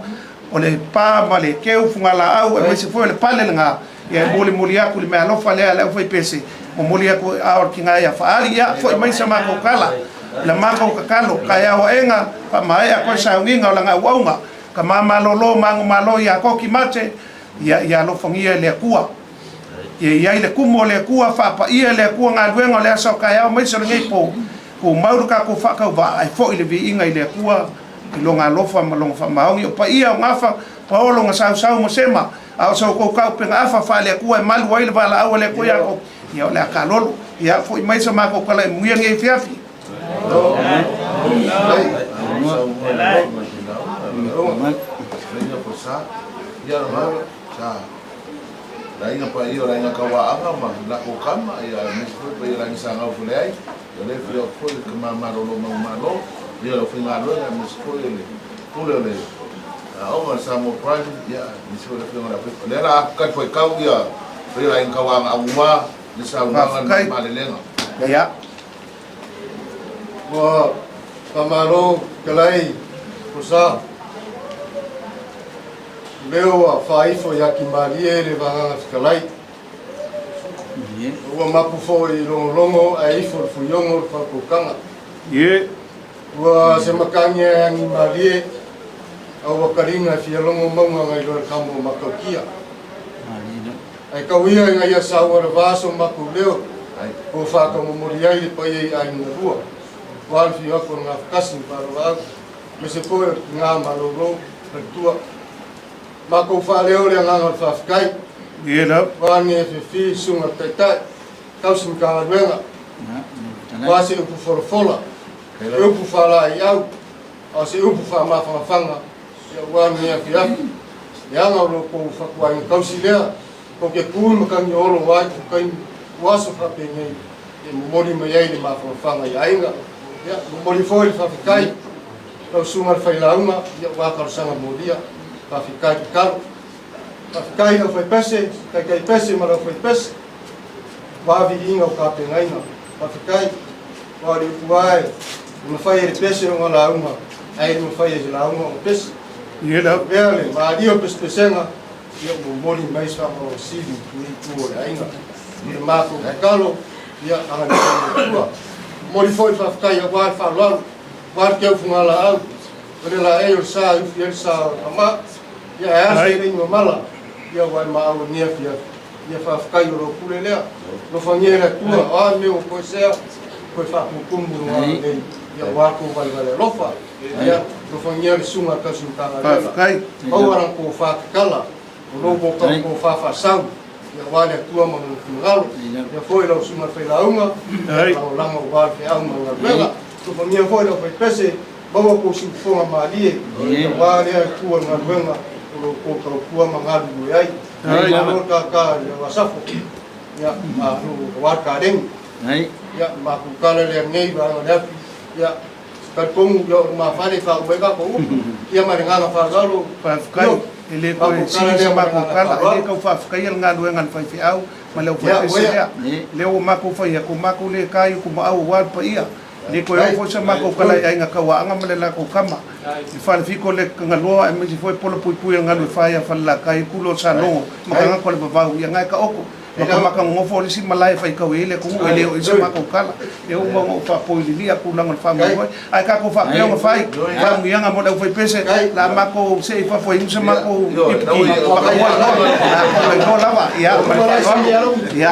o le pa ma le keu fugalaau aemaise foi o le pale lena, ia e molimoli atu le meaalofa lea a le aufaipese, momoli atu i aao o le tina ia Faali. Ia, foi mai sa matou tala, la matou tatalo, taeao aega, faamaea koe sauniga o lana auauna, tama malolo manumalo ia Koki Mate, Ia, ia alofagia e le Atua. Ia i ai le kumu o le Atua, faapaia e le Atua galuega o le aso a taeao aemaise o lenei po, tumau le tatou faatauvaa, ae foi le viiga i le Atua i Lona alofa ma Lona faamaoni. O paia o gafa, paolo na sausau ma sema, a o sa outou taupega afa faale-Atua e malu ai le valaau a le Atua ia outou, ia o le a kalolo. Ia, foi mai sa matou tala e muia lenei afiafi. Laina paia o Laina Kauaaga ma lako kama ia aemaise foi paia Laina Sagau Faleai ia lea fia atu foi le tama malolo mau malo ia le aufaigaluega aemaise foi o le pule o le aoga o le Samoa Primary ia aemaise foi le afioga i le Aopepa lea la tali fuaitau ia paia Laina Kauaaga aua le saunoaga ma malelega. Ia. Ua faamalo fetalai Fosa. Leo ua faaifo ia Kimalie le vagaga fetalai. Ua mapu foi i logologo ae ifo le fuiogo le faukaukaga. Ua se matagi e agi malie a ua kaliga e fia logo mauga ngai loa le kamo o Matautia. Ae kau ia ina ia saua le va so matou leo po whaakamomori ai le paia i aiga na lua. Ua le whiu aku o le ngawhakasi ma whaaloa au. Aemaise foi o le tiga malolo faletua. Matou faaleo le agaga o le faafetai. Ua age fiafia susuga le Taitai, tausi Matagaluega, aua se upu folafola, se upu faalaeiau, a o se upu faamafanafana ua age afiafi. E aga o lo outou fatuaiga tausi lea, tou te tu i matagi olo ai i taimi ua aso faapenei e momoli mai ai le mafanafana i aiga. Ia, momoli foi le faafetai lau susuga le failauga, ia ua talosaga molia, faafetai tatalo. Faafetai lau faipese, taitai pese ma lau faipese, ua viiga o tapenaina. Faafetai, ua le upu ae, e mafai e le pese ona lauga, ae le mafai e se lauga ona pese. Lea le malia o pesepesega, ia ua momoli mai se faamalosili i lenei itu o le aiga. O le matou tatalo, ia agalelei le Atua. Momoli foi le faafetai aua le faaaloalo, aua le teu fugalaau, o le laei o le sa e ufi ai le sa o tama. Ia ae a se lei mamala, ia ua e maau e afiafi. Ia faafetai o lou pule lea. Alofagia e le Atua, o a mea ua koesea, koe faatumutumu luga nei, ia ua kou valevale alofa. Ia, alofagia le susuga a le tausi Matagaluega. Maua lana tofa tatala, o lou ua tau tofa faasau, ia aua le Atua ma lona finagalo. Ia foi lau susuga i le failauga, ia lagolago aua le feau ma le galuega. Alofagia foi lau faipese, maua kou siufofoga malie, aua lea Atua le galuega o lo outou tautua ma galulue ai. Malo le kaka i lau asafo, ia malo aua le kaleni. Ia matou tala lea nei vaega le afi, ia talitonu ia o le mafale e faauma ai tatou upu, ia ma le agaga faaaloalo. Faafetai, e le toe sili se matou tala, e le tau faafetaia le galuega a le faifeau ma le aufaipese lea. Lea ua matou fai atu, matou le ta i Utumaau aua le paia. E le toe oo foi sa matou tala i Aiga Tauaaga ma le latou tama, i Falefito le Tagaloa aemaise foi Pola Puipui o le galu e fai a Falelatai, Tulo o Salogo ma tagata o le vavau, ia na e taoto. Matamata nonofo le isi malae e faitau i ai le atunuu, e le oo i ai sa matou tala. E uma ona ou faapoililia tulaga o le faamoemoe. Ae tatou faapea ona fai, faamanuiaga mo le aufaipese, o le a matou see i fafo e inu se matou ipuki makamoa igoa, o le a igoa lava, ia, ma le faaaloalo. Ia.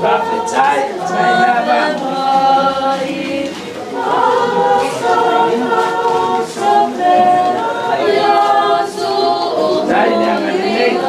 Faafetai, tai lava. Tai le agalelei.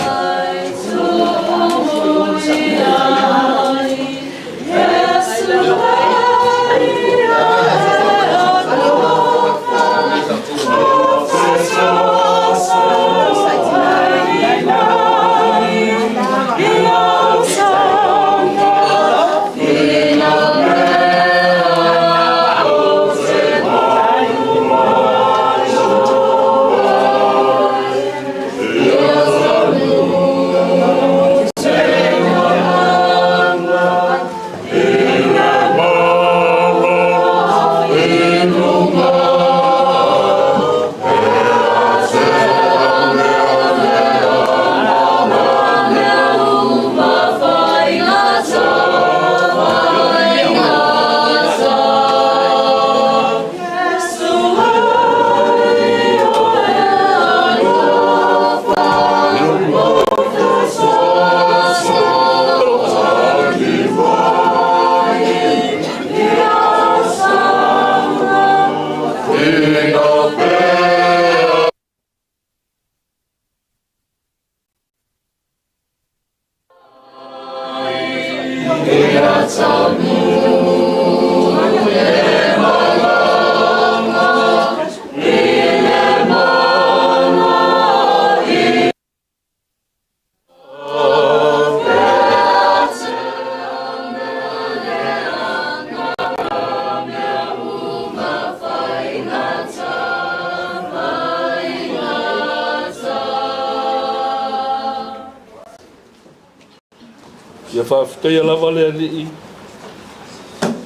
Ia faafetaia lava le Alii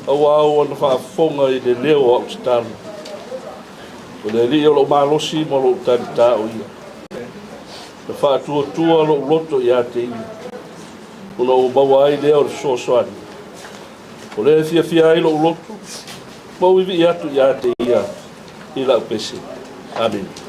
auā ua na faafofoga i le leo o au tatalo. O le Alii o lou malosi ma lou talitā o ia. Na faatuatua lou loto ia te ia, ona ou maua ai lea o le fesoasoani. O lea e fiafia ai lou loto, ma ou ivii atu ia te ia i lau pese. Amene.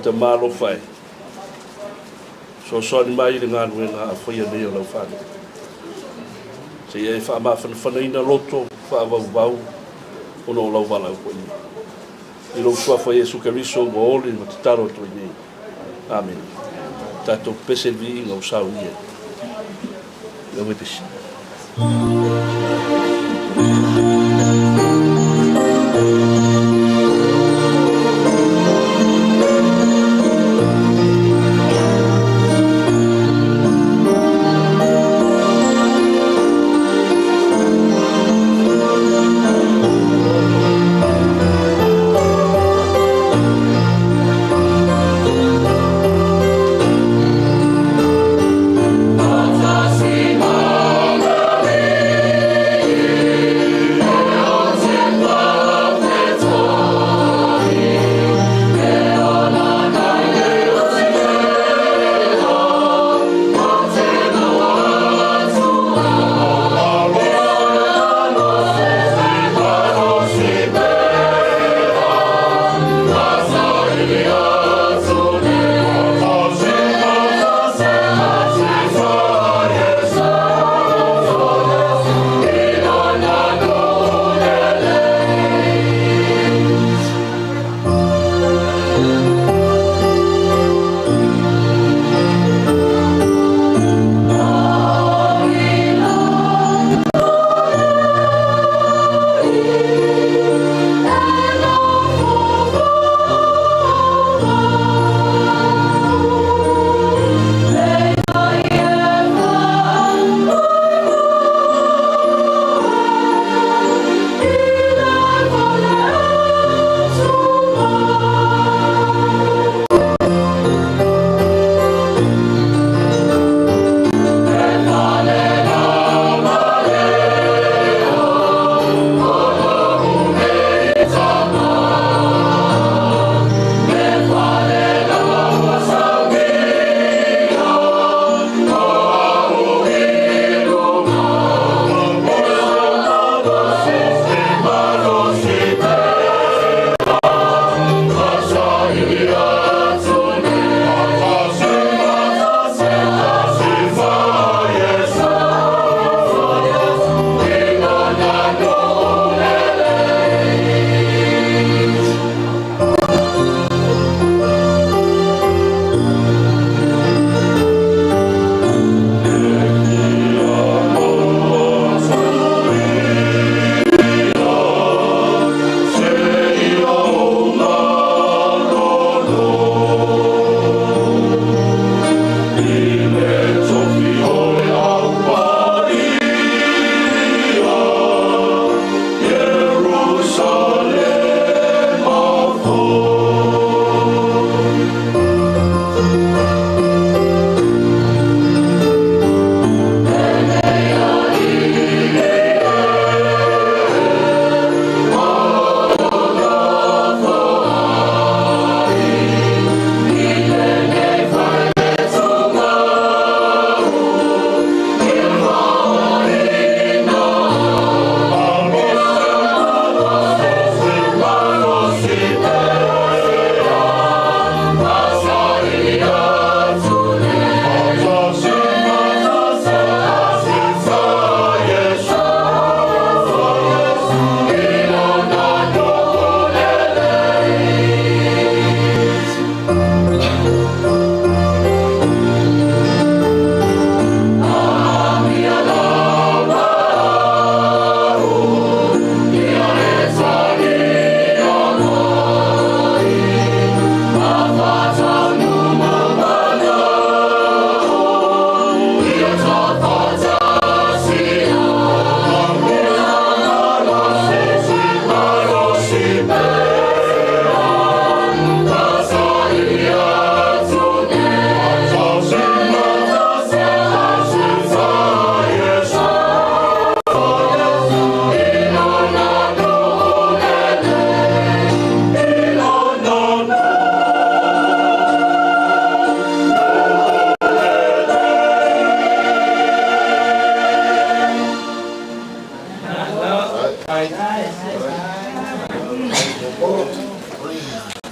Tama alofa e, fesoasoani mai i le galuega a faia nei o lau fanau. Seia e faamafanafanaina loto faavauvau ona o lau valaau paia. I lou Suafa Iesu Keriso ua oli ma tatalo atu ai nei. Amene. Tatou pepese i le viiga ua saunia. Lau e pese.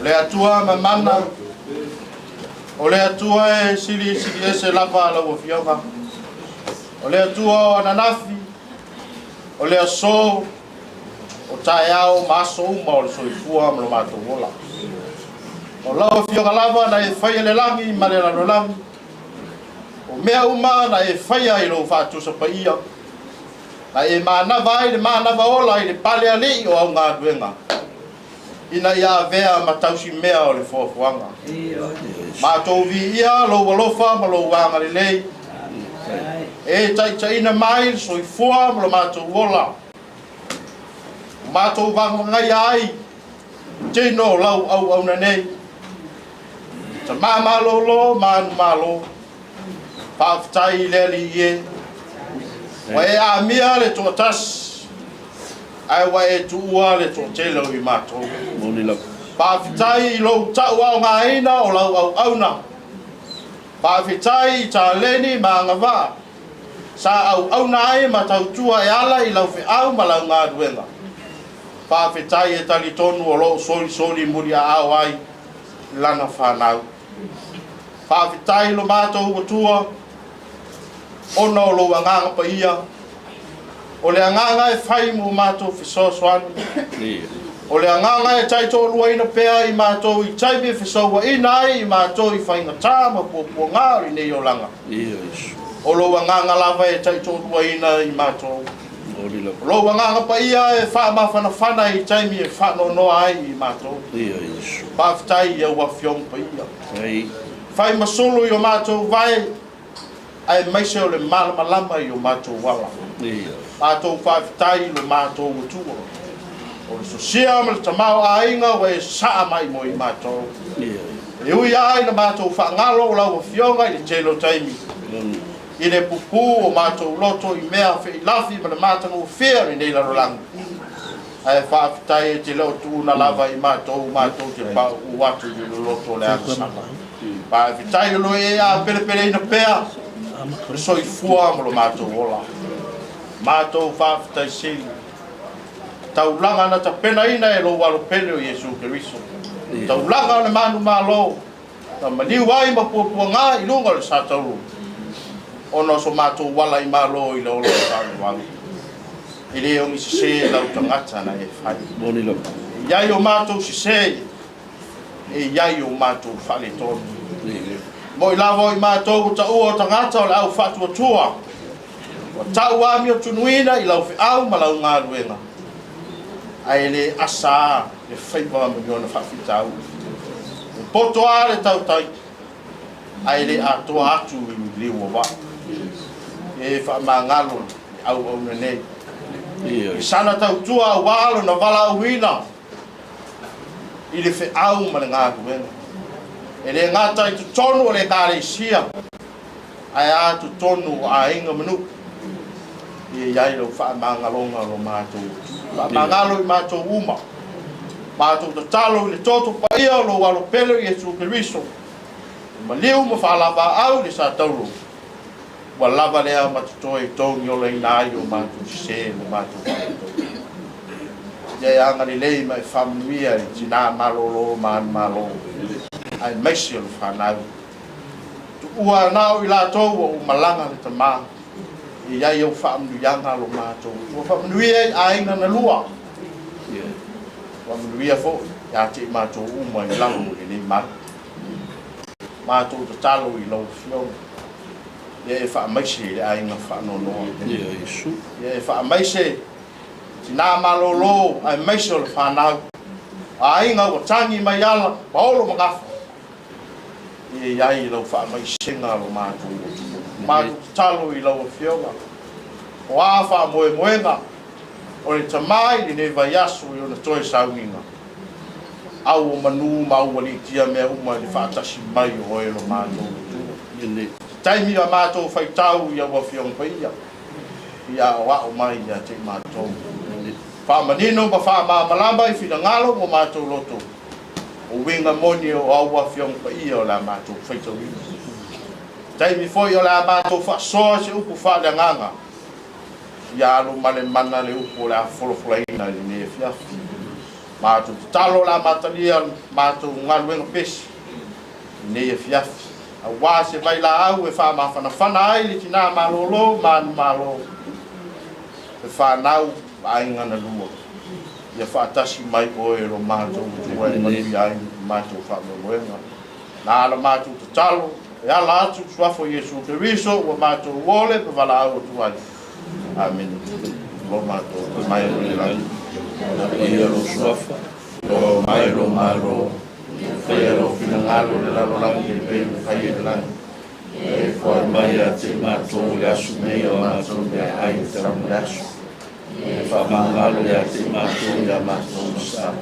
Le Atua ma mana. O le Atua e silisili ese lava lau Afioga. O le Atua o ananafi, o le aso, o taeao ma aso uma o le soifua ma lo matou ola. O lau Afioga lava na e faia le lagi ma le lalolagi. O mea uma na e faia i lou faatusa paia. Na e manava ai le manava ola i le pale alii o au galuega, ina ia avea ma tausimea o le foafoaga. Matou viia lou alofa ma lou agalelei, e taitaiina mai le soifua ma lo matou ola. O matou vagavagaia ai tino o lau auauna nei. Tamā malōlō ma anu malo, faafetai i le Alii e. Ua e amia le toatasi, ae ua e tuua le toatele o i matou. Faafetai i lou tauaogaina o lau auauna. Faafetai i taleni ma agavaa sa auauna ai ma tautua e ala i lau feau ma lau galuega. Faafetai e talitonu o loo solisoli muliaao ai lana fanau. Faafetai lo matou Atua, ona o lou agaga paia, o le agaga e fai mo matou fesoasoani, o le agaga e taitoaluaina pea i matou i taimi e fesauaina ai i matou i faigata ma puapuaga o lenei olaga. O lou agaga lava e taitoaluaina i matou. O lou agaga paia e faamafanafana i taimi e faanoanoa ai i matou. Faafetai i au Afioga paia. Fai ma sulu i o matou vae, aemaise o le malamalama i o matou ala. Matou faafetai i lo matou Atua. O le sosia ma le tamaoaiga ua e saa mai mo i matou. E ui ai na matou faagalo o lau Afioga i le tele o taimi, i le pupū o matou loto i mea feilafi ma le matagofie o lenei lalolagi. Ae faafetai e te le o tuuna lava i matou, matou te pauu atu i le loloto o le agasala. Faafetai o lo e a pelepeleina pea le soifua ma lo matou ola. Matou faafetai sili. Taulaga na tapenaina e lou alo pele o Iesu Keriso. Taulaga o le manu malo, na maliu ai ma puapuaga i luga o le satauro, ona o so matou ala i malo i le ola o faavavau. E le ogi sese lau tagata na e fai. E i ai o matou sese, e i ai o matou faaletonu. Moi lava o i matou o taua o tagata o le au faatuatua, ua tau amiotunuina i lau feau ma lau galuega, ae le asa a le faiva ma ni ona faafitauli. E poto a le tautai, ae le atoa atu i liu o vaa. E faamagalo le auauna nei. I sana tautua auā lona valaauina i le feau ma le galuega. E le gata i totonu o le Ekalesia, ae a totonu o aiga ma nuu. Ia i ai lau faamagaloga lo matou Atua. Faamagalo i matou uma. Matou tatalo i le toto paia o lou alo pele o Iesu Keriso, e maliu ma faalavaau i le satauro, ua lava lea ma totoe i togi olaina ai o matou sese ma matou faaletonu. Ia e agalelei ma e faamanuia i tinā malōlō ma anu malo, aemaise o le fanau. Tuua na o i latou ua ou malaga le tamā, e i ai au faamanuiaga lo matou Atua. Faamanuia i aiga na lua. Faamanuia foi ia te i matou uma i lalo o lenei malu. Matou tatalo i lau Afioga, ia e faamaise i le aiga faanoanoa. Ia e faamaise tinā malōlō aemaise o le fanau. Aiga ua tagi mai ala, paolo ma gafa. Ia i ai lau faamaisega lo matou Atua. Matou tatalo i lau Afioga, o a faamoemoega o le tamā i lenei vaiaso i ona toe sauniga, au o manu ma au aliitia mea uma i le faatasi mai o oe lo matou Atua. Taimi a matou faitau i au Afioga paia, ia aoao mai ia te i matou. Faamanino ma faamalamalama i finagalo mo matou loto, o uiga moni o au Afioga paia o le a matou faitauina. Taimi foi o le a matou faasoa se upu faaleagaga, ia alu ma le mana le upu o le a folafolaina i lenei afiafi. Matou tatalo o le a matalia matou galuega pesi i lenei afiafi. Auā se vailaau e faamafanafana ai le tinā malōlō manumalo, le fanau ma aiga na lua. Ia faatasi mai Oe e lo matou Atua e manuia ai le matou faamoemoega. Na la matou tatalo, e ala atu i le Suafa o Iesu Keriso ua matou ole ma valaau atu ai. Amene. Lo matou Tama e i le lagi, Ia paia lou Suafa, Ia oo mai lou Malo, Ia faia lou finagalo i le lalolagi e pei ona faia i le lagi. Ia e foai mai ia te i matou i le aso nei o a matou meaai e tau ma le aso. Ia e faamagalo ia te i matou i a matou masa.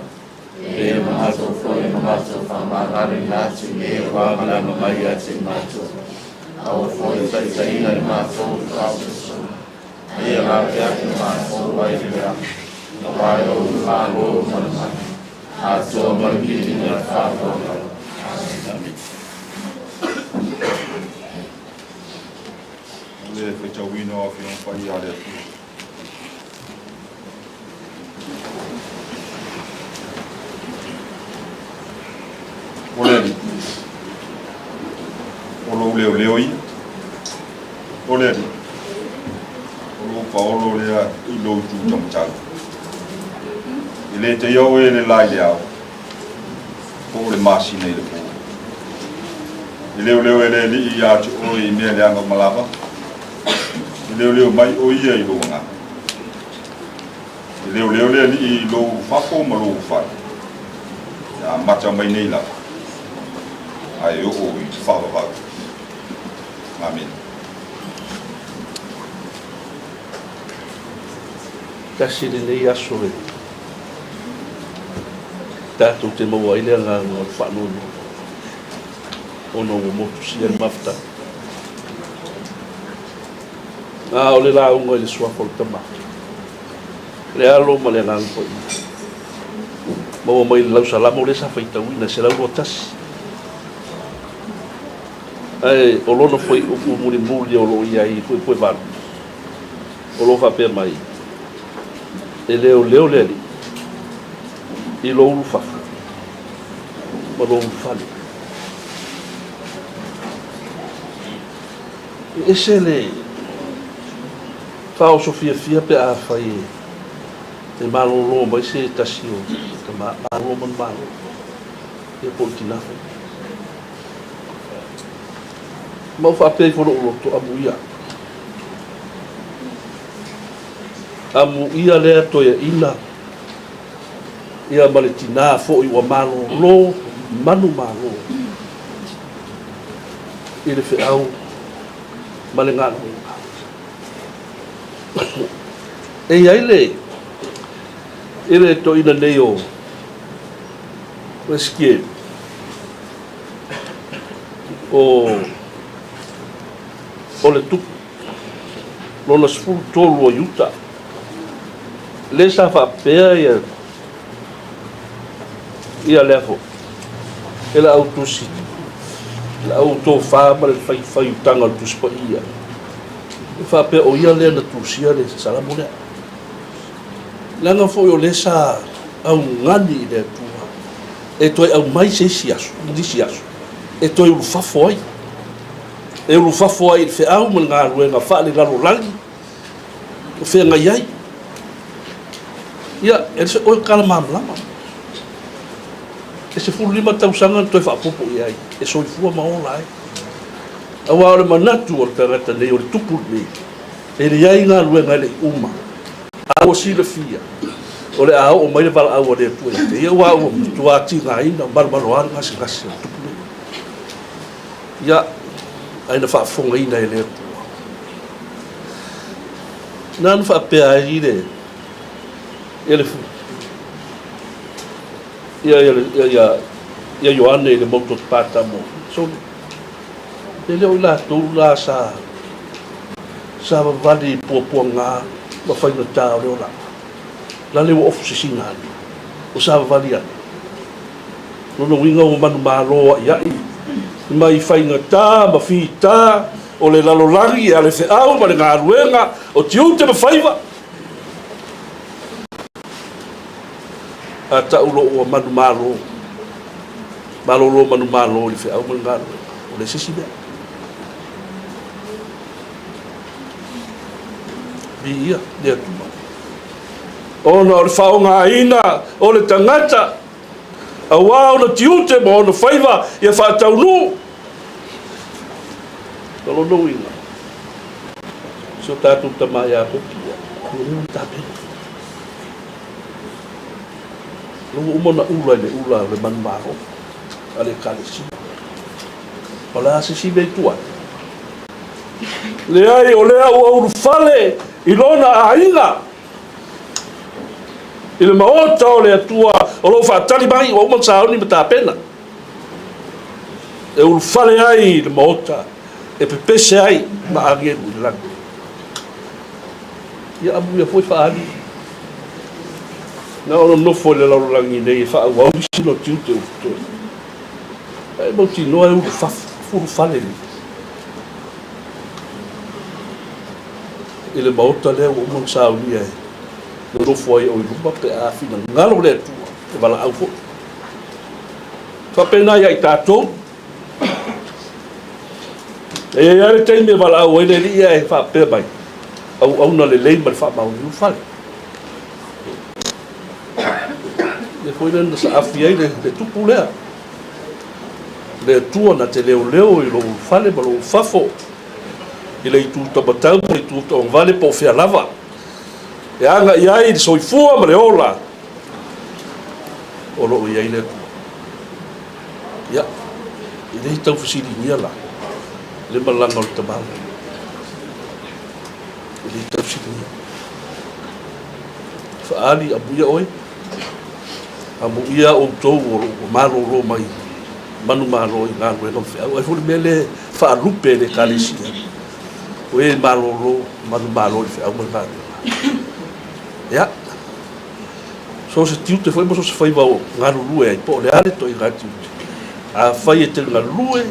E pei ona matou foi ona matou faamagaloina atu i e ua amalama mai ia te i matou. Aua foi e taitaiina i matou i le faaosoosoga, a ia lape atu matou ai le leaga, aua e ou le Malo ma le mana, atoa ma le viiga i le faavavau. Amene. O le faitauina o Afioga Paia a le Atua. O le Alii, o lou leoleo ia. O le Alii, o lou paolo lea i lou itu taumatau. E le taia oe e le la i le ao, po o le masina i le po. E leoleo e le Alii ia te oe i mea leaga uma lava, E leoleo mai ʻo ia i lou agaga. E leoleo le Alii i lou ulufafo ma lou ulufale, e amata mai nei lava, a e oo i le faavavau. Amene. Tasi lenei aso e tatou te maua ai le agaga o le faanoanoa ona ua motusia le mafutaga. A o le lauga i le Suafa o le Tama, le Alo ma le Agaga Paia. Maua mai le lausalamo lea sa faitauina, 121. Ae o lona fuaiupu mulimuli o lo o i ai i Puepue 8, o lo o faapea mai, E leoleo le Alii i lou ulufafo ma lou ulufale. E ese le faaoso fiafia pe afai e malolo mai se tasi o tama, malolo manumalo, ia po o le tina foi. Ma ou faapea ifo i lou loto, amuia. Amuia lea toeaina ia ma le tina foi ua malolo manumalo i le feau ma le galuega. E i ai le i le toeaina nei o Esekiele o o le tupu lona 13 o Iuta lea sa faapea ia ia lea foi e la au tusi la au tofa ma le faifaiutaga o le Tusi Paia e faapea o ia lea na tusia le Salamo lea leaga foi o lea sa augani i le Atua e toe aumai se isi aso nisi aso e toe ulufafo ai e ulufafo ai i le feau ma le galuega faalelalolagi o feagai ai. Ia, e le o tala malamalama. E 15 tausaga na toe faaopoopo i ai, e soifua ma ola ai. Aua o le manatu o le tagata nei, o le tupu lenei, e leai galuega e le i uma. A ua silafia, o le a oo mai le valaau a le Atua ia te ia, aua ua matua tigaina, malomaloa le gasegase o le tupu lenei. Ia, ae na faafofogaina e le Atua. Na na faapea ai le ia le ia ia ia ia ia Ioane i le motu o Patamo. Soli. E le o i latou la sa savavali i puapuaga ma faigata o le olaga. La le ua ofu sisina atu. O savavali atu. Lona uiga ua manumalo a'ia'i mai faigata ma fita o le lalolagi e alefeau ma le galuega o tiute ma faiva. A ta'u lo'u ua manumalo, malolo manumalo i le feau ma le galuega o le. le se isi mea. Viia le Atua. Ona o le faaaogaina o le tagata aua ona tiute ma ona faiva ia faataunuu. O lona uiga, si o tatou tama ia Koki, ia, ua leva ona tapena. Ua uma ona ula i le ula o le manumalo a le Ekalesia. O le a se isi mea i tua atu? Leai, o lea ua ulufale i lona aiga, i le maota o le Atua o lo o faatali mai, ua uma ona sauni ma tapena, e ulufale ai i le maota, e pepese ai ma agelu i le lagi. Ia amuia foi faaali. Na ona nofo i le lalolagi nei e faaauau isi ona tiute o totoe. Ae mautinoa e ulufale nei i le maota lea ua uma ona saunia e nonofo ai o i luma pe a finagalo le Atua e valaau foi. Faapena ia i tatou. E i ai lava le taimi e valaau ai le Alii ae faapea mai, auauna lelei ma le faamaoni ulufale. Lea foi lea na saafi ai le tupu lea. Le Atua na te leoleo i lou ulufale ma lou ulufafo, i le itu taumatau ma le itu tauagavale po o fea lava e agai ai le soifua ma le ola o lo o i ai le Atua. Ia, e le tau fesiligia la le malaga o le tama lea. E le tau fesiligia. Faaali, amuia oe, amuia outou o lo o malolo mai manumalo i galuega ma feau. Ai foi le mea lea e faalupe e le Ekalesia, o e malolo manumalo i feau ma le galuega. Ia, So se tiute foi ma so se faiva o galulue ai, po o le a le ituaiga tiute. Afai e te galue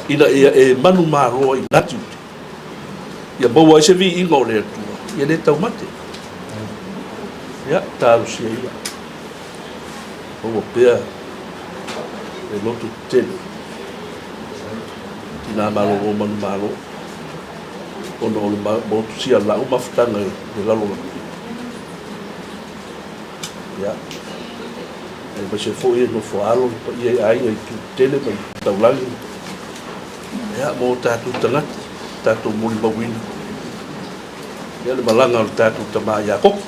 ina ia e manumalo ai i na tiute, ia maua ai se viiga o le Atua, ia le taumate. Ia, talosia ia. Maua pea le loto tetele. Tina malolo manumalo, ona o le motusia lau mafutaga i le lalolagi. Ia, aemaise foi e nofo alo le paia i aiga i Tutele ma i Taulagi. Ia, mo tatou tagata, tatou molimauina. Ia, le malaga o le tatou tama ia Koko.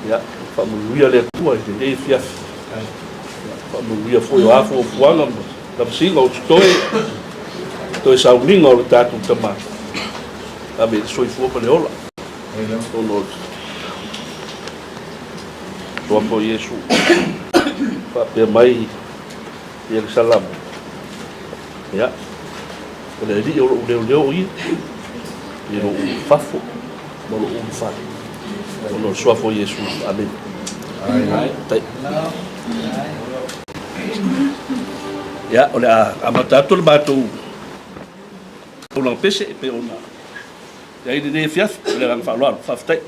Ia, faamanuia le Atua i lenei afiafi. Ia, faamanuia foi o a fuafuaga ma lavasiga o totoe, toe sauniga o le tatou tama. Ave i le soifua ma le ola. Ona o le Suafa o Iesu, faapea mai ia le Salamo, Ia, o le Alii o lou leoleo o ia, i lou ulufafo ma lou ulufale. Ona o le Suafa o Iesu. Amene. Tai. Ia, o le a amata atu le matou taulaga pese e pei ona i ai lenei afiafi. Ma le agaga faaaloalo. Faafetai.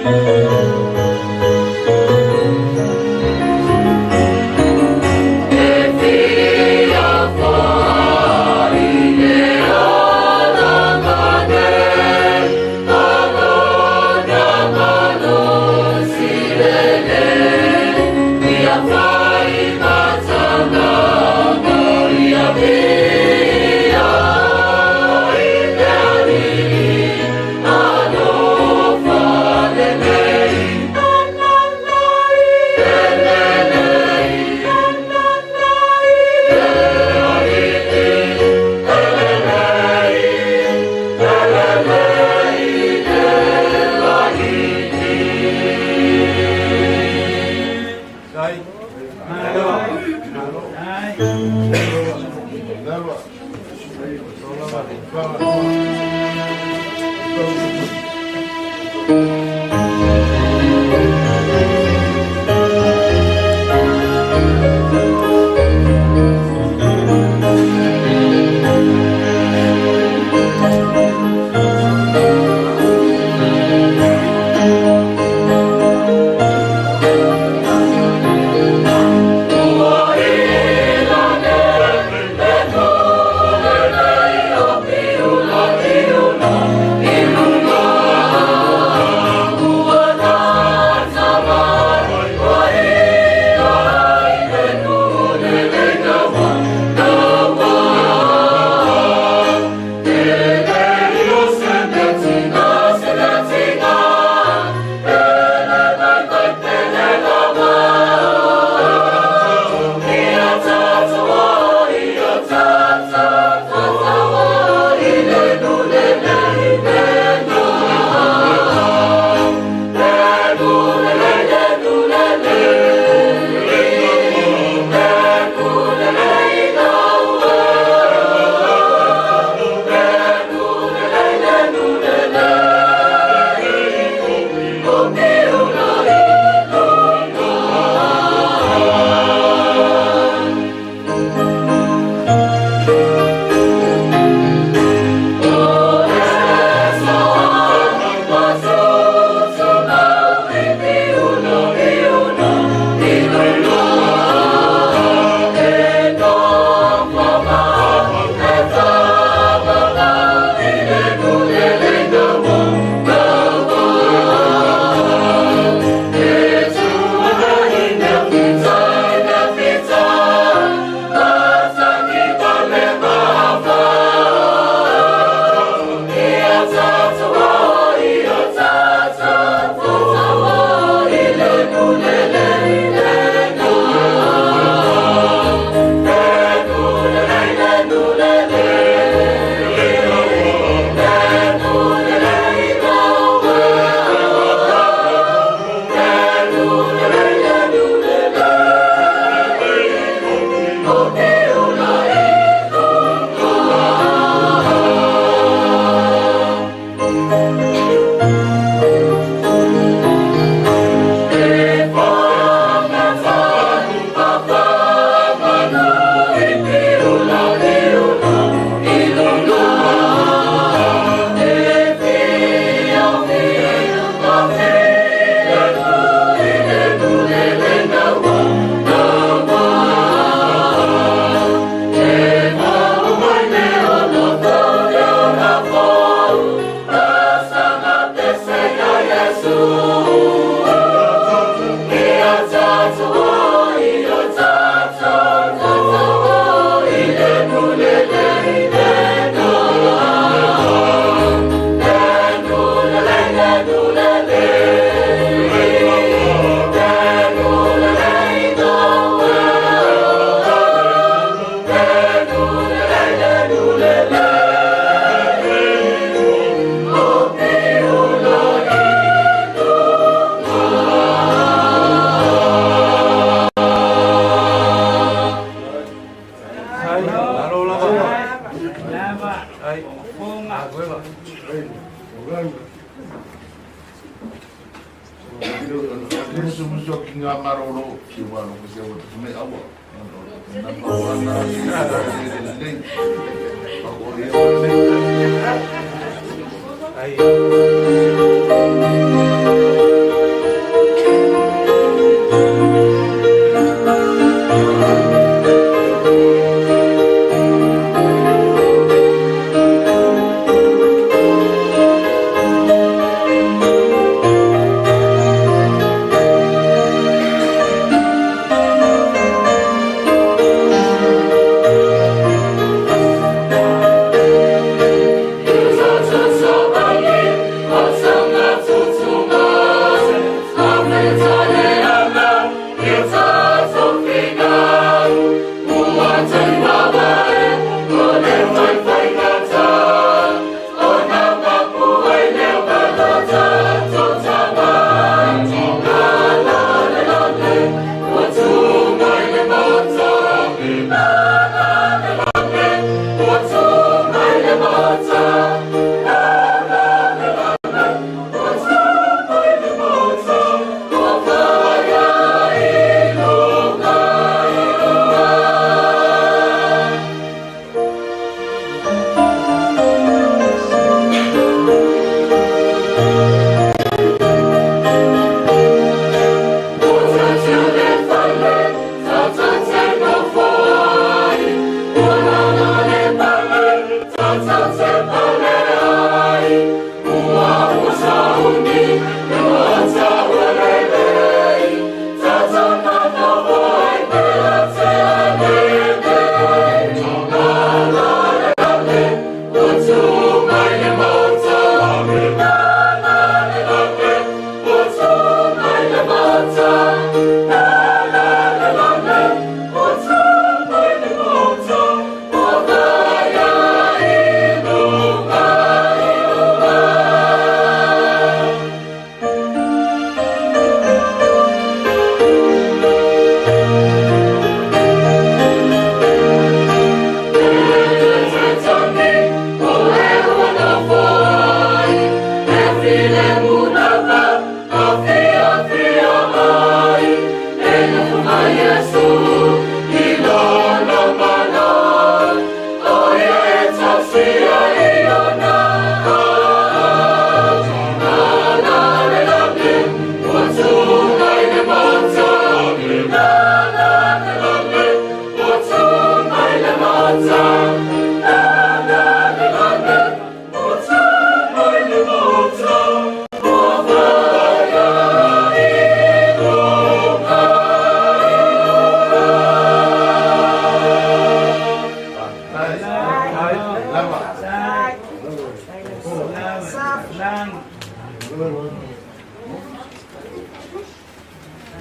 Ai.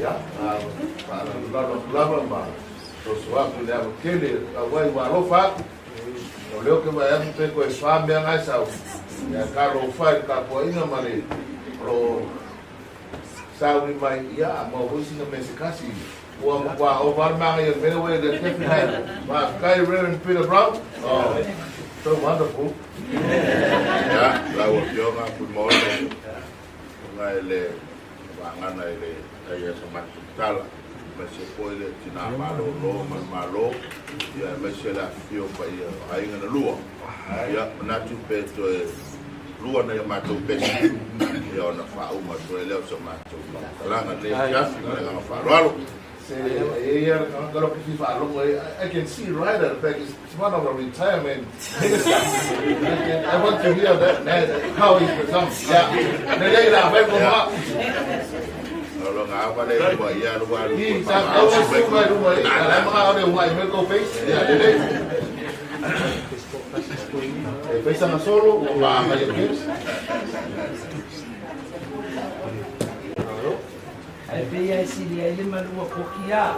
Ia, faalalolalo atu lava ma soso atu i le ava tele e tatau ai ua alofa atu. O lea ou te vaai atu pe toe fa mea na e sau. Ia talofa i le tapuaiga ma le o lo o sauni mai, ia a maua foi sina mea se tasi. Ua matua ova lava le manaia o le mea lea ua i ai i le afiafi nei. Faafetai Reverend Peter Brown. Oh, so wonderful. Ia, lau Afioga Fuimaono, ona e le vagana i le tai a sa matou tala, aemaise foi le tina malolo ma le Malo, ia aemaise le afifio paia o aiga na lua. Ia, manatu pe toe lua nai a matou pese, ia ona faauma atu ai lea o sa matou faamatalaga i lenei afiafi ma le agaga faaaloalo. Se e i ai le tagata lea ou te fia faalogo ai, I can see right at the back, it's one of the retirement minister. I can, I want to hear that man, how he presents. Yeah. Lelei la fai mo ma. Lologa ava le lua ia lua lu Hi, sa au su mai luma i, la mga ole unga i meko face. Yeah, lelei. E face na solo, o ma ma ye kids. Ae pei lava e sili ai le malu ua koki a.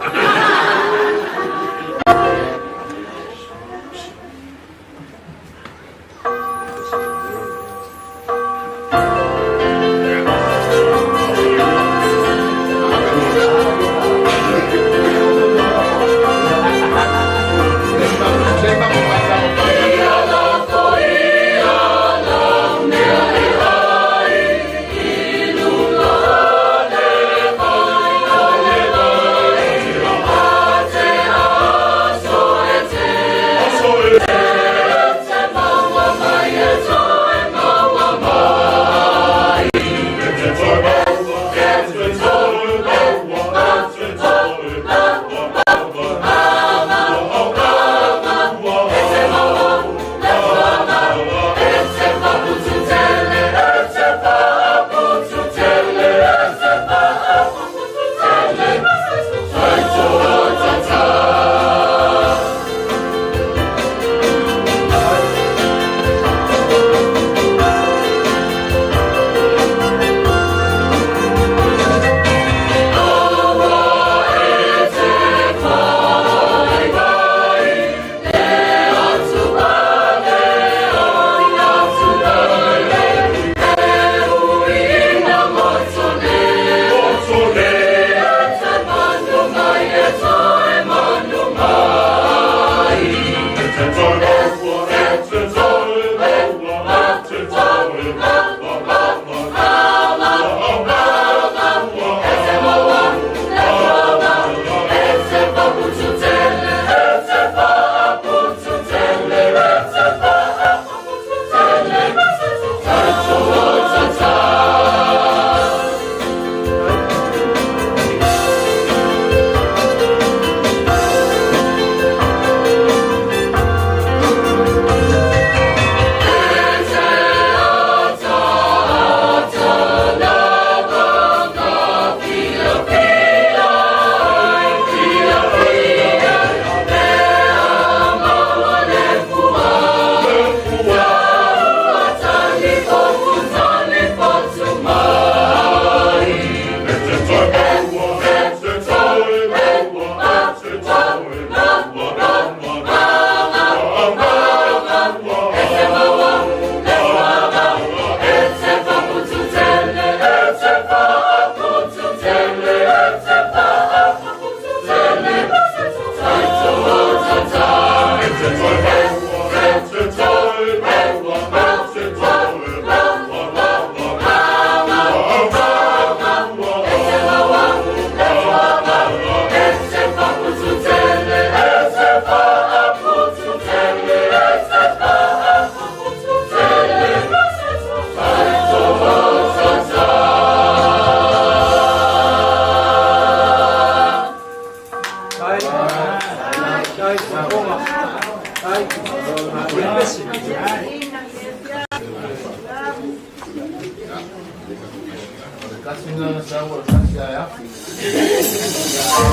O le tasi lena na sau o le tasi lava e afi.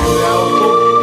O le ao outou.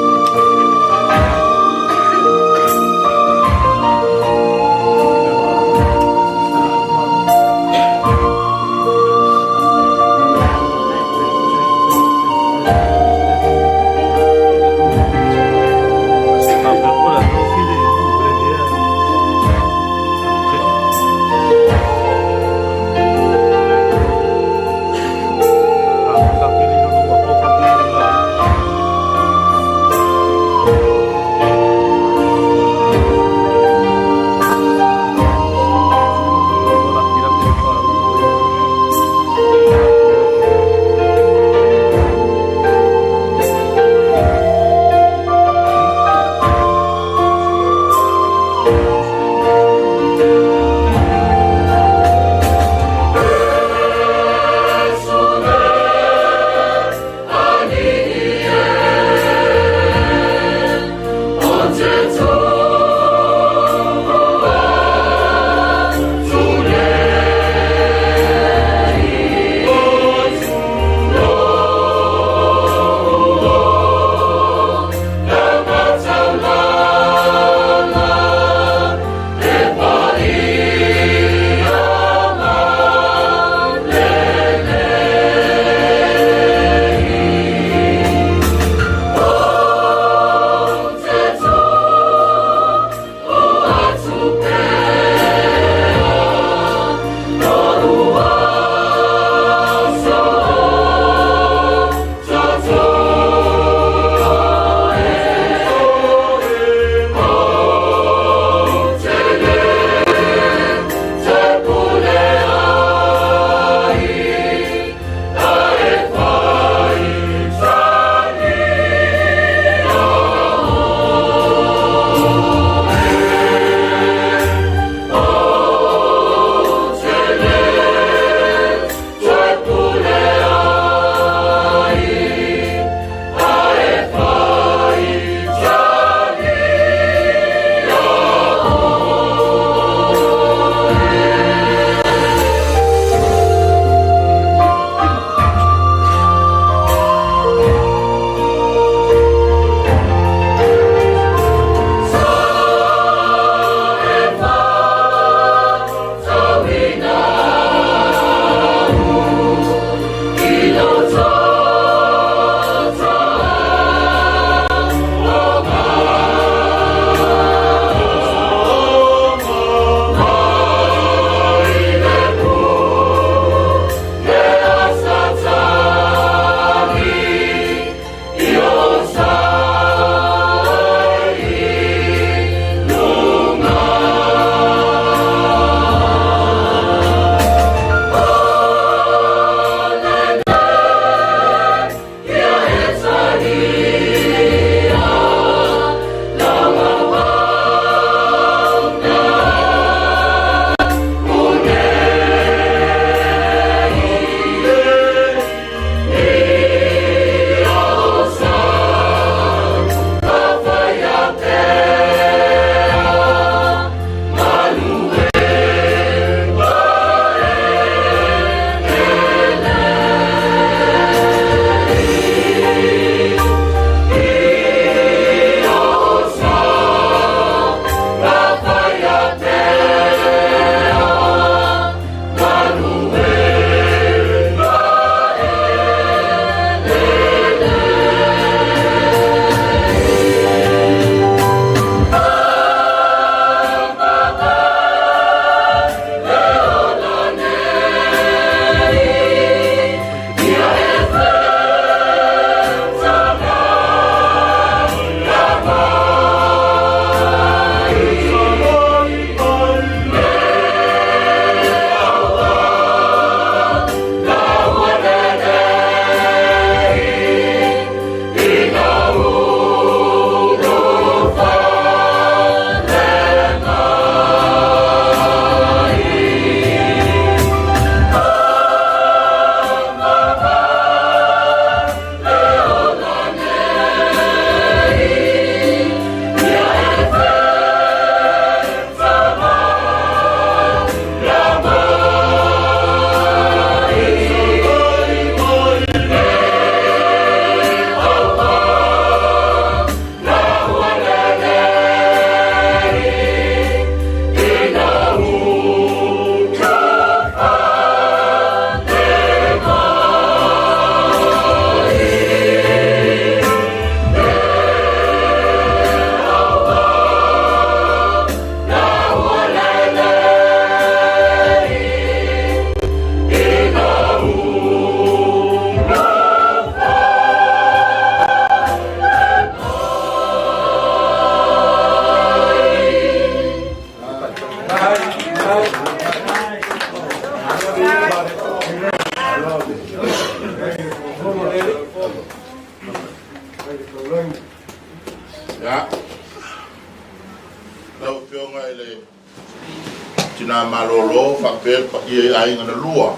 malolo faapea le paia i aiga na lua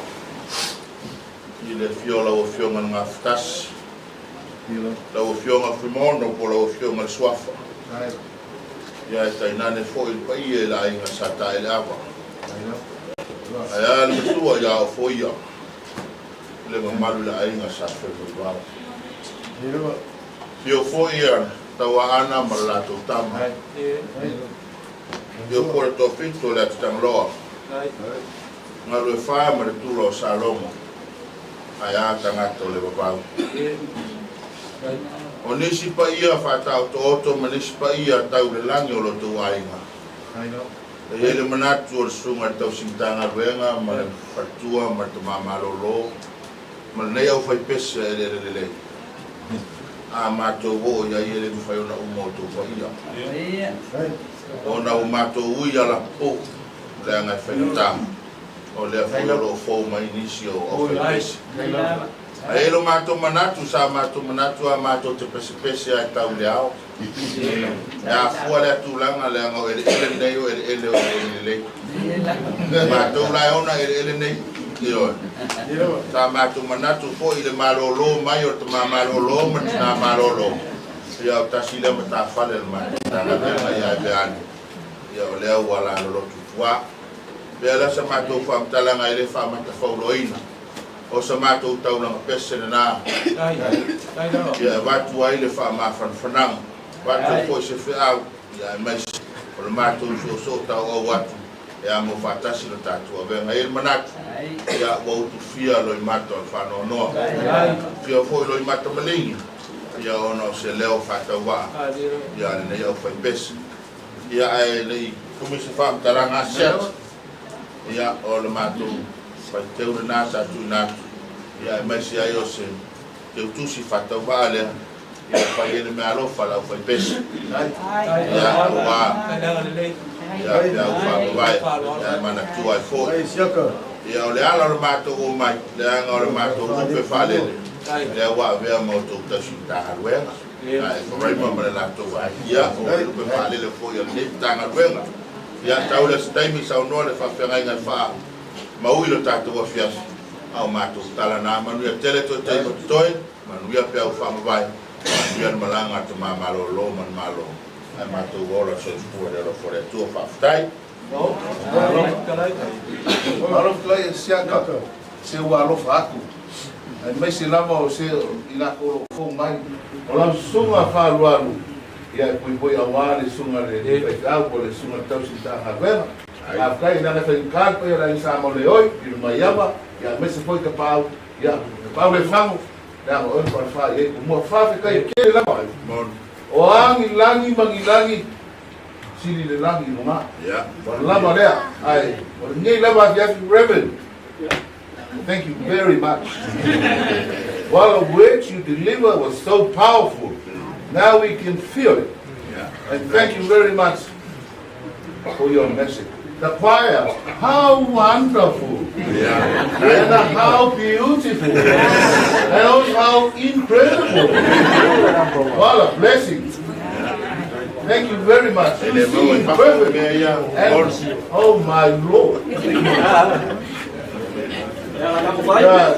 i le afio o lau Afioga i le Gafatasi, lau Afioga Fuimaono po o lau Afioga i le Suafa, ia e tainane foi le paia i le aiga Sa Taeleava. Ae a le matua ia Ofoia le mamalu i le aiga Sa Femoivao. Afio foi ia Tauaana ma le latou tama. Afio foi le Toafitu o le Atitagaloa, Galuefa ma le Tula o Salogo, ae a tagata o le vavau. O nisi paia faataotooto ma nisi paia tau le lagi o lo outou aiga. E i ai le manatu o le Susuga i le Tausi Matagaluega ma le Faletua ma le Tama Malolo ma lenei aufaipese a Eleele Lelei. A matou oo i ai e le mafai ona uma outou paia. Ona ua matou ui alapupuu leaga e faigata. O lea foi o lo o fou mai nisi o aufaipese. Ae i ai lo matou manatu, sa matou manatu a matou te pesepese lava e tau i le ao. E afua lea tulaga leaga o eleele nei o eleele o Eleele Lelei. O matou la e ona eleele nei. Ioe. Sa matou manatu foi i le malolo mai o le tama malolo ma le tina malolo. Ia o tasi lea matafale a le matou Matagaluega ia ave ane. Ia o lea ua lalolotu i tua. Pea lea sa matou faamatalaga e le faamatafauloaina. O sa matou taulaga pese lena. Ia e avatu ai le faamafanafanaga, avatu ai foi se feau, ia aemaise o le matou soosoo tauau atu e amo faatasi lo tatou avega. E i ai le manatu, ia ua utufia loimata o le faanoanoa, utufia foi loimata maligi, ia ona o se leo faatauvaa ia lenei aufaipese. Ia ae le i umi se faamatalaga asiasi, ia o le matou faiteu lena sa tuuina atu, ia aemaise ai o se teutusi faatauvaa lea, ia e fai ai le meaalofa a le aufaipese, ia aua ia peau faamavae, ia e manatua ai foi. Ia o le ala o le matou omai, leaga o le matou lupe faalele, lea ua avea ma outou tausi Matagaluega. A Eferaima ma le latou aiga, o le lupe faalele foi a lenei Matagaluega. Ia, tau lea se taimi saunoa le faafeagaiga e faa maui lo tatou afiafi, a o matou tala na. Manuia tele toe taimi o totoe, manuia peau faamavae, manuia le malaga a tama malolo ma le Malo, ae matou ola le soifua i le alofa o le Atua. Faafetai. Malo fetalai e siaka se ua alofa atu, aemaise lava o se i latou o lo o fou mai. O lau susuga faalualu, ia e poipoi aua le susuga i le faifeau po o le susuga i le tausi Matagaluega. Faafetai leaga e faigata le paia o le aiga Sa Mauleoi i le Maiava, ia aemaise foi Tapaau, ia Tapaau le fagu, leaga o oe le falefa i ai tumua. Faafetai tele lava. O a ni lagi ma ni lagi, sili le lagi i luga. Ua lava lea, ae o lenei lava afiafi, Reverend, thank you very much. While the words you deliver was so powerful, now we can feel it. And thank you very much for your message. The choir, how wonderful. And how beautiful. And also how incredible. What a blessing. Thank you very much. You sing perfect. And, oh my Lord.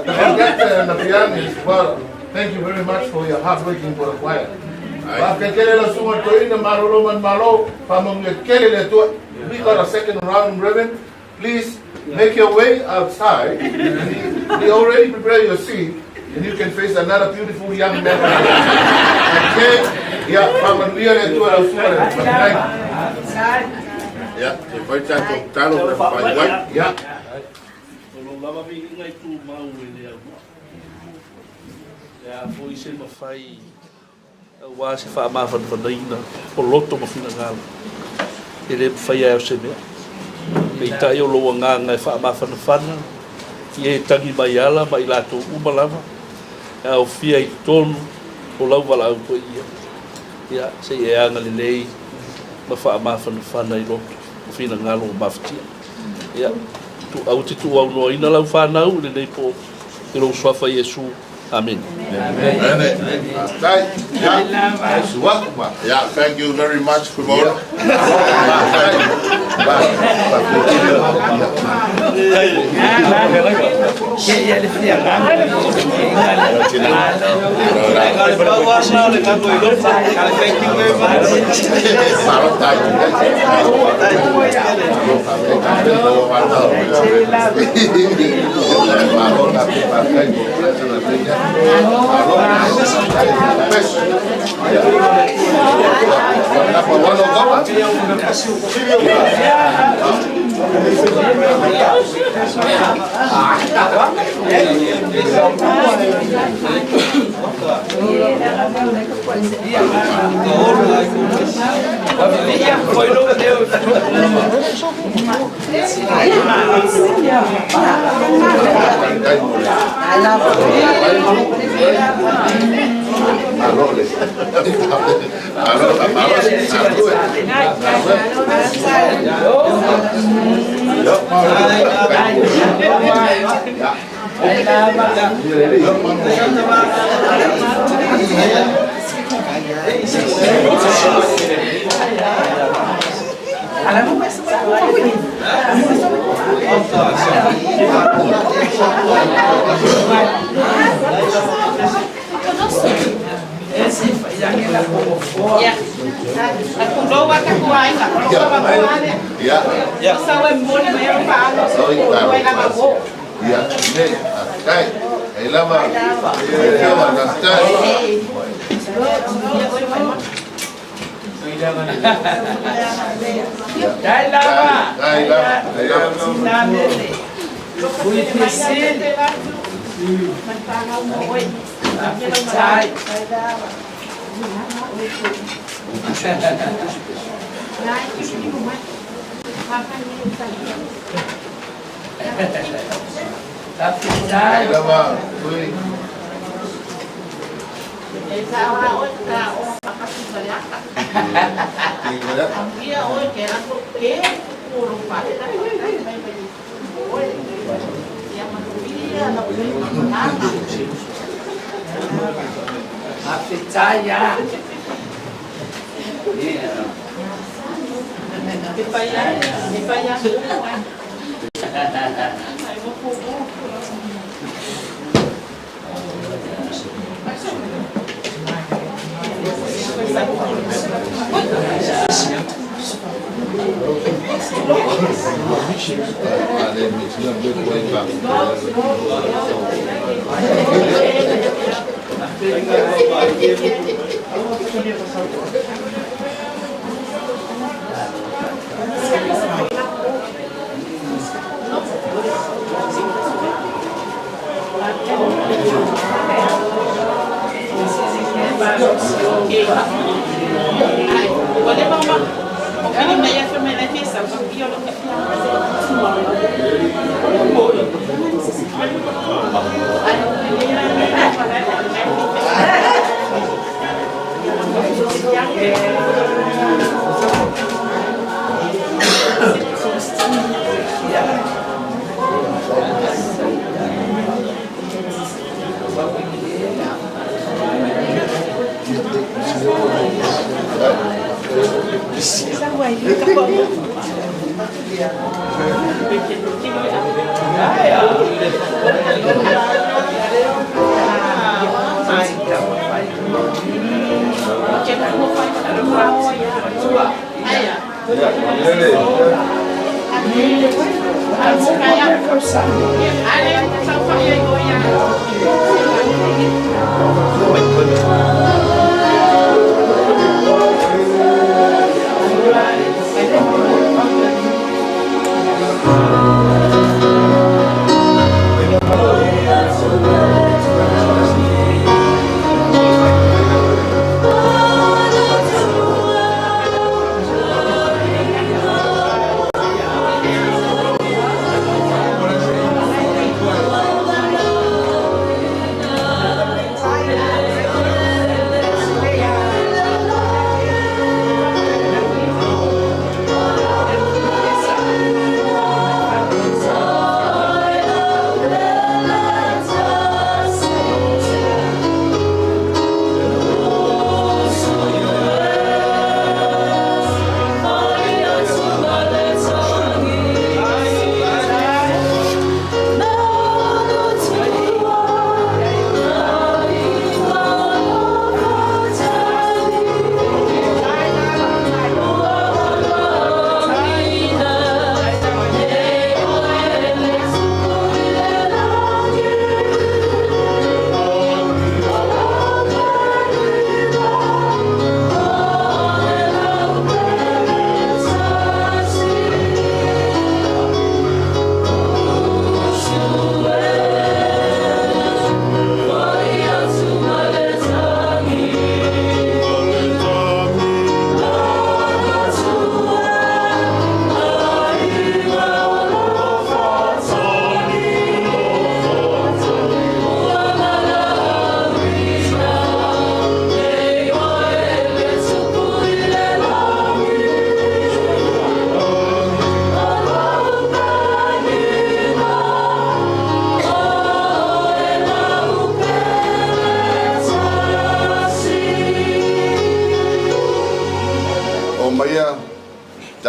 The conductor and the pianist, well, thank you very much for your hard working for the choir. Faafetai tele lau susuga toeaina malolo ma le Malo, faamanuia tele le Atua. We got a second round, Reverend. Please make your way outside. We already prepared your seat and you can face another beautiful young man. Okay? Ia, faamanuia le Atua lau susuga le faafetai. Ia, se fai tatou tatalo pe fai ai. Ia. O lou lava viiga i tumau e le aua. E a foi se mafai aua se faamafanafanaina o loto ma finagalo, e le mafai ai o se mea. Peitai o lou agaga e faamafanafana i e tagi mai ala ma i latou uma lava e aofia i totonu o lau valaau paia, ia, se i e agalelei ma faamafanafana i loto ma finagalo o mafatia. Ia, aua te tuuaunoaina lau fanau i lenei po i lou suafa Iesu. Amene. Amen. Yeah. Yeah, thank you very much, Fuimono. Thank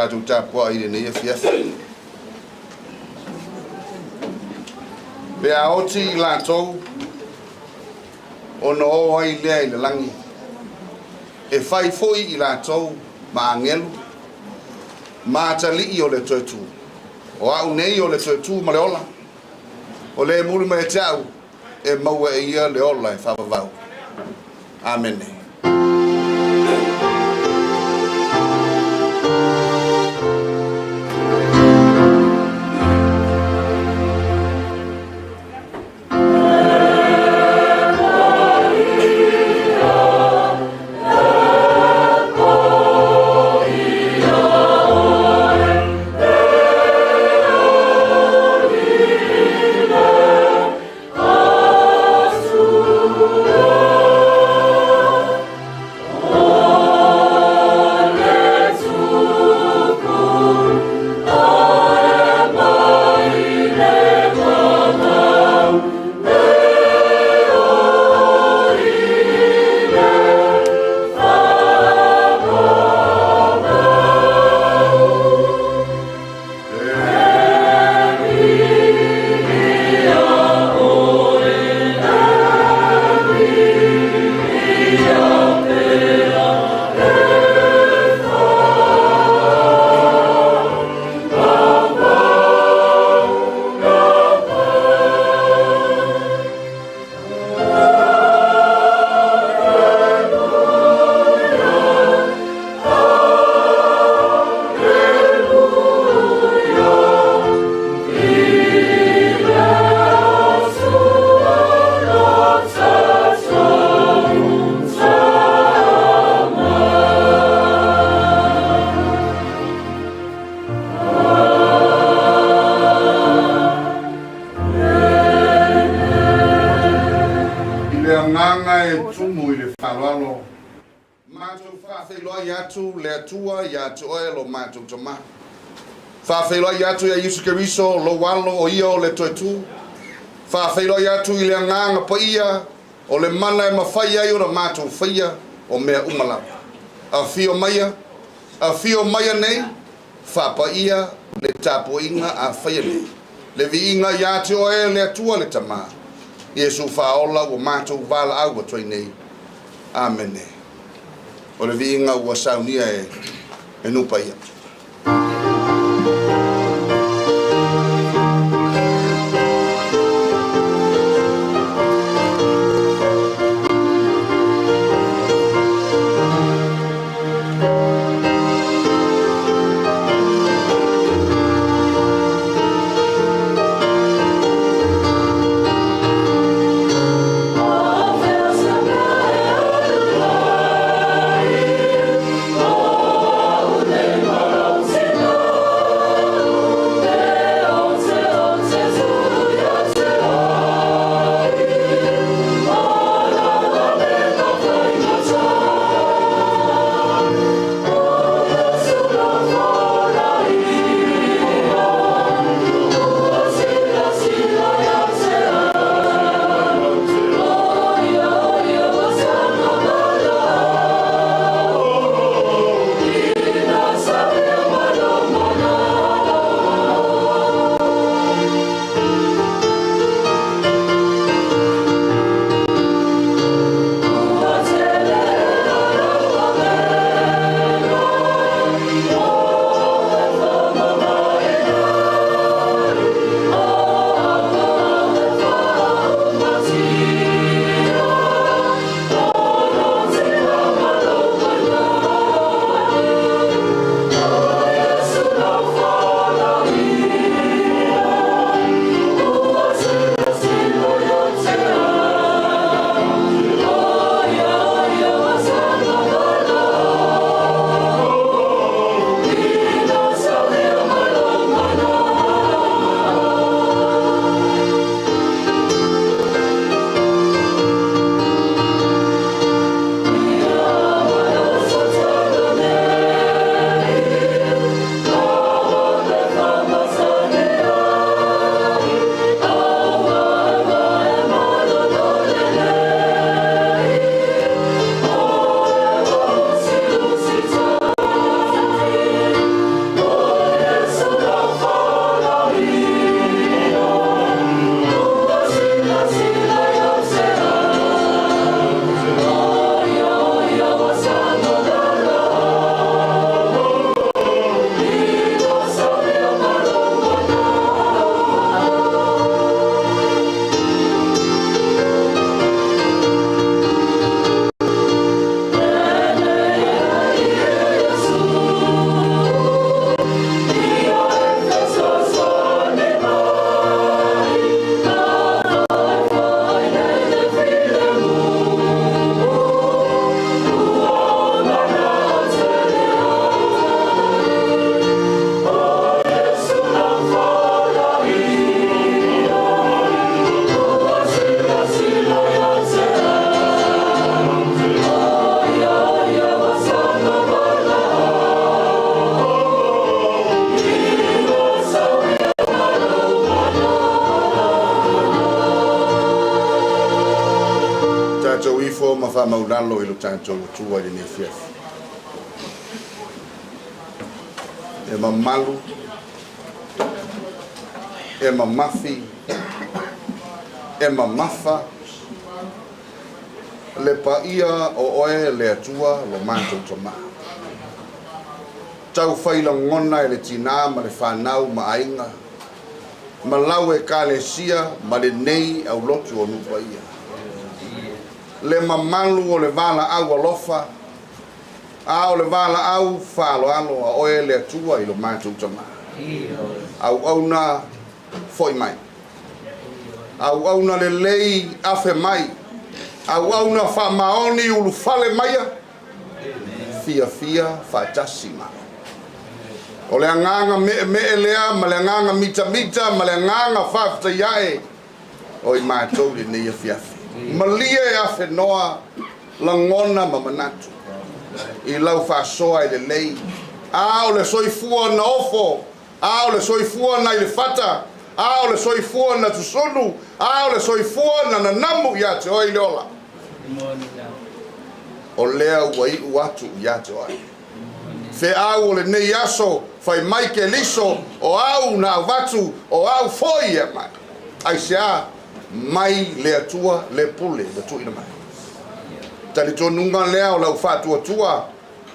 tatou tapua'i i lenei afiafi. Pe a oti i latou ona o ai lea i le lagi, e fai foi i latou ma agelu ma atalii o le toe tu. O a'u nei o le toe tu ma le ola, o le muli mai te a'u e maua e ia le ola e faavavau. Amene. I le agaga e tumu i le faaaloalo, matou faafeiloai atu le Atua ia te oe lo matou Tamā. Faafeiloai atu ia Iesu Keriso lou Alo o ia o le toe tu. Faafeiloai atu i le agaga paia o le mana e mafai ai ona matou faia o mea uma lava. Afio maia, afio maia nei, faapaia le tapuaiga a faia nei. Le viiga ia te oe le Atua le Tamā, Iesu faaola ua matou valaau atu ai nei. Amene. O le viiga ua saunia e nuu paia. Tatou ifo ma faamaulalo i lo tatou Atua i lenei afiafi. E mamalu, e mamafi, e mamafa le paia o oe le Atua lo matou Tamā. Taufai lagona e le tinā ma le fanau ma aiga, ma lau Ekalesia ma lenei aulotu o nuu paia. Le mamalu o le valaau alofa, a o le valaau faaaloalo a oe le Atua i lo matou Tamā. Auauna foi mai. Auauna lelei afe mai. Auauna faamaoni ulufale maia. Fiafia faatasi mai. O le agaga meemee lea ma le agaga mitamita ma le agaga faafetai ae o i matou lenei afiafi. Malie e afenoa lagona ma manatu i lau faasoa e lelei. A o le soifua na ofo, a o le soifua na i le fata, a o le soifua na susunu, a o le soifua na nanamu ia te oe i le ola. O lea ua iu atu ia te oe. Feau o lenei aso, fai mai Keliso, o au na avatu, o au foi e aumai. Aisea? Mai le Atua le pule na tuuina mai. Talitonuga lea o lau faatuatua,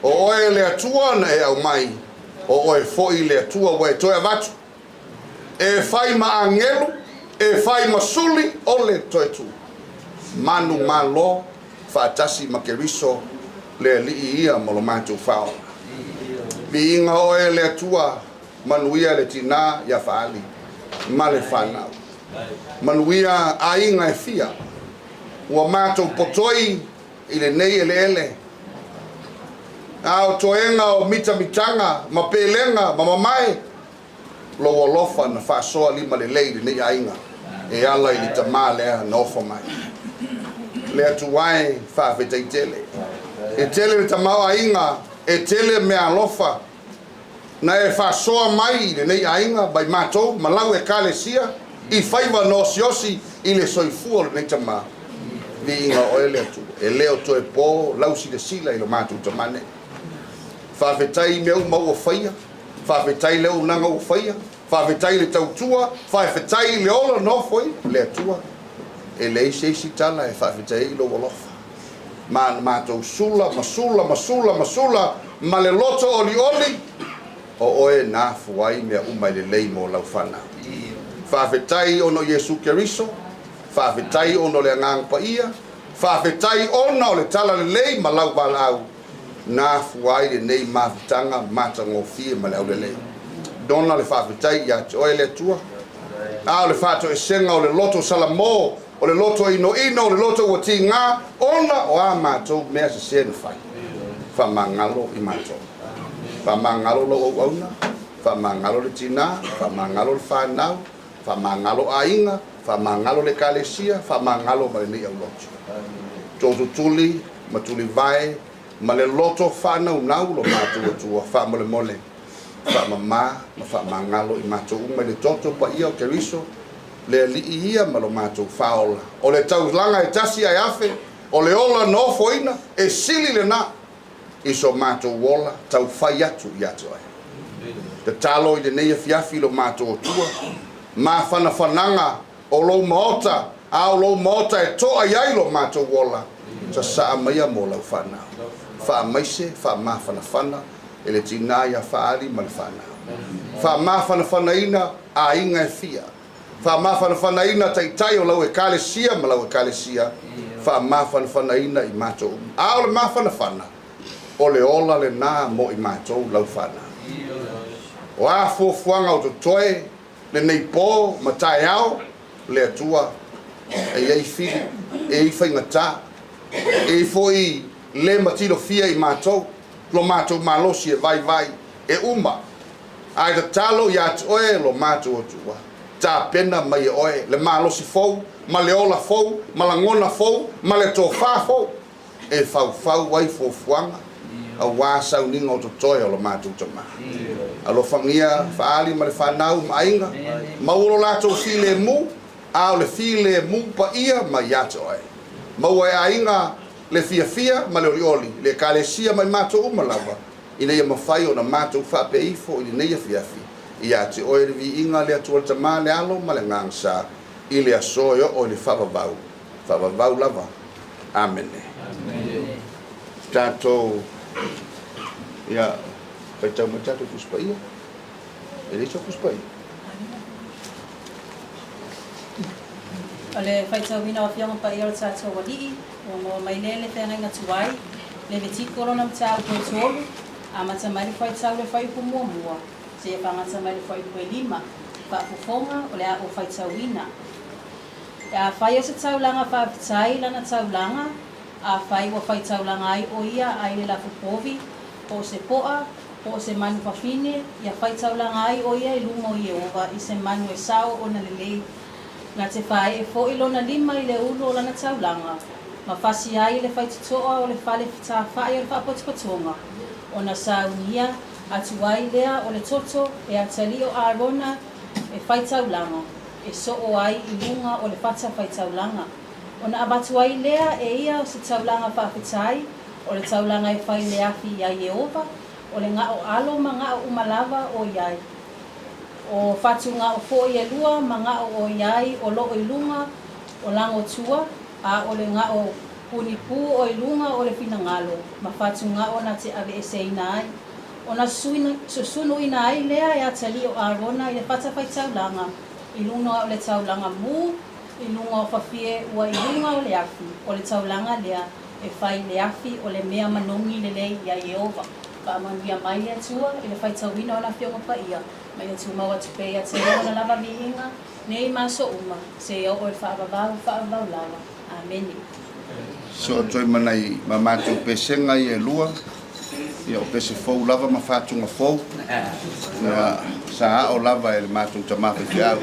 o oe le Atua na e aumai, o oe foi le Atua ua e toe avatu. E fai ma agelu, e fai ma suli o le toe tu. Manu malo faatasi ma Keriso le Alii ia ma lo matou Faaola. Viiga oe le Atua, manuia le tinā ia Faali ma le fanau. Manuia aiga e fia ua matou potoi i lenei eleele. A o toega o mitamitaga ma pelega ma mamae, lou alofa na faasoa lima lelei i lenei aiga e ala i le tamā lea na ofo mai. Le Atua e, faafetai tele. E tele le tamaoaiga, e tele mea alofa na e faasoa mai i lenei aiga mai matou ma lau Ekalesia i faiva na osiosi i le soifua o lenei tamā. Viiga oe le Atua, e le o toe po lau silasila i lo matou tamā nei. Faafetai i mea uma ua faia. Faafetai i le auaunaga ua faia, faafetai i le tautua, faafetai i le ola na ofoina. Le Atua, e leai se isi tala e faafetai ai i lou alofa. Ma na matou sula ma sula ma sula ma sula ma le loto olioli, o oe na afua ai mea uma e lelei mo lau fanau. Faafetai ona o Iesu Keriso, faafetai ona o le Agaga Paia, faafetai ona o le talalelei ma lau valaau. Na afua ai lenei mafutaga matagofie ma le aulelei. Dona le faafetai ia te oe le Atua. A o le faatoesega o le loto salamo, o le loto inoino, o le loto ua tiga, ona o a matou mea sese na fai. Faamagalo i matou. Faamagalo lou auauna, faamagalo le tina, faamagalo le fanau, faamagalo aiga, faamagalo le Ekalesia, faamagalo ma lenei aulotu. Tootutuli ma tulivae ma le loto faanaunau lo matou Atua, faamolemole, faamama ma faamagalo i matou uma i le toto paia o Keriso, le Alii ia ma lo matou Faaola. O le taulaga e tasi ae afe, o le ola na ofoina, e sili lena i so matou ola taufai atu ia te oe. Tatalo i lenei afiafi i lo matou Atua, mafanafanaga o lou maota, a o lou maota e toa i ai lo matou ola, sasaa maia mo lau fanau. Faamaise, faamafanafana e le tinā ia Faali ma le fanau. Faamafanafanaina aiga e fia. Faamafanafanaina taitai o lau Ekalesia ma lau Ekalesia. Faamafanafanaina i matou uma. A o le mafanafana, o le ola lenā mo i matou lau fanau. O a fuafuaga o totoe lenei po ma taeao, le Atua, e i ai fili, e i ai faigata, e i ai foi le matilofia i matou, lo matou malosi e vaivai, e uma, ae tatalo ia te oe lo matou Atua, tapena mai e oe le malosi fou, ma le ola fou, ma lagona fou, ma le tofa fou, e faufau ai fuafuaga aua sauniga o totoe o lo matou Tama. Alofagia Faali ma le fanau ma aiga, maua lo latou filemu, a o le filemu paia mai ia te oe. Maua e aiga le fiafia ma le olioli, le Ekalesia ma i matou uma lava, ina ia mafai ona matou faapea ifo i lenei afiafi, ia te Oe le viiga, le Atua le Tama, le Alo ma le Agaga Sa, i le aso e oo i le faavavau, faavavau lava. Amene. Tatou, ia, faitau mai le tatou Tusi Paia. E leai sau Tusi Paia. O le faitauina o Afioga Paia o le tatou Alii, ua maua mai lea le feagaiga tuai, Levitiko lona mataupu e 3, amata mai le faitau le fuaiupu muamua, seia fagata mai le fuaiupu e 5, faafofoga o le a ou faitauina. E afai o se taulaga faafetai lana taulaga, afai ua faitaulaga ai o ia ai le lafupovi, po o se po'a, po o se manu fafine, ia faitaulaga ai o ia i luma o Ieova i se manu e sao ona lelei. Na te faaee foi lona lima i le ulu o lana taulaga, ma fasi ai i le faitotoa o le fale fetāfa'i o le faapotopotoga, ona saunia atu ai lea o le toto e atalii o Arona e faitaulaga, e soo ai i luga o le fata faitaulaga. Ona avatu ai lea e ia o se taulaga faafetai, o le taulaga e fai i le afi iā Ieova, o le ga'o alo ma ga'o uma lava o i ai. O fatugao foi e lua ma ga'o o i ai o loo i luga o lagotua, a o le ga'o punipū o i luga o le finagalo ma fatugao na te aveeseina ai. Ona susunuina ai lea e atalii o Arona i le fata faitaulaga i luga o le taulaga mū i luga o fafie ua i luga o le afi, o le taulaga lea e fai i le afi o le mea manogi lelei iā Ieova. Faamanuia mai le Atua i le faitauina o Ana Afioga Paia, ma ia tumau atu pea ia te ia ona lava viiga, nei ma aso uma, seia oo i le faavavau, faavavau lava. Amene. Soo toe ma nai ma matou pesega ia e lua, ia o pese fou lava ma fatuga fou, ia sa ao lava e le matou tama faifeau.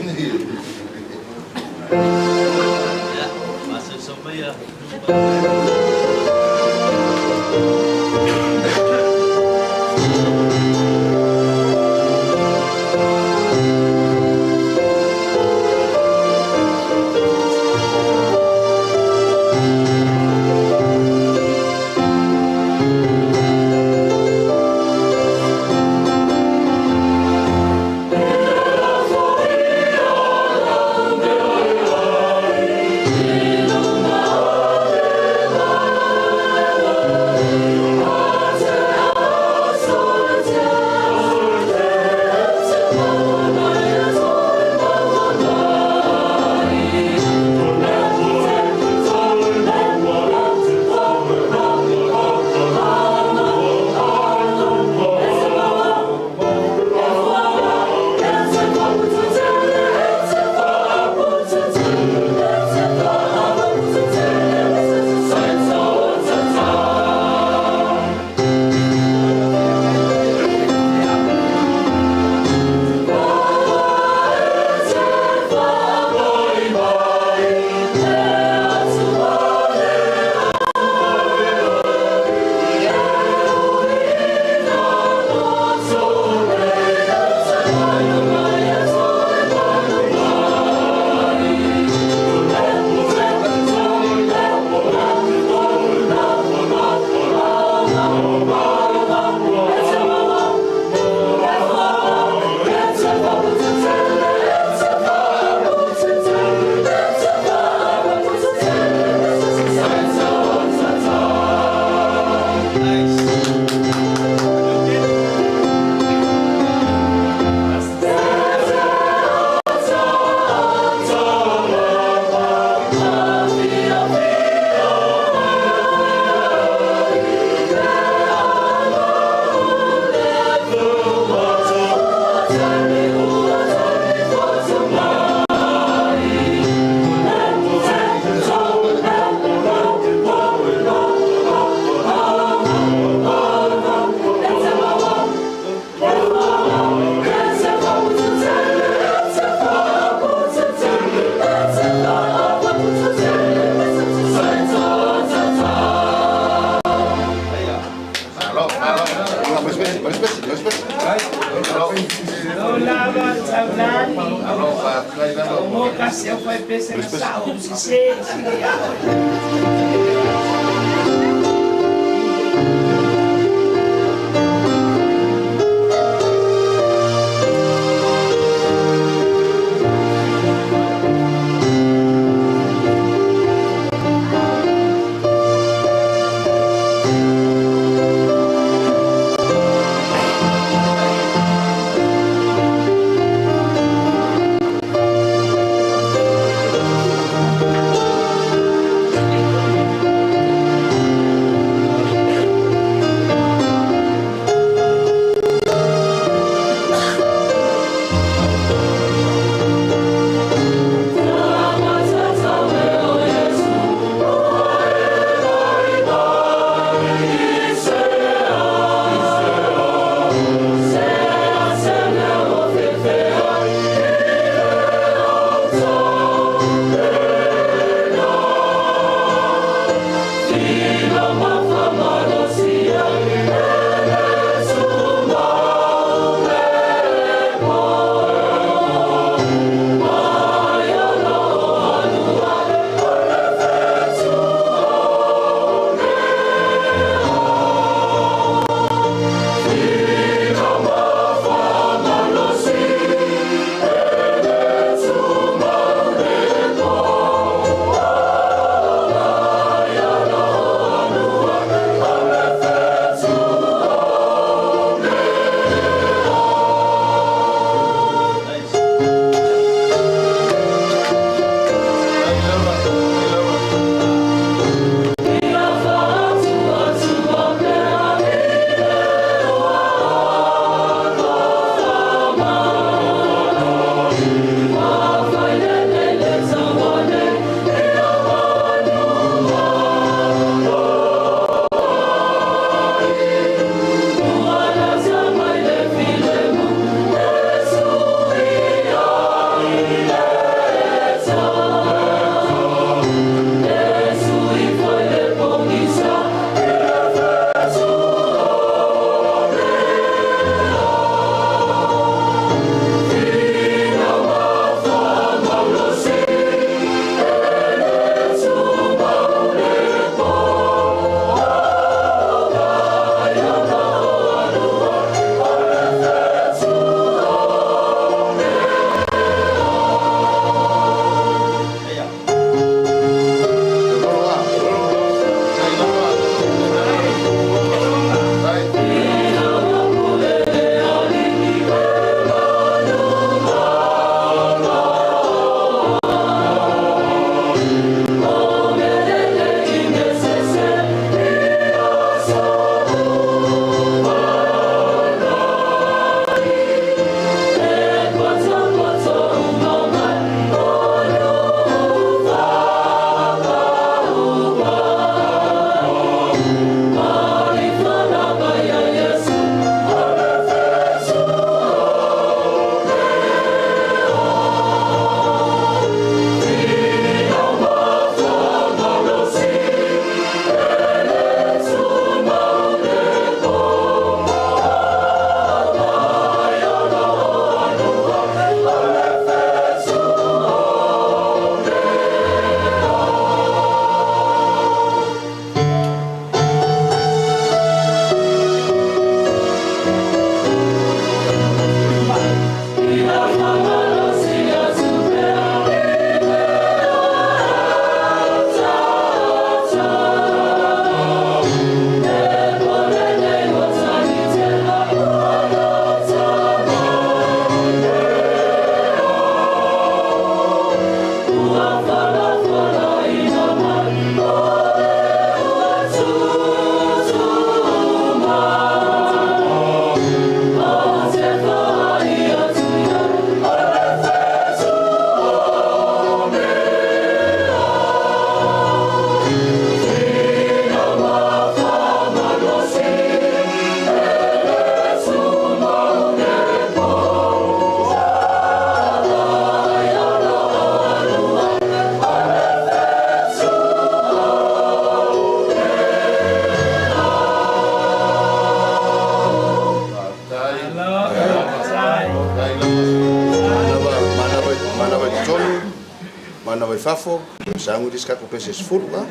Vagana mai fafo, sagu le isi tatou pese e 10 a.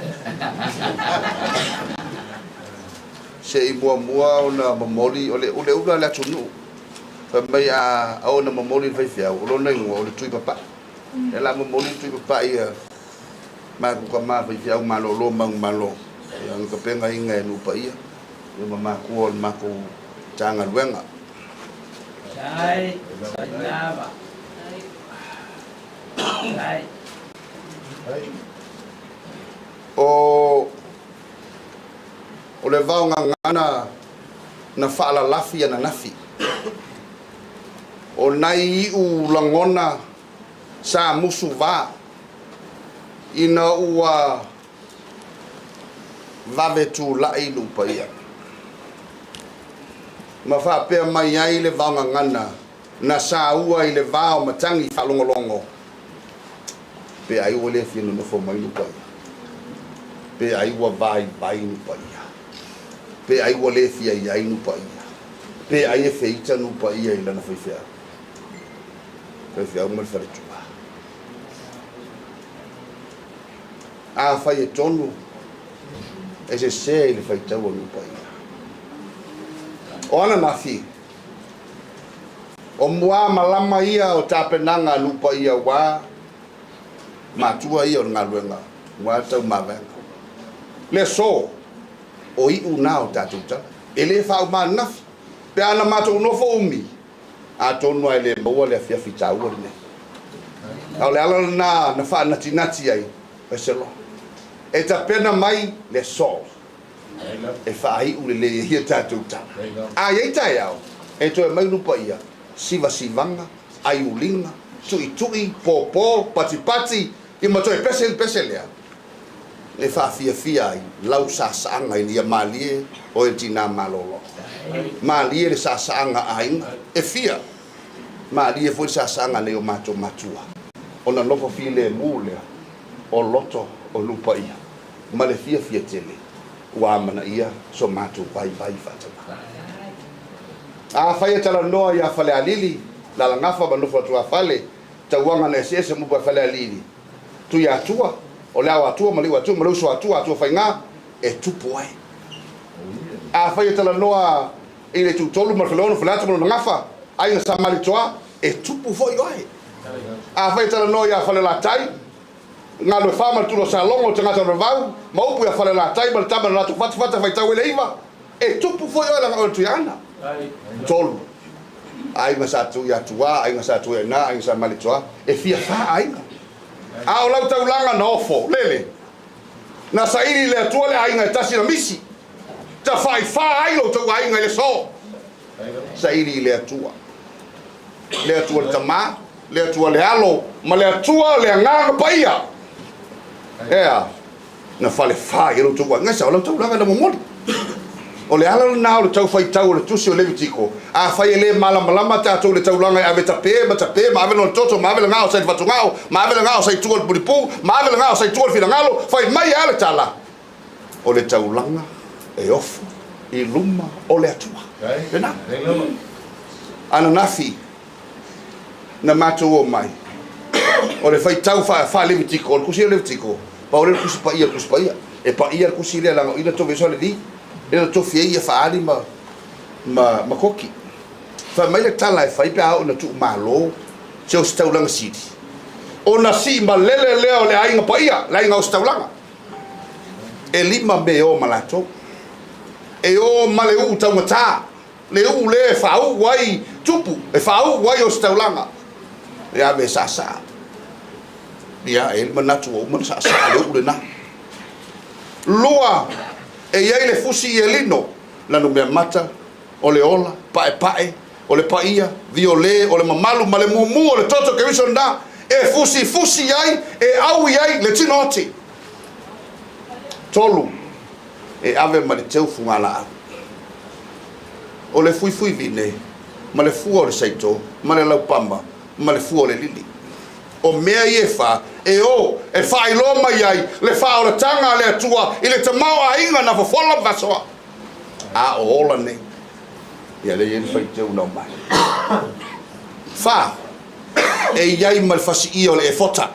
Se i muamua ona momoli, o le ula a le atunuu, fai mai a oo ina momoli i le faifeau, o lona igoa o le Tuipapai. Ia o le a momoli le Tuipapai a matou tama faifeau malolo manumalo, ia ona tapenaina e nuu paia ia ma matua o le matou Matagaluega. O le vaogagana na faalalafi ananafi. O nai iu lagona sa musu va ina ua vave tulai lou paia. Ma faapea mai ai le vaogagana na saua i le va o matagi faalogologo, pe ai ua le fia nonofo mai lou paia, pe ai ua vaivai lou paia, pe ai ua le fia i ai lou paia, pe ai e feita lou paia i lana faifeau, faifeau ma le faletua. Afai e tonu, e sese i le faitau a lou paia. O ananafi, o muamalama ia o tapenaga a nuu paia aua matua ia o le galuega aua le taumavaega. Le aso, o iu na o tatou tala. E le faauma ananafi, pe a na matou nofo umi, atonu lava e le maua le afiafi taua lenei. A o le ala lena na faanatinati ai, ese loa. E tapena mai le aso. E faaiu lelei ai a tatou tala. A i ai taeao, e toe mai lupa ia, sivasivaga, aiuliga, tuitui, pōpō, patipati, ia ma toe pese le pese lea, e faafiafia ai lau saasaaga ina ia malie oe le tinā malolo. Malie le saasaaga a aiga e fia, malie foi le saasaaga a nai o matou matua, ona nofo filemu lea o loto o lupa ia. ma le fiafia tele ua amanaia so matou vaivai faatama. Afai e talanoa ia Falealili, Lalagafa ma nofo atuafale, tauaga na eseese ma upu a Falealili, Tuiatua, o le ao Atua ma le iu Atua ma le uso Atua, Atua faiga, e tupu ai. Afai e talanoa i le Itutolu ma le Faleono, Faleata ma lona gafa, aiga sa Malitoa, e tupu foi oe. Afai e talanoa ia Falelatai, Galuefa ma le tula o Salogo, le tagata o le vavau, ma upu ia Falelatai ma le tama na latou fatafata faitau ai le iva, e tupu foi oe leaga oe o le Tuiaana. 3. Aiga sa Tuiatua, aiga sa Tuiaina, aiga sa Malitoa, e fia fa aiga. A o lau taulaga na ofo, lele. Na saili i le Atua le aiga e tasi na misi. Tafaifa ai lo outou aiga i le aso. Saili i le Atua. Le Atua le Tama, le Atua le Alo, ma le Atua le Agaga Paia. Ea, na falefa i ai lo outou aiga. Aisea? O lau taulaga na momoli. O le ala lena o le tau faitau o le Tusi o Levitiko, afai e le malamalama tatou i le taulaga e ave tape ma tape ma ave lona toto ma ave le gao sa i le fatugao ma ave le gao sa i tua o le pulipu ma ave le gao sa i tua o le finagalo, fai mai a le tala, o le taulaga e ofo i luma o le Atua. Lena. Ananafi na matou omai, o le faitau faa-Levitiko, o le tusi o Levitiko, pau lea o le tusi paia, o le tusi paia. E paia le tusi lea, leaga o i na tofi ai Soalelii, lea na tofi ai ia Faali ma, ma, ma Koki. Fai mai le tala e fai pe a oo ina tuumalo se ositaulaga sili, ona sii malele lea o le aiga paia, le aiga ositaulaga. E lima me e o ma latou. E o ma le uu taugata, le uu lea e faauu ai tupu, e faauu ai ositaulaga, e ave e saasaa. Ia, e i ai le manatu ua uma ona saasaa le uu lena. Lua, e i ai le fusi ielino, lanumeamata, o le ola, paepae, o le paia, viole, o le mamalu ma le mumu o le toto Keriso lena e fusifusi ai, e aui ai le tino oti. 3, e ave ma le teu fugalaau. O le fuifuivine ma le fua o le saito ma le laupama ma le fua o le lili. O mea ia e fa, e o e faailoa mai ai le faaolataga a le Atua i le tamaoaiga na fofola ma faasoa. A o ola nei, ia lea e i ai le faiteu na omai. Fa, e i ai ma le fasiia o le efota.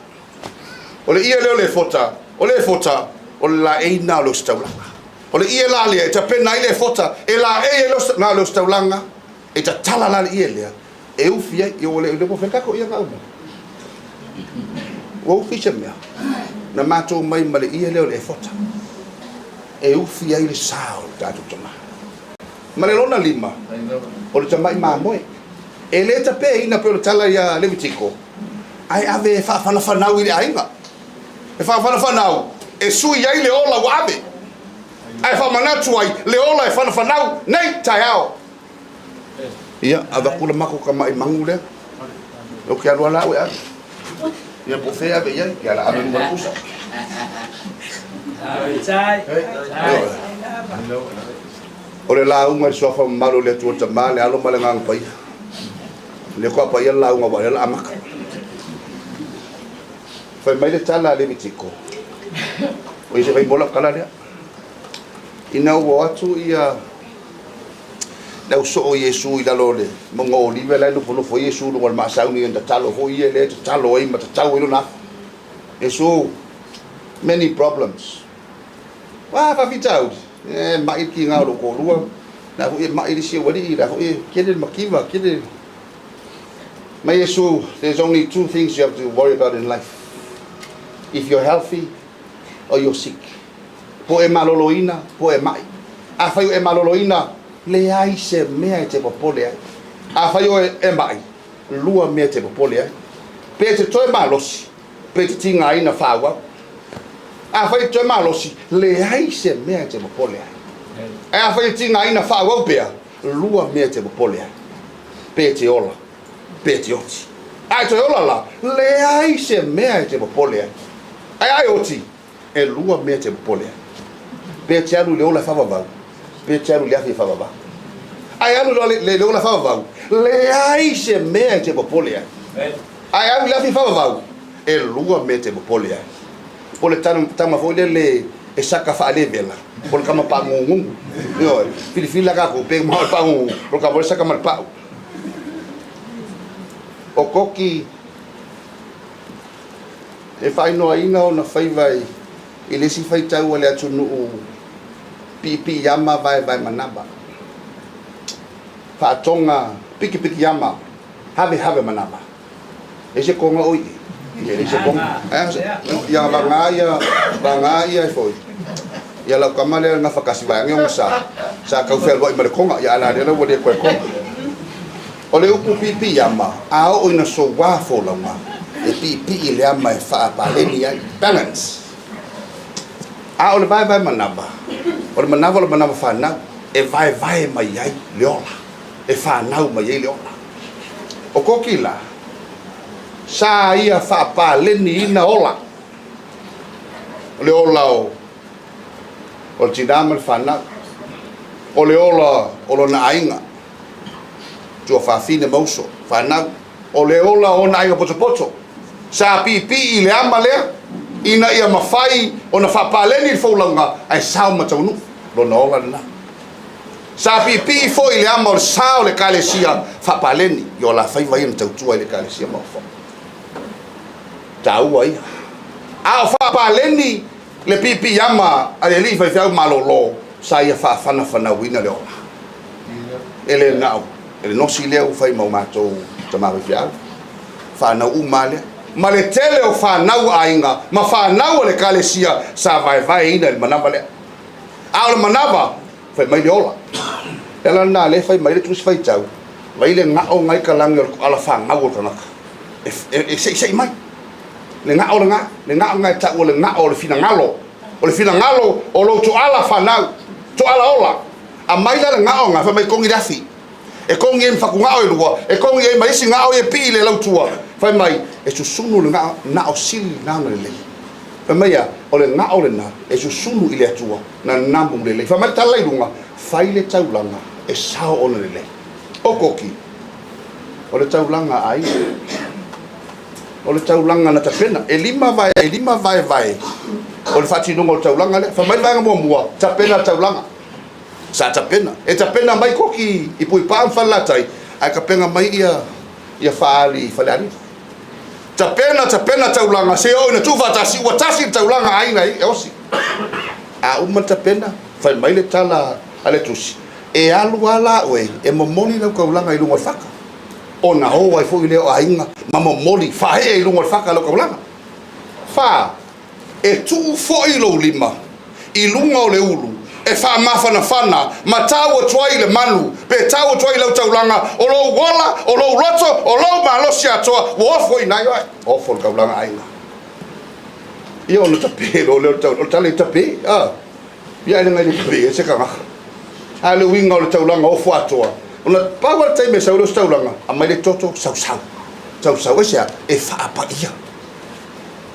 O le ie lea o le efota, o le efota, o le laei lena o le ositaulaga. O le ie la lea e tapena ai le efota, e laei ai le na o le ositaulaga, e tatala la le ie lea, e ufi ai, ia ua le iloa po o fea le tatou ie na aumai. Ua ufi se mea, na matou omai ma le ie lea o le efota, e ufi ai le sa o le tatou tama. Ma le lona lima, o le tamai mamoe. E le tapeina pei o le tala ia Levitiko, ae ave e faafanafanau i le aiga. E faafanafanau e sui ai le ola ua ave, ae faamanatu ai le ola e fanafanau nei taeao. Ia, avatu le matou tamai manu lea. Ou te alu lava la au e ave. Ia, po o fea e ave i ai, ia o le a ave i luga o le pusa. O le lauga i le Suafa Mamalu o le Atua Tama, le Alo ma le Agaga Paia. O lea faatoa paia le lauga aua o lea o le a amata. Fai mai le tala a Levitiko, o ia se fai mo lau tala lea. Ina ua o atu ia le au soo o Iesu i lalo o le mauga o Olive la e nofonofo ai Iesu i luga o le maasauni ina tatalo foi ia lea e tatalo ai ma tatau ai lona afa. Iesu, many problems. Ua faafitauli, e ma'i le tiga o lou toalua, la foi e ma'i le isi aualii, la foi e tele le mativa, tele. Mai Iesu, there's only two things you have to worry about in life. If you're healthy or you're sick. Po e maloloina, po e ma'i. Afai o e maloloina, leai se mea e te popole ai. Afai o e ma'i, lua mea e te popole ai. Pe te toe malosi, pe te tigaina faaauau. Afai e te toe malosi, leai se mea e te popole ai. Ae afai e tigaina faaauau pea, lua mea e te popole ai. Pe te ola, pe te oti. A e toe ola la, leai se mea e te popole ai. Ae a e oti, e lua mea e te popole ai. Pe te alu i le ola e faavavau, pe te alu i le afi e faavavau. A e alu i le ola e faavavau, leai se mea e te popole ai. A e alu i le afi e faavavau, e lua mea e te popole ai. Po o le tama foi lele e saka faalevela, po o le tama paagugugu. Ioe, filifili la tatou, pe mao le paagugugu, o le tama foi lele e saka ma le pau. O Koki e faainoaina ona faiva i le isi faitau a le atunuu piipiiama vaevaemanava, faatoga pikipikiama havehavemanava. E se konga o i e le se konga. Ia vanga ia vanga ia e foi. Ia lau kama lea na whakasi vaeange o sa sa kau whealua i ma le konga ia ala lea ua le koe konga. O le upu piipiiama a oo ina souā folauga e piipii le ama e faapaleni ai, balance. A o le vaevae manava, o le manava o le manava fanau e vaevae mai ai le ola, e fanau mai ai le ola. O Koki la, sa ia faapaleniina ola, o le ola o o le tinā ma le fanau, o le ola o lona aiga, tuafafine ma uso, fanau, o le ola o ona aiga potopoto. Sa piipii i le ama lea, ina ia mafai ona faapaleni le folauga ae sao ma taunuu lona ola lena. Sa piipii foi i le ama o le sa o le Ekalesia faapaleni i o la faiva ia na tautua ai le Ekalesia maofa. Taua ia. A o faapaleni le piipiiama a le alii faifeau malolo, sa ia faafanafanauina le ola. E le na o le nosi lea ua fai ma o matou tama faifeau, fanau uma lava lea. Ma le tele o fanau a aiga ma fanau a le Ekalesia sa vaevaeina i le manava lea. A o le manava, fai mai le ola. Le ala lena lea e fai mai le Tusi Faitau, vai le gao ngai ka lagi o le ala fanau o le tagata, e seisei mai. Le gao lena, le gao lena e tau o le gao o le finagalo, o le finagalo o lou toala fanau, toala ola. Aumai la le gao lena, fai mai togi le afi. E togi ai ma fatugao e lua, e togi ai ma isi gao ia e pii i le lautua. Fai mai, e susunu le gao, gao sili lena ona lelei. Fai mai a, o le gao lena e susunu i le Atua, na namu lelei. Fai mai le tala i luga, fai le taulaga e sao ona lelei. O Koki, o le taulaga a aiga. O le taulaga na tapena. E lima vae, e lima vaevae o le faatinoga o le taulaga lea. Fai mai le vaega muamua, tapena le taulaga. Sa tapena. E tapena mai Koki i Puipaa ma Falelatai, ae tapena mai ia, ia Faali i Falealili. Tapena, tapena taulaga, seia oo ina tuufaatasi, ua tasi le taulaga a aiga e osi. A uma le tapena, fai mai le tala a le Tusi, E alu lava la oe e momoli lau taulaga i luga o le faka, ona o ai foi lea o aiga ma momoli faaee i luga o le faka lau taulaga. Fa, E tuu foi lou lima i luga o le ulu e faamafanafana ma tau atu ai i le manu, pe tau atu ai i lau taulaga, o lou ola, o lou loto, o lou malosi atoa, ua ofo i nai oe. Ofo le taulaga aiga. Ia ona tape loa lea o le taulaga, o le tala i tape, a. Ia ai leaga e le tape ai se tagata. A o le uiga o le taulaga ofo atoa, ona pau lava le taimi e sau ai lea o se taulaga, aumai le toto, sausau, sausau. Aisea? E faapaia.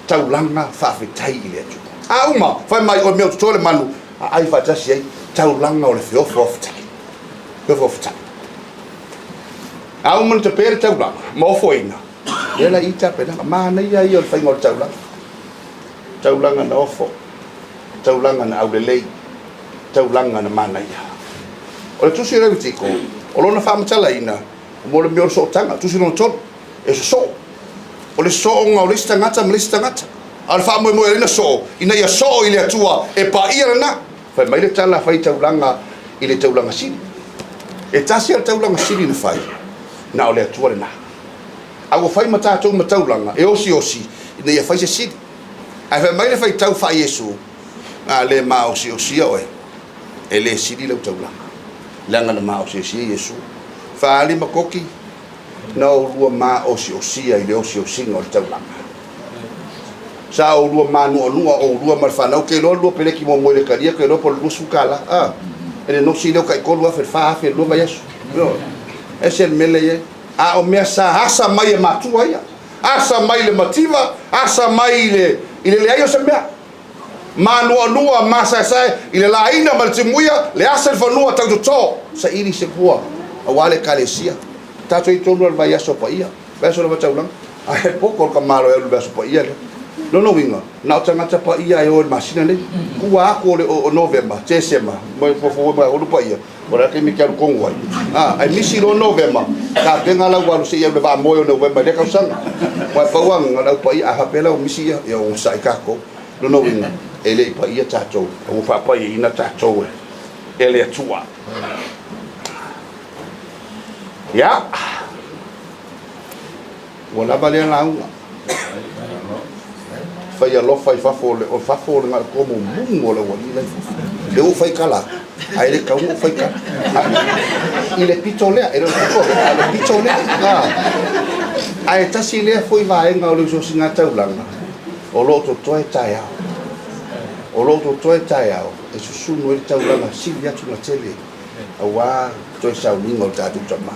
Taulaga faafetai i le Atua. A uma, fai mai oe mea o totoe le manu, a ai faatasi ai, taulaga o le feofaoftai. Feofaoftai. A uma na tape le taulaga, ma ofoina, lea la i tapenaga. Manaia ia o le faiga o le taulaga. Taulaga na ofo, taulaga na aulelei, taulaga na manaia. O le tusi o Levitiko, o lona faamatalaina, mo le mea o le sootaga, tusi lona tolu. E sosoo. O le sooga o le isi tagata ma le isi tagata. A o le faamoemoe o lena soo, ina ia soo i le Atua e paia lena. Fai mai le tala fai taulaga i le taulaga sili. E tasi lava le taulaga sili na fai, na o le Atua lena. A ua fai ma tatou ma taulaga e osiosi ina ia fai se sili. Ae fai mai le faitau faa-Iesu, A le maosiosia oe, e le sili lau taulaga. Leaga na maosiosia Iesu. Faaali ma koki. Na oulua maosiosia i le osiosiga o le taulaga. Sa oulua manuanua oulua ma le fanau, ke iloa le lua peleki muamua i le kalia, ke iloa po o le 20 kala, a, e le nosi lea o tai 3,000, le 4,000 i le lua vaiaso. Ioe. Ese le mea lea i ai. A o mea sa asa mai e matua ia, asa mai i le mativa, asa mai i le, i le leai o se mea. Manuanua, masaesae i le laina ma le timuia, le asa i le fanua tau toto, saili se pua aua le Ekalesia. Tatou i tonu lava i le vaiaso paia, vaiaso lava taulaga, ae poto le tamalo e alu i le vaiaso paia lea. Lona uiga, na o tagata paia e o i le masina nei. Tua atu o le o Novema, Tesema, fuafua mai olu paia, o le a le taimi e te alu tonu ai. A, ae misi loa Novema, tapena lau alu se i alu i le vaamoe o Novema i lea tausaga. Aua e pau lava na o le au paia, a faapea la ua misi ia, ia onosai tatou. Lona uiga, e le i paia tatou, a ua faapaiaina tatou e le Atua. Ia, ua lava lea lauga. Fai alofa i fafo o le, o fafo o le galutoa mumumu o le aualii la i fafo. Lea ua fai tala atu, ae le tatau ona ou fai tala. I le pito lea, e le o le pito lea, a o le pito lea. Ae tasi lea foi vaega o le osiosiga taulaga, O lo o totoe taeao. O lo o totoe taeao e susunu ai le taulaga sili atu na tele aua toe sauniga o le tatou tama.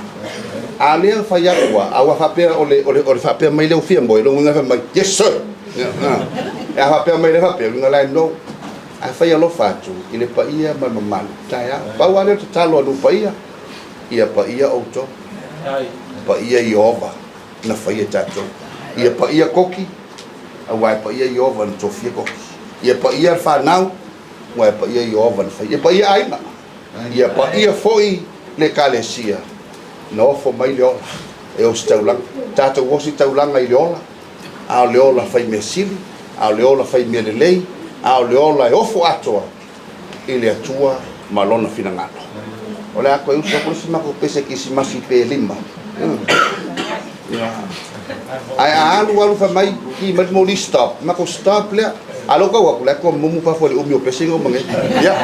A lea fai atu a, a ua faapea o le, o le, o le faapea mai lea ua fia moe, lona uiga fai mai, yes sir! E a faapea mai lea faapea, uiga la e no. Ae fai alofa atu i le paia ma le mamalu, taeao. Pau lava lea o le tatalo a nuu paia, ia paia outou. Paia Ieova na faia tatou. Ia paia Koki, aua e paia Ieova na tofia Koki. Ia paia le fanau, aua e paia Ieova na faia. Ia paia aiga, ia paia foi le Ekalesia na ofo mai le ola e ositaulaga. Tatou ositaulaga i le ola, a o le ola fai mea sili, a o le ola fai mea lelei, a o le ola e ofo atoa i le Atua ma Lona finagalo. O le a toe usu atu le isi matou pese kisimasi pe lima. Ae a alu alu fai mai, ki mai le moli stop, matou stop lea. A lou tau atu, la e toamumu fafo i le umi o pese ina uma nei. Ia.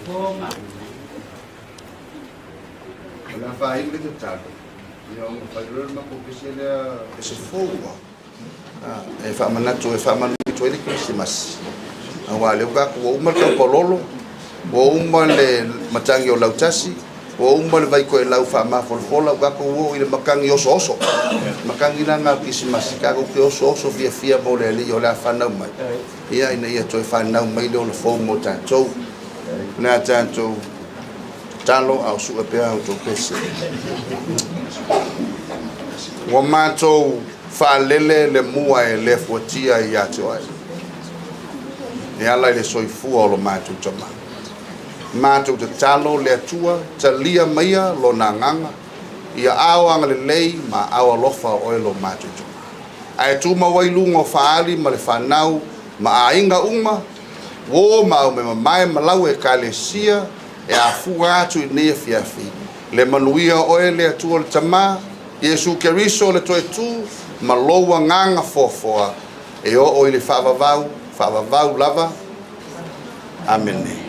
Faafofoga. O le a faaiu le tatalo, ia ona fai loa lea o le matou pese lea, pese fou lava, e faamanatu e faamanuia atu ai le Kerisimasi, aua o lea ua tatou ua uma le taupalolo, ua uma le matagi o lautasi, ua uma le vaitoelau faamafolafola, ua tatou oo i le matagi osooso. Matagi la lena o le Kerisimasi, tatou te osooso fiafia mo le Alii o le a fanau mai, ia ina ia toe fanau mai le ola fou mo tatou. O le a tatou tatalo a o sue pea a outou pese. Ua matou faalele le mua e le fuatia ia te oe, e ala i le soifua o lo matou tama. Matou tatalo le Atua, talia maia lona agaga, ia ao agalelei ma ao alofa o oe lo matou tama. Ae tumau ai luga o faaali ma le fanau ma aiga uma, uo ma aumemamae ma lau Ekalesia e afua atu i lenei afiafi, le manuia o oe le Atua le Tama, Iesu Keriso le Toetu ma lou agaga foafoa e oo i le faavavau, faavavau lava. Amene.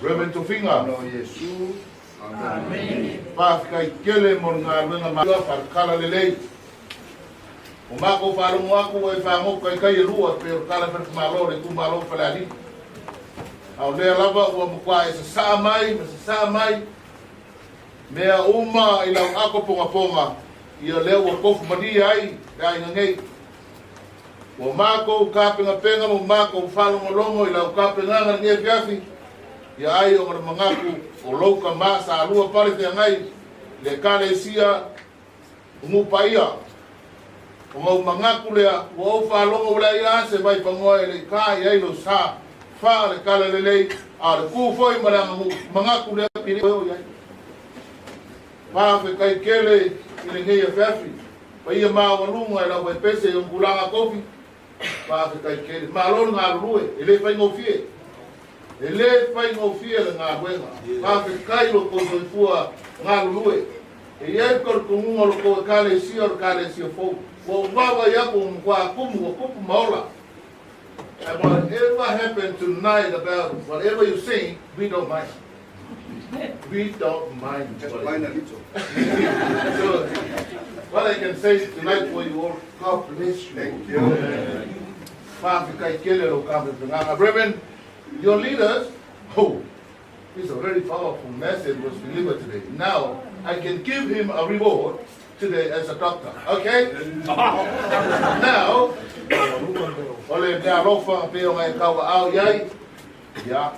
Reverend Tofiga. No Iesu. Amen. Faafetai tele mo le galuega ma faakala lelei. O makou faalogo atu ua e fagoto taitai e lua pei o le tala fale le itumalo o Falealili. A o lea lava ua matuā e sasaa mai ma sasaa mai mea uma i lau ato pogapoga, ia lea ua tofu malie ai le aiga nei. Ua matou tapenapena ma matou faalogologo i lau tapenaga i lenei afiafi, ia ai ona le manatu o lou tamā sa lua pale feagai i le Ekalesia o nuu paia. Ona ou manatu lea, ua ou faalogo ua leai lava se vaipanoa e le i ta i ai lou sa faa le tala lelei, a o le tu foi ma le aganuu, manatu lea e le o i ai. Faafetai tele i lenei afiafi, paia maualuga i lau faipese i ona tulaga tofi, faafetai tele. Malo le galulue, e le faigofie. E le faigofie le galuega. Faafetai lo tou soifua galulue. E i ai le talitonuga o le tou Ekalesia o le Ekalesia fou. Ua ou vaavaai atu ua matua tumu, ua tupu ma ola. And whatever happened tonight about whatever you sing, we don't mind. We don't mind. Just mind a little. So, what I can say tonight for you all, God bless you. Thank you. Faafetai tele lo tapenaga. Reverend, your leaders, oh, it's a very powerful message was delivered today. Now, I can give him a reward today as a doctor, okay? Now, o le mea alofa pei ona e tauaao i ai, ia,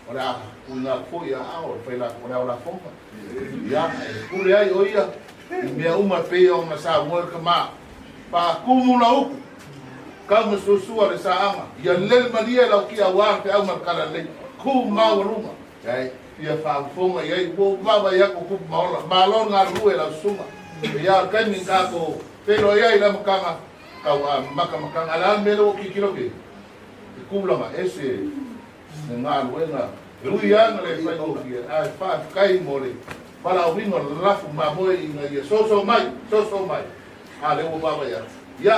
o le a tuuina atu foi ia ao e fai o le ao lafoga. Ia, e pule ai o ia, i mea uma pei ona saunoa le tamā. Faatumu lau upu, kau ma suasua le saaga, ia lele malie lau kia auā le feau ma le talalelei, ku maualuga, ia faafofoga i ai, ua ou vaavaai atu o tupu ma ola, malo le galulue i lau susuga. Ia o le taimi na tatou feiloai ai i le amataga, tau matamataga, a o le a le mea lea ua ou tilotilo atu i ai? I tulaga ese le galuega, e ui lava ina le faigofie, ae faafetai mo le valaauina o le lafu mamoe ina ia soso mai, soso mai, a lea ua vaavaai atu. Ia,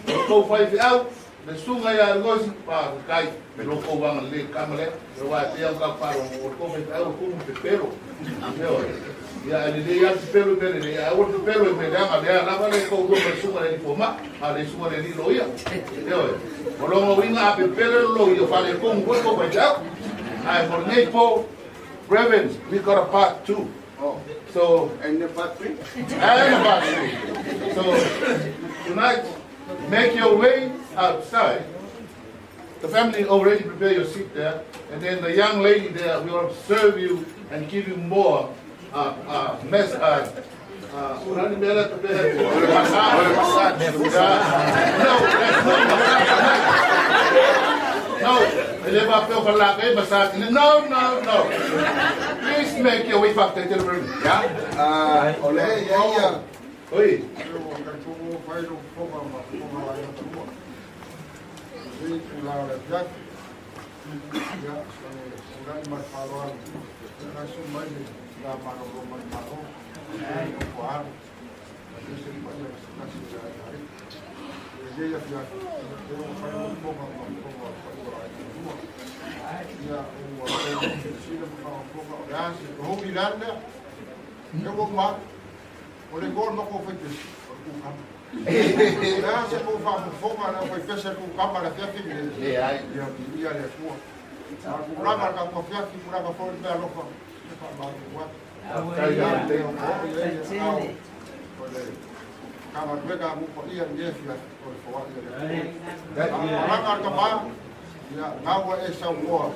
o lo outou faifeau, le susuga ia Ngozi, faafetai i lo outou agalelei i le tama lea, aua e pei lava ona tatou faalogo, o le tou faifeau e tumu i pepelo. Ioe. Ia, ae lelei lava le pepelo i mea lelei, ae aua le pepelo i mea leaga, lea lava le toalua ma le susuga i le alii fomai, a o le susuga i le alii loia. Ioe. O lona uiga a pepelo le loia, faaletonu foi le tou faifeau. Ae mo lenei po, Reverend, we got a part two. Oh. So, And the part three? And the part three. So, tonight, make your way outside. The family already prepare your seat there. And then the young lady there will serve you and give you more mess. No, e le faapea o falaka e massage. No, no, no. Please make your way faafetai tele Reverend. Ya, o le ia ia. Oi. O le gol ma ko faipese, o le kukama. O le a se kou faafofoga le aufaipese le kukama le afiafi lenei? Leai. Ia, viia le Atua. A o le tulaga o le tatou afiafi, tulaga foi le meaalofa e faamalulu atu. Ia, e oo i ai le ao o le Matagaluega a nuu paia i lenei afiafi, o le foai a le Atua. A o le malaga a le tama, ia, na ua e saunoa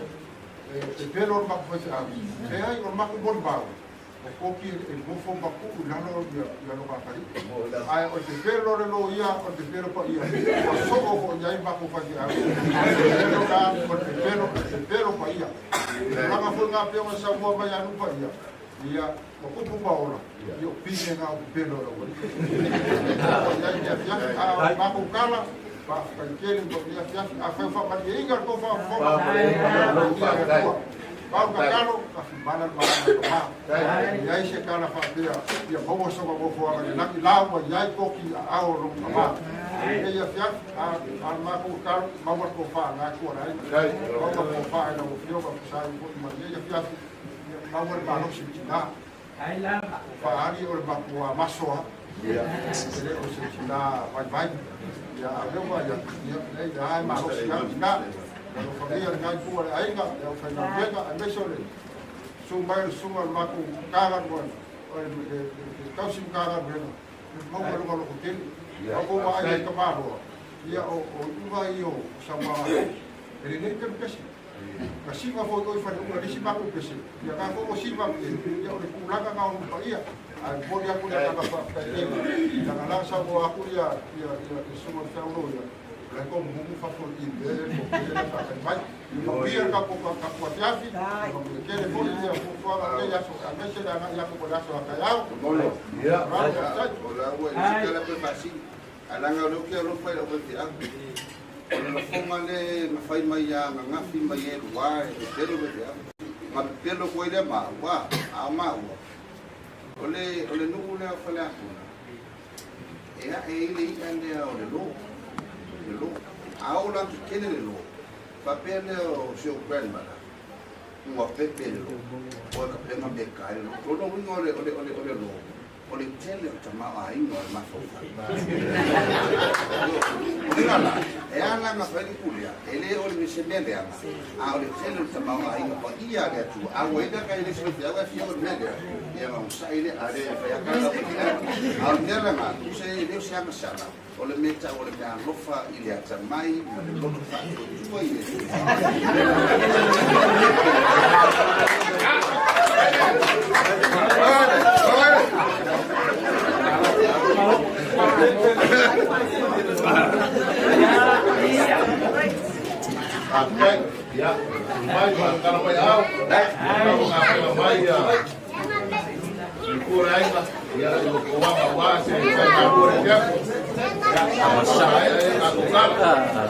e pepelo le matou faifeau. Leai, o le matou molimau, O koki e nofo ma tuu i lalo ia lona atalii. Ae o le pepelo le loia, o le pepelo paia, ua soo foi i ai matou faifeau. O le pepelo la, o le pepelo, o le pepelo paia. O le tulaga foi lena pei ona saunoa mai ia nuu paia, ia, ua tupu ma ola, ia o pine na o pepelo e aualii. Ua i ai le afiafi, a o le matou tala, faafetai tele mo lenei afiafi. Afai o faamalieina le tou faafofoga, ia le Atua. Pau tatalo, tafimana le malaga a tamā. E leai se tala faapea ia maua sona nofoaga i le lagi, la ua i ai toki i aao o lou tamā. I lenei afiafi, a a le matou tatalo, maua le tofa a na Atua le aiga, maua le tofa i lau Afioga tusa ai foi ma lenei afiafi, ia maua le malosi i le tina. O faaali o le matua maso lava, e le o se tina vaivai. Ia, a o lea ua vaai atu, ia, leai, o lea lava e malosi lava le tina. Ia alofagia lena itu a le aiga, le aufaigaluega, aemaise o le susu mai o le susuga o le matou Matagaluega, o le tausi Matagaluega, ia maua i lona lototele. A outou vaai ai i tamaloa, ia o iuga ia o saunoaga e lelei pea le pese. Na siva foi oe i Faleula i le isi matou pese, ia na foi ua siva ia o le tulaga na o nuu paia. Ae momoli atu le agaga faafetai tele, leaga la saunoa atu ia ia ia le susuga i le feau loia, o la e tomumu fafo i mea lea le mea faafetai mai. Ia manuia le tatou tatou afiafi, ia manuia tele foi ia fuafuaga o lenei aso, aemaise le agai atu mo le aso a taeao. Ia, o la ua i le tala pe faasili. Ae leaga o lea ou te alofa i lau faifeau. O le lafoga lea na fai mai ia Ananafi ma Ieluā e pepelo faifeau. Na pepelo atu ai lea maua, a o maua, o le, o le nuu lea o Faleapuna, e ae ai le i'a lea o le lo, le lo. A oo la tetele le lo, faapea lea o si ou grandmother, ua pepe le lo, o e kapena meka ai le lo. O lona uiga o le, o le, o le, o le lo, O le tele o tamaoaiga o le mafaufau. O le ala, e ala ona fai le pulea, e le o le se mea leaga, a o le tele o le tamaoaiga paia a le Atua, a ua i ai le isi faifeau ae fia o le mea lea, ia ona onosai lea, a le fai atu la faifeau. A o le mea lena, tusa e le o se agasala, o le mea tau o le mea alofa i le atamai ma le loto faatuatua i le Atua. Faafetai. Ia, mai ma tala mai au. Ia, mai ia. Soifua le aiga, ia i o tou aga aua se faigamua o le afiafi. Ia, maea ai tatou tala.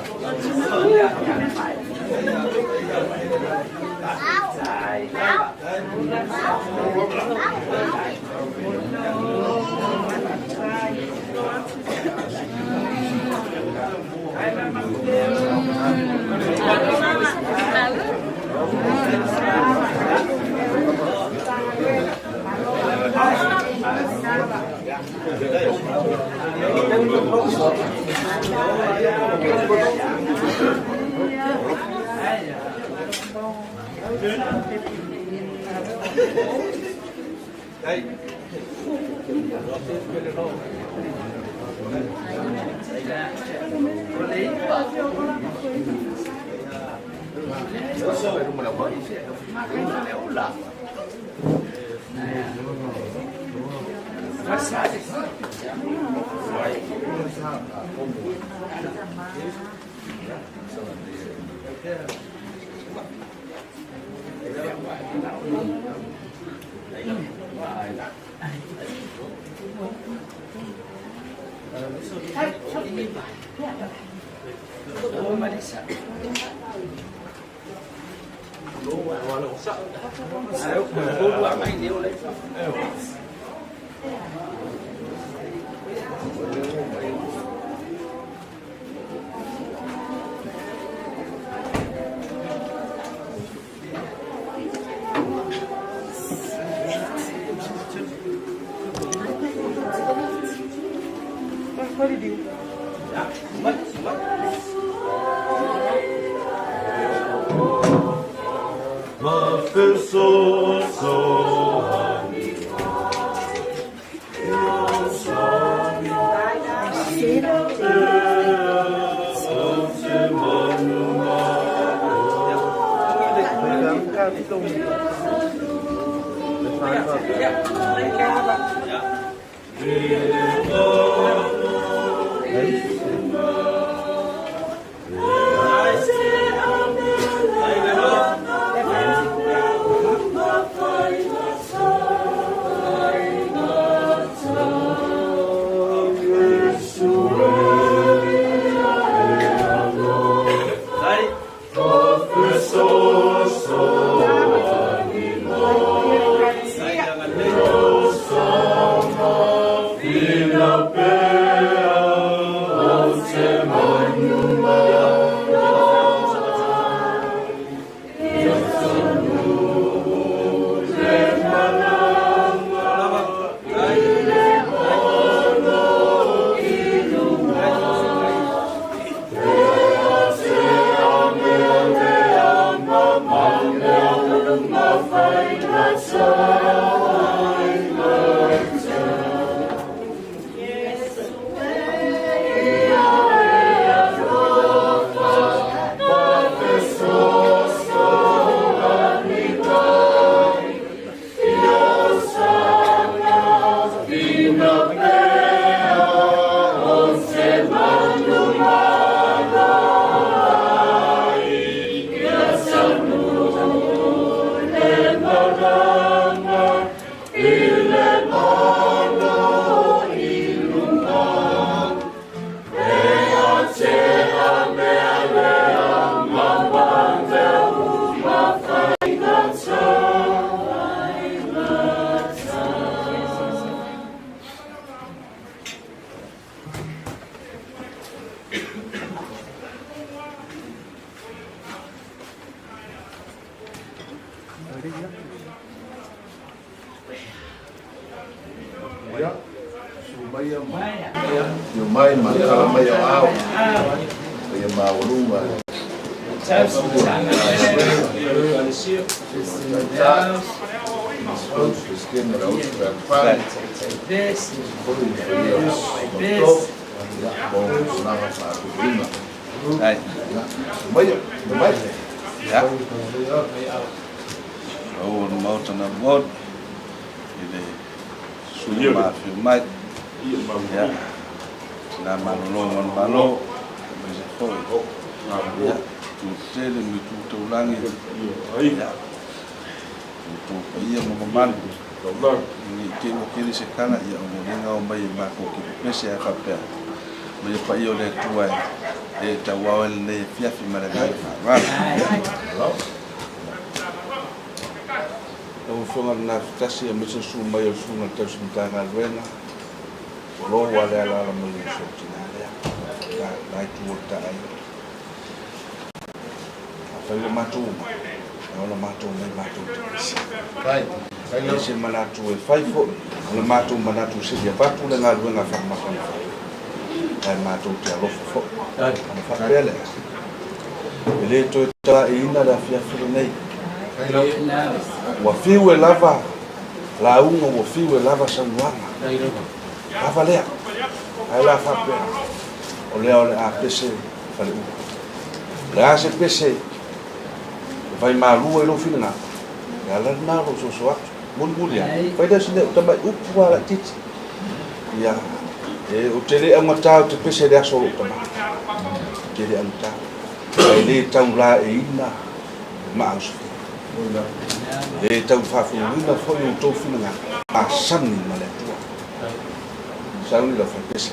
Ia, susu maia ma afio mai ma tala mai o ao. Paia maualuga. Lau o le maota na luauli i le sui o mafio mai. Ia, tina malolo ma le malo, aemaise foi. Ia, tu tele ma tu taulagi. Ia, outou paia ma mamalu. Nei te ua kele se kala, ia o lenga o mai e mākou ki pese ae faapea. Mai e paia o le Atua e tauao e lenei e fiafi ma le agaga faaaloalo. Lau Afioga i le Gafatasi aemaise le susu mai o le Susuga i le Tausi Matagaluega, ua loa le alaala mai o si ou tina lea, la itu o le ta aiga. Afai ua matou uma, e ola matou mai matou te pese. E leai se manatu e fai foi, o le matou manatu se i avatu le galuega faamata na fai, ae matou te alofa foi. Ona faapea lea, e le toe talaeina le afiafi lenei. Ua fiu e lava lauga, ua fiu e lava saunoaga. Lava lea. Ae la faapea, o lea o le a pese faleula. O le a se pese e fai malu ai lou finagalo, e ala lena o lou soso atu. Mulimuli ane, fai lea o si mea tamai upu lava laitiiti. Ia, e, ou te le augata ou te pese i le aso o lou tama. Ou te le augata. Ae le tau laeiina le maa usufia. E le tau faafuluina foi outou finagalo, masani ma le Atua. Sauni lau faipese.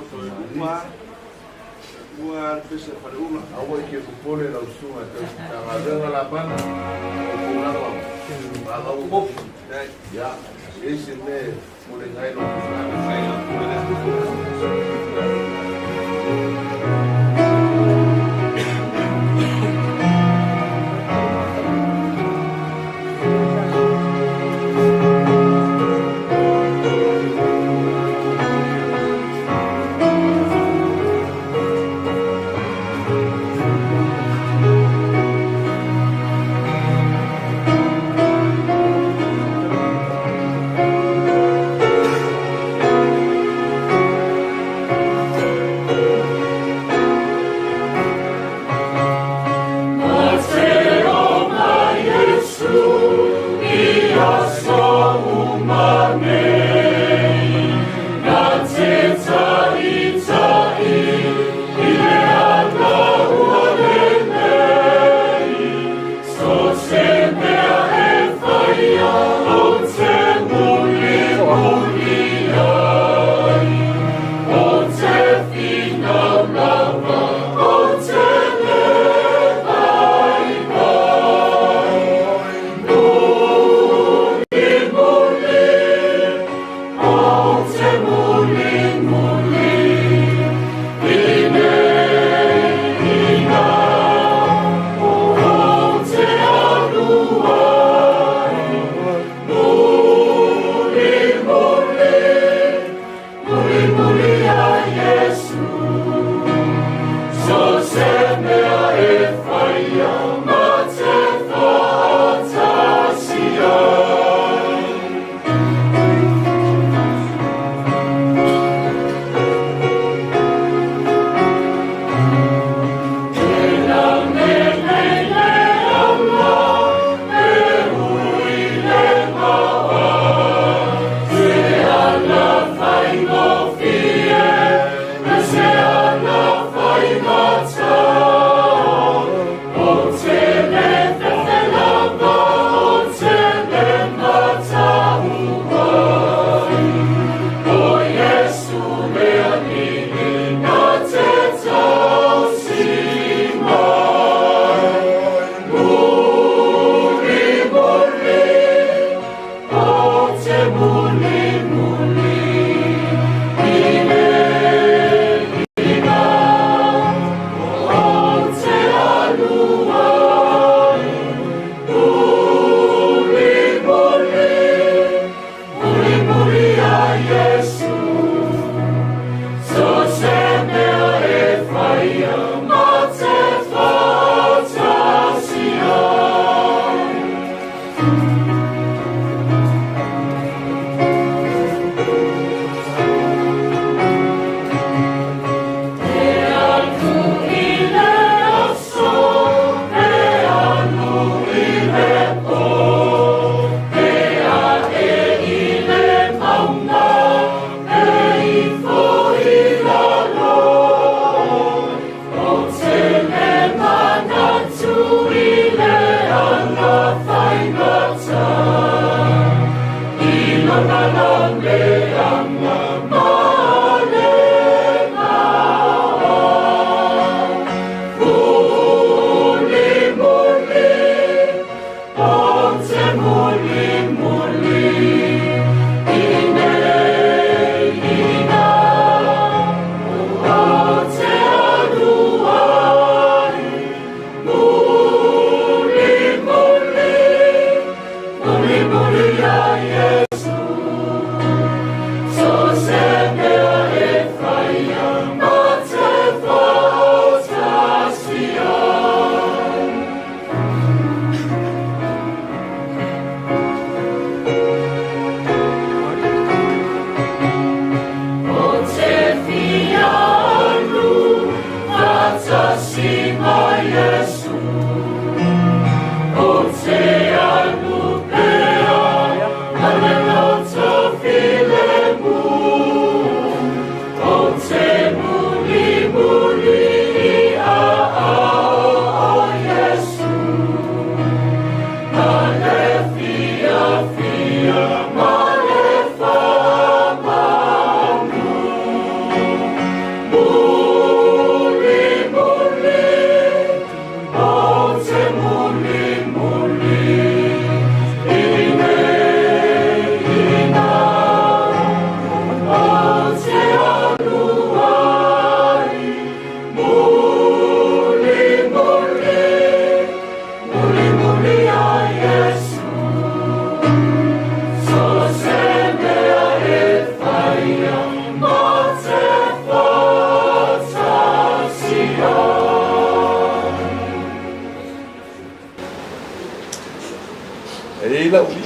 ua toe lua lua le pese Faleula. Aua i ke popole lau susuga tausi Matagaluega Lapana o tulaga o kofi. Ia, e i ai se mea e molega ai lou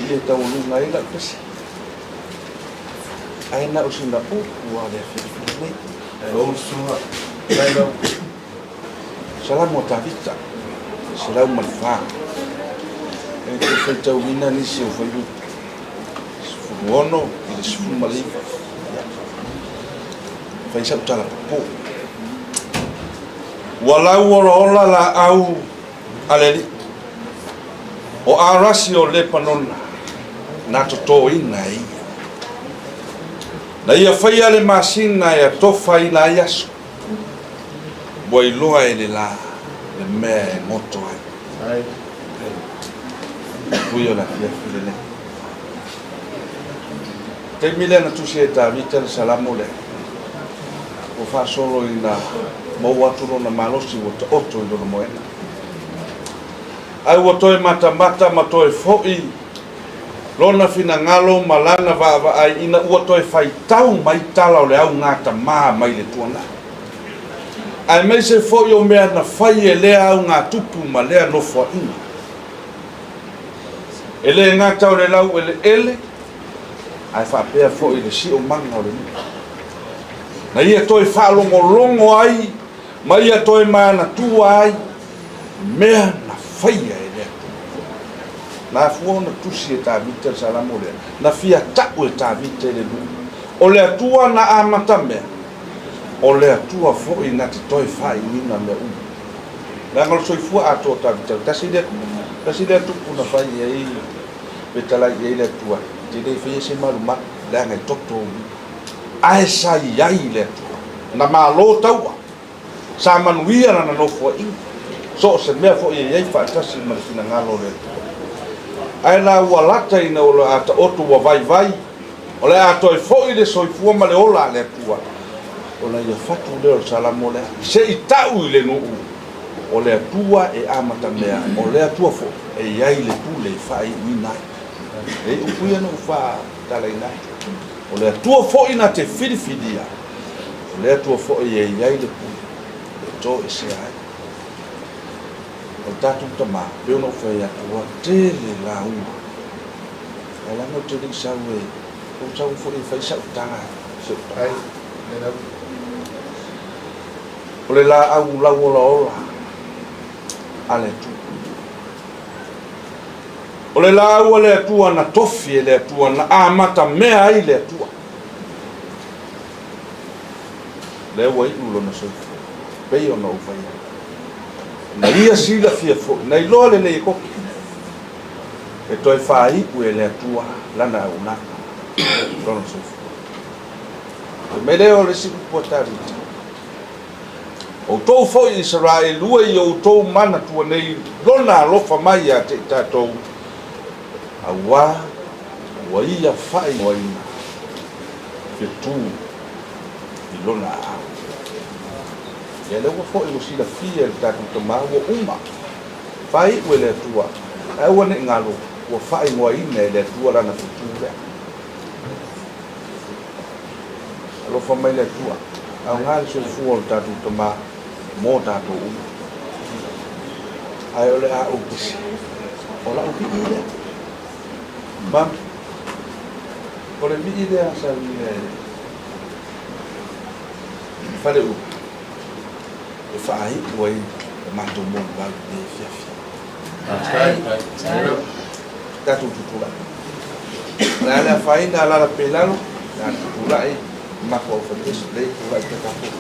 I le taualuga ai lau pese. Ae na o sina upu lava o le afiafi lenei. Lou susuga, mai lau Salamo a Tavita, 104. E te faitauina nisi o fuaiupu 16 i le 19. Ia. Fai sau tala pupuu. Ua lauolaola laau a le Alii, o arasi o Lepanona na totoina e ia. Na ia faia le masina e atofaina ai aso, ua iloa e le la le mea e goto ai. Pui o le afiafi lenei. Taimi lea na tusi ai e Tavita le Salamo lea, ua faasolo ina maua atu lona malosi ua taoto i lona moena. Ae ua toe matamata ma toe foi lona finagalo ma lana vaavaai ina ua toe faitau mai tala o le augatama mai le tuanai, aemaise foi o mea na fai e lea augatupu ma lea nofoaiga. E le gata o le laueleele, ae faapea foi le siomaga o le nuu. Na ia toe faalogologo ai ma ia toe manatua ai mea na faia e le Atua. Na afua ona tusi e Tavita le Salamo lea, na fia ta'u e Tavita i le nuu, o le Atua na amata mea, o le Atua foi na te toe faaiuina mea uma. Leaga o le soifua atoa o Tavita, tasi lea, tasi lea tupu na fai i ai, fetalai i ai le Atua, e te le faia se malumalu, leaga e toto ou lima. Ae sa i ai le Atua, na malo taua. Sa manuia lana nofoaiga, so o se mea foi e i ai faatasi ma le finagalo o le Atua. Ae la ua lata ina o le a taoto ua vaivai, o le a toe foi le soifua ma le ola a le Atua, ona ia fatu lea o le Salamo lea, se i ta'u i le nuu, o le Atua e amatamea, o le Atua foi e i ai le pule e faaiuina ai. E i ai upu ia na ou faatalaina atu, o le Atua foi na te filifilia, O le Atua foi e i ai le pule e toesea ai. O le tatou tama, pei ona ou fai atu, ua tele lauga. Ae leaga ou te le i sau e, ou sau foi e fai sau tala i si ou tama. O le laau lauolaola a le Atua. O le laau a le Atua na tofi e le Atua, na amata mea ai le Atua. Lea ua iu lona soifua, pei ona ou fai atu. Na ia silafia foi, na iloa lelei e Koki, e toe faaiu e le Atua lana auaunaga, lona soifua. Fai mai lea o le isi upu a Tavita, Outou foi Isaraelu e i outou manatua nei lona alofa mai ia te i tatou, auā ua ia faaigoaina fetu i lona aao. Ia lea ua foi ua silafia e le tatou Tama ua uma faaiu e le Atua, ae aua ne i galo ua faaigoaina e le Atua lana fetu lea. Alofa mai le Atua, aoga le soifua o le tatou Tama mo tatou uma. Ae o le a ou pese, o la'u vii lea. Mami, o le vii lea a saunia e Faleula e faaiu ai le matou molimau i lenei afiafi. Tatou tutulai. O le a le afaina alala pea i lalo, o le a tutulai le matou aufaipisinisi, lea e tulai pea tatou.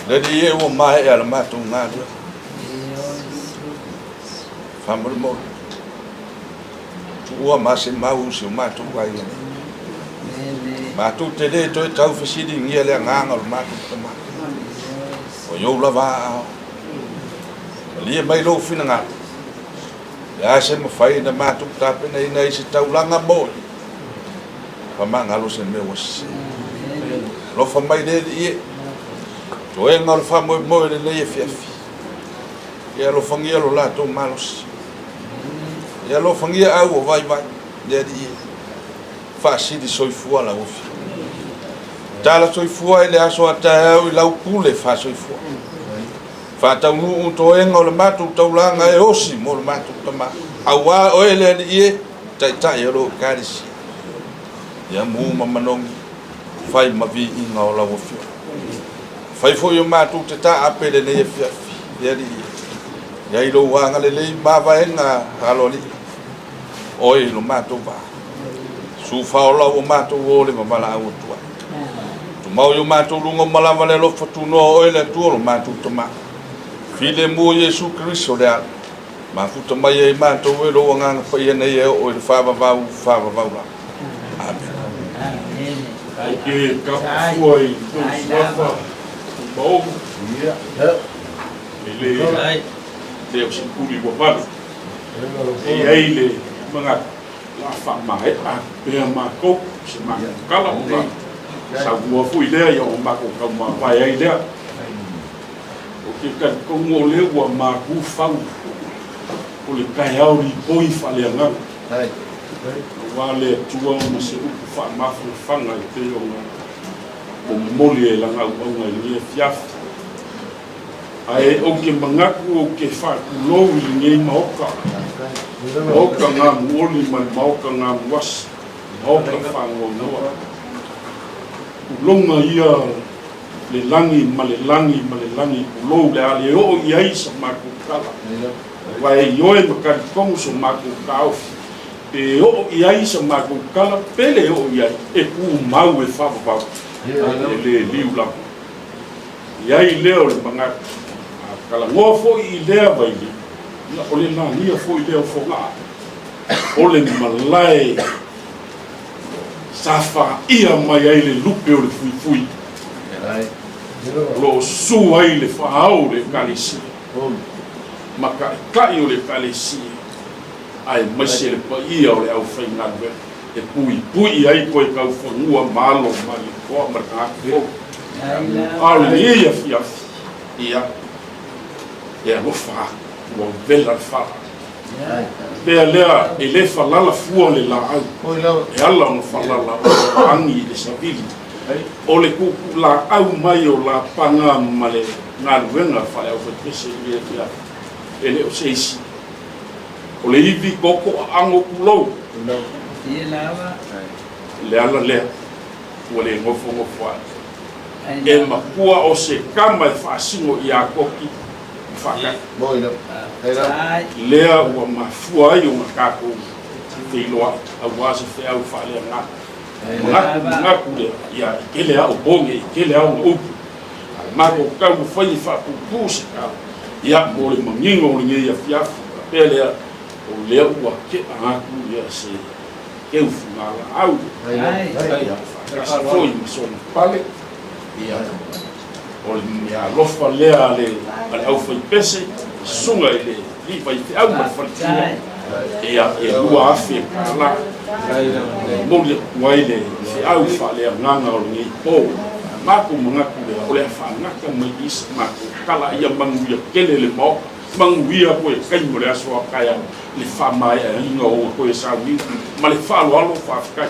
Le Alii e ua maea le matou galuega. Faamolemole, tuua ma se mau i si o matou aiga nei. Matou te le toe tau fesiligia le agaga o le matou tama. O i ou lava aao. Malie mai lou finagalo. Le a se mafai na matou tapenaina ai se taulaga mo oe. Faamagalo se mea ua sese. Alofa mai le Alii e. Toega o le faamoemoe lenei afiafi. Ia alofagia lo latou malosi. Ia alofagia au o vaivai, le Alii e. Faasili soifua lau Afioga. Tala soifua i le aso a taeao i lau pule faasoifua. Faataunuu toega o le matou taulaga e osi mo le matou tama. Auā oe le Alii e, Taitai o lou Ekalesia. Ia mu ma manogi, fai ma viiga o lau Afioga. Fai foi o matou te taape i lenei afiafi, le Alii e. Ia i lou agalelei mavaega aloalii, oe i lo matou vaa. Sufaola ua matou o le vavalaau atu ai. Tumau i o matou luga uma lava le alofa tunoa o oe le Atua o lo matou Tama. Filemu o Iesu Keriso le Ala. Mafuta mai ai matou e lou Agaga Paia nei e oo i le faavavau faavavau lava. Amene. Ou te kapafua i tou suafa tumaogo, e le o se puli ua vale. E i ai le manatu, o le a faamaea atu pea matou se matou tala ona saunoa foi lea ia ona matou taumavae ai lea. Ou te talitonu o lea ua magu fau o le taeao lipoi faaleagaga, aua le Atua ma se upu faamafanafana e pei ona momoli e lana auauna i lenei afiafi. Ae ou te manatu ou te faatulou i lenei Maota, Maota Gamuoli ma le Maota Gamuasi, Maota Faanoanoa. Tulouna ia le lagi ma le lagi ma le lagi, tulou le a le oo i ai sa matou tala. Aua e ioe ma talitonu so matou taofi, pe oo i ai sa matou tala pe le oo i ai, e tumau e faavavau, e le liu lava. I ai lea o le manatu, a talanoa foi i lea vaili, ia o le lagia foi lea o Fogaa, o le malae sa faia mai ai le lupe o le fuifui, o lo o susu ai le faaao o le Ekalesia ma taitai o le Ekalesia, aemaise le paia o le aufaigaluega e puipui ai koe taufanua ma alo ma le toa ma le tagata fou. A o lenei afiafi, ia, e alofa atu ua vela le fala. Lea lea e le falala fua le laau, e ala ona falala o lo o agi i le savili. O le tuutuulaau mai o lapaga ma le galuega faale-aufaipese i lea afiafi, e le o se isi. O le ivi koko aano tulou. Le ala lea ua le nofonofo ai. E matua o se kama e faasino ia Koki ma faatali. Lea ua mafua ai ona tatou feiloai aua se feau faaleagaga. Manatu, manatu lea, ia e tele lava o poge, e tele lava ona upu. A o matou taumafai e faapuupuu se tala, ia mo le manino o lenei afiafi, faapea lea, o lea ua tea atu ia se teufuga laau, ia faatasi foi ma sona pale, ia o le mea alofa lea a le aufaipese, susuga i le alii faifeau ma le faletua, ia e $2,000 momoli atu ai le feau faaleagaga o lenei po. Matou manatu lea, o le a faagata mai i se matou tala, ia manuia tele le Maota, manuia koe taimi o le aso a taeao, le faamaeaina o ona toe sauniga. Ma le faaaloalo, faafetai.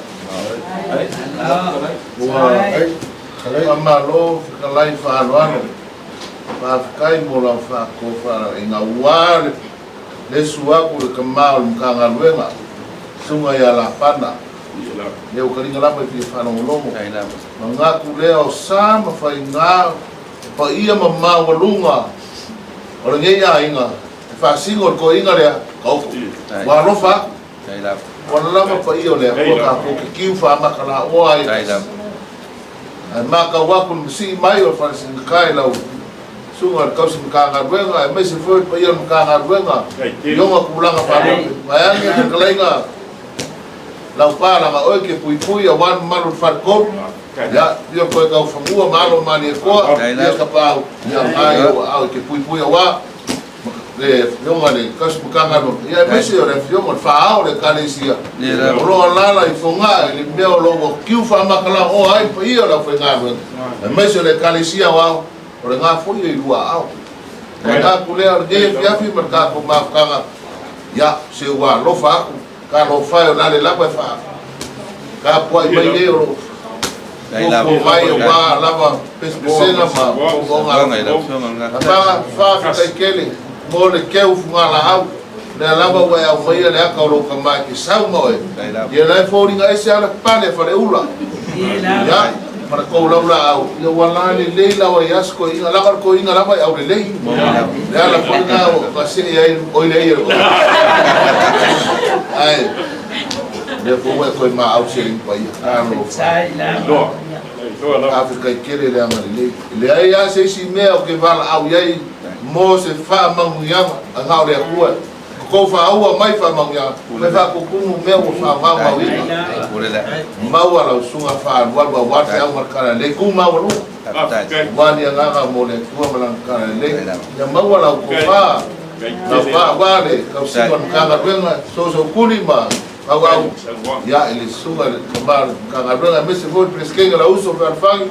Ua faamalo fetalai faaaloalo, faafetai mo lau faatofalaiga ua le susu atu i le tama o le Matagaluega, Susuga ia Lapana, lea ua taliga lava i fia faalogologo. Manatu lea o sa ma faiga o paia ma maualuga o lenei aiga e faasino i le toeaina lea, taoto. Ua alofa atu. Ua lava paia o le Atua tatou te tiu faamatalaoa ai e tasi. Ae matau atu le masii mai o le Falesigaka i lau Susuga i le Tausi Matagaluega aemaise foi o le paia o le Matagaluega i ona tulaga faalupe. Vaeane le fetalaiga Laupa leaga oe ke puipui aua le mamalu o le Faletolu. Ia, ia koe tau fanua ma alo o Malietoa, ia Tapaau, ia agai ou aao i ke puipui aua le Afioga i le Tausi Matagaluega, ia aemaise o le Afioga o le Faa-ao o le Ekalesia, o lo o alaala i Fogaa i le mea o lo o ua tiu faamatalao ai le paia o le aufaigaluega, aemaise o le Ekalesia Aoao, o lena foi e i lua aao. O le manatu lea o lenei afiafi ma le tatou mafutaga, ia, se ua alofa atu, talofa e o le lava e faa tapuai mai nei o lo o fuafua mai aua lava pesepesega ma moomooga. Tamaga, faafetai tele mo le keu fugalaau, lea lava ua e aumaia le ata o lou tama e te sau ma oe, ia la e foliga ese lava le pale a Faleula, ia, ma le tou laulaau, ia ua lalelei lava i aso toeaiina, leaga o le toeaina lava e aulelei. Le ala foi lena ua see ai oi le ia Ae, lea foi ua e toe maau se alii paia. Talofa. Faafetai tele le agalelei. E leai lava se isi mea ou te valaau i ai mo se faamanuiaga, ae na o le Atua. Tou faaua mai faamanuiaga, ma faakutumu mea ua faamaumauina. Maua lau susuga faaalualu aua le feau ma le tala lelei. Tu maualuga aua le agaga mo le Atua ma lana tala lelei. Ia maua lau tofa, lau va aua le tausiga o le Matagaluega, Sosoutuli ma Auau, ia i le susuga i le tama o le Matagaluega, aemaise foi le Peresetene lau uso Fealofani.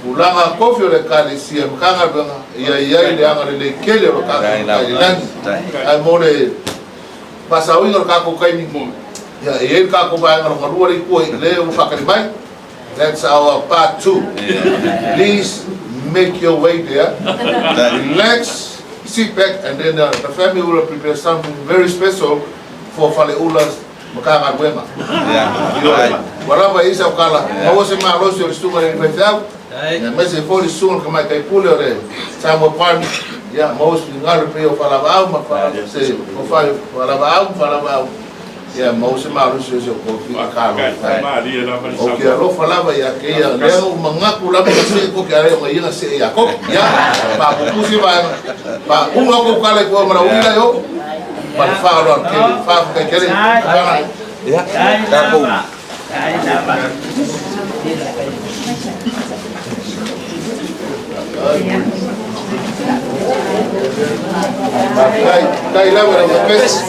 Tulaga tofi o le Ekalesia Matagaluega ia i ai le agalelei tele o lo tatou Matai i le lagi. Ae mo le faasaoina o le tatou taimi, ia e i ai le tatou vaega lona lua lea i tua i lea ua faatali mai. That's our part 2. Please make your way there. Relax, sit back and then the family will prepare something very special for Faleula's Matagaluega. Ioe. Ua lava i ai sau tala, maua se malosi o le susuga i le faifeau, aemaise foi le susuga i le tamaitai pule o le Samoa Prime, ia maua se finagalo e pei o Faalavaau ma se Faalavaau ma Faalavaau, ia maua se malosi o si o tou finagalo. Ou te alofa lava ia te ia, lea ua manatu lava na see koke a lea o ia na see ia koke. Ia, faapupusi vaega, faauma kou tala i tua ma lau ila i o. Ma le faaaloalo tele. Faafetai tele. Ia, tatou. Faafetai. Faafetai lava lau Pepesi.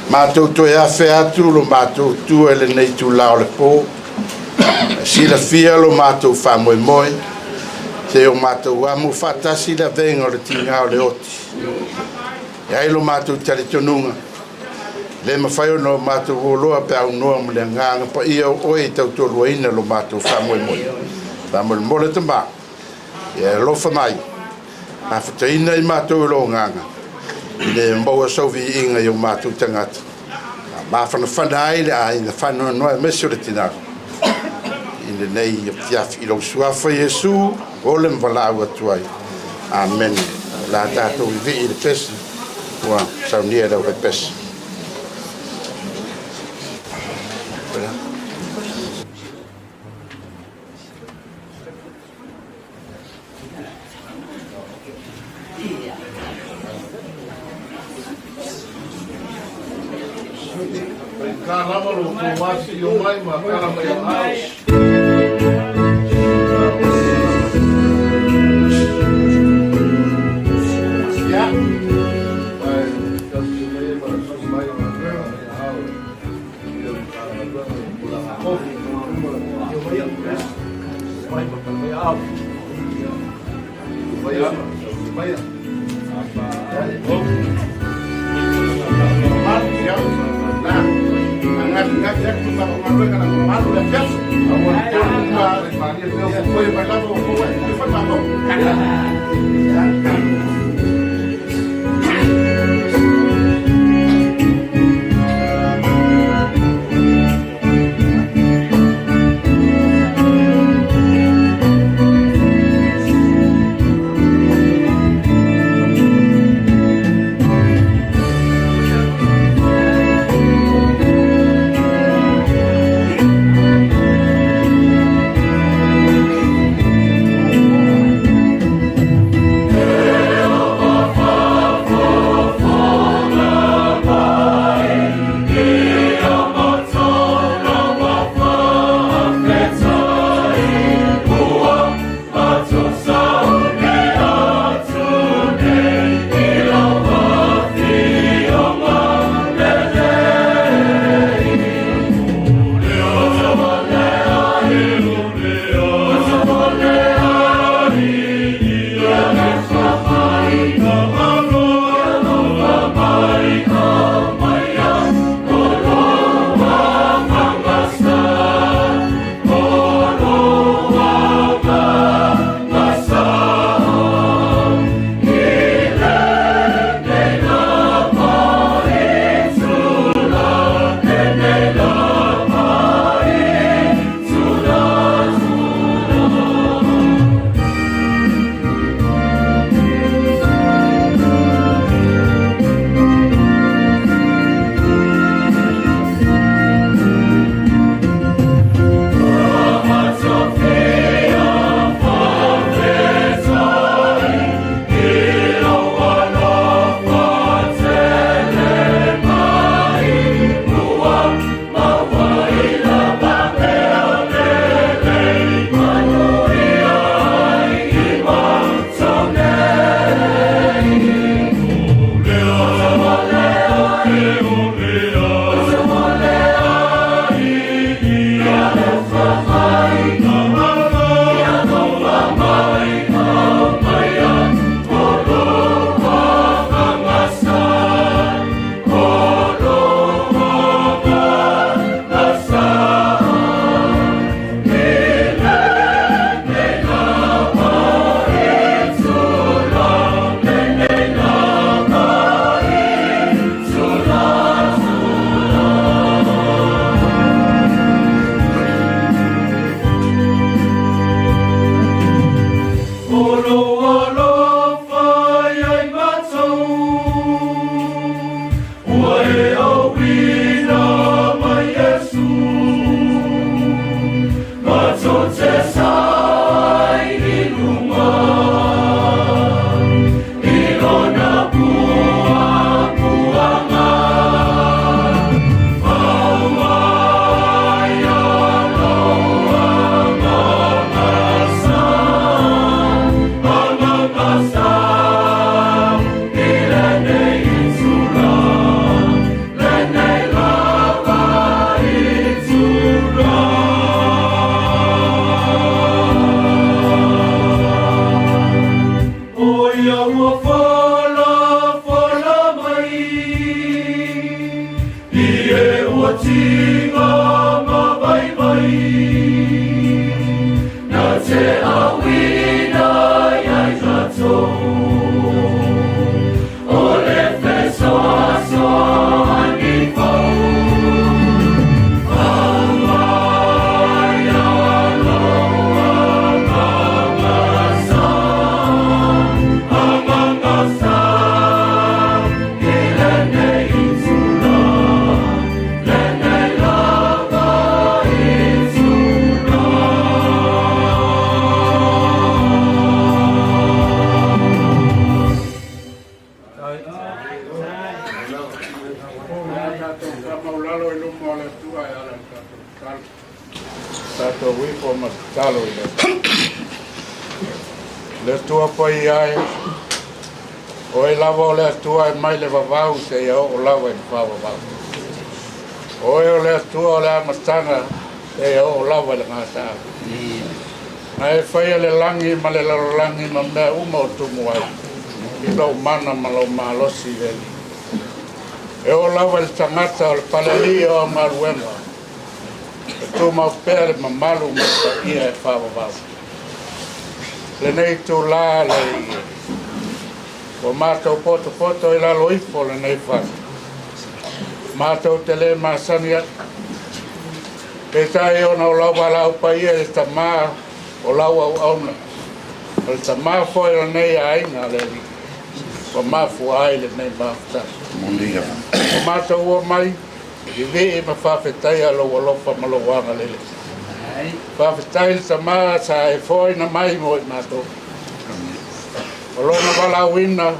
Matou toe afe atu lo matou tua i lenei itulā o le pō, e silafia lo matou faamoemoe, seia o matou amo faatasi le avega o le tigā o le oti. E ai lo matou talitonuga, e le mafai ona o matou oloa pe aunoa ma le Agaga Paia o Oe e tautoaluaina lo matou faamoemoe. Faamolemole Tamā, ia e alofa mai, mafutaina i matou i lo agaga, i le maua sau viiga i o matou tagata, mafanafana ai le aiga faanoanoa aemaise o le tina i lenei afiafi i lou suafa Iesu o le ma valaau atu ai. Amene. O le a tatou vivii i le pesi ua saunia e le aufaipesi. Ka lava lo tou afifio mai ma tala mai aao. Ia, Ai, tausi mai e ma susu mai o galuega mai aao e o le Matagaluega o Tulaga Kofi. Mai ma mai aao. Mai a, tausi mai a. O le a tatou faamaulalo i luma o le Atua e ala i le tatou tatalo. Tatou ifo ma tatalo i le Atua. Le Atua paia e, Oe lava o le Atua e mai le vavau seia oo lava i le faavavau. Oe o le Atua o le amataga seia oo lava i le gataaga. Na e faia le lagi ma le lalolagi ma mea uma o tumu ai, i lou mana ma lou malosi i le Alii. E oo lava i le tagata o le palealii o au galuega, e tumau pea le mamalu ma le paia e faavavau. Lenei itulā le Alii e, ua matou potopoto i lalo ifo o lenei fale, matou te le masani atu. Peitai ona o lau valaau paia i le Tamā o lau auauna, o le Tamā foi o lenei aiga a le Alii, ua mafua ai lenei mafutaga. Ua matou omai, vivii ma faafetaia lou alofa ma lou agalelei. Faafetai le Tamā sa e foaina mai mo i matou. O lona valaauina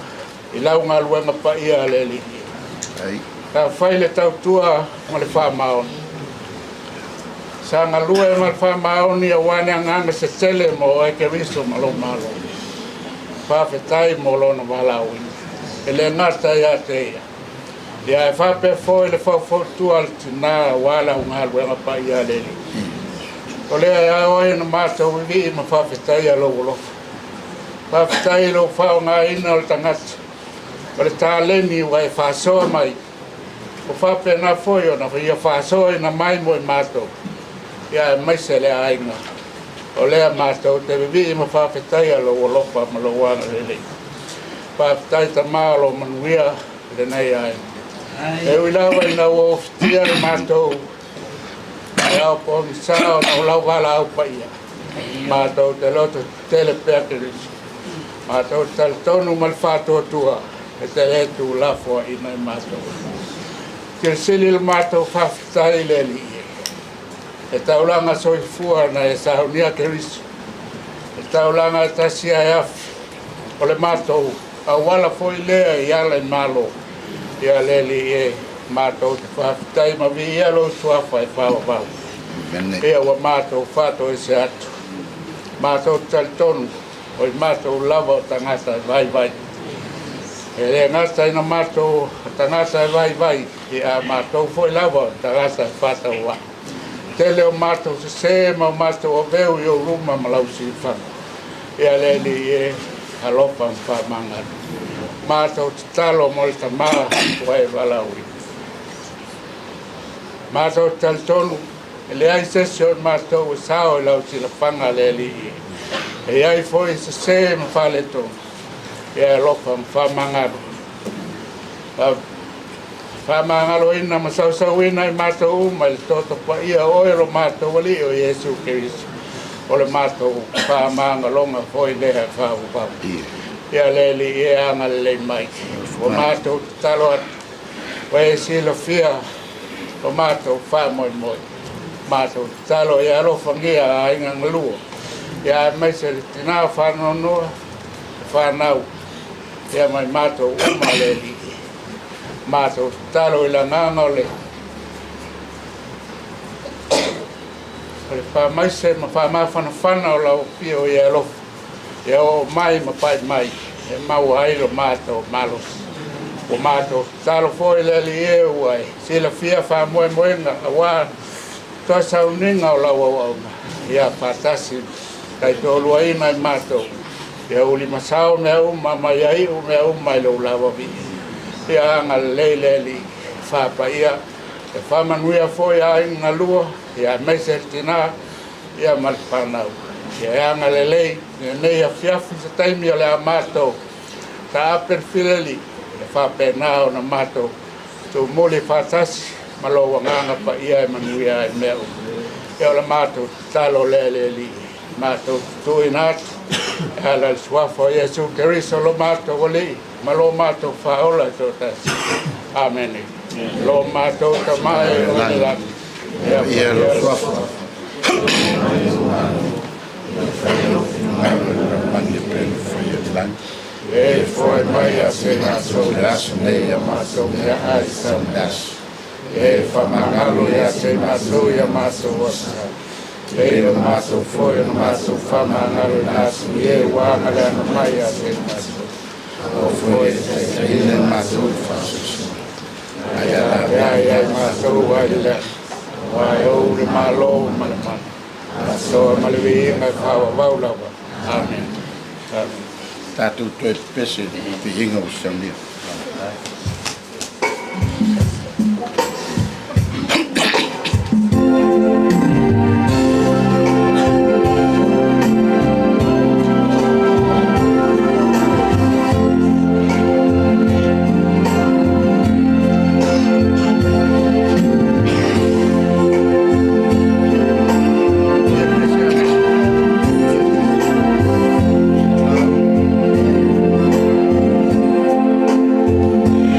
i lau galuega paia a le Alii. Sa fai le tautua ma le faamaoni. Sa galue ma le faamaoni aua le agaga setele mo oe Keriso ma lou Malo. Faafetai mo lona valaauina. E le gata ia te ia, ia e faapea foi le faufautua a le tinā aua lau galuega paia a le Alii. O lea e ao ai ona matou vivii ma faafetaia lou alofa. Faafetai i lou faaaogaina o le tagata, o le taleni ua e faasoa mai, ua faapena foi ona ia faasoaina mai mo i matou, ia aemaise le aiga. O lea matou te vivii ma faafetaia lou alofa ma lou agalelei. Faafetai Tamā o lo o manuia lenei aiga. E ui lava ina ua ofitia le matou e ao pogisa ona o lau valaau paia, matou te loto tetele pea Keriso. Matou te talitonu ma le faatuatua e te le tuulafoaiina i matou. Silisili le matou faafetai i le Alii e taulaga soifua na e saunia Keriso, e taulaga e tasi ae afi o le matou auala foi lea i ala i Malo. Ia le Alii e, matou te faafetai ma viia lou suafa e faavavau. Ia ua matou faatoese atu, matou te talitonu o i matou lava o tagata e vaivai. E le gata ina matou o tagata e vaivai, ia a matou foi lava o tagata e faatauvaa. Tele o matou sesē ma o matou aveu i ou luma ma lau silafaga. Ia le Alii e, alofa ma faamagalo. Matou tatalo mo le Tamā ua e valaauina. Matou te talitonu, e leai se isi o i matou e sao i lau silafaga a le Alii e. E i ai foi sesē ma faaletonu, ia e alofa ma faamagalo. Faamagaloina ma sausauina i matou uma i le toto paia o oe lo matou Alii o Iesu Keriso, o le matou faamagaloga foi lea e faavavau. Ia le Alii e agalelei mai. Ua matou tatalo atu, ua e silafia o matou faamoemoe. Matou tatalo ia alofagia aiga galua, ia aemaise le tinā faanoanoa, le fanau, ia mai matou uma le Alii. Matou tatalo i le agaga o le faamaise ma faamafanafana o lau afio ia alofa, ia oo mai ma pai mai e maua ai lo matou malosi. Ua matou tatalo foi le Alii e ua e silafia faamoemoega aua toa sauniga o lau auauna, ia faatasi taitoaluaina i matou, ia ulimasao mea uma ma ia iu mea uma i lou lava vii. Ia agalelei le Alii, faapaia e faamanuia foi aiga galua, ia aemaise le tinā ia ma le fanau. Ia e agalelei lenei afiafi se taimi o le a matou taape le fileli, e faapena ona matou tumuli faatasi ma lou agaga paia e manuia ai mea uma. Ia o le matou tatalo lea le Alii, matou tutuina atu e ala i le suafa o Iesu Keriso lo matou Alii ma lo matou faaola e toatasi. Amene. Lo matou Tamā e o i le lagi, ia Ia lou suafa. E foai mai ia te matou i le aso nei ia matou meaai sau le aso. E faamagalo ia te matou ia matou osa. E o matou foi ona matou faamagaloina atu i e ua agaleaga mai ia te matou. O foi e taitaiina i matou i le faasoasoa. Ae ia laveai ia i matou ai le aua e ou le Malo ma le mana. Asoa ma le viiga e faavavau lava. Amen. Amen. Tatou toe pepese i le viiga ua saunia.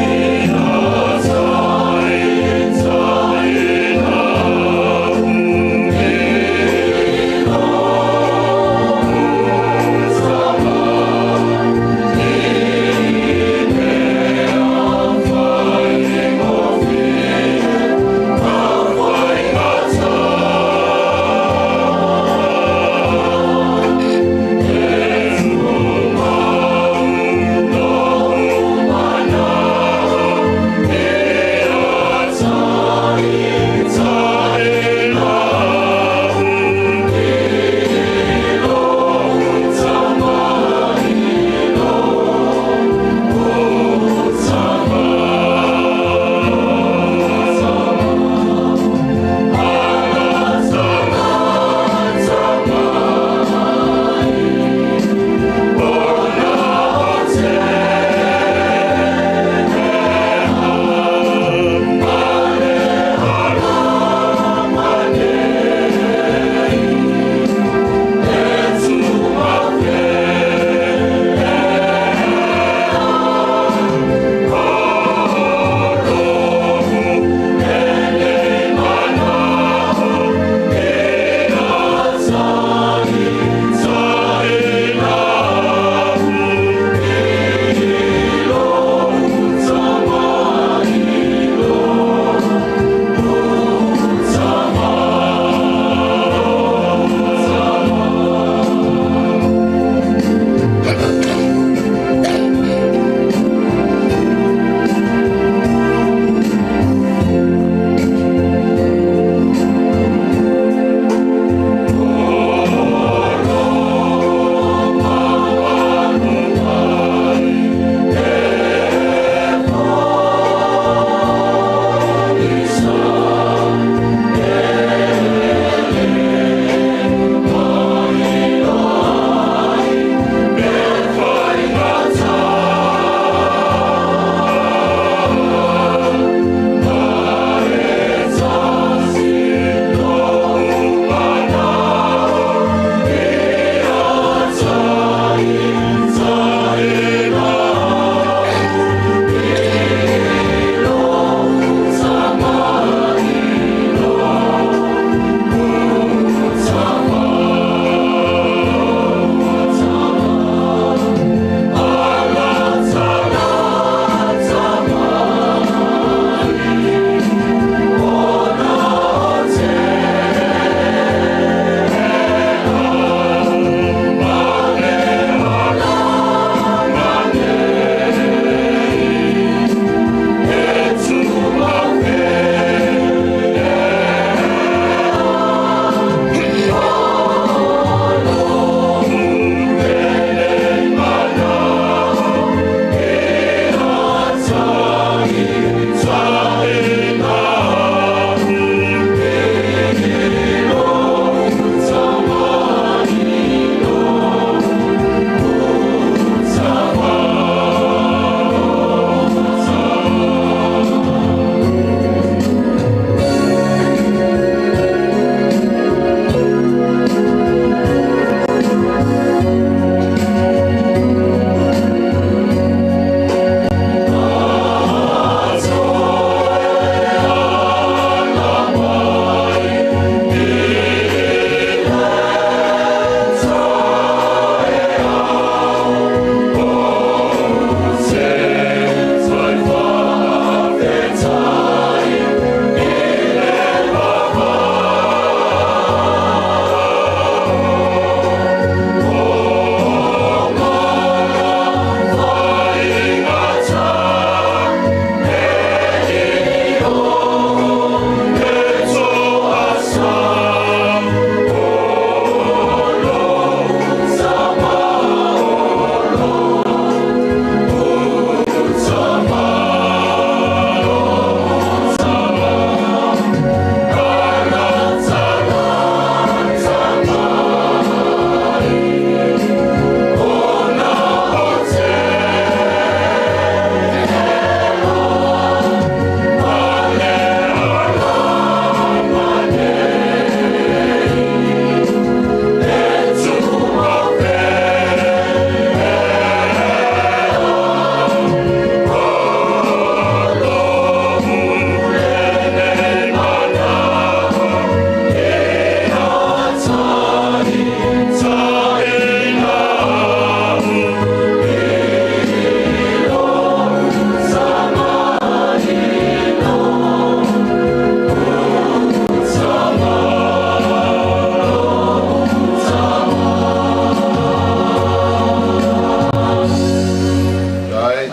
E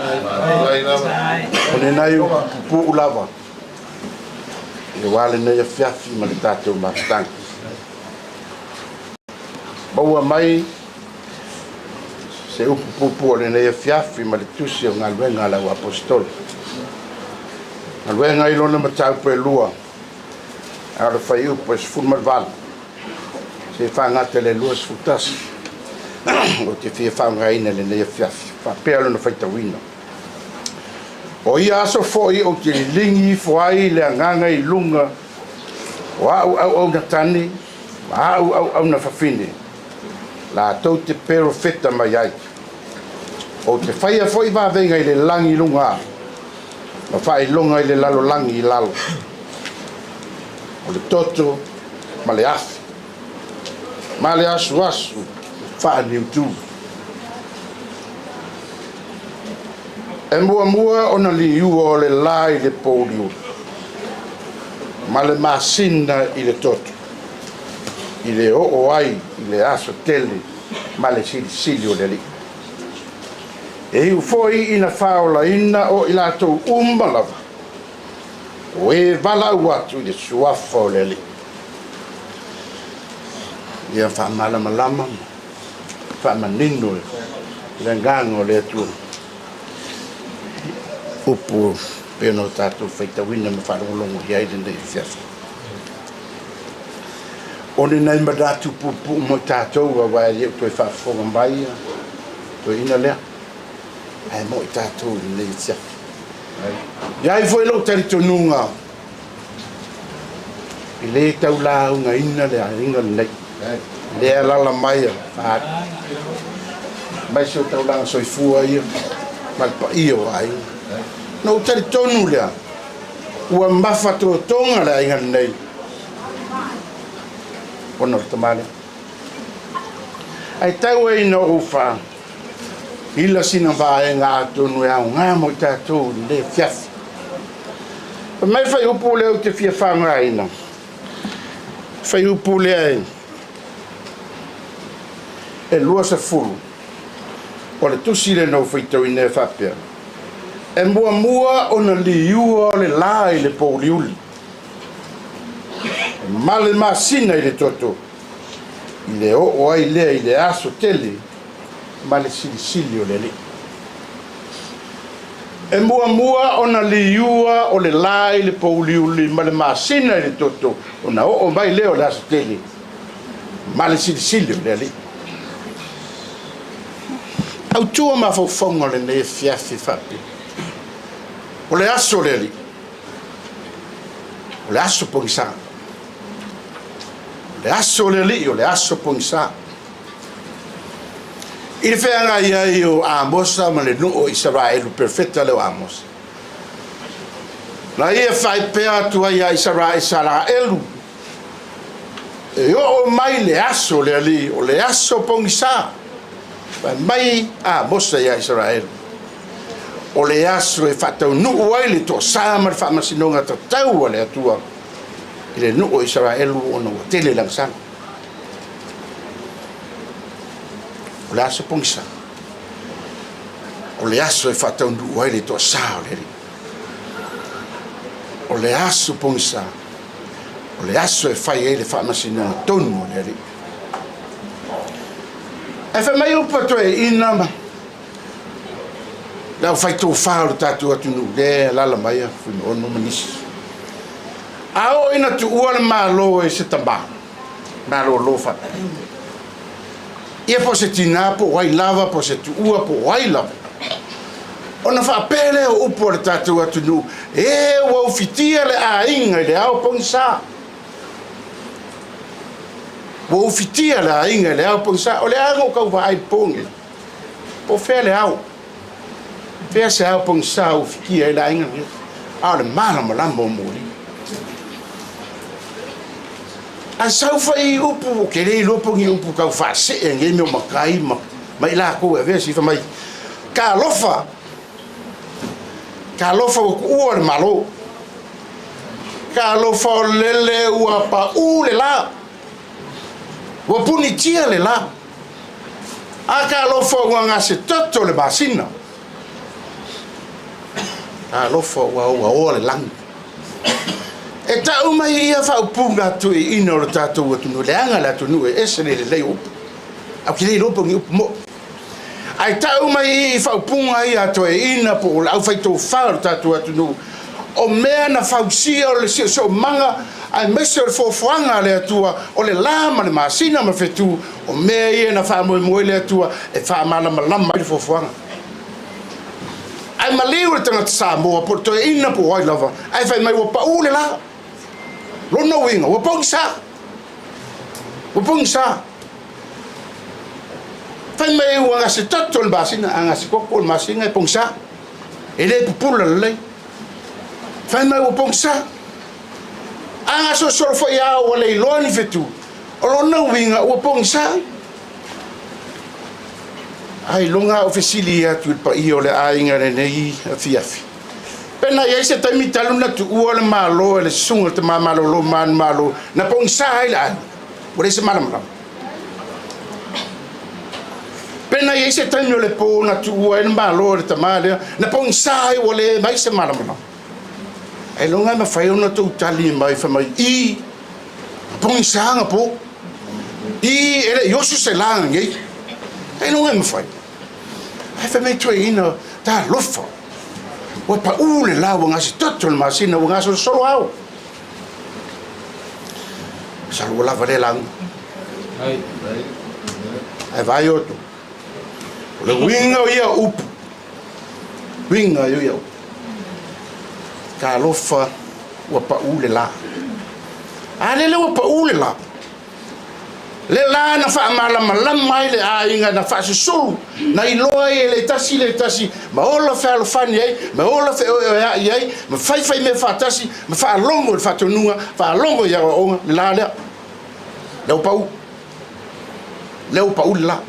O lenei upu pupuu lava aua lenei afiafi ma le tatou mafutaga. Maua mai se upu puupuu o lenei afiafi ma le tusi o Galuega a le Au Aposetolo. Galuega i lona mataupu e lua, a o le fuaiupu e 18, se faagata i le 21, ou te fia faaaogaina i lenei afiafi, faapea lona faitauina. O ia aso foi ou te liligi ifo ai le agaga i luga o a'u auauna tane ma a'u auauna fafine, latou te perofeta mai ai. Ou te faia foi vavega i le lagi i luga ma faailoga i le lalolagi i lalo, o le toto ma le afi ma le asuasu faaniutu. E muamua ona liua o le la i le pouliuli ma le masina i le toto, i le oo ai i le aso tele ma le silisili o le Alii. E iu foi ina faaolaina o i latou uma lava o e valaau atu i le suafa o le Alii. Ia faamalamalama ma faamanino le agaga o le Atua. Upu pei ona tatou faitauina ma faalogologo i ai lenei afiafi. O lenei manatu puupuu mo i tatou, aua e le o toe faafofoga mai toeaiina lea, ae mo i tatou i lenei afiafi. E i ai foi lou talitonuga e le tau laugaina le aiga lenei, lea alaala mai a mai se o taulaga soifua ia ma le paia o aiga. Na ou talitonu lea, ua mafatotoga le aiga lenei ona o le tama lea. Ae tau ai ina ou faa ila sina vaega atonu e aoga mo i tatou i lenei afiafi. Fai mai fuaiupu lea ou te fia faaaogaina, fuaiupu lea e 20 o le tusi lea na ou faitauina e faapea, e muamua ona liua o le la i le pouliuli, e ma le masina i le toto, i le oo ai lea i le aso tele ma le silisili o le Alii. E muamua ona liua o le la i le pouliuli ma le masina i le toto, ona oo mai lea o le aso tele ma le silisili o le Alii. Autua mafaufauga o lenei afiafi faapea, o le aso o le Alii, o le aso pogisa. O le aso o le Alii, o le aso pogisa. I le feagai ai o Amosa ma le nuu o Isaraelu, perofeta lea o Amosa, na ia faipea atu ai ia Isaraelu, e oo mai le aso o le Alii, o le aso pogisa. Fai mai Amosa ia Isaraelu, o le aso e faataunuu ai le toasa ma le faamasinoga tatau a le Atua i le nuu o Isaraelu ona ua tele lana O le aso pogisa, o le aso e faataunuu ai le toasa o le Alii. O le aso pogisa, o le aso e fai ai le faamasinoga tonu o le Alii. Ae fai mai upu a toeaiina ma le aufaitofa o le tatou atunuu lea e alaala mai a Fuimaono ma nisi. A oo ina tuua le Malo e se tama, malolo faapea. Ia po o se tinā po o ai lava, po o se tuua po o ai lava. Ona faapea lea o upu a le tatou atunuu, e ua ufitia le aiga i le ao pogisa. Ua ufitia le aiga i le ao pogisa. O le a na ou tau vaai po nei? Po o fea le ao? Fea se ao pogisa ua ufitia ai le aiga lenei? A o le malamalama o moli. Ae sau foi upu, ou te le iloa po o ni upu tau faasee nei mea o matai ma, ma i latou e avea sifa mai. Talofa! Talofa ua tuua le Malo. Talofa o lele ua paū le la. Ua punitia le la. A talofa ua gasetoto le masina. Talofa ua ogaoa le lagi. E tau mai ia faaupuga a toeaiina o le tatou atunuu, leaga le atunuu e ese le lelei o upu. Ae ou te le iloa po o ni upu moʻo. Ae tau mai i i faaupuga ia a toeaiina po o le aufaitofa o le tatou atunuu, o mea na fausia o le siosiomaga aemaise o le foafoaga a le Atua, o le la ma le masina ma fetu, o mea ia na faamoemoe le Atua e faamalamalama ai le foafoaga. Ae maliu le tagata Samoa po o le toeaina po o ai lava, ae fai mai ua pau le la. Lona uiga, ua pogisa. Ua pogisa. Fai mai ua gase toto le masina, a gase koko le masina e pogisa. E le pupula lelei. Fai mai ua pogisa. A gasolosolo foi a ua le iloa ni fetu, o lona uiga ua pogisa. Ailoga a ou fesili atu i le paia o le aiga lenei afiafi. Pe na i ai se taimi talu na tuua le Malo e le susuga o le Tama Malolo manumalo na pogisa ai le aiga, ua leai se malamalama. Pe na i ai se taimi o le po na tuua ai le Malo e le tama lea na pogisa ai ua le mai se malamalama. Ailoga e mafai ona tou tali mai fai mai i pogisa na po. I e le i oso se la nei. Ailoga e mafai. Ae fai mai toeaina, talofa, ua pau le la ua gasetoto le masina ua gasolosolo ao. Masalo ua lava lea lauga. Ae vaai outou. O le uiga o ia upu, uiga o ia upu. Talofa ua pau le la. A lele ua pau le la. Le la na faamalamalama ai le aiga na faasusulu, na iloa ai e le tasi le tasi, ma ola fealofani ai, ma ola feoeoea'i ai, ma faifai mea faatasi, ma faalogo i le faatonuga, faalogo i aoaoga, le la lea. Lea ua pau. Lea ua pau le la.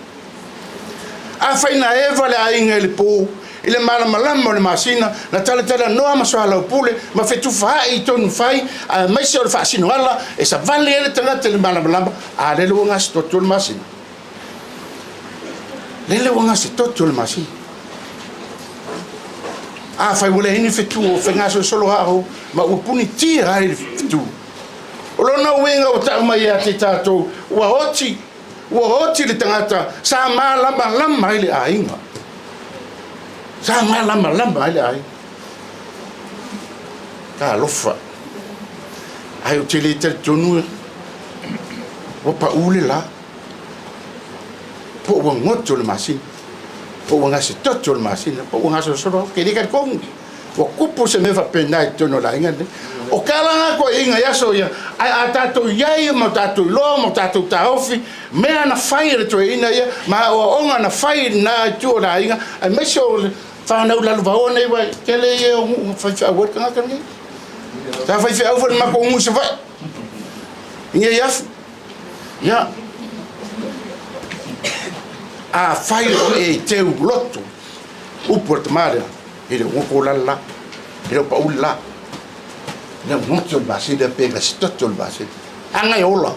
Afai na eva le aiga i le po, i le malamalama o le masina, na talatalanoa ma soalaupule, ma fetufaai i tonu fai, aemaise o le faasinoala e savali ai le tagata i le malamalama, a lele ua gasetoto le masina. Lele ua gasetoto le masina. Afai ua leai ni fetu o fegasolosolo ao, ma ua punitia ai le fetu. O lona uiga ua tau mai ia te tatou, ua oti Ua oti le tagata sa malamalama ai le aiga. Sa malamalama ai le aiga. Talofa. Ae ou te le talitonu ua pau le la. Po ua goto le masina. Po ua gasetoto le masina. Po ua gasolosolo au. Ke le talitonu. Ua kupu se mea faapena i totonu o le aiga lenei. O ke ala lena toeaiina i aso ia, ae a tatou i ai ma o tatou iloa ma o tatou taofi, mea na fai e le toeaina ia, ma aoaoga na fai i lena itu o le aiga, aemaise o le fanau lalovaoa nei, aua e tele ia o nuu na faifeau ai le tagata lenei. Sa faifeau foi le matou nuu i Savaii, i nei afu. Ia, afai o e teu loto, upu a le tama lea, E le o goto la le la, e le o pau le la. Le o goto le masina pe gasetoto le masina. Aga e ola.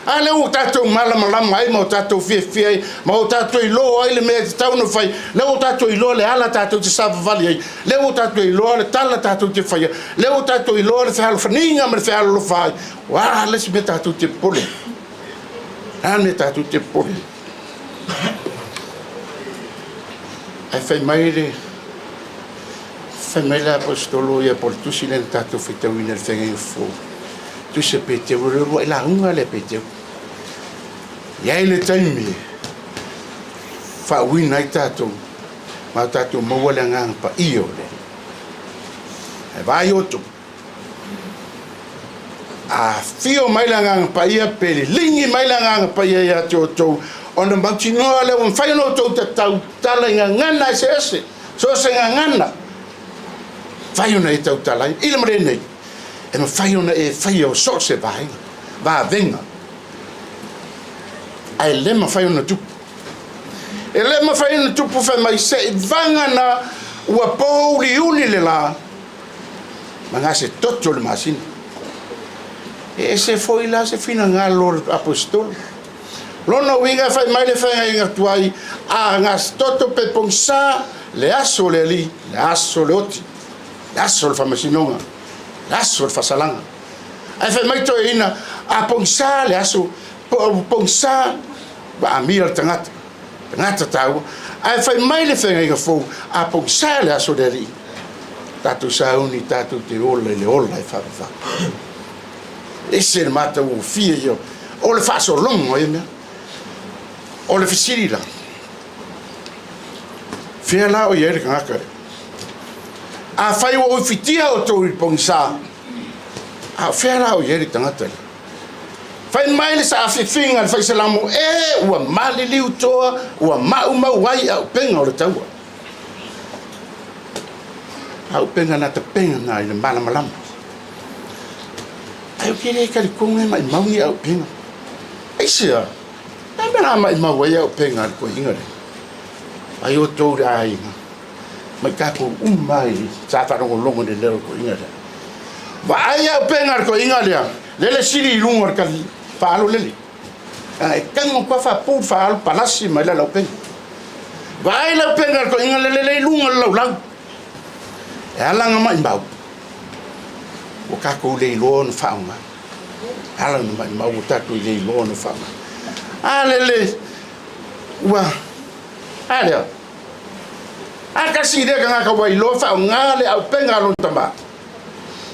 A lea ua tatou malamalama ai ma o tatou fiafia ai, ma o tatou iloa ai le mea e tatau ona fai, lea ua tatou iloa le ala tatou te savavali ai, lea ua tatou iloa le tala tatou te faia, lea ua tatou iloa le fealofaniga ma le fealolofa ai. O a le isi mea tatou te popole ai? O a le mea tatou te popole ai? Ae fai mai le fai mai le aposetolo ia po o le tusi lea na tatou faitauina i le feagaiga fofo. Tusi a Peteru, o le uluai lauga lea a Peteru. E i ai le taimi e faauuina ai tatou ma tatou maua le agaga paia o le Alii. Ae vaai outou, A afio mai le Agaga Paia, pe liligi mai le Agaga Paia ia te outou, ona mautinoa lea ua mafai ona outou tautala i gagana eseese, so o se gagana, mafai ona e tautala ai. I le mea lenei, e mafai ona e faia o so o se vaega, vavega, ae le mafai ona tupu. E le mafai ona tupu fai mai se i vagana ua pouliuli le la, ma gase toto le masina. E ese foi la se finagalo o le aposetolo. Lona uiga e fai mai le feagaiga tuai, a gase toto pe pogisa le aso o le Alii, le aso o le oti. Le aso o le faamasinoga, le aso o le faasalaga. Ae fai mai toeaiina, a pogisa le aso, pogisa ua amia le tagata, tagata taua. Ae fai mai le feagaiga fou, a pogisa le aso o le Alii, tatou sauni tatou te ola i le ola e faavavau. Ese le matagofie ia o le faasologa o ia mea. O le fesili la, fea la o i ai le tagata lea? Afai ua uifitia outou i le pogisa, a o fea la o i ai le tagata lea? Fai mai le saafiafiga a le faisalamo, E, ua maliliu toa, ua maumau ai auupega o le taua. Auupega na tapena na i le malamalama. Ai ou te le talitonu e maimau ni auupega. Aisea? E mea la maimau ai auupega a le toeaina lea? Ai outou le aiga, mai tatou uma ai sa faalogologo i le leo o le toeaina lea. Vaai auupega a le toeaina lea, lele sili i luga o le tali faalo lele. E tago atu lava faapu le faalo palasi mai le laupega. Vaai le auupega a le toeaina lele lele i luga o le laulau. E ala ona maimau, ua tatou le iloa ona faaaoga. E ala ona maimau ua tatou le iloa ona faaaoga. A lele, ua, a lea, a tasi lea tagata ua iloa faaaoga le auupega a lona tama.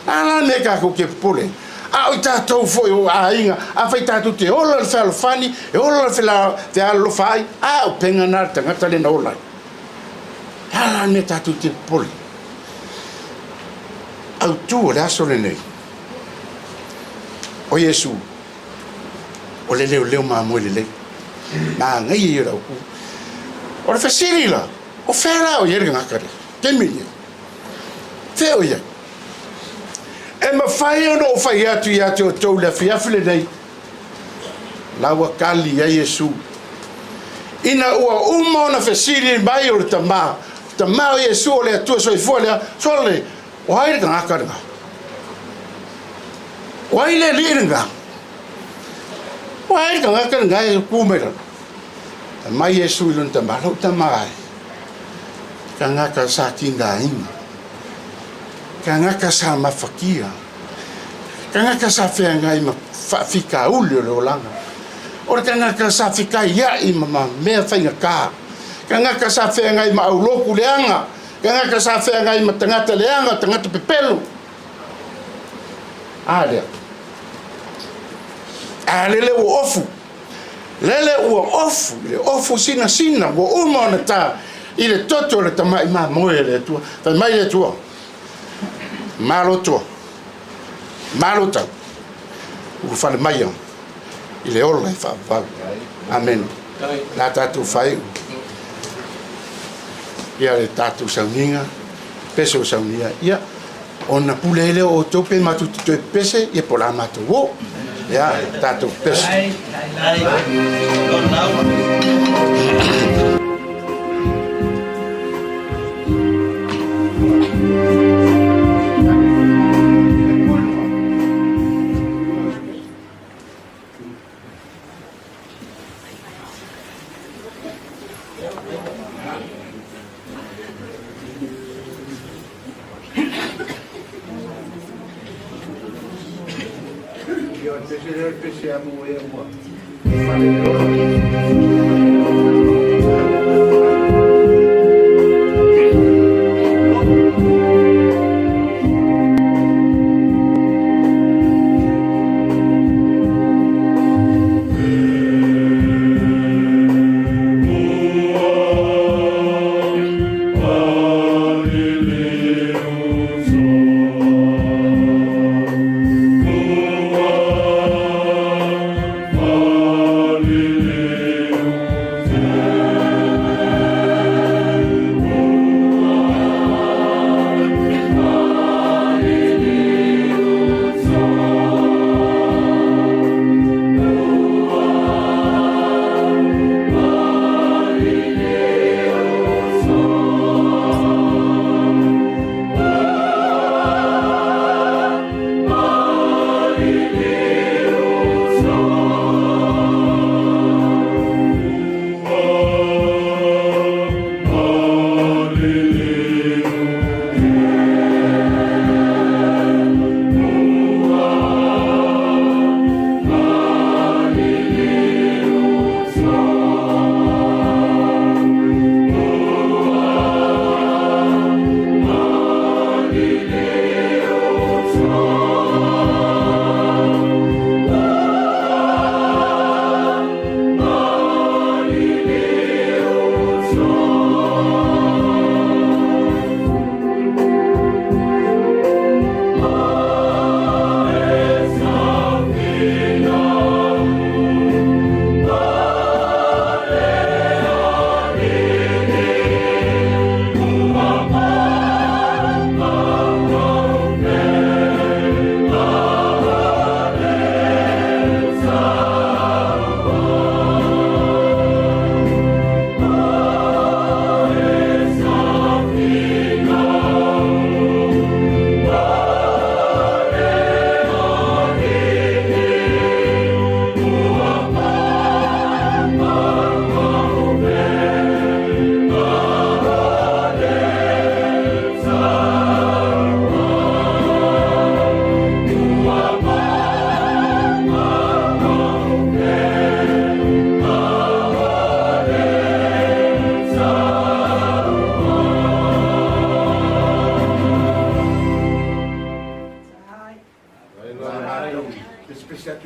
A la mea tatou te popole ai? A o i tatou foi o aiga, afai tatou te ola le fealofani, e ola le fealolofa ai, a auupega na a le tagata lea na ola ai. E a la le mea tatou te popole? Autu o le aso lenei, o Iesu, o le leoleo mamoe lelei. Manaia ia o le autu. O le fesili la, o fea la o i ai le tagata lea? Taimi lenei. Fea o i ai? E mafai ona ou fai atu ia te outou i le afiafi lenei, la ua kali ai Iesu. Ina ua uma ona fesili mai o le Tama, Tama o Iesu o le Atua soifua lea, sole, o ai le tagata lena? O ai le alii lena? O ai le tagata lena e tu mai lalo? Mai Iesu i lona Tama, lou Tama e, tagata sa tigaina, tagata sa mafatia, tagata sa feagai ma faafitauli o le olaga, o le tagata sa fetaiai ma mea faigata, tagata sa feagai ma aulotu leaga, tagata sa feagai ma tagata leaga, tagata pepelo. A lea. A lele ua ofu. Lele ua ofu, le ofu sinasina ua uma ona ta i le toto o le tamai mamoe a le Atua. Fai mai le Atua, Malo toa, malo tau, ulufale maia i le ola e faavavau. Amene. La tatou faaiu ia le tatou sauniga, pese o saunia, ia, ona pule ai lea o outou pe matou te toe pese, ia po o le a matou o. Ia, tatou pese.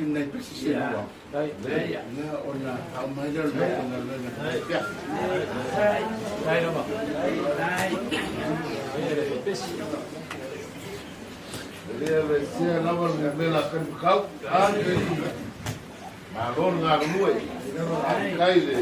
atu i nai pesi se lua. Ia, ona faauma ai lea o le matou galuega i lenei afiafi. E le aveesea lava le memela a Kanikau. Malo le galulue. Faafetai i le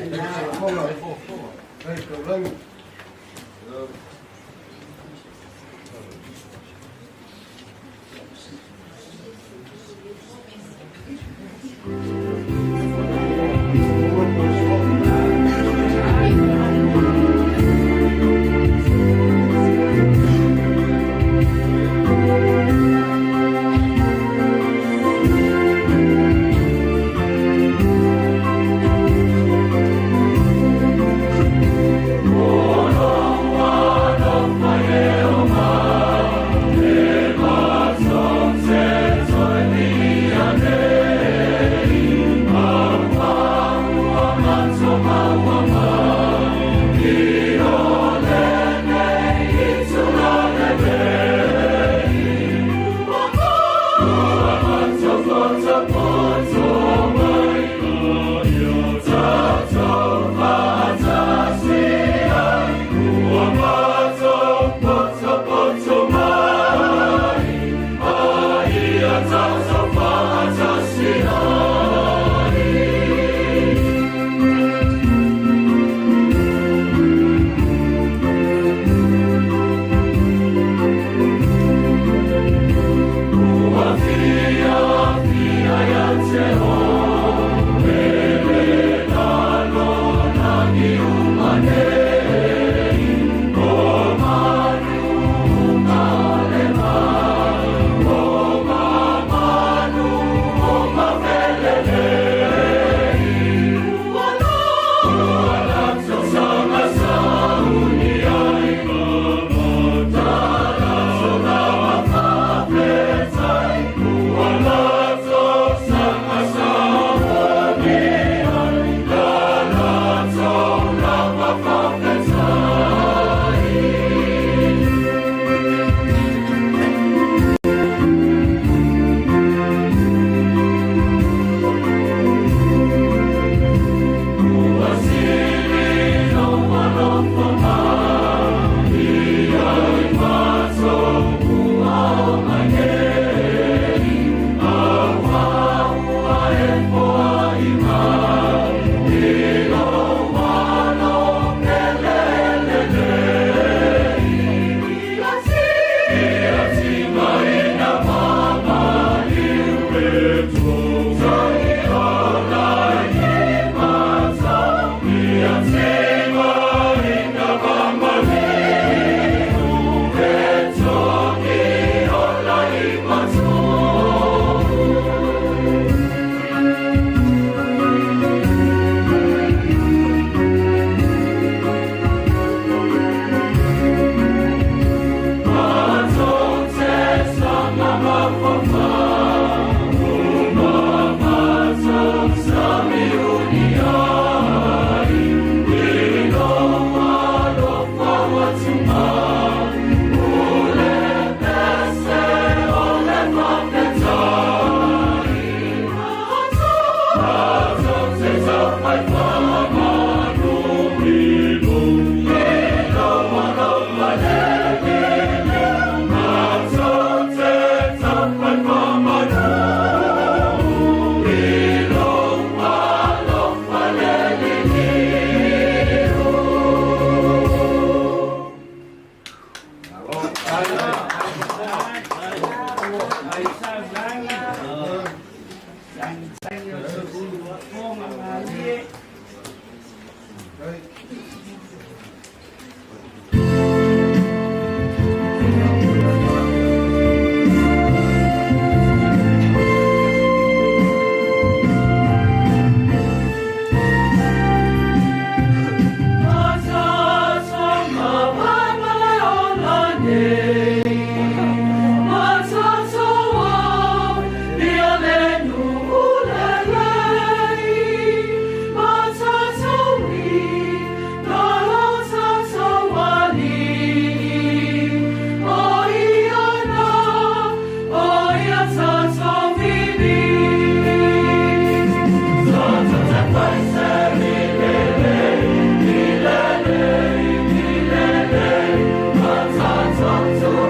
Oh.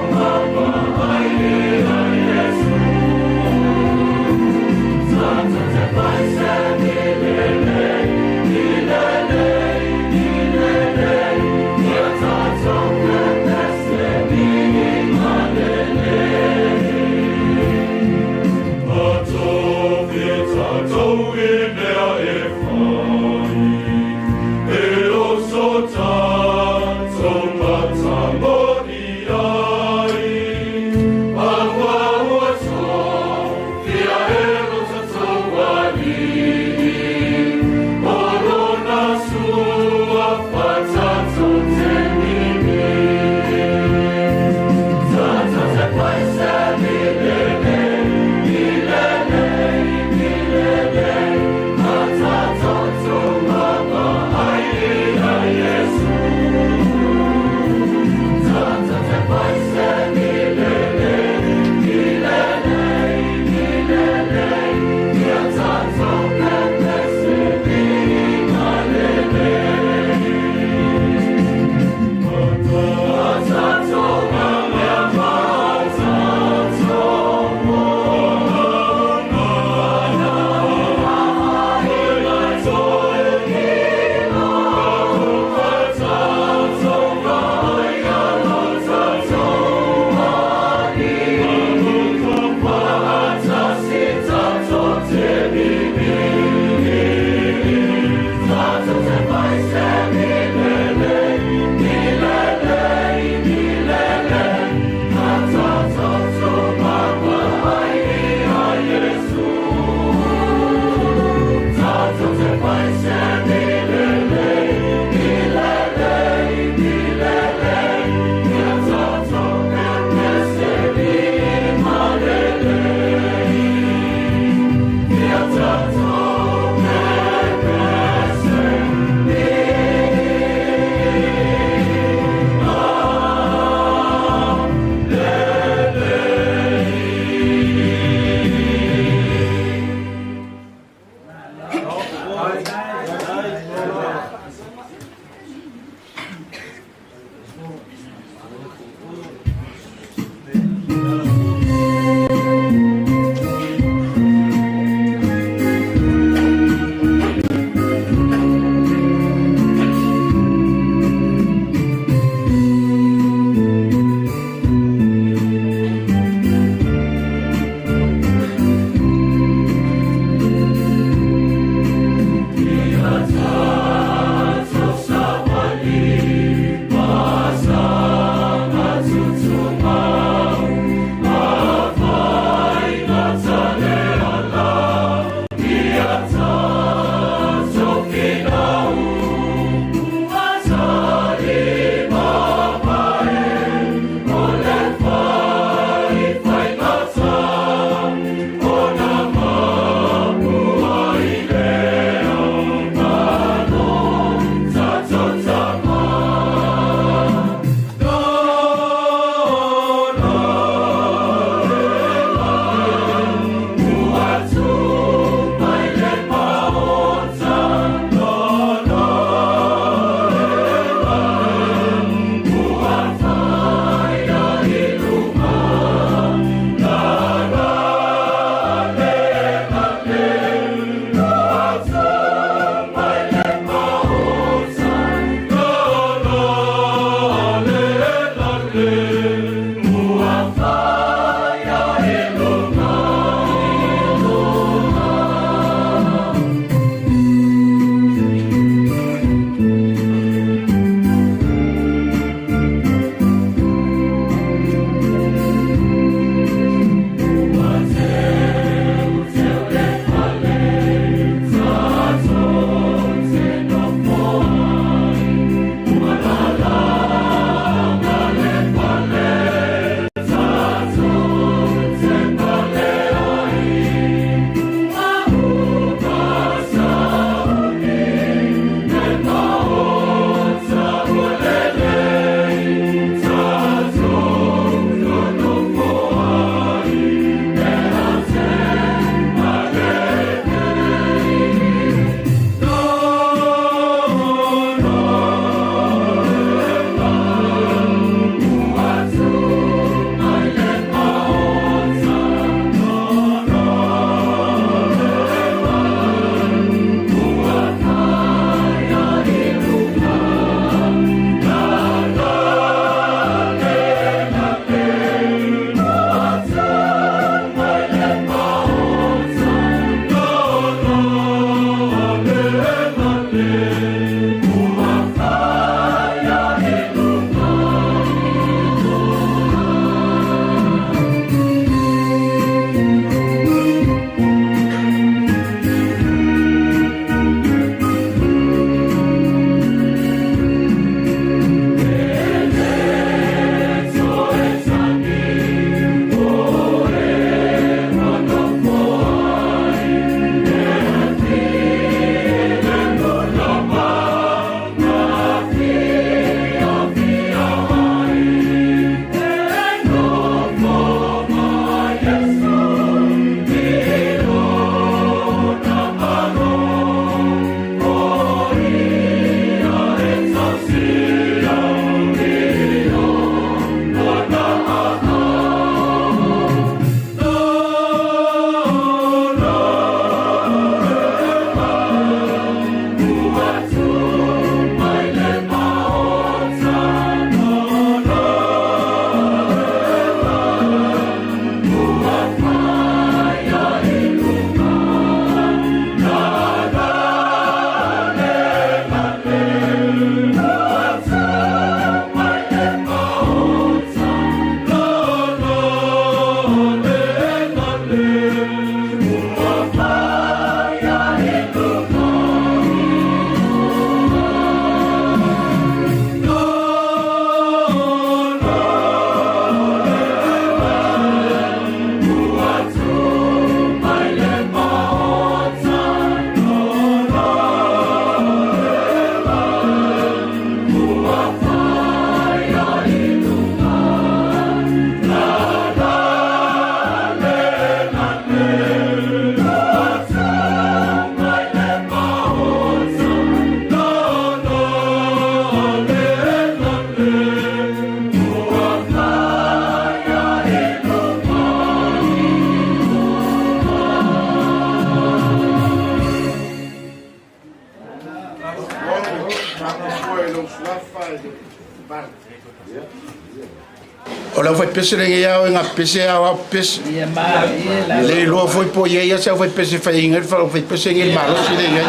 le aufaipese lenei lava o e gapese lava o au pese. E le iloa foi po o i ai lava se aufaipese e faiaina ai le aufaipese lenei i le malosi lea e i ai.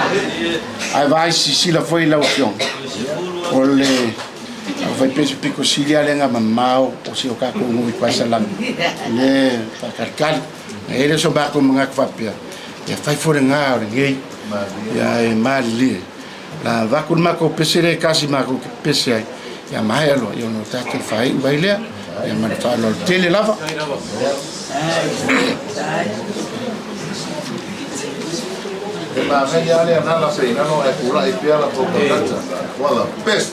Ae vaai silasila foi lau Afioga, o le aufaipese pito sili lava lea ona mamao o si o tatou nuu i Paesalami, lea e faatalitali. E i ai le so matou manatu faapea, ia fai foi lena o lenei, ae malilie. La avatu le matou pese lea e tasi matou te pese ai, ia maea loa, ia ona tatou faaiu ai lea, ia ma le faaaloalo tele lava. E manaia lava le anala se i lalo ae tulai pea la tou conductor. You are the best,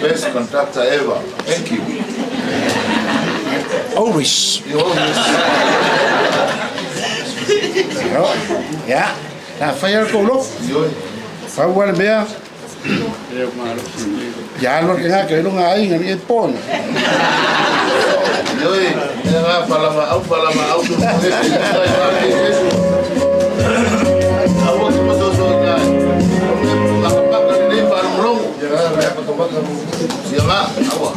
best conductor ever. Thank you. Always. You always. Ia, la fai le tou lofu. Pau lava le mea, ia alu ake gata i luga aiga ni e pona. Ioe, e ngā palama au, palama au, tu mo ese, i tai wā ke ese. Aua ki mo soso i nai. O me makapaka ni nei whalongolongo. Ia ngā, makapaka mo. Ia ngā, aua.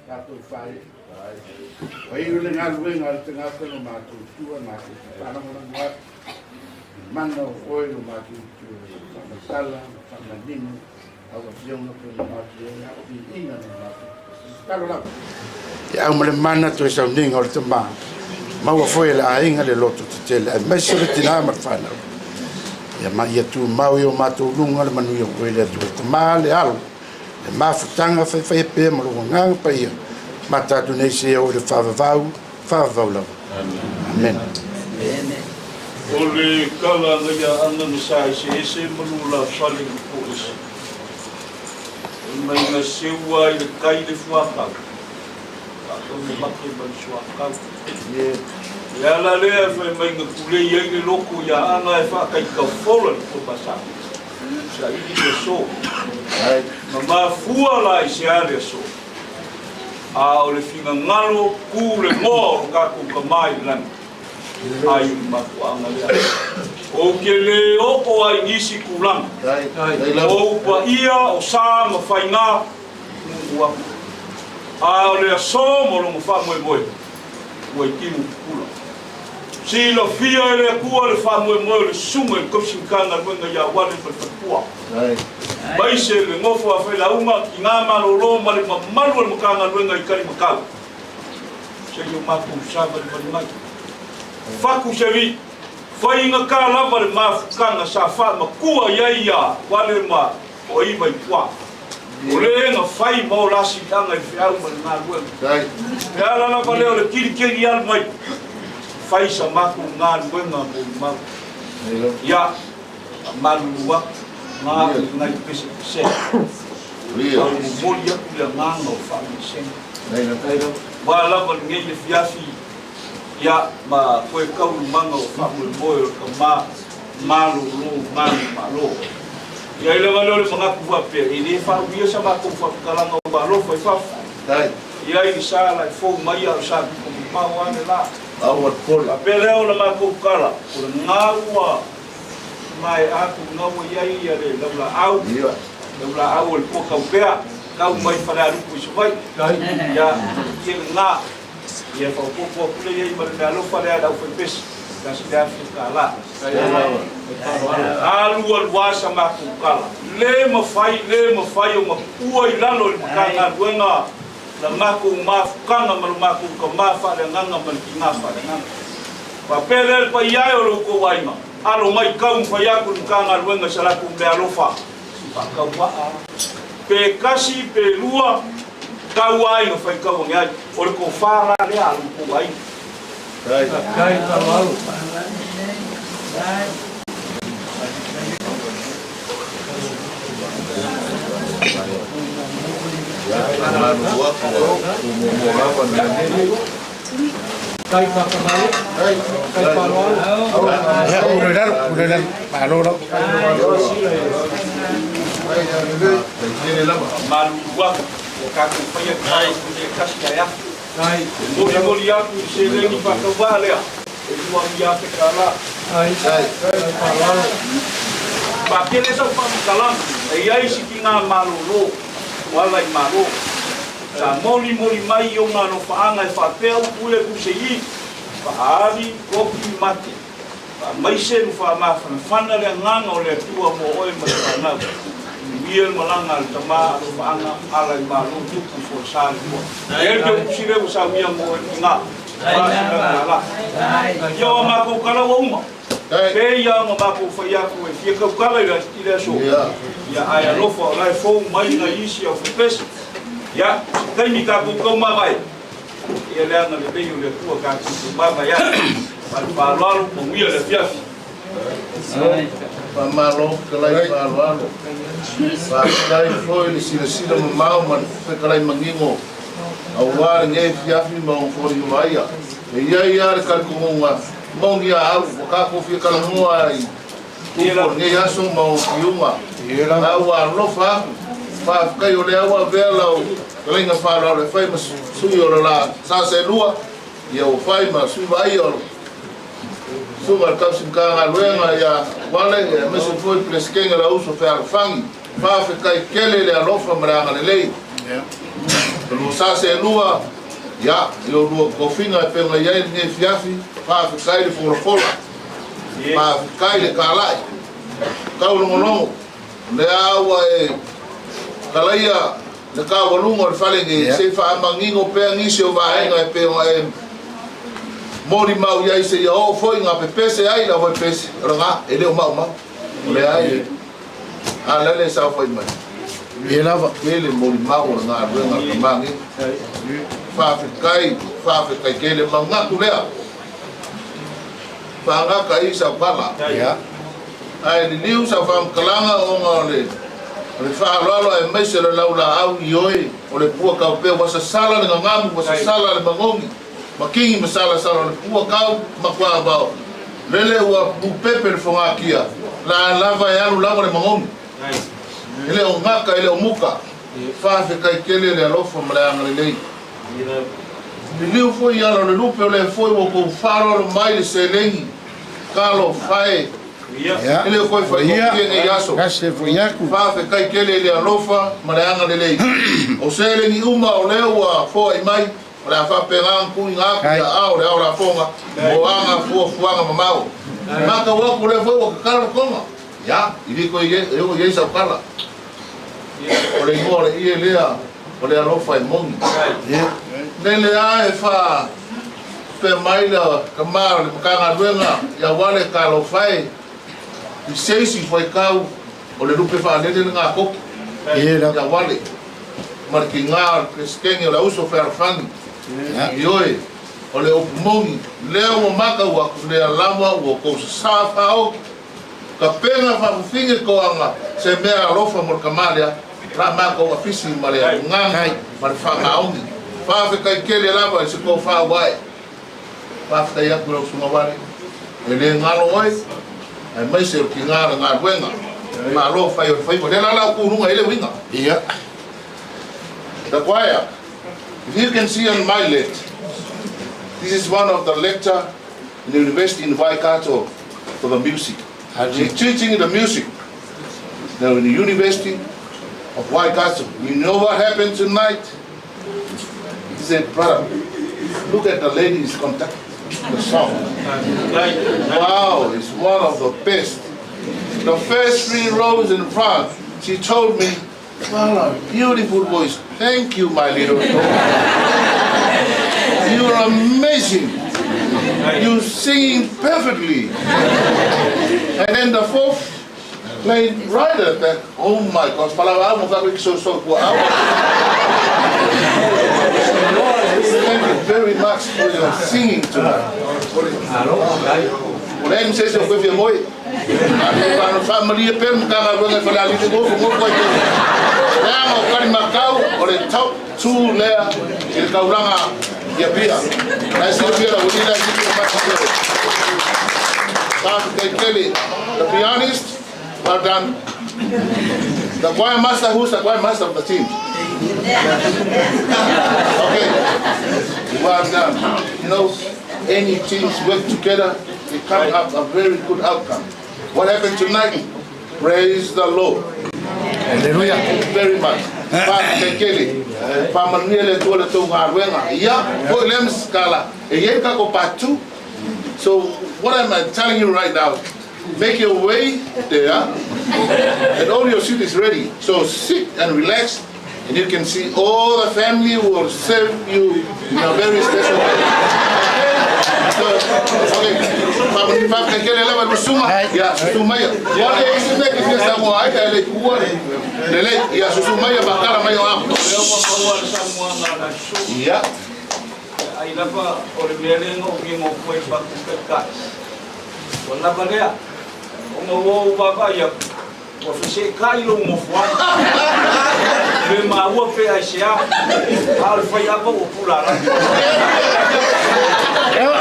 Tatou whai. Whai le galuega a le tagata lo matou tua matou te faalagolago atu i mana o oe lo matou tua faamatala ma faamanino au afioga pe ona matou i ai a o viiga na matou tatalo lava. Ia au ma le mana toe sauniga o le tama, maua foi e le aiga le loto tetele aemaise o le tinā ma le fanau. Ia ma ia tumau i o matou luga le manuia o oe le Atua le Tama, le Alo, le mafutaga faifaia pea ma lou Agaga Paia ma tatou nei seia oo i le faavavau, faavavau lava. Amene. O le kala na ia ana na sa eseese ma lulafale ma poʻese. E mai na seua i le kai le fuakau, faatonu make ma le suakau. Le ala lea e fai mai na kulei ai le loko ia ana e faakaikafola le tomasau, saili le so. Na mafua la i se a le aso, a o le finagalo ku le goa o lo tatou Tamā i le lagi, ai o le mafuaaga lea. Ou te le oo ai i nisi tulaga, o ou paia o sa ma faiga nuunuu atu, a o le aso ma lona faamoemoe ua i timu pupula. Silafia e le Atua le faamoemoe o le Susuga i le Tausi Matagaluega ia Wale ma le Faletua, aemaise le nofo a failauga, tina malolo ma le mamalu o le Matagaluega i Talimatau, seia o matou savalivali mai. Fatu se alii, faigata lava le mafutaga sa faamatua i ai ia Wale ma Toaiva i tua. O le na fai ma o la siliaga i le feau ma le galuega. E ala lava lea o le kilikili alu mai, fai sa matou galuega molimau. Ia, faamalulu atu, na o ni nai pesepese. A o momoli atu le agaga o faamasega. Ua lava lenei afiafi, ia, ma toe taualumaga o faamoemoe o le tama malolo manumalo. Ia ai lava lea o le manatu faapea, e le faauia sa matou faamatalaga ua alofa i fafo. Ia ai le sa la e fou mai a o sa pito mamao lava le la. Faapea lea o la matou tala, o lena ua maea atu lena ua i ai ia le laulaau, laulaau o le pua taupea, tau mai Falealupo i Savaii. Ia, ia lena. Ia faaopoopo atu lea i ai ma le meaalofa lea a le aufaipesi, $1,000. Alualu sa matou tala, le mafai, le mafai ona tuua i lalo i le Matagaluega la matou mafutaga ma lo matou tama faaleagaga ma le tina faaleagaga. Faapea lea le paia e o lo outou aiga, alo mai tau ma fai atu i le Matagaluega i sa latou meaalofa faatauvaa. Pe kasi pe lua, tau ai na faitau ane ai. O le tofa la lea a lo outou aiga. Malulu atu ua tatou faia te mataupu nei e tasi ae afe. E molimoli atu i le seleni faatauvaa lea e $2,000. Pakele sau faamatalaga e i ai si tina malolo o ala i Malo. Sa molimoli mai i ona alofaaga e faapea upu ia ku se i, faaali, koki, mate. Faamaise ma faamafanafana le agaga o le Atua mo oe ma le fanau. Manuia le malaga a le tama alofaaga ala i Malo tupu folasa le lua. E le te upu sile ua saunia mo oe tina. $400. Ia o a matou tala ua uma. Pe ia ona matou fai atu e fia tautala i le aso. Ia ae alofa o la e fou mai nai isi au faipesi. Ia, se taimi tatou tau mavae. Ia leaga lelei o le Atua tatou tau mavae atu. Ma le faaaloalo, manuia le afiafi. Faamalo fetalai faaaloalo. Faafetai foi le silasila mamao ma le fetalai manino aua lenei afiafi ma ona foliga vaaia. E i ai lava le talitonuga moni a au ua tatou fia talanoa ai tupu o lenei aso ma ona fiuga. A ua alofa atu, faafetai o lea ua avea lau fetalaiga faaaloalo e fai ma sui o le la Saselua, ia ua fai ma sui vaaia o Susuga i le Tausi Matagaluega ia Wale, aemaise foi le Peresetene o le Auuso Fealofani. Faafetai tele le alofa ma le agalelei. O lua Saselua, ia, i lo lua tofiga e pei ona i ai lenei afiafi, faafetai le folafola, faafetai le talai, taulogologo, o lea ua e talaia le taualuga o le fale nei, se i faamanino pea nisi o vaega e pei ona e molimau i ai seia oo foi ina pepese ai le aufaipese, o lena, e le o maumau. O lea e a la le saofai mai. Ia lava tele molimau o le galuega a le tama nei. Faafetai, faafetai tele manatu lea. Faagata i sau pala. Ae liliu sau faamatalaga ona o le o le faaaloalo aemaise o le laulaau ioe o le pua kaupea ua sasala le gagamu ua sasala le magogi ma kigi ma salasala o le pua kau ma kuavao lele ua mupepe le fogatia la lava e alu lava le magogi. E le o gaka e le o muka. Faafetai tele le alofa ma le agalelei. Liliu foi i ala o le lupe o lea foi ua outou faaaloalo mai le seleni. Talofa e. E le o toe faigofie nei aso. Faafetai tele i le alofa ma le agalelei. O seleni uma o lea ua foai mai, o le a faapena ona tuuina atu i aao o le ao lafoga mo ana fuafuaga mamao. Matau atu o lea foi ua tatala le toga. Ia, i le toe e oo i ai sau tala. O le igoa o le ie lea, o le alofa e moni. Lele lava e faapea mai le tama o le Matagaluega ia Wale talofa e i se isi faitau o le lupe faalele lena toki ia Wale ma le tiga o le Peresetene o le Auso Fealofani. Ioe, o le upu moni, lea ua matau atu lea lava ua outou sasā faaoki. Tapena faafofine toaga se mea alofa mo le tama lea, la matou afisi ma le agaga ma le faamaoni. Faafetai tele lava i se tofa ua ae. Faafetai atu i lau Susuga Wale, e le galo oe, aemaise o le tiga o le galuega. Malo fai o le faiva. Lea la la o tu luga i le uiga. Ia. The choir, if you can see on my left, this is one of the lecture in the university in Waikato for the music. She's teaching the music now in the University of Waikato. You know what happened tonight? He said, brother, look at the ladies conduct the song. Wow, it's one of the best. The first three rows in front, she told me, wow, beautiful voice. Thank you, my little daughter. You're amazing. You're singing perfectly. And then the fourth played right at that. Oh my gosh. Thank you very much for your singing tonight. O le se se o koe fia moe. A faamalie pea le Matagaluega e Falealili mo mo koe te. Leaga o Kalimakau o le top 2 lea i le taulaga i Apia. La e silafia la uli la e silafia mai te. Faafetai tele. The pianist, well done. The choir master, who's the choir master of the team? Okay, well done. You know, any teams work together, they come up a very good outcome. What happened tonight? Praise the Lord. Hallelujah. Thank you very much. Faafetai tele. Faamanuia le Atua i le tou galuega. Ia, foi lea mscala. E i ai kako part 2. So, what am I telling you right now? Make your way there, and all your seat is ready. So sit and relax, and you can see all the family will serve you in a very special way. Okay? So, okay. Faafetai tele lava i le susuga. Ia, susu maia. Ua le isi mea e te fia saunoa ai, ae le tuua lelei. Ia, susu maia ma tala mai o au. Lea ua maua le saunoaga a le susuga. Ia. Ai lava o le mea lea na ou fia maopoopo ai i le faatupulaia. Ua lava lea, ona ua ou vaavaai atu, ua feseetai lou nofoaga. Le maua pe aisea, a o le faiava ua pulala. Ia,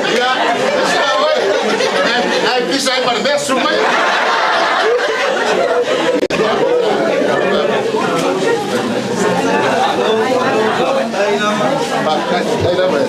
e sao ai. Ai pisa ai ma le mea susu mai. Faafetai lava.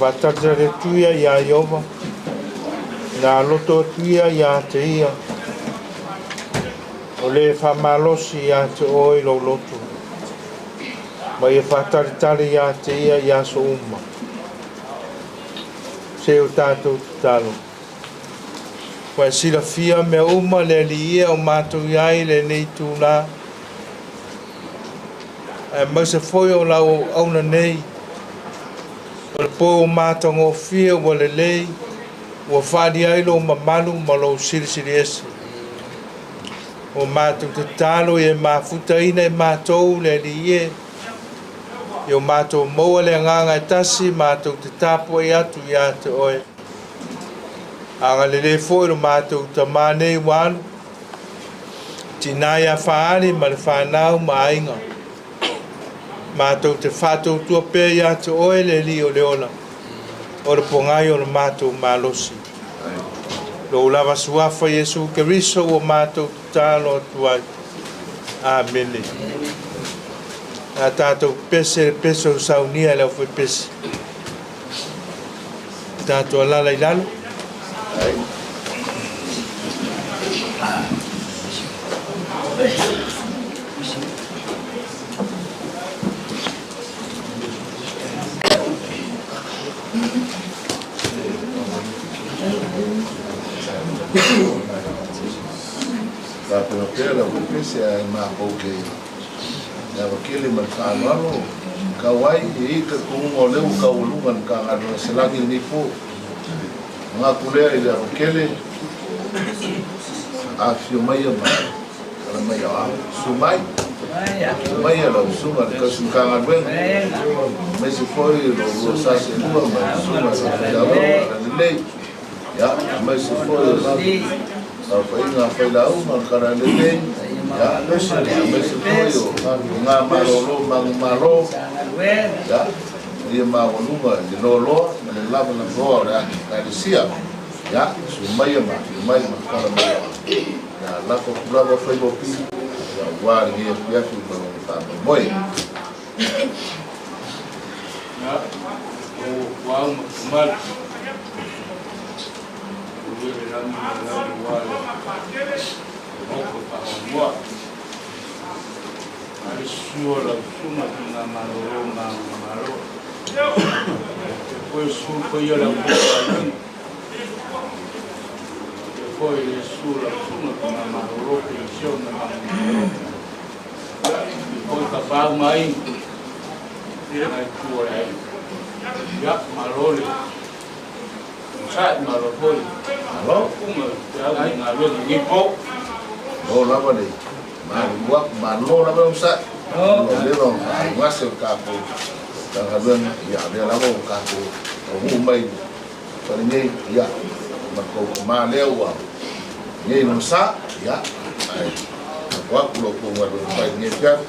Faatalitali atu ia iā Ieova, na loto atu ia iā te ia, o le faamalosi iā te oe i lou loto, ma ia faatalitali iā te ia i aso uma. Se o tātou tatalo. Ua e silafia mea uma le Alii e o matou i ai i lenei itulā, aemaise foi o lau auauna nei, o le pou matagofie ua lelei, ua faaalia ai lou mamalu ma lou silisiliese. Ua matou tatalo ia e mafutaina i matou le Alii e, ia o matou maua le agaga e tasi matou te tapuai atu ia te oe. Agalelei foi lo matou tamā nei ua alu, tinā ia Faali ma le fanau ma aiga. Matou te faatautua pea ia te oe le Alii o le ola, o le pogai o le matou malosi. Lou lava suafa Iesu Keriso ua matou tatalo atu ai. Amene. A tatou pese le pese o saunia e le aufaipese. Tatou alala i lalo. Tapena pea le aufaipese ae makou ke le ava tele ma le faaaloalo kau ai e i ai talitonuga o lea ua taualuga e le Matagaluega Selagi lenei po. Manatu lea i le ava tele afifio maia ma tala mai ao susu mai. Susu maia lau susuga i le tausi Matagaluega aemaise foi lo lua sa seelua ma le susuga i le faifeau Talalelei. Ia, aemaise foi o le saofaiga a Failaau ma le Talalelei. Ia, aemaise foi o luga malolo ma agumalo. Ia, ia maualuga i le loaloa ma le lavalavoa o le Ekalesia. Ia, susu maia ma afio mai ma tala mai ao. Ia, lafo atu lava faiva o pili, ia, aua lenei afiafi ma lona faamoemoe. Ia, o au ma tumalu. O le lagi ma le lagi ua le moko whakamua. A le sua lau suma ki ngā malolo ma ngā malo. Te koe su ko ia lau koe ai Te koe le su lau suma ki ngā malolo pe i sio ngā malolo. Te koe ka pau mai ngai tua le ai. Ia, malo le. Sa malo foi. Malo. Uma te au i ngā luenga ngi po. Malo lava le malu aku, malo lava le onosai. Ua leva ona faalogase o le tatou Matagaluega, ia o lea lava ua tatou taunuu mai i le fale nei, ia ma le tou tama lea ua i ai lona sa, ia ae lafo atu la outou galuega fai i lenei afiafi.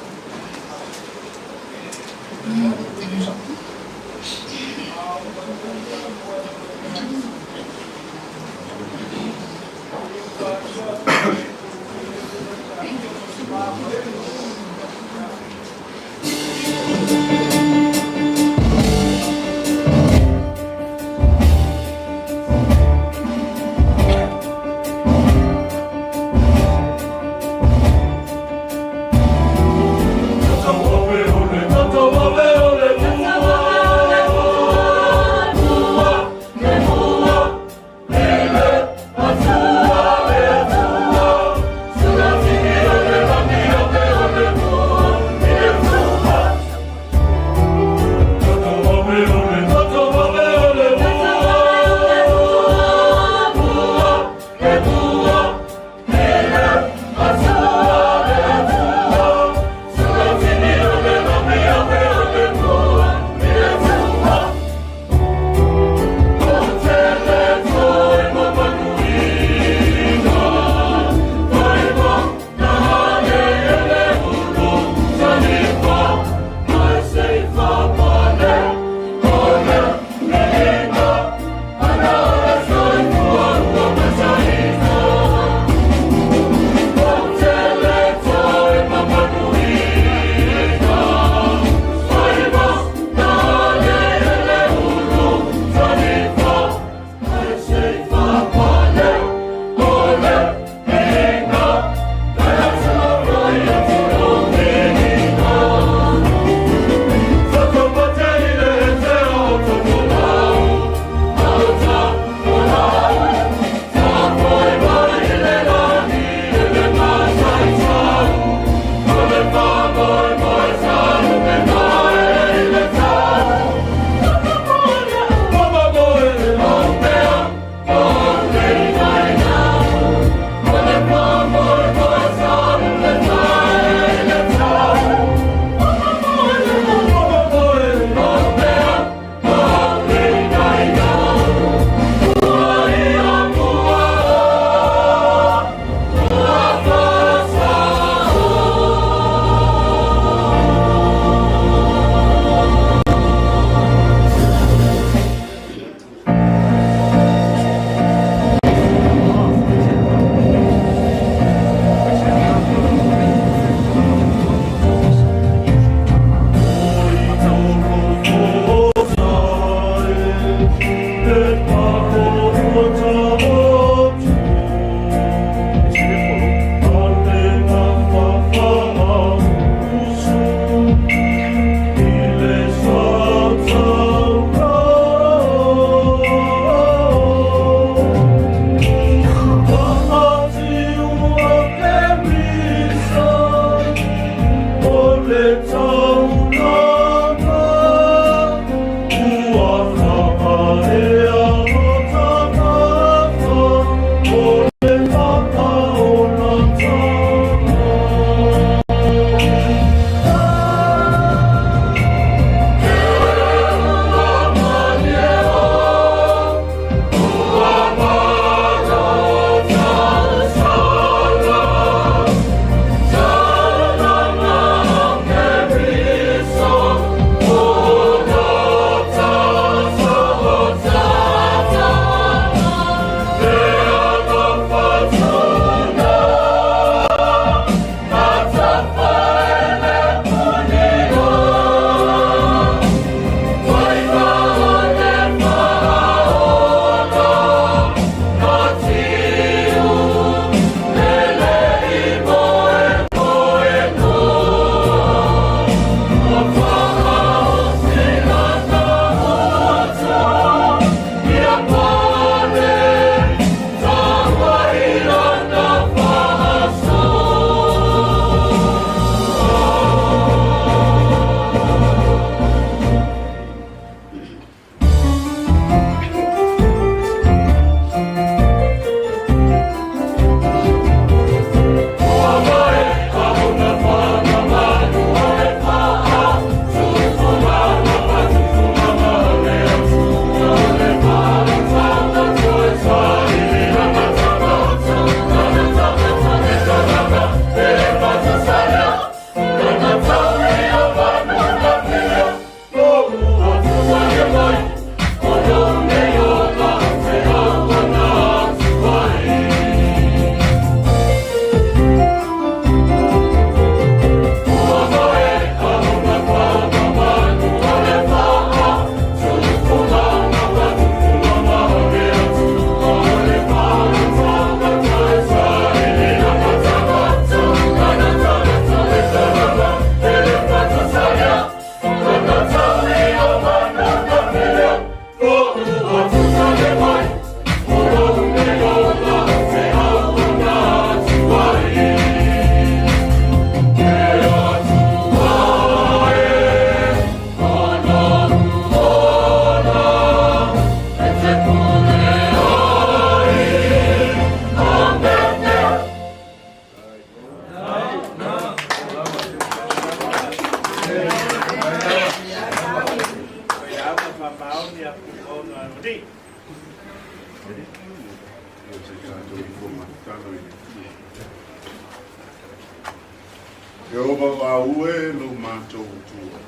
Ieova o au e lo matou Atua.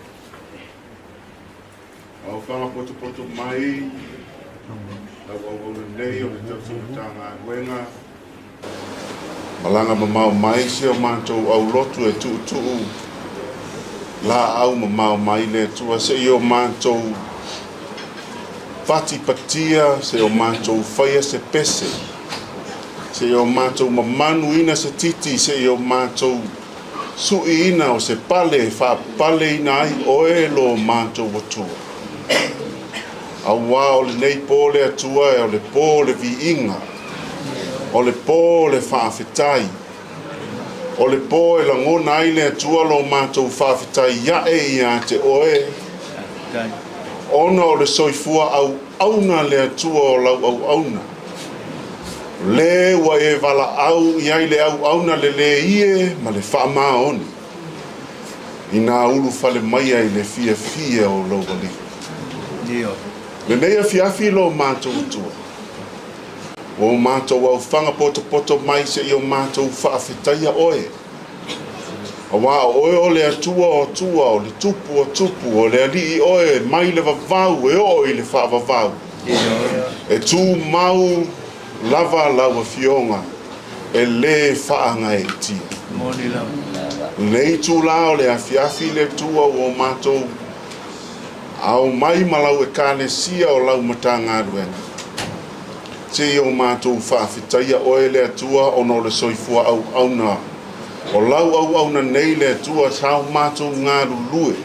Aofaga potopoto mai lau auauna nei o le tausi Matagaluega. Malaga mamao mai si o matou aulotu e tuutuu laau mamao mai le Atua seia o matou fatipatia, seia o matou faia se pese, seia o matou mamanuina se titi, seia o matou suiina o se pale e faapaleina ai oe lo matou Atua. Auā o lenei pō le Atua e o le pō o le viiga, o le pō o le faafetai, o le pō e lagona ai le Atua lo matou faafetai ae ia te oe, ona o le soifua auauna le Atua o lau auauna. Le ua e valaau i ai le auauna lelei e ma le faamaoni, inā ulufale mai ai le fiafia o lou Alii. Lenei afiafi lo matou Atua, ua o matou aofaga potopoto mai seia o matou faafetaia oe, auā o oe o le Atua o atua, o le Tupu o tupu, o le Alii oe mai le vavau e oo i le faavavau. E tumau lava lau Afioga e lē faagaeetia. Lenei itulā o le afiafi le Atua ua o matou ao mai ma lau Ekalesia o lau Matagaluega, seia o matou faafetaia oe le Atua ona o le soifua auauna o lau auauna nei le Atua sa o matou galulue,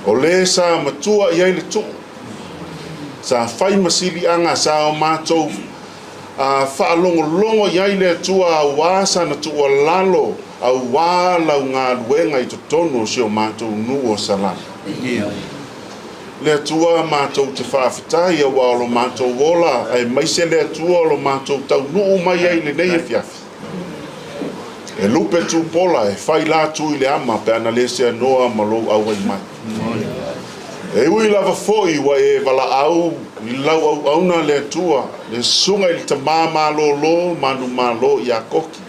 o lē sa matua i ai le tuu, sa fai ma siliaga, sa o matou faalogologo i ai le Atua auā sana tuualalo auā lau galuega i totonu o si o matou nuu o Salani. Le Atua matou te faafetai auā o lo matou ola, aemaise le Atua o lo matou taunuu mai ai i lenei afiafi. E lupe tupola e fai latu i le ama pe ana le seanoa ma lou auai mai. E ui lava foi ua e valaau i lau auauna le Atua, le susuga i le Tamā malōlō manumalo ia Koki,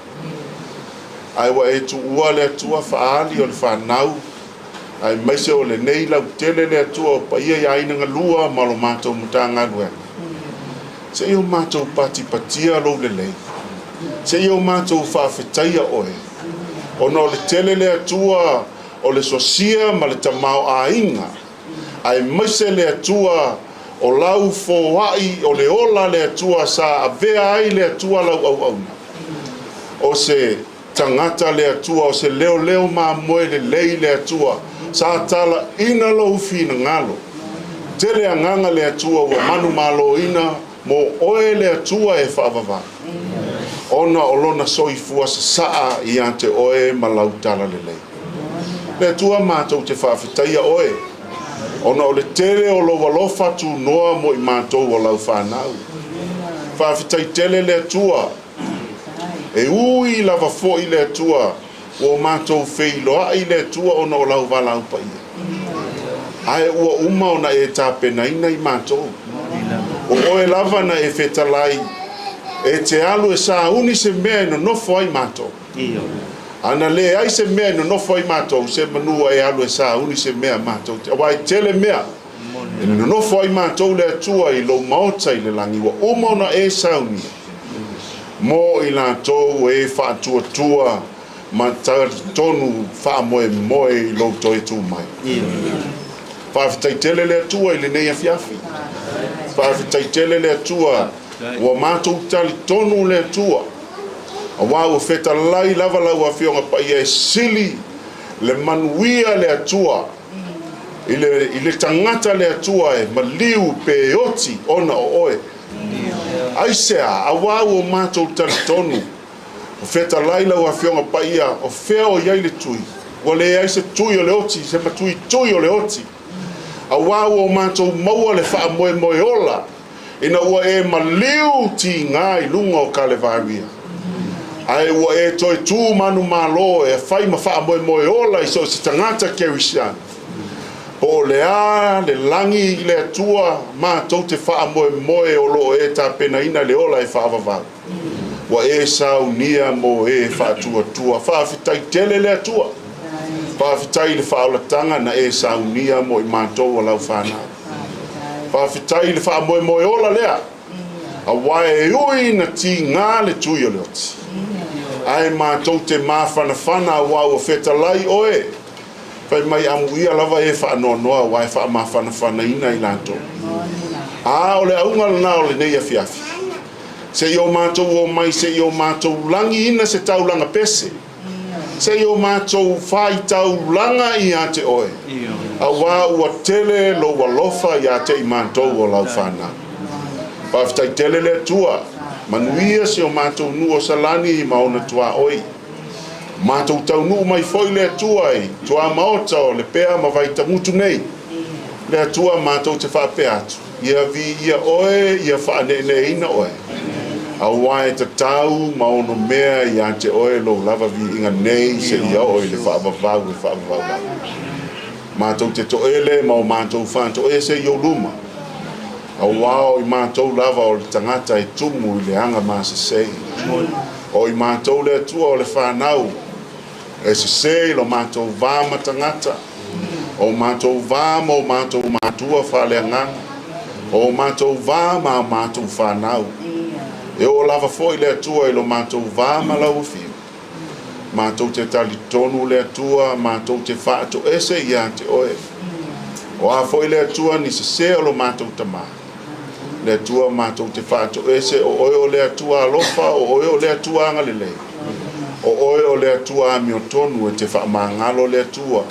ae ua e tuua le Atua faaali o le fanau, aemaise o lenei lautele le Atua o paia i aiga galua ma lo matou Matagaluega. Seia o matou patipatia lou lelei, seia o matou faafetaia oe, ona o le tele le Atua o le sosia ma le tamaoaiga, aemaise le Atua o lau foai o le ola le Atua sa avea ai le Atua lau auauna. O se tagata le Atua, o se leoleo mamoe lelei le Atua, sa talaina lou finagalo. Tele agaga le Atua ua manumaloina mo oe le Atua e faavavau, ona o lona soifua sasaa ia te oe ma lau talalelei. Le Atua matou te faafetaia oe, ona o le tele o lou alofa tunoa mo i matou o lau fanau. Faafetai tele le Atua, e ui lava foi le Atua ua o matou feiloai le Atua ona o lau valaau paia, ae ua uma ona e tapenaina i matou. O oe lava na e fetalai e te alu e sauni se mea e nonofo ai matou. Ana leai se mea e nonofo ai matou, se manu ua e alu e sauni se mea matou te, auā e tele mea e nonofo ai matou le Atua i lou maota i le lagi ua uma ona e saunia mo i latou e faatuatua ma talitonu faamoemoe i lou toe tu mai. Faafetai tele le Atua i lenei afiafi. Faafetai tele le Atua ua matou talitonu le Atua, auā ua fetalai lava lau Afioga Paia e sili le manuia le Atua i le, i le tagata le Atua e maliu pe oti ona o oe. Aisea? Auā ua matou talitonu, o fetalai lau Afioga Paia, o fea o i ai le tui? Ua leai se tui o le oti, se matuitui o le oti. Auā ua matou maua le faamoemoe ola ina ua e maliu tiga i luga o Kalevaria, ae ua e toe tu manumalo e fai ma faamoemoe ola i so o se tagata Kerisiano. Po o le a le lagi i le Atua matou te faamoemoe o lo o e tapenaina le ola e faavavau. Ua e saunia mo e faatuatua. Faafetai tele le Atua. Faafetai i le faaolataga na e saunia mo i matou o lau fanau. Faafetai i le faamoemoe ola lea, auā e ui na tigā le tui o le oti, ae matou te mafanafana auā ua fetalai oe. Fai mai amuia lava e faanoanoa auā e faamafanafanaina i latou. A o le auga lena o lenei afiafi, se i o matou omai se i o matou lagiina se taulaga pese, Se i o matou faitaulaga ia te oe, auā ua tele lou alofa ia te i matou o lau fanau. Faafetai tele le Atua, manuia si o matou nuu o Salani ma ona tuaoi. Matou taunuu mai foi le Atua i tuamaota o Lepea ma Vaitagutu nei. Le Atua matou te faapea atu, Ia viia oe, ia faaneeneeina oe, auā e tatau ma ono mea iā te oe lou lava viiga nei seia oo i le faavavau e faavavau lava. Matou te toele ma o matou faatoese i ou luma, auā o i matou lava o le tagata e tumu i le aga masesei. O i matou le Atua o le fanau e sese i lo matou va ma tagata, o matou va ma o matou matua faaleagaga, o matou va ma a matou fanau. E oo lava foi le Atua i lo matou va ma lau Afio. Matou te talitonu le Atua, matou te faatoese ia te oe. O a foi le Atua ni sese o lo matou tamā. Le Atua matou te faatoese o oe o le Atua alofa, o oe o le Atua agalelei. O oe o le Atua amiotonu e te faamagalo le Atua.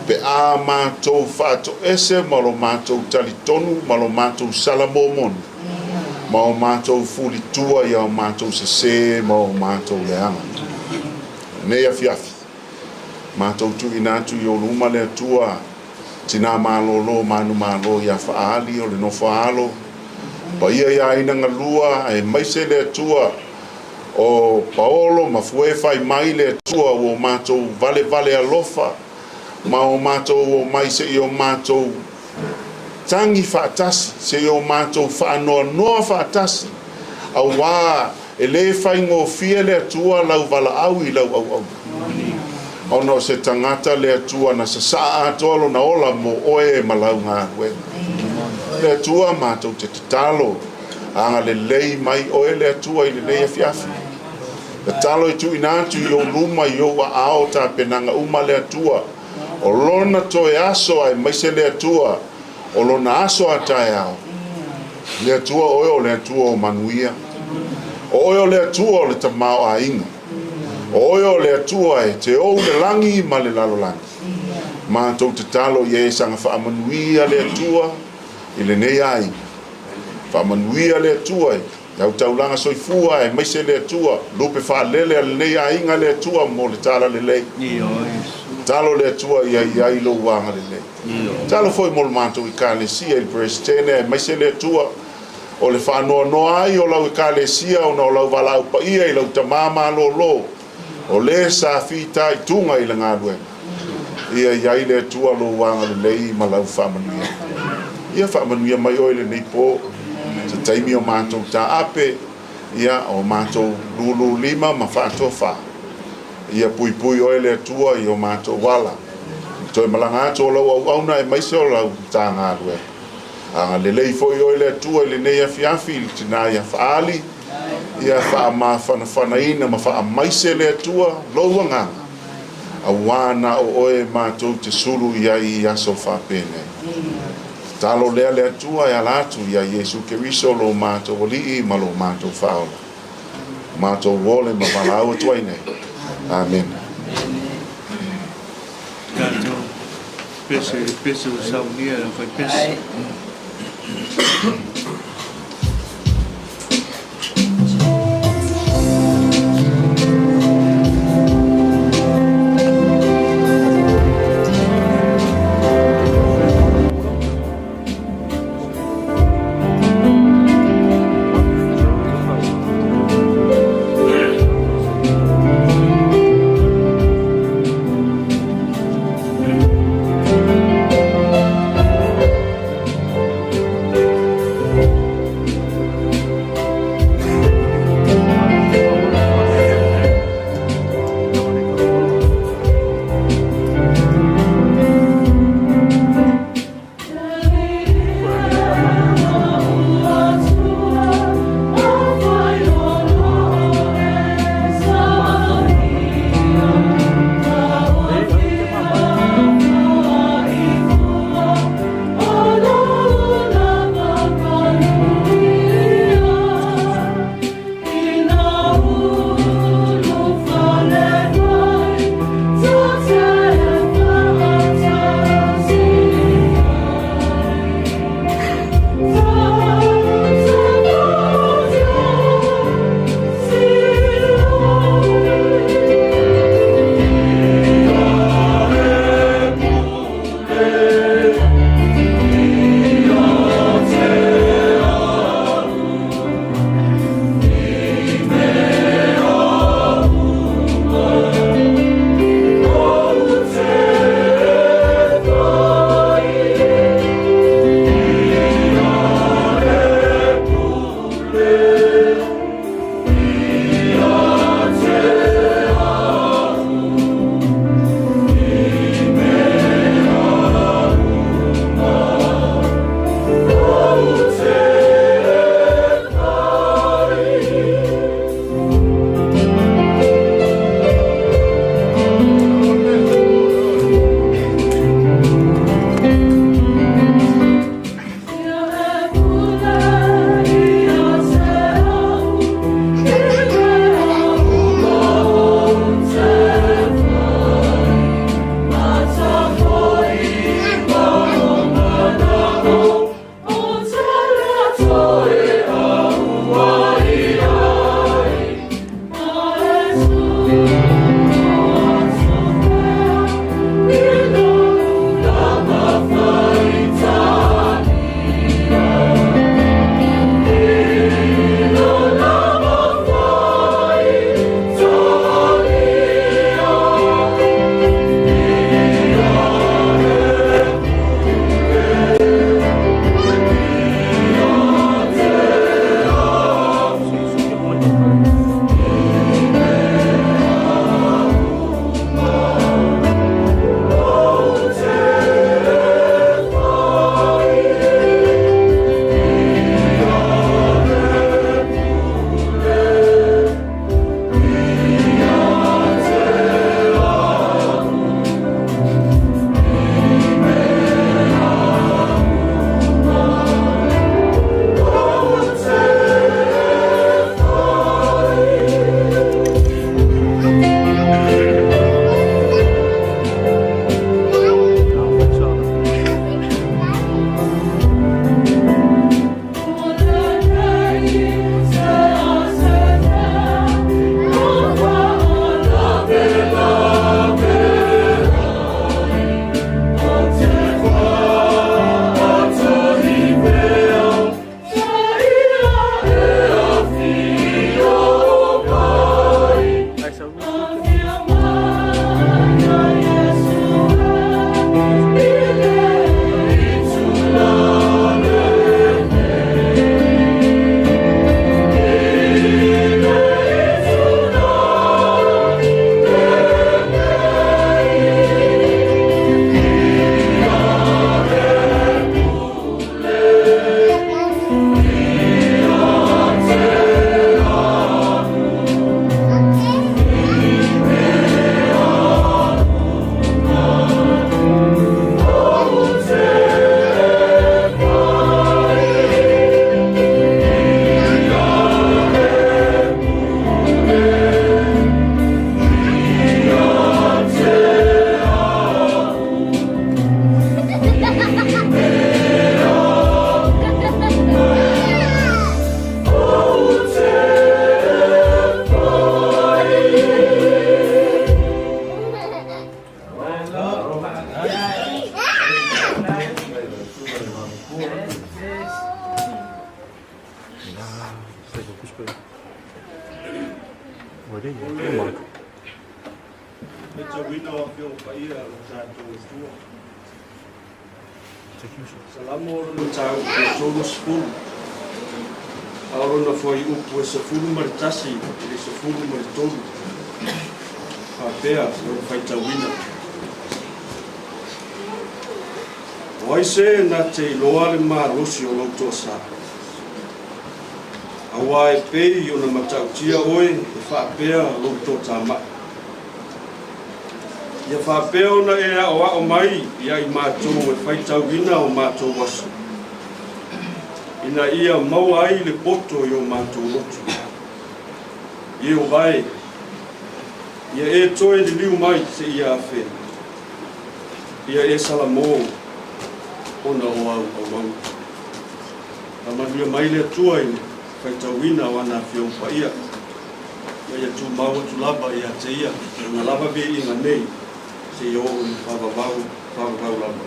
Pe a matou faatoese ma lo matou talitonu ma lo matou sala momoni, ma o matou fulitua i a matou sesē ma o matou leaga. Lenei afiafi, matou tuuina atu i ou luma le Atua, Tinā malōlō manumalo iā Faaali o le nofo a alo, paia iā Aina Galua aemaise le Atua o Paolo ma Fue fai mai le Atua ua o matou valevale alofa ma o matou omai se i o matou tagi faatasi se i o matou faanoanoa faatasi auā E le faigofie le Atua lau valaau i lau auauna, ona o se tagata le Atua na sasaa atoa lona ola mo oe ma lau galuega. Le Atua, matou te tatalo, agalelei mai oe le Atua i lenei afiafi. Tatalo e tuuina atu i ou luma i ou aao tapenaga uma le Atua, o lona toe aso aemaise le Atua, O lona aso a taeao, le Atua oe o le Atua o manuia. O oe o le Atua o le tamaoaiga. O oe o le Atua e te ou le lagi ma le lalolagi. Matou tatalo ia e saga faamanuia le Atua i lenei aiga. Faamanuia le Atua i lau taulaga soifua aemaise le Atua lupe faalele a lenei aiga le Atua mo le talalelei. Tatalo le Atua ia i ai lou agalelei. Tatalo foi mo le matou Ekalesia i le Peresetene aemaise le Atua o le faanoanoa ai o lau Ekalesia ona o lau valaau paia i lau Tamā malōlō o lē sa fitaituga i le galuega. Ia i ai le Atua lou agalelei ma lau faamanuia. Ia faamanuia mai oe i lenei pō, se taimi o matou taape, ia, o matou lūlū lima ma faatofā. Ia puipui oe le Atua i o matou ala, i toe malaga atu o lau auauna aemaise o lau Matagaluega. Agalelei foi oe le Atua i lenei afiafi i le tinā ia Faaali, ia faamafanafanaina ma faamaise le Atua lou agaga, auā na o oe matou te sulu i ai i aso faapenei. Tatalo lea le Atua e ala atu iā Iesu Keriso lo matou Alii ma lo matou Faaola. Matou ole ma valaau atu ai nei. Amene. Tatou pese i le pese ua saunia e le aufaipese. Faitauina o Afioga Paia a lo tatou Atua. Salamo o lona mataupu e 30, a o lona fuaiupu e 11 i le 13, faapea lona faitauina. O ai se na te iloa le malosi o lou toasā? Auā e pei ona matautia oe e faapea lou toatamai. Ia faapea ona e aoao mai ia i matou e faitauina o matou aso, ina ia maua ai le poto i o matou loto. Ieova e, ia e toe liliu mai seia afea, ia e salamo ona o au auauna. Faamanuia mai le Atua i le faitauina o ana Afioga Paia, ma ia tumau atu lava ia te ia lona lava viiga nei seia oo i le faavavau faavavau lava.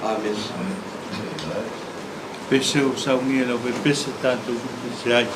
Amene. Pese o saunia lau pepese tatou pepese ai.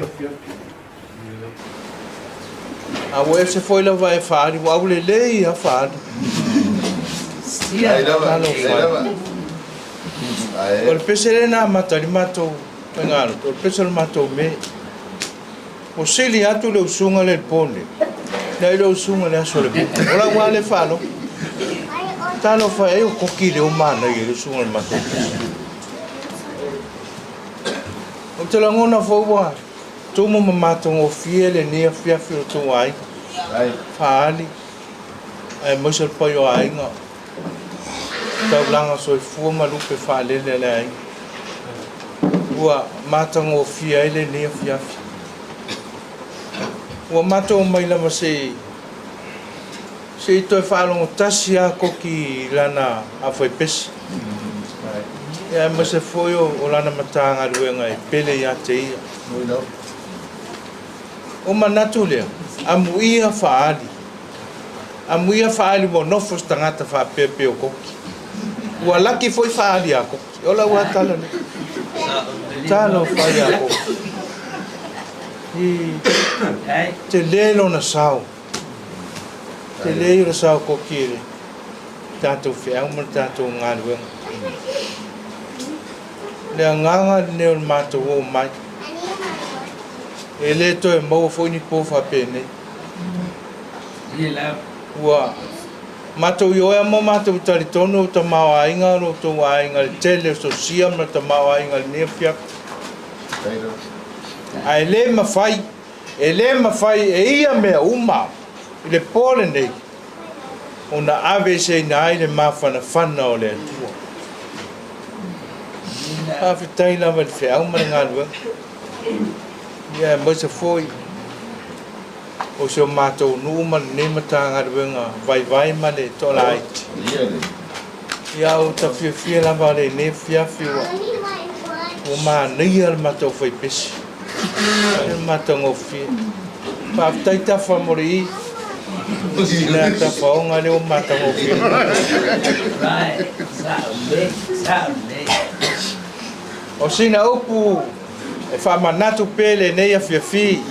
afiafi. A ua ese foi lava e faaali, ua aulelei lava faaali. Talofa. O le pese lea na amata ai le matou faigalotu, o le pese o le matou me. Ua sili atu le usuga lea i le po nei, nai lo usuga i le aso o le muta. O lau lava lea faalogo. Talofa e, ai o koki lea ua manaia i le usuga o le matou pese. Ou te lagona foi ua tumu ma matagofie lenei afiafi o le tou aiga. Faaali, aemaise o le paia o aiga, taulaga soifua ma lupe faalele a le aiga. Ua matagofie ai lenei afiafi. Ua matou omai lava se i se i toe faalogo tasi lava Koki i lana aufaipese. Ia aemaise foi o lana Matagaluega e pele ia te ia. O manatu lea, amuia faaali. Amuia faaali ua nofo se tagata faapea pei o Koki. Ua laki foi faaali ia Koki. O lau lava tala lea. Talofa ia Koki. I tele lona sao. Tele ia le sao Koki i le tatou feau ma le tatou galuega. Le agaga lenei o le matou oo mai. E le toe maua foi ni po faapenei. Ua matou ioea ma matou talitonu o tamaoaiga o lo outou aiga i le tele o sosia ma le tamaoaiga i lenei afiafi. Ae le mafai, e le mafai e ia mea uma i le po lenei ona aveeseina ai le mafanafana o le Atua. Faafetai lava i le feau ma le galuega. Ia aemaise foi o si o matou nuu ma lenei Matagaluega vaivai ma le toalaiti. Ia ua ta fiafia lava lenei afiafi ua ua manaia le matou faipesi. Le matagofie. Faafetai Tafa mo le i. Le tafaoga lea ua matagofie. O sina upu e faamanatu pea lenei afiafi.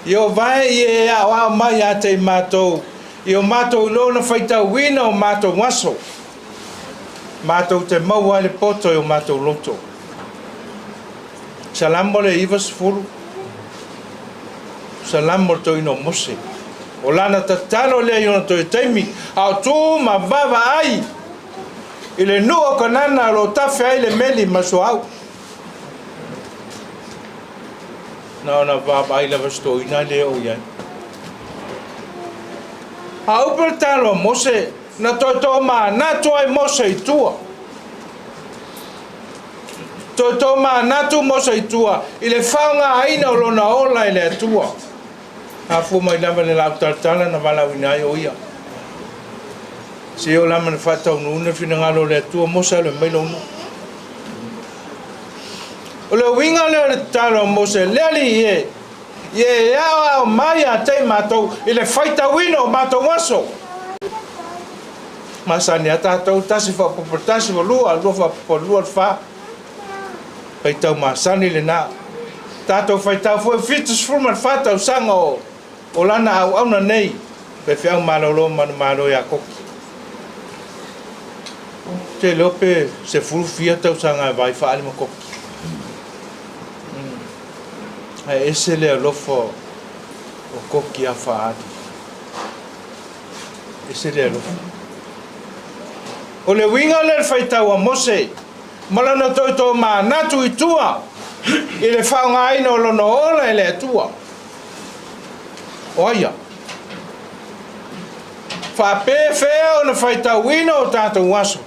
I o vae i e aoao mai ia te i matou, i o matou iloa na faitauina o matou aso, matou te maua ai le poto i o matou loto. Salamo le 90, Salamo le toeaina o Mose. O lana tatalo lea i ona toe taimi, a o tu ma vaavaai i le nuu o Kanana o lo o tafe ai le meli ma suauu. Na ona vaavaai lava se toeaina lea o i ai. A upu le talo a Mose, na toe tomanatu ai Mose i tua. Toe tomanatu Mose i tua i le faogaina o lona ola e le Atua. Afua mai lava le laau talatala na valaauina ai o ia. Seia o lama na faataunuuina le finagalo o le Atua, Mose alu e mai lou nuu. O le uiga lea o le tatalo a Mose, Le Alii e, ia e aoao mai ia te i matou i le faitauina o matou aso. Masani a tatou, tasi faaopoopo le tasi, ua lua, lua faaopoopo le lua, le fa. Faitau masani lena. Tatou faitau foi 74 tausaga o o lana auauna nei, faifeau malolo manumalo ia Koki. Ou te iloa pe sefulu fia tausaga e vaai faali ma Koki. Ae ese le alofa o Koki ia Faali. Ese le alofa. O le uiga lea o le faitau a Mose ma lana toetoe manatu i tua i le faaaogaina o lona ola e le Atua. O ai ia? Faapefea ona faitauina o tatou aso?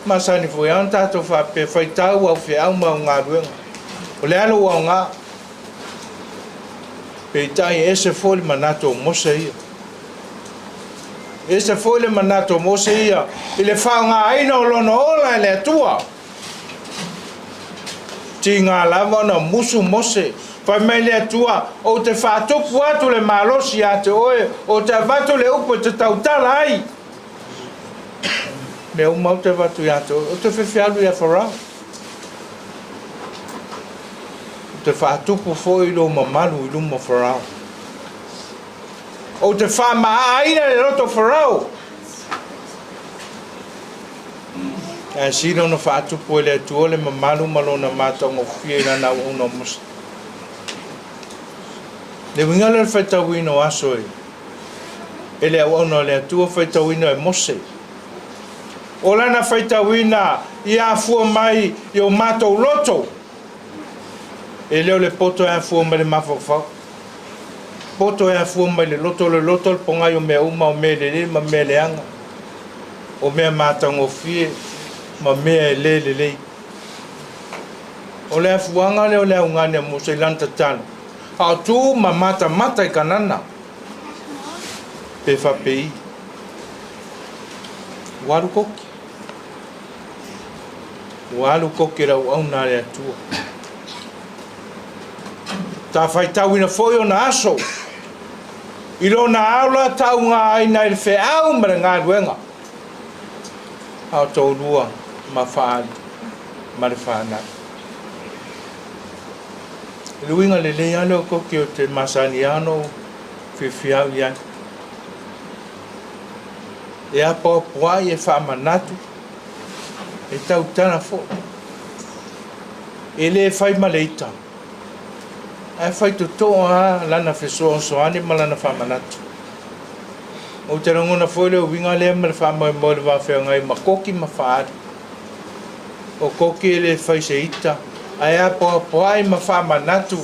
Masani foi lava ona tatou faapea, faitau au feau ma au galuega. O le a lou aoga? Peitai e ese foi le manatu o Mose ia. Ese foi le manatu o Mose ia i le faaaogaina o lona ola e le Atua. Tiga lava ona musu Mose, fai mai le Atua, Ou te faatupu atu le malosi ia te oe, ou te avatu le upu e te tautala ai. Mea uma ou te avatu ia te oe, ou te fefe alu ia Farao. Ou te faatupu foi i lou mamalu i luma o Farao. Ou te faamaaaina le loto o Farao. Ae sili ona faatupu e le Atua le mamalu ma lona matagofie i lana auauna o Mose. Le uiga lea o le faitauina o aso e e le auauna o le Atua faitauina e Mose. O lana faitauina ia afua mai i o matou loto, e le o le poto e afua mai le mafaufau. Poto e afua mai le loto, o le loto o le pogai o mea uma, o mea lelei ma mea leaga, o mea matagofie ma mea e le lelei. O le afuaga lea o le augani a Mose i lana tatalo, a o tu ma matamata i Kanana, pe faapei, ua alu koki. Ua alu koki le auauna a le Atua. Ta faitauina foi ona aso i lona aola taugaina i le feau ma le galuega a o toalua ma faali ma le fanau. I le uiga lelei lava lea o koki ou te masani lava ona ou fiafia au i ai. E apoapoai, e faamanatu, e tautala foi. E le fai ma le ita, ae fai totoa lava lana fesoasoani ma lana faamanatu. Ou te lagona foi le uiga lea ma le faamoemoe i le vafeagai ma Koki ma Faali. O Koki e le fai se ita, ae apoapoai ma faamanatu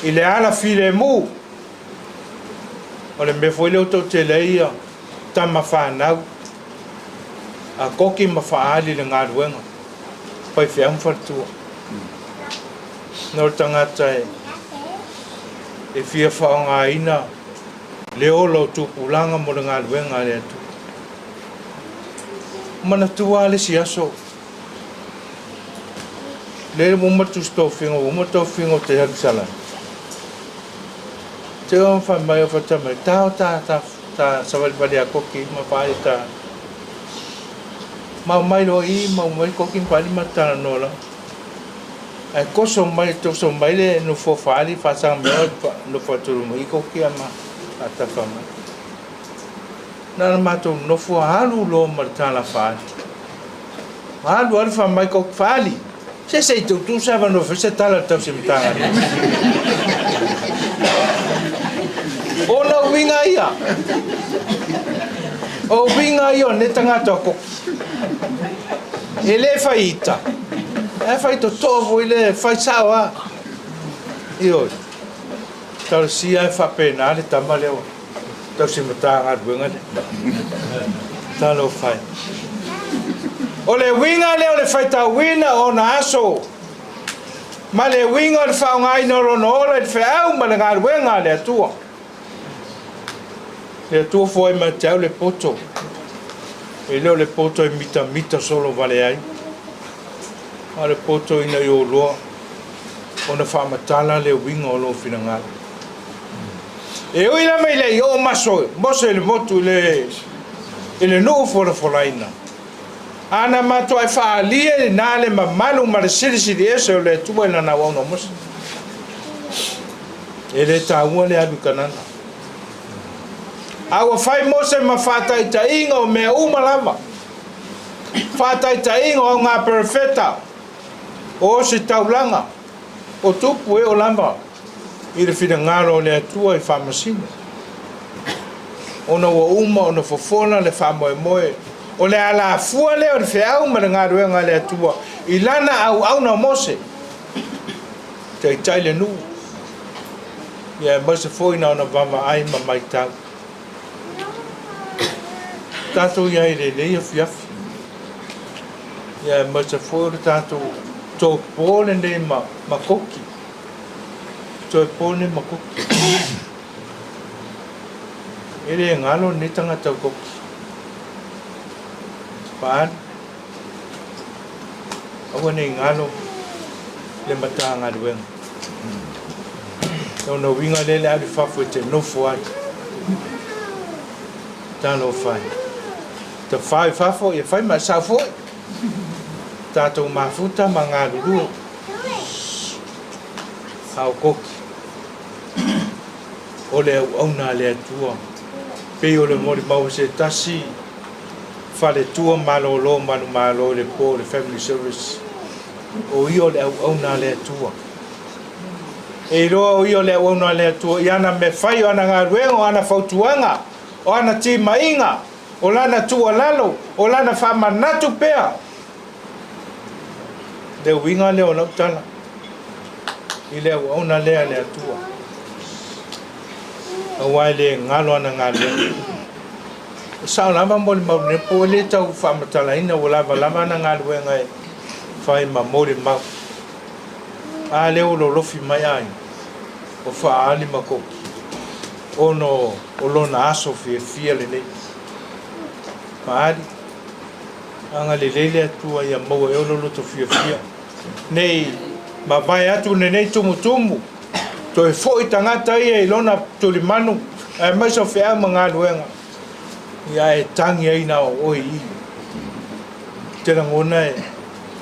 i le ala filemu. O le mea foi lea ua toatele ai ia tama fanau a Koki ma Faali i le galuega, faifeau ma faletua. Na o le tagata e fia faaaogaina le ola o tupulaga mo le galuega a le Atua. Manatua lava le isi aso, lea ua uma le tusi tofiga, ua uma le tofiga o te alu i Salani. Te o fai mai o fata mai, ta ta ta ta savalivali a Koki ma Faali ta. Mau mai loa i, mau mai Koki ma Faali ma talanoa lava. Ae toso mai, toso mai le nofo o Faali faasaga mai oe nofo atu i luma i Koki a ma faatafa mai. Na ona matou nofo alu loa ma le tala Faali. Alu alu fai mai Koki, Faali, se se i tuutuu se avanoa e fai se tala i le tausi Matagaluega. O na uiga ia, o uiga ia o nei tagata o Koki. E le fai ita, ae fai totoa foi le fai sao lava. Ioe, talosia e faapena le tama lea o tausi Matagaluega lea. Talofa e. O le uiga lea o le faitauina o ona aso, ma le uiga o le faaaogaina o lona ola i le feau ma le galuega a le Atua. Le Atua foai mai te au le poto, e le o le poto e mitamita solo vale ai, a o le poto ina ia oloa ona faamatala le uiga o lou finagalo. E ui lava i le i oo maso Mose i le motu i le i le nuu folafolaina, a na matuai faaalia i ina le mamalu ma le silisili ese o le Atua i lana auauna o Mose. E le taua le alu i Kanana. A ua fai Mose ma faataitaiga o mea uma lava, faataitaiga o augā perofeta, o ositaulaga, o tupu e oo lava i le finagalo o le Atua i faamasino, ona ua uma ona fofola le faamoemoe o le alafua lea o le feau ma le galuega a le Atua i lana auauna o Mose. Taitai le nuu, ia aemaise foi na ona vaavaai ma matau. Tatou i ai i lenei afiafi, ia aemaise foi o le tatou topō lenei ma, ma Koki. Toe pō lenei ma Koki. E le galo lenei tagata o Koki. Faali. Aua ne i galo le Matagaluega. Lona uiga lea le alu i fafo e te nofo ai. Talofa e. Tafao i fafo, ia fai ma e sau foi. Tatou mafuta ma galulue. A o Koki, o le auauna a le Atua, pei o le molimau a se tasi faletua malolo manumalo i le po o le Family Service, o ia o le auauna a le Atua. E iloa o ia o le auauna a le Atua i ana mea fai, o ana galuega, o ana fautuaga, o ana timaiga, o lana tuualalo, o lana faamanatu pea. Le uiga lea o lau tala i le auauna lea a le Atua, aua e le galo ana galuega. E sao lava molimau lenei po e le tau faamatalaina ua lavalava ana galuega e fai ma molimau. A lea ua lolofi mai aiga o Faaali ma Koki ona o lona aso fiafia lenei. Faaali, agalelei le Atua ia maua e oe lou loto fiafia nei mavae atu lenei tumutumu, toe foi tagata ia i lona tulimanu aemaise o feau ma galuega, ia e tagi ai na o oe i i. Te lagona e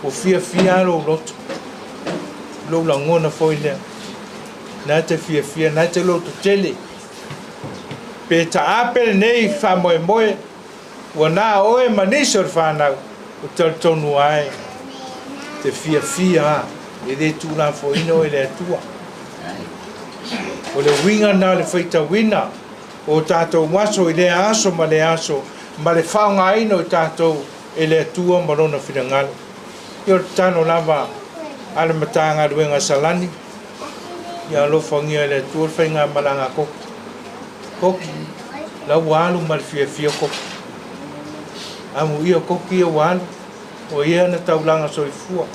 ua fiafia lava lou loto, lou lagona foi lea, na te fiafia, na te loto tele. Pe taape lenei faamoemoe, ua na oe ma nisi o le fanau, o talitonu ai te fiafia a, e le tuulafoaina oe e le Atua. O le uiga lena o le faitauina o tatou aso i lea aso ma lea aso, ma le faaaogaina o tatou e le Atua ma Lona finagalo. Ia o le tatalo lava a le Matagaluega a Salani, ia alofagia e le Atua le faigamalaga a Koki. Koki, la ua alu ma le fiafia Koki. Amuia Koki ia ua alu, o ia na taulaga soifua.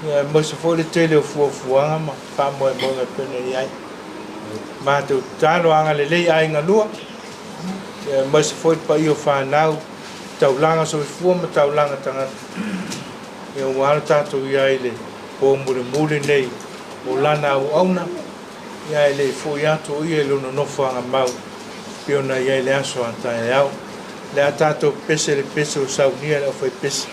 Ia aemaise foi le tele o fuafuaga ma faamoemoega e pei ona i ai. Matou tatalo agalelei aiga lua, ia aemaise foi le paia o fanau, taulaga soifua ma taulaga tagata. Ia ua alo tatou i ai i le po mulimuli nei o lana auauna, ia e le i foi atu o ia i lona nofoaga mau pei ona i ai i le aso a taeao. Le a tatou pese le pese o saunia le aufaipese.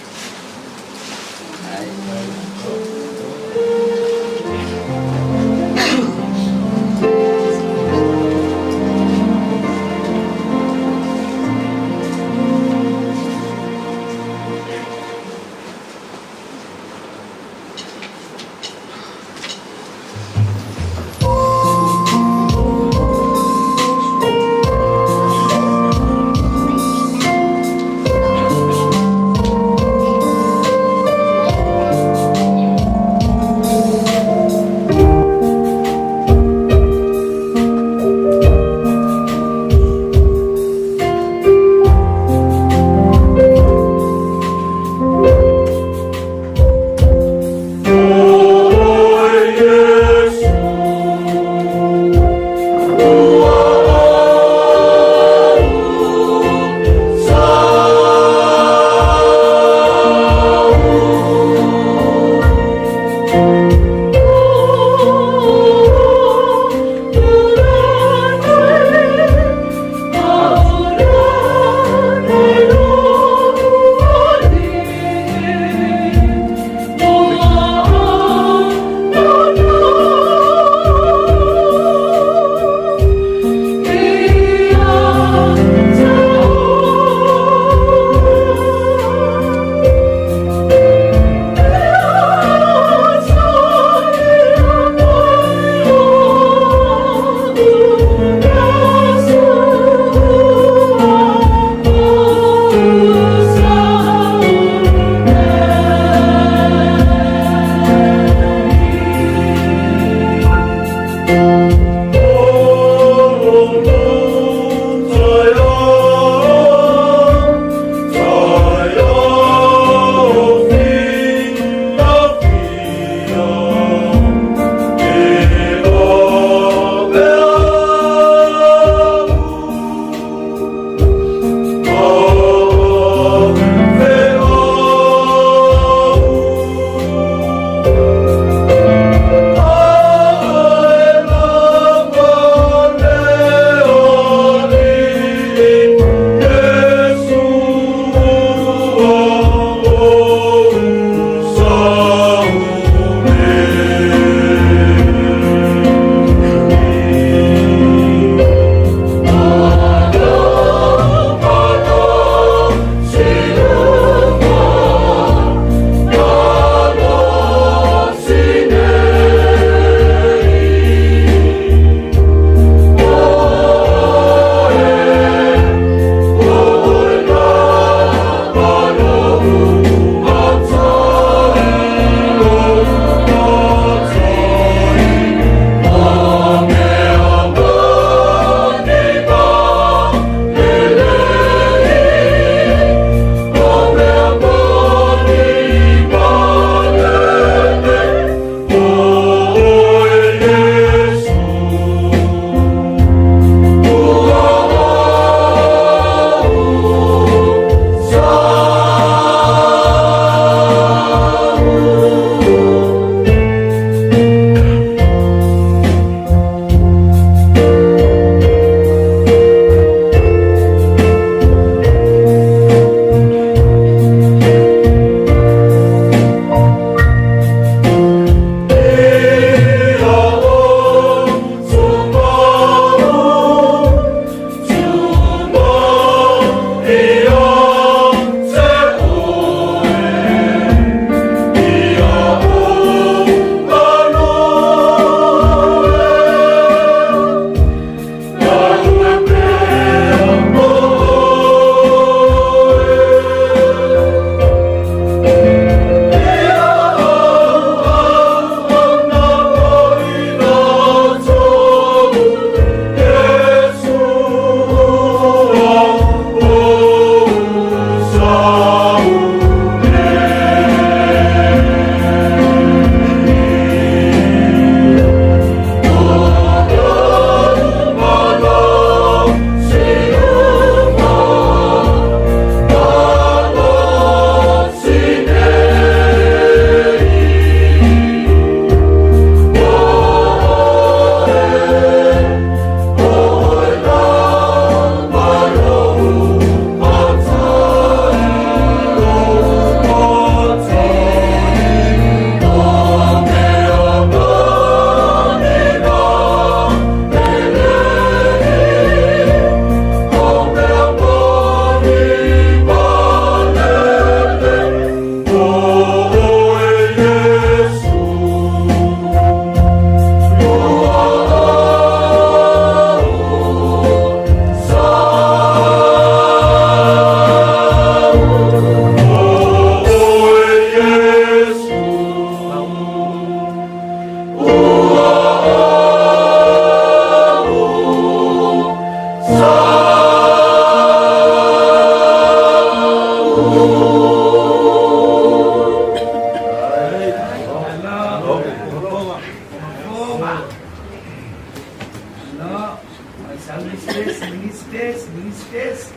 Yes.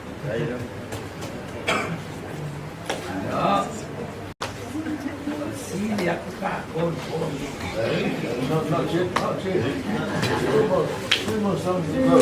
Sili aku ka kon kon. Not yet, not yet. Three more songs to go.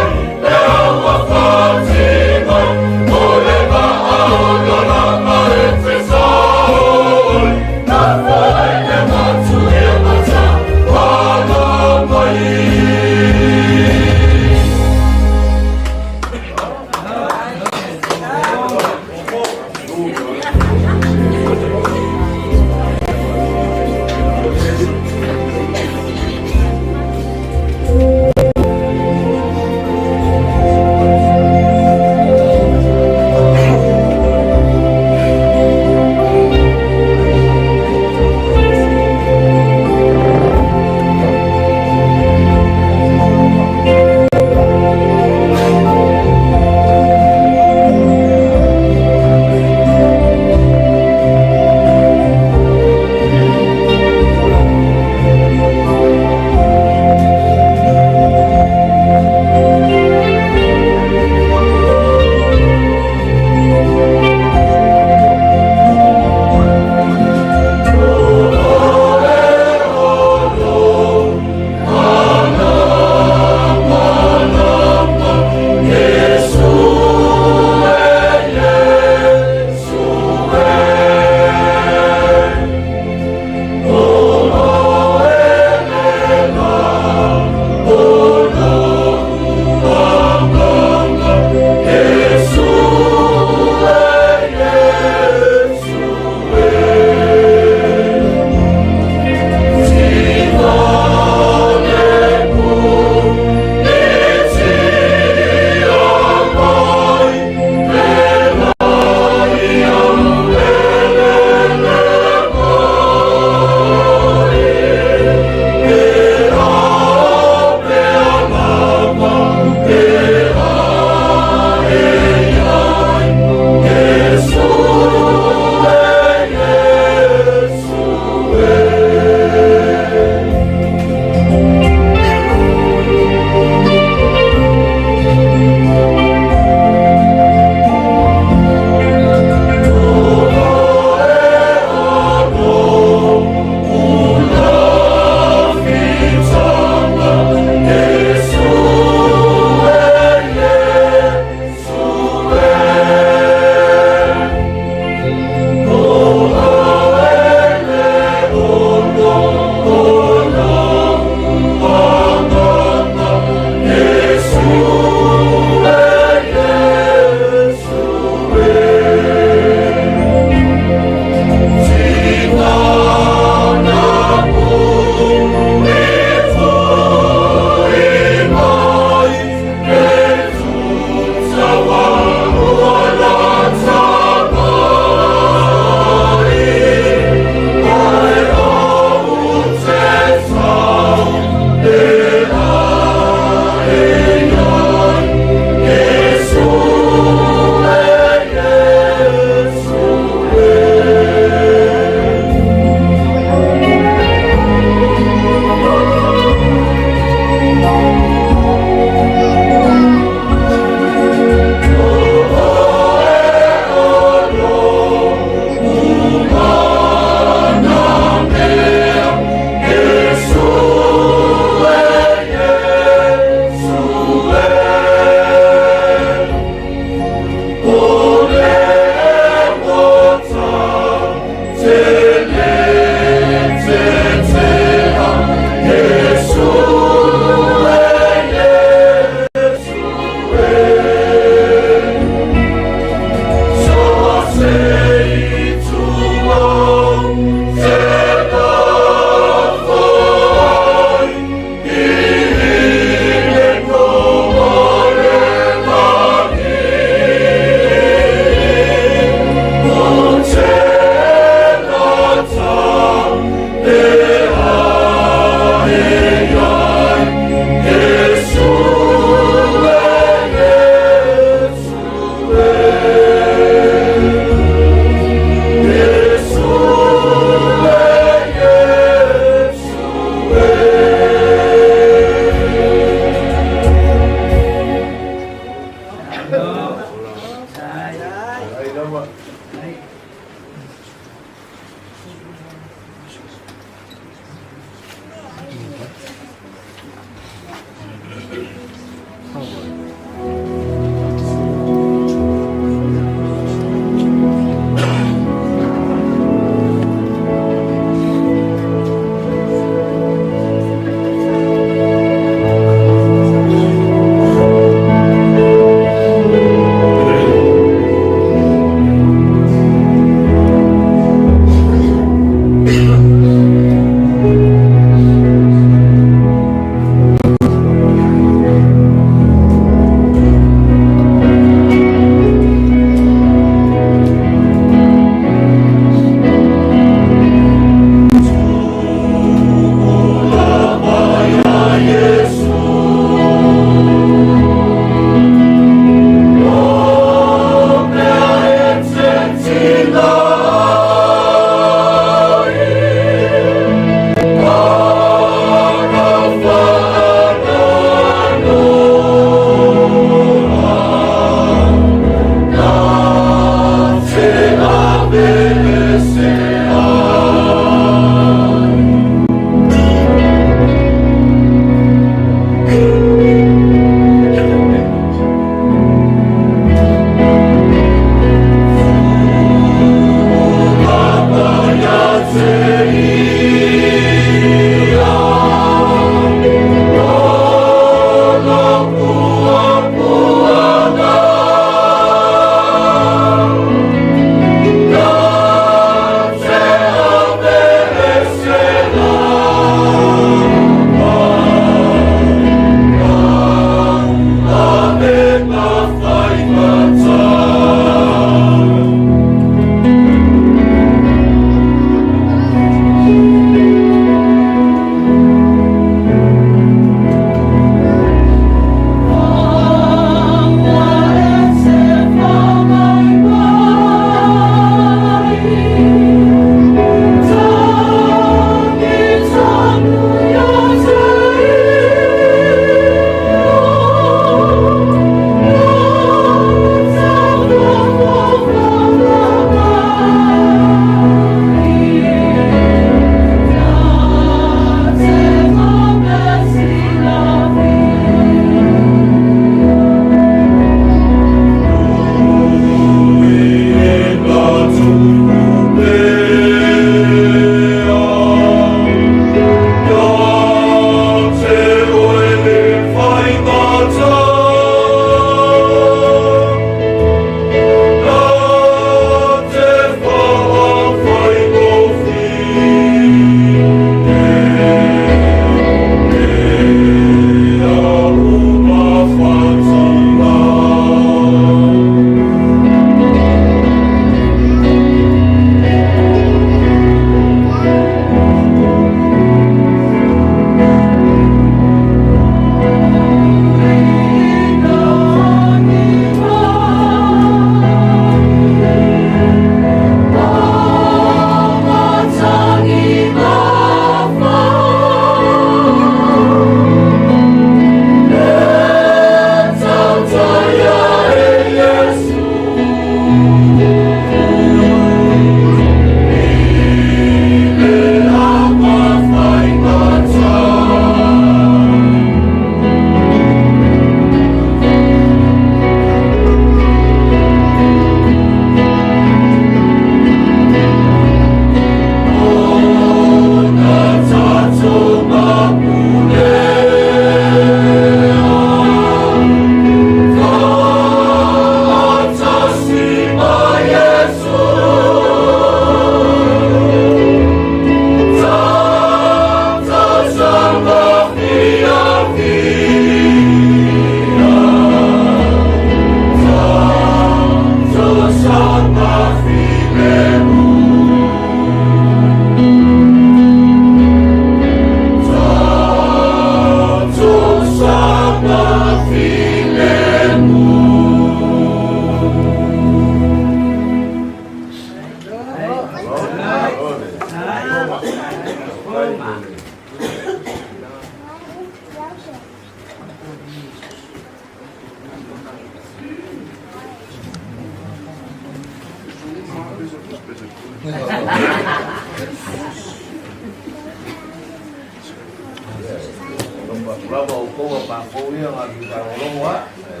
lava outou a makou ia na o faalogologo a, ae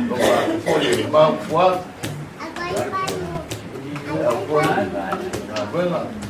logo atu foi e mamao fuaga. Ia, au foi galuega.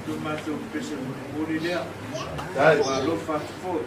le matou pese mulimuli lea. Ua alofa atu foi.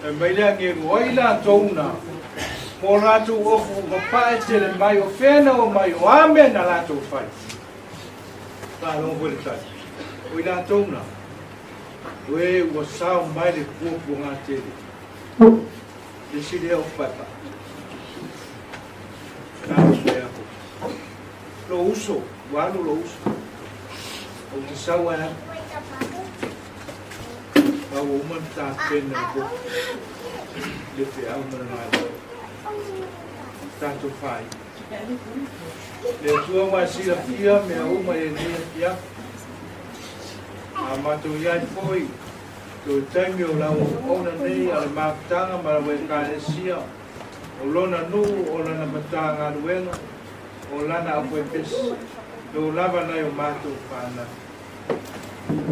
Fai mai le agelu, O ai latou na? Ma o latou ofu papae tele mai, o fea na omai, o a mea na latou fai? Faalogo foi le tali, O i latou na, o e ua sao mai le puapuaga tele. Le isi lea ofu paepae. Tatou fai atu, Lou uso, ua alu lou uso. Ou te sau ae alu. Ma ua uma ona tapena i loko le feau ma le galuega. Tatou fai. Le Atua ua e silafia mea uma i lenei afiafi. A matou i ai foi toe taimi o lau auauna nei a le mafutaga ma lau Ekalesia, o lona nuu, o lana Matagaluega, o lana aufaipesi, lou lava nai o matou fanau.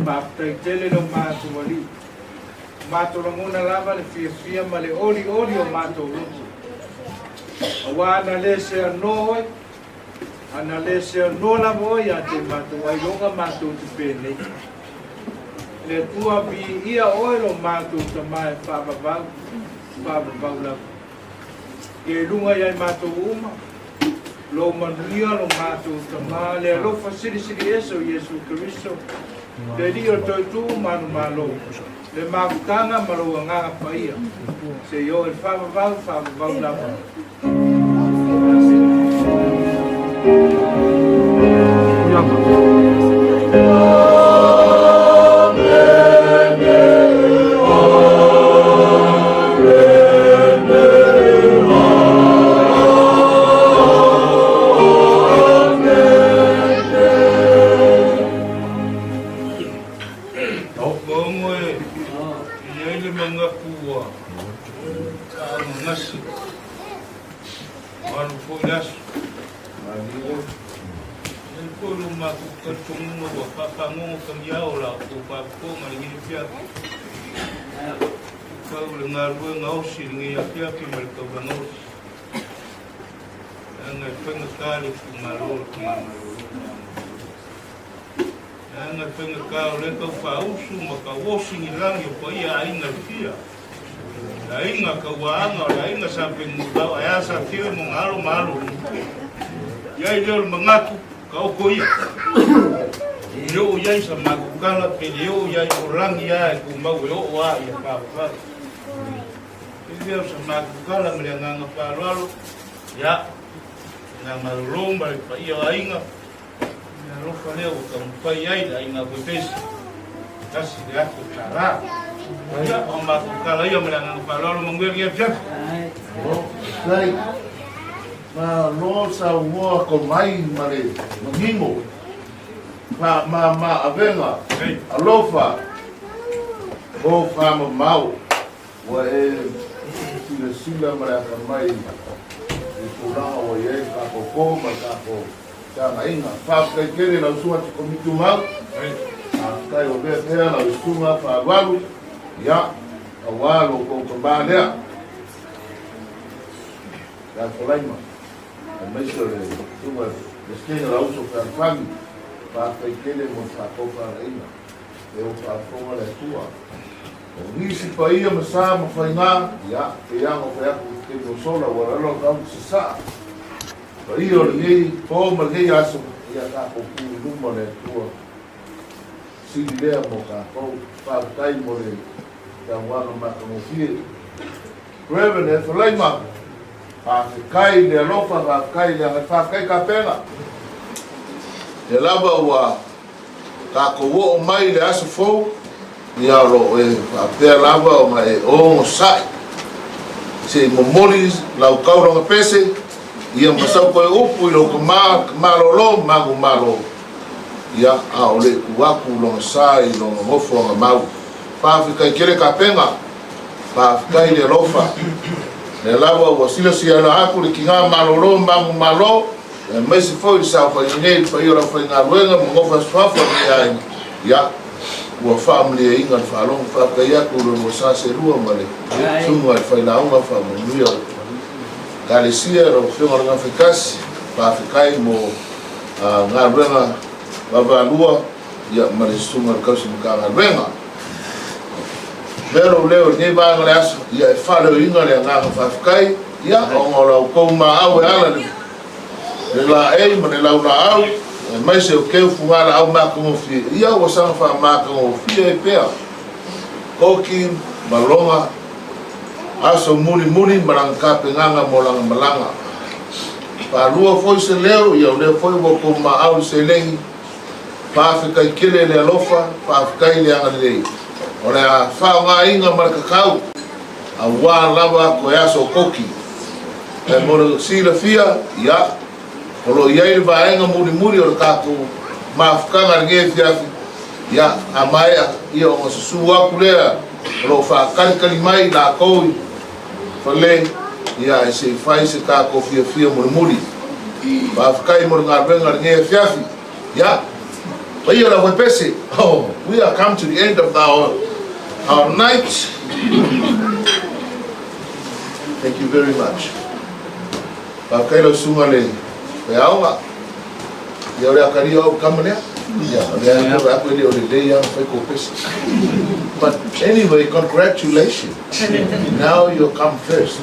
Faafetai tele lo matou Alii. O matou lagona lava le fiafia ma le olioli o matou loto. Aua ana le seanoa oe, ana le seanoa lava oe ia te matou ailoga matou te penei. Le Atua viia oe lo matou Tama e faavavau, faavavau lava. Ia i luga ia i matou uma, lou manuia lo matou Tama, le alofa silisili ese o Iesu Keriso, le Alii o le Toetū manumalo, le mafutaga ma lou Agaga Paia, seia oo i le faavavau, faavavau lava. Amene. Maunga e i ai le manatu ua faagasegase ua alu foi le aso. E i ai foi lo matou talitonuga ua faafagogo tagiao la outou faafofoga i lenei afiafi. Pau le galuega osi i lenei afiafi ma le taulaga osi. Leaga e faigata le itumalo o le Tama Malolo ma ana Malolo. Leaga e faigata o lea tau faausu ma tau osi ni lagi o paia aiga e fia. Le aiga Kauaaga, o le aiga Sa Penutau, ae a sa afio i Mogalo ma alo o Nuku. I ai lea o le manatu, taoto ia. I oo i ai sa matou tala, pe le oo i ai o lagi a e tumau e oo a ia faavavau. I lea o sa matou tala ma le agaga faaaloalo, ia, na malolo ma le paia o aiga, le alofa lea ua taumafai ai le aiga Webesi, tasi le ato tala. Ia, o matou tala ia ma le agaga faaaloalo, manuia lenei afiafi. Faafetai. Malo saunoa Komai ma le manino. Faamama avega, alofa, tofa mamao. Ua e silasila ma le atamai i tulaga ua i ai le tatou po ma le tatou feagaiga. Faafetai tele i lau susuga te Komiti Tumau. Faafetai o avea pea lau susuga faavalu, ia, aua lo outou tama lea. Ia Folaima, aemaise o le susuga Peresetene o Lauso Fealofani, faafetai tele mo le faatofalaiga. E o faafofoga le Atua. O nisi paia ma sa ma faiga, ia, pei lava ona fai atu i le taimi ua sola, ua lalo tau i sasaa. Paia o lenei po ma lenei aso, ia tatou tu i luma o le Atua. Sili lea mo tatou. Faafetai mo le saunoaga matagofie. Reverend Efalaima, faafetai i le alofa, faafetai i le agai, faafetai Kapena. Lea lava ua tatou oo mai i le aso fou, ia o lo o e faapea lava ona e onosai se i momoli lau taulaga pese, ia ma sau toe upu i lou tama, malolo, manumalo, ia a o le i tu atu lona sa i lona nofoaga mau. Faafetai tele Kapena. Faafetai i le alofa. Lea lava ua silasiala atu le tiga malolo manumalo, aemaise foi le saofaiga nei i le paia o le aufaigaluega ma nofo asuafu a lenei aiga, ia, ua faamalieina le faalogo. Faafetai atu i lo lua sa seelua ma le susuga i le failauga faamanuia o le Ekalesia, lau Afioga i le Gafaitasi, faafetai mo galuega vaavaalua, ia, ma le susuga i le tausi Matagaluega. Mea lou leo i lenei vaega o le aso, ia e faaleoina le agaga faafetai, ia, ona o la outou maau e ala i le laei ma le laulaau, aemaise o keu fugalaau matagofie, ia ua saga faamatagofie ai pea Koki ma lona aso mulimuli ma lana tapenaga mo lana malaga. Faalua foi se leo, ia o lea foi ua outou maau i le seleni, Faafetai tele le alofa, faafetai le agalelei. O le a faaaogaina ma le tatau aua lava toe aso o Koki. Ae mo le silafia, ia, o lo o i ai le vaega mulimuli o le tatou mafutaga i lenei afiafi, ia, a maea, ia ona susu atu lea o lo o faatalitali mai latou i fale, ia, ae se i fai se tatou fiafia mulimuli. Faafetai mo le galuega i lenei afiafi. Ia, paia o le aufaipese. Oh, we are come to the end of our night. Thank you very much. Faafetai lau susuga le faiaoga. Ia o le akalia o au kama lea. Ia, o lea atu aku e le o lelei lava ona fai kopese. But anyway, congratulations. Now you come first.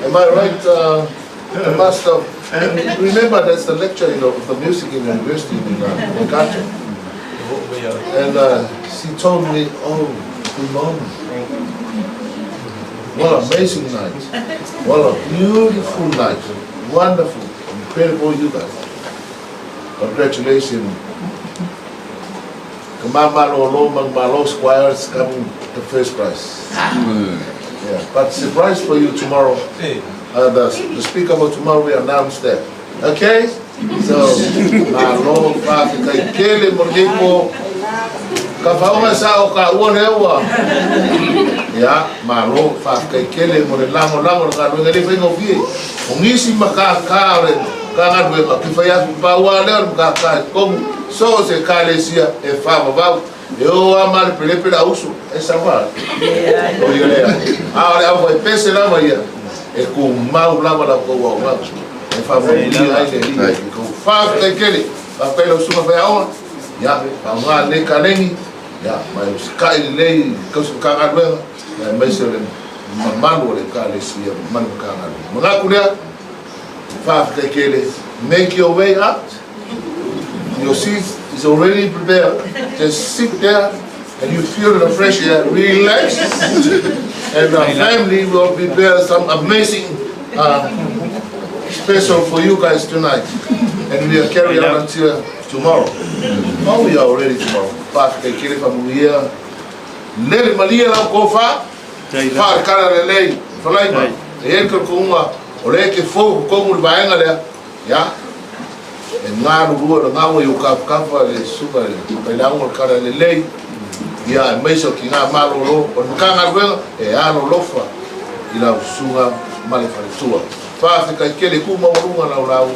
Am I right, the master? Remember, there's the lecture, of the music in the university in Waikato. And she told me, oh, Fuimaono, what an amazing night. What a beautiful night. Wonderful. Incredible, you guys. Congratulations. Kamamalo Malo Squires coming the first prize. Yeah, but surprise for you tomorrow. The speaker for tomorrow will announce that. Okay? So, malo faafetai tele mo lenei po. Ka faoga sa o ka ua lea ua. Ia, malo faafetai tele mo le lagolago o le galuega e le faigofie. O nisi matata o le Matagaluega, ke fai atu pau lava lea o le matata i totonu so o se ekalesia e faavavau. E o lava ma lepelepe le auso, e sawa. O ia lea. A o le aufaipese lava ia, e tumau lava la outou auaunaga. E faamanuia ai le Alii i tou faafetai tele. Faafetai lau susuga faiaoga, ia, faaaoga lenei kaleni, ia, ma e usikai lelei i tausi Matagaluega, aemaise o le mamalu o le Ekalesia ma le Matagaluega. Manatu lea, faafetai tele. Make your way up. Your seat is already prepared. Just sit there and you feel the fresh air. Relax. And the family will prepare some amazing special for you guys tonight. And we will carry on until tomorrow. Oh, we are already tomorrow. Faafetai tele faamanuia. Lele malie lau tofa. Fa le kala lelei. Falaima. E i ai le talitonuga o lea e te fou i totonu i le vaega lea. Ia, e galulue o le gaua i ou tafatafa le susuga i le Failaoga o le Tala Lelei, ia, aemaise o tina malolo o le Matagaluega e alolofa i lau susuga ma le faletua. Faafetai tele, tu maualuga lau lauga.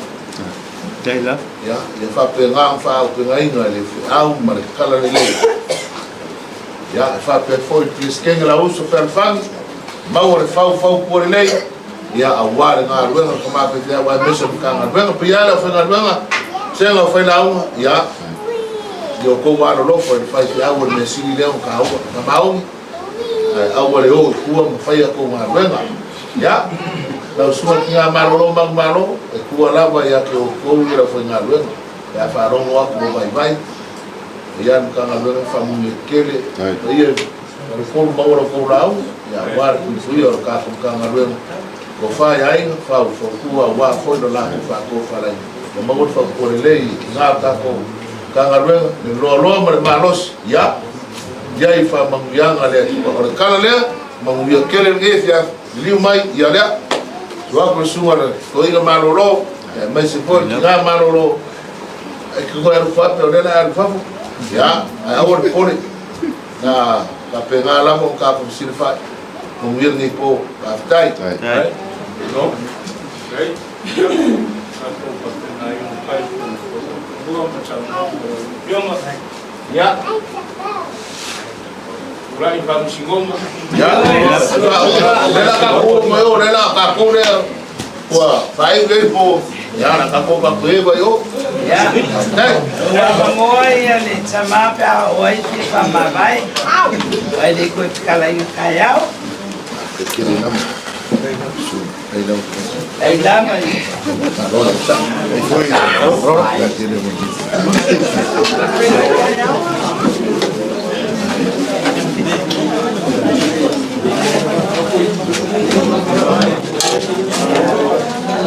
Ia, ia faapena ona faaaupegaina e le feau ma le Tala Lelei. Ia, e faapea foi le Peresetene lau uso fealofani, maua le faufau pua lelei, ia aua le galuega ka mafaifeau aemaise o le Matagaluega. Paia e le aufaigaluega, sega o failauga, ia, i o outou alolofa i le faifeau o le mea sili lea ona taua, na maoni, ae aua le o i tua ma fai a outou galuega. Ia, lau susuga tina malolo manumalo, e tua lava ia te outou le aufaigaluega, pe a faalogo atu ua vaivai, ia le Matagaluega faamanuia tele, paia i le folu maua la outou lauga, ia aua le puipuia o le tatou Matagaluega, tofa i aiga, faufautua aua foi lo latou faatofalaiga, ia maua le fautua lelei i tina o le tatou Matagaluega, le loaloa ma le malosi, ia i ai faamanuiaga a le Atua. O le tala lea, manuia tele lenei afiafi, liliu mai, ia lea, tuu atu le susuga i le toeaina malolo, aemaise foi le tina malolo, e te toe alu fape o lea o le a alu fafo, ia, ae aua le popole, na faapena lava ona tatou fesilafai, manuia lenei po, faafetai. Malo. Okay. Tatou faapena ai ona fai mua ma saunoaga a lau Afioga. Ia. Tulai i Faamasinoga. Ia, o lea la tatou o mai o lea la tatou lea. Ua faaiu lea po ia na tatou tatou eva i o. Ia. Faafetai. Ua afagoa ia le tamā pe a oo ai fia faamavae ai le koe fetalaiga taeao. Ai lama.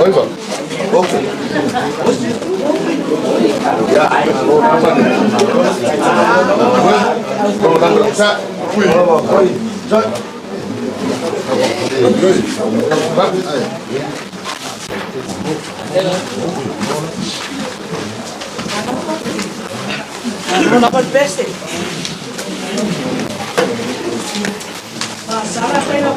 Oi va. Okay. Ya, Non ho il peste. Sala pena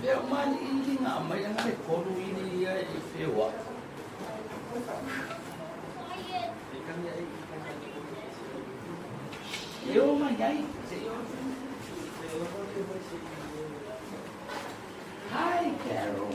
Fea mali ili nga mai nga le kolu ili ia e fewa. Eu mai ai. Hi, Carol.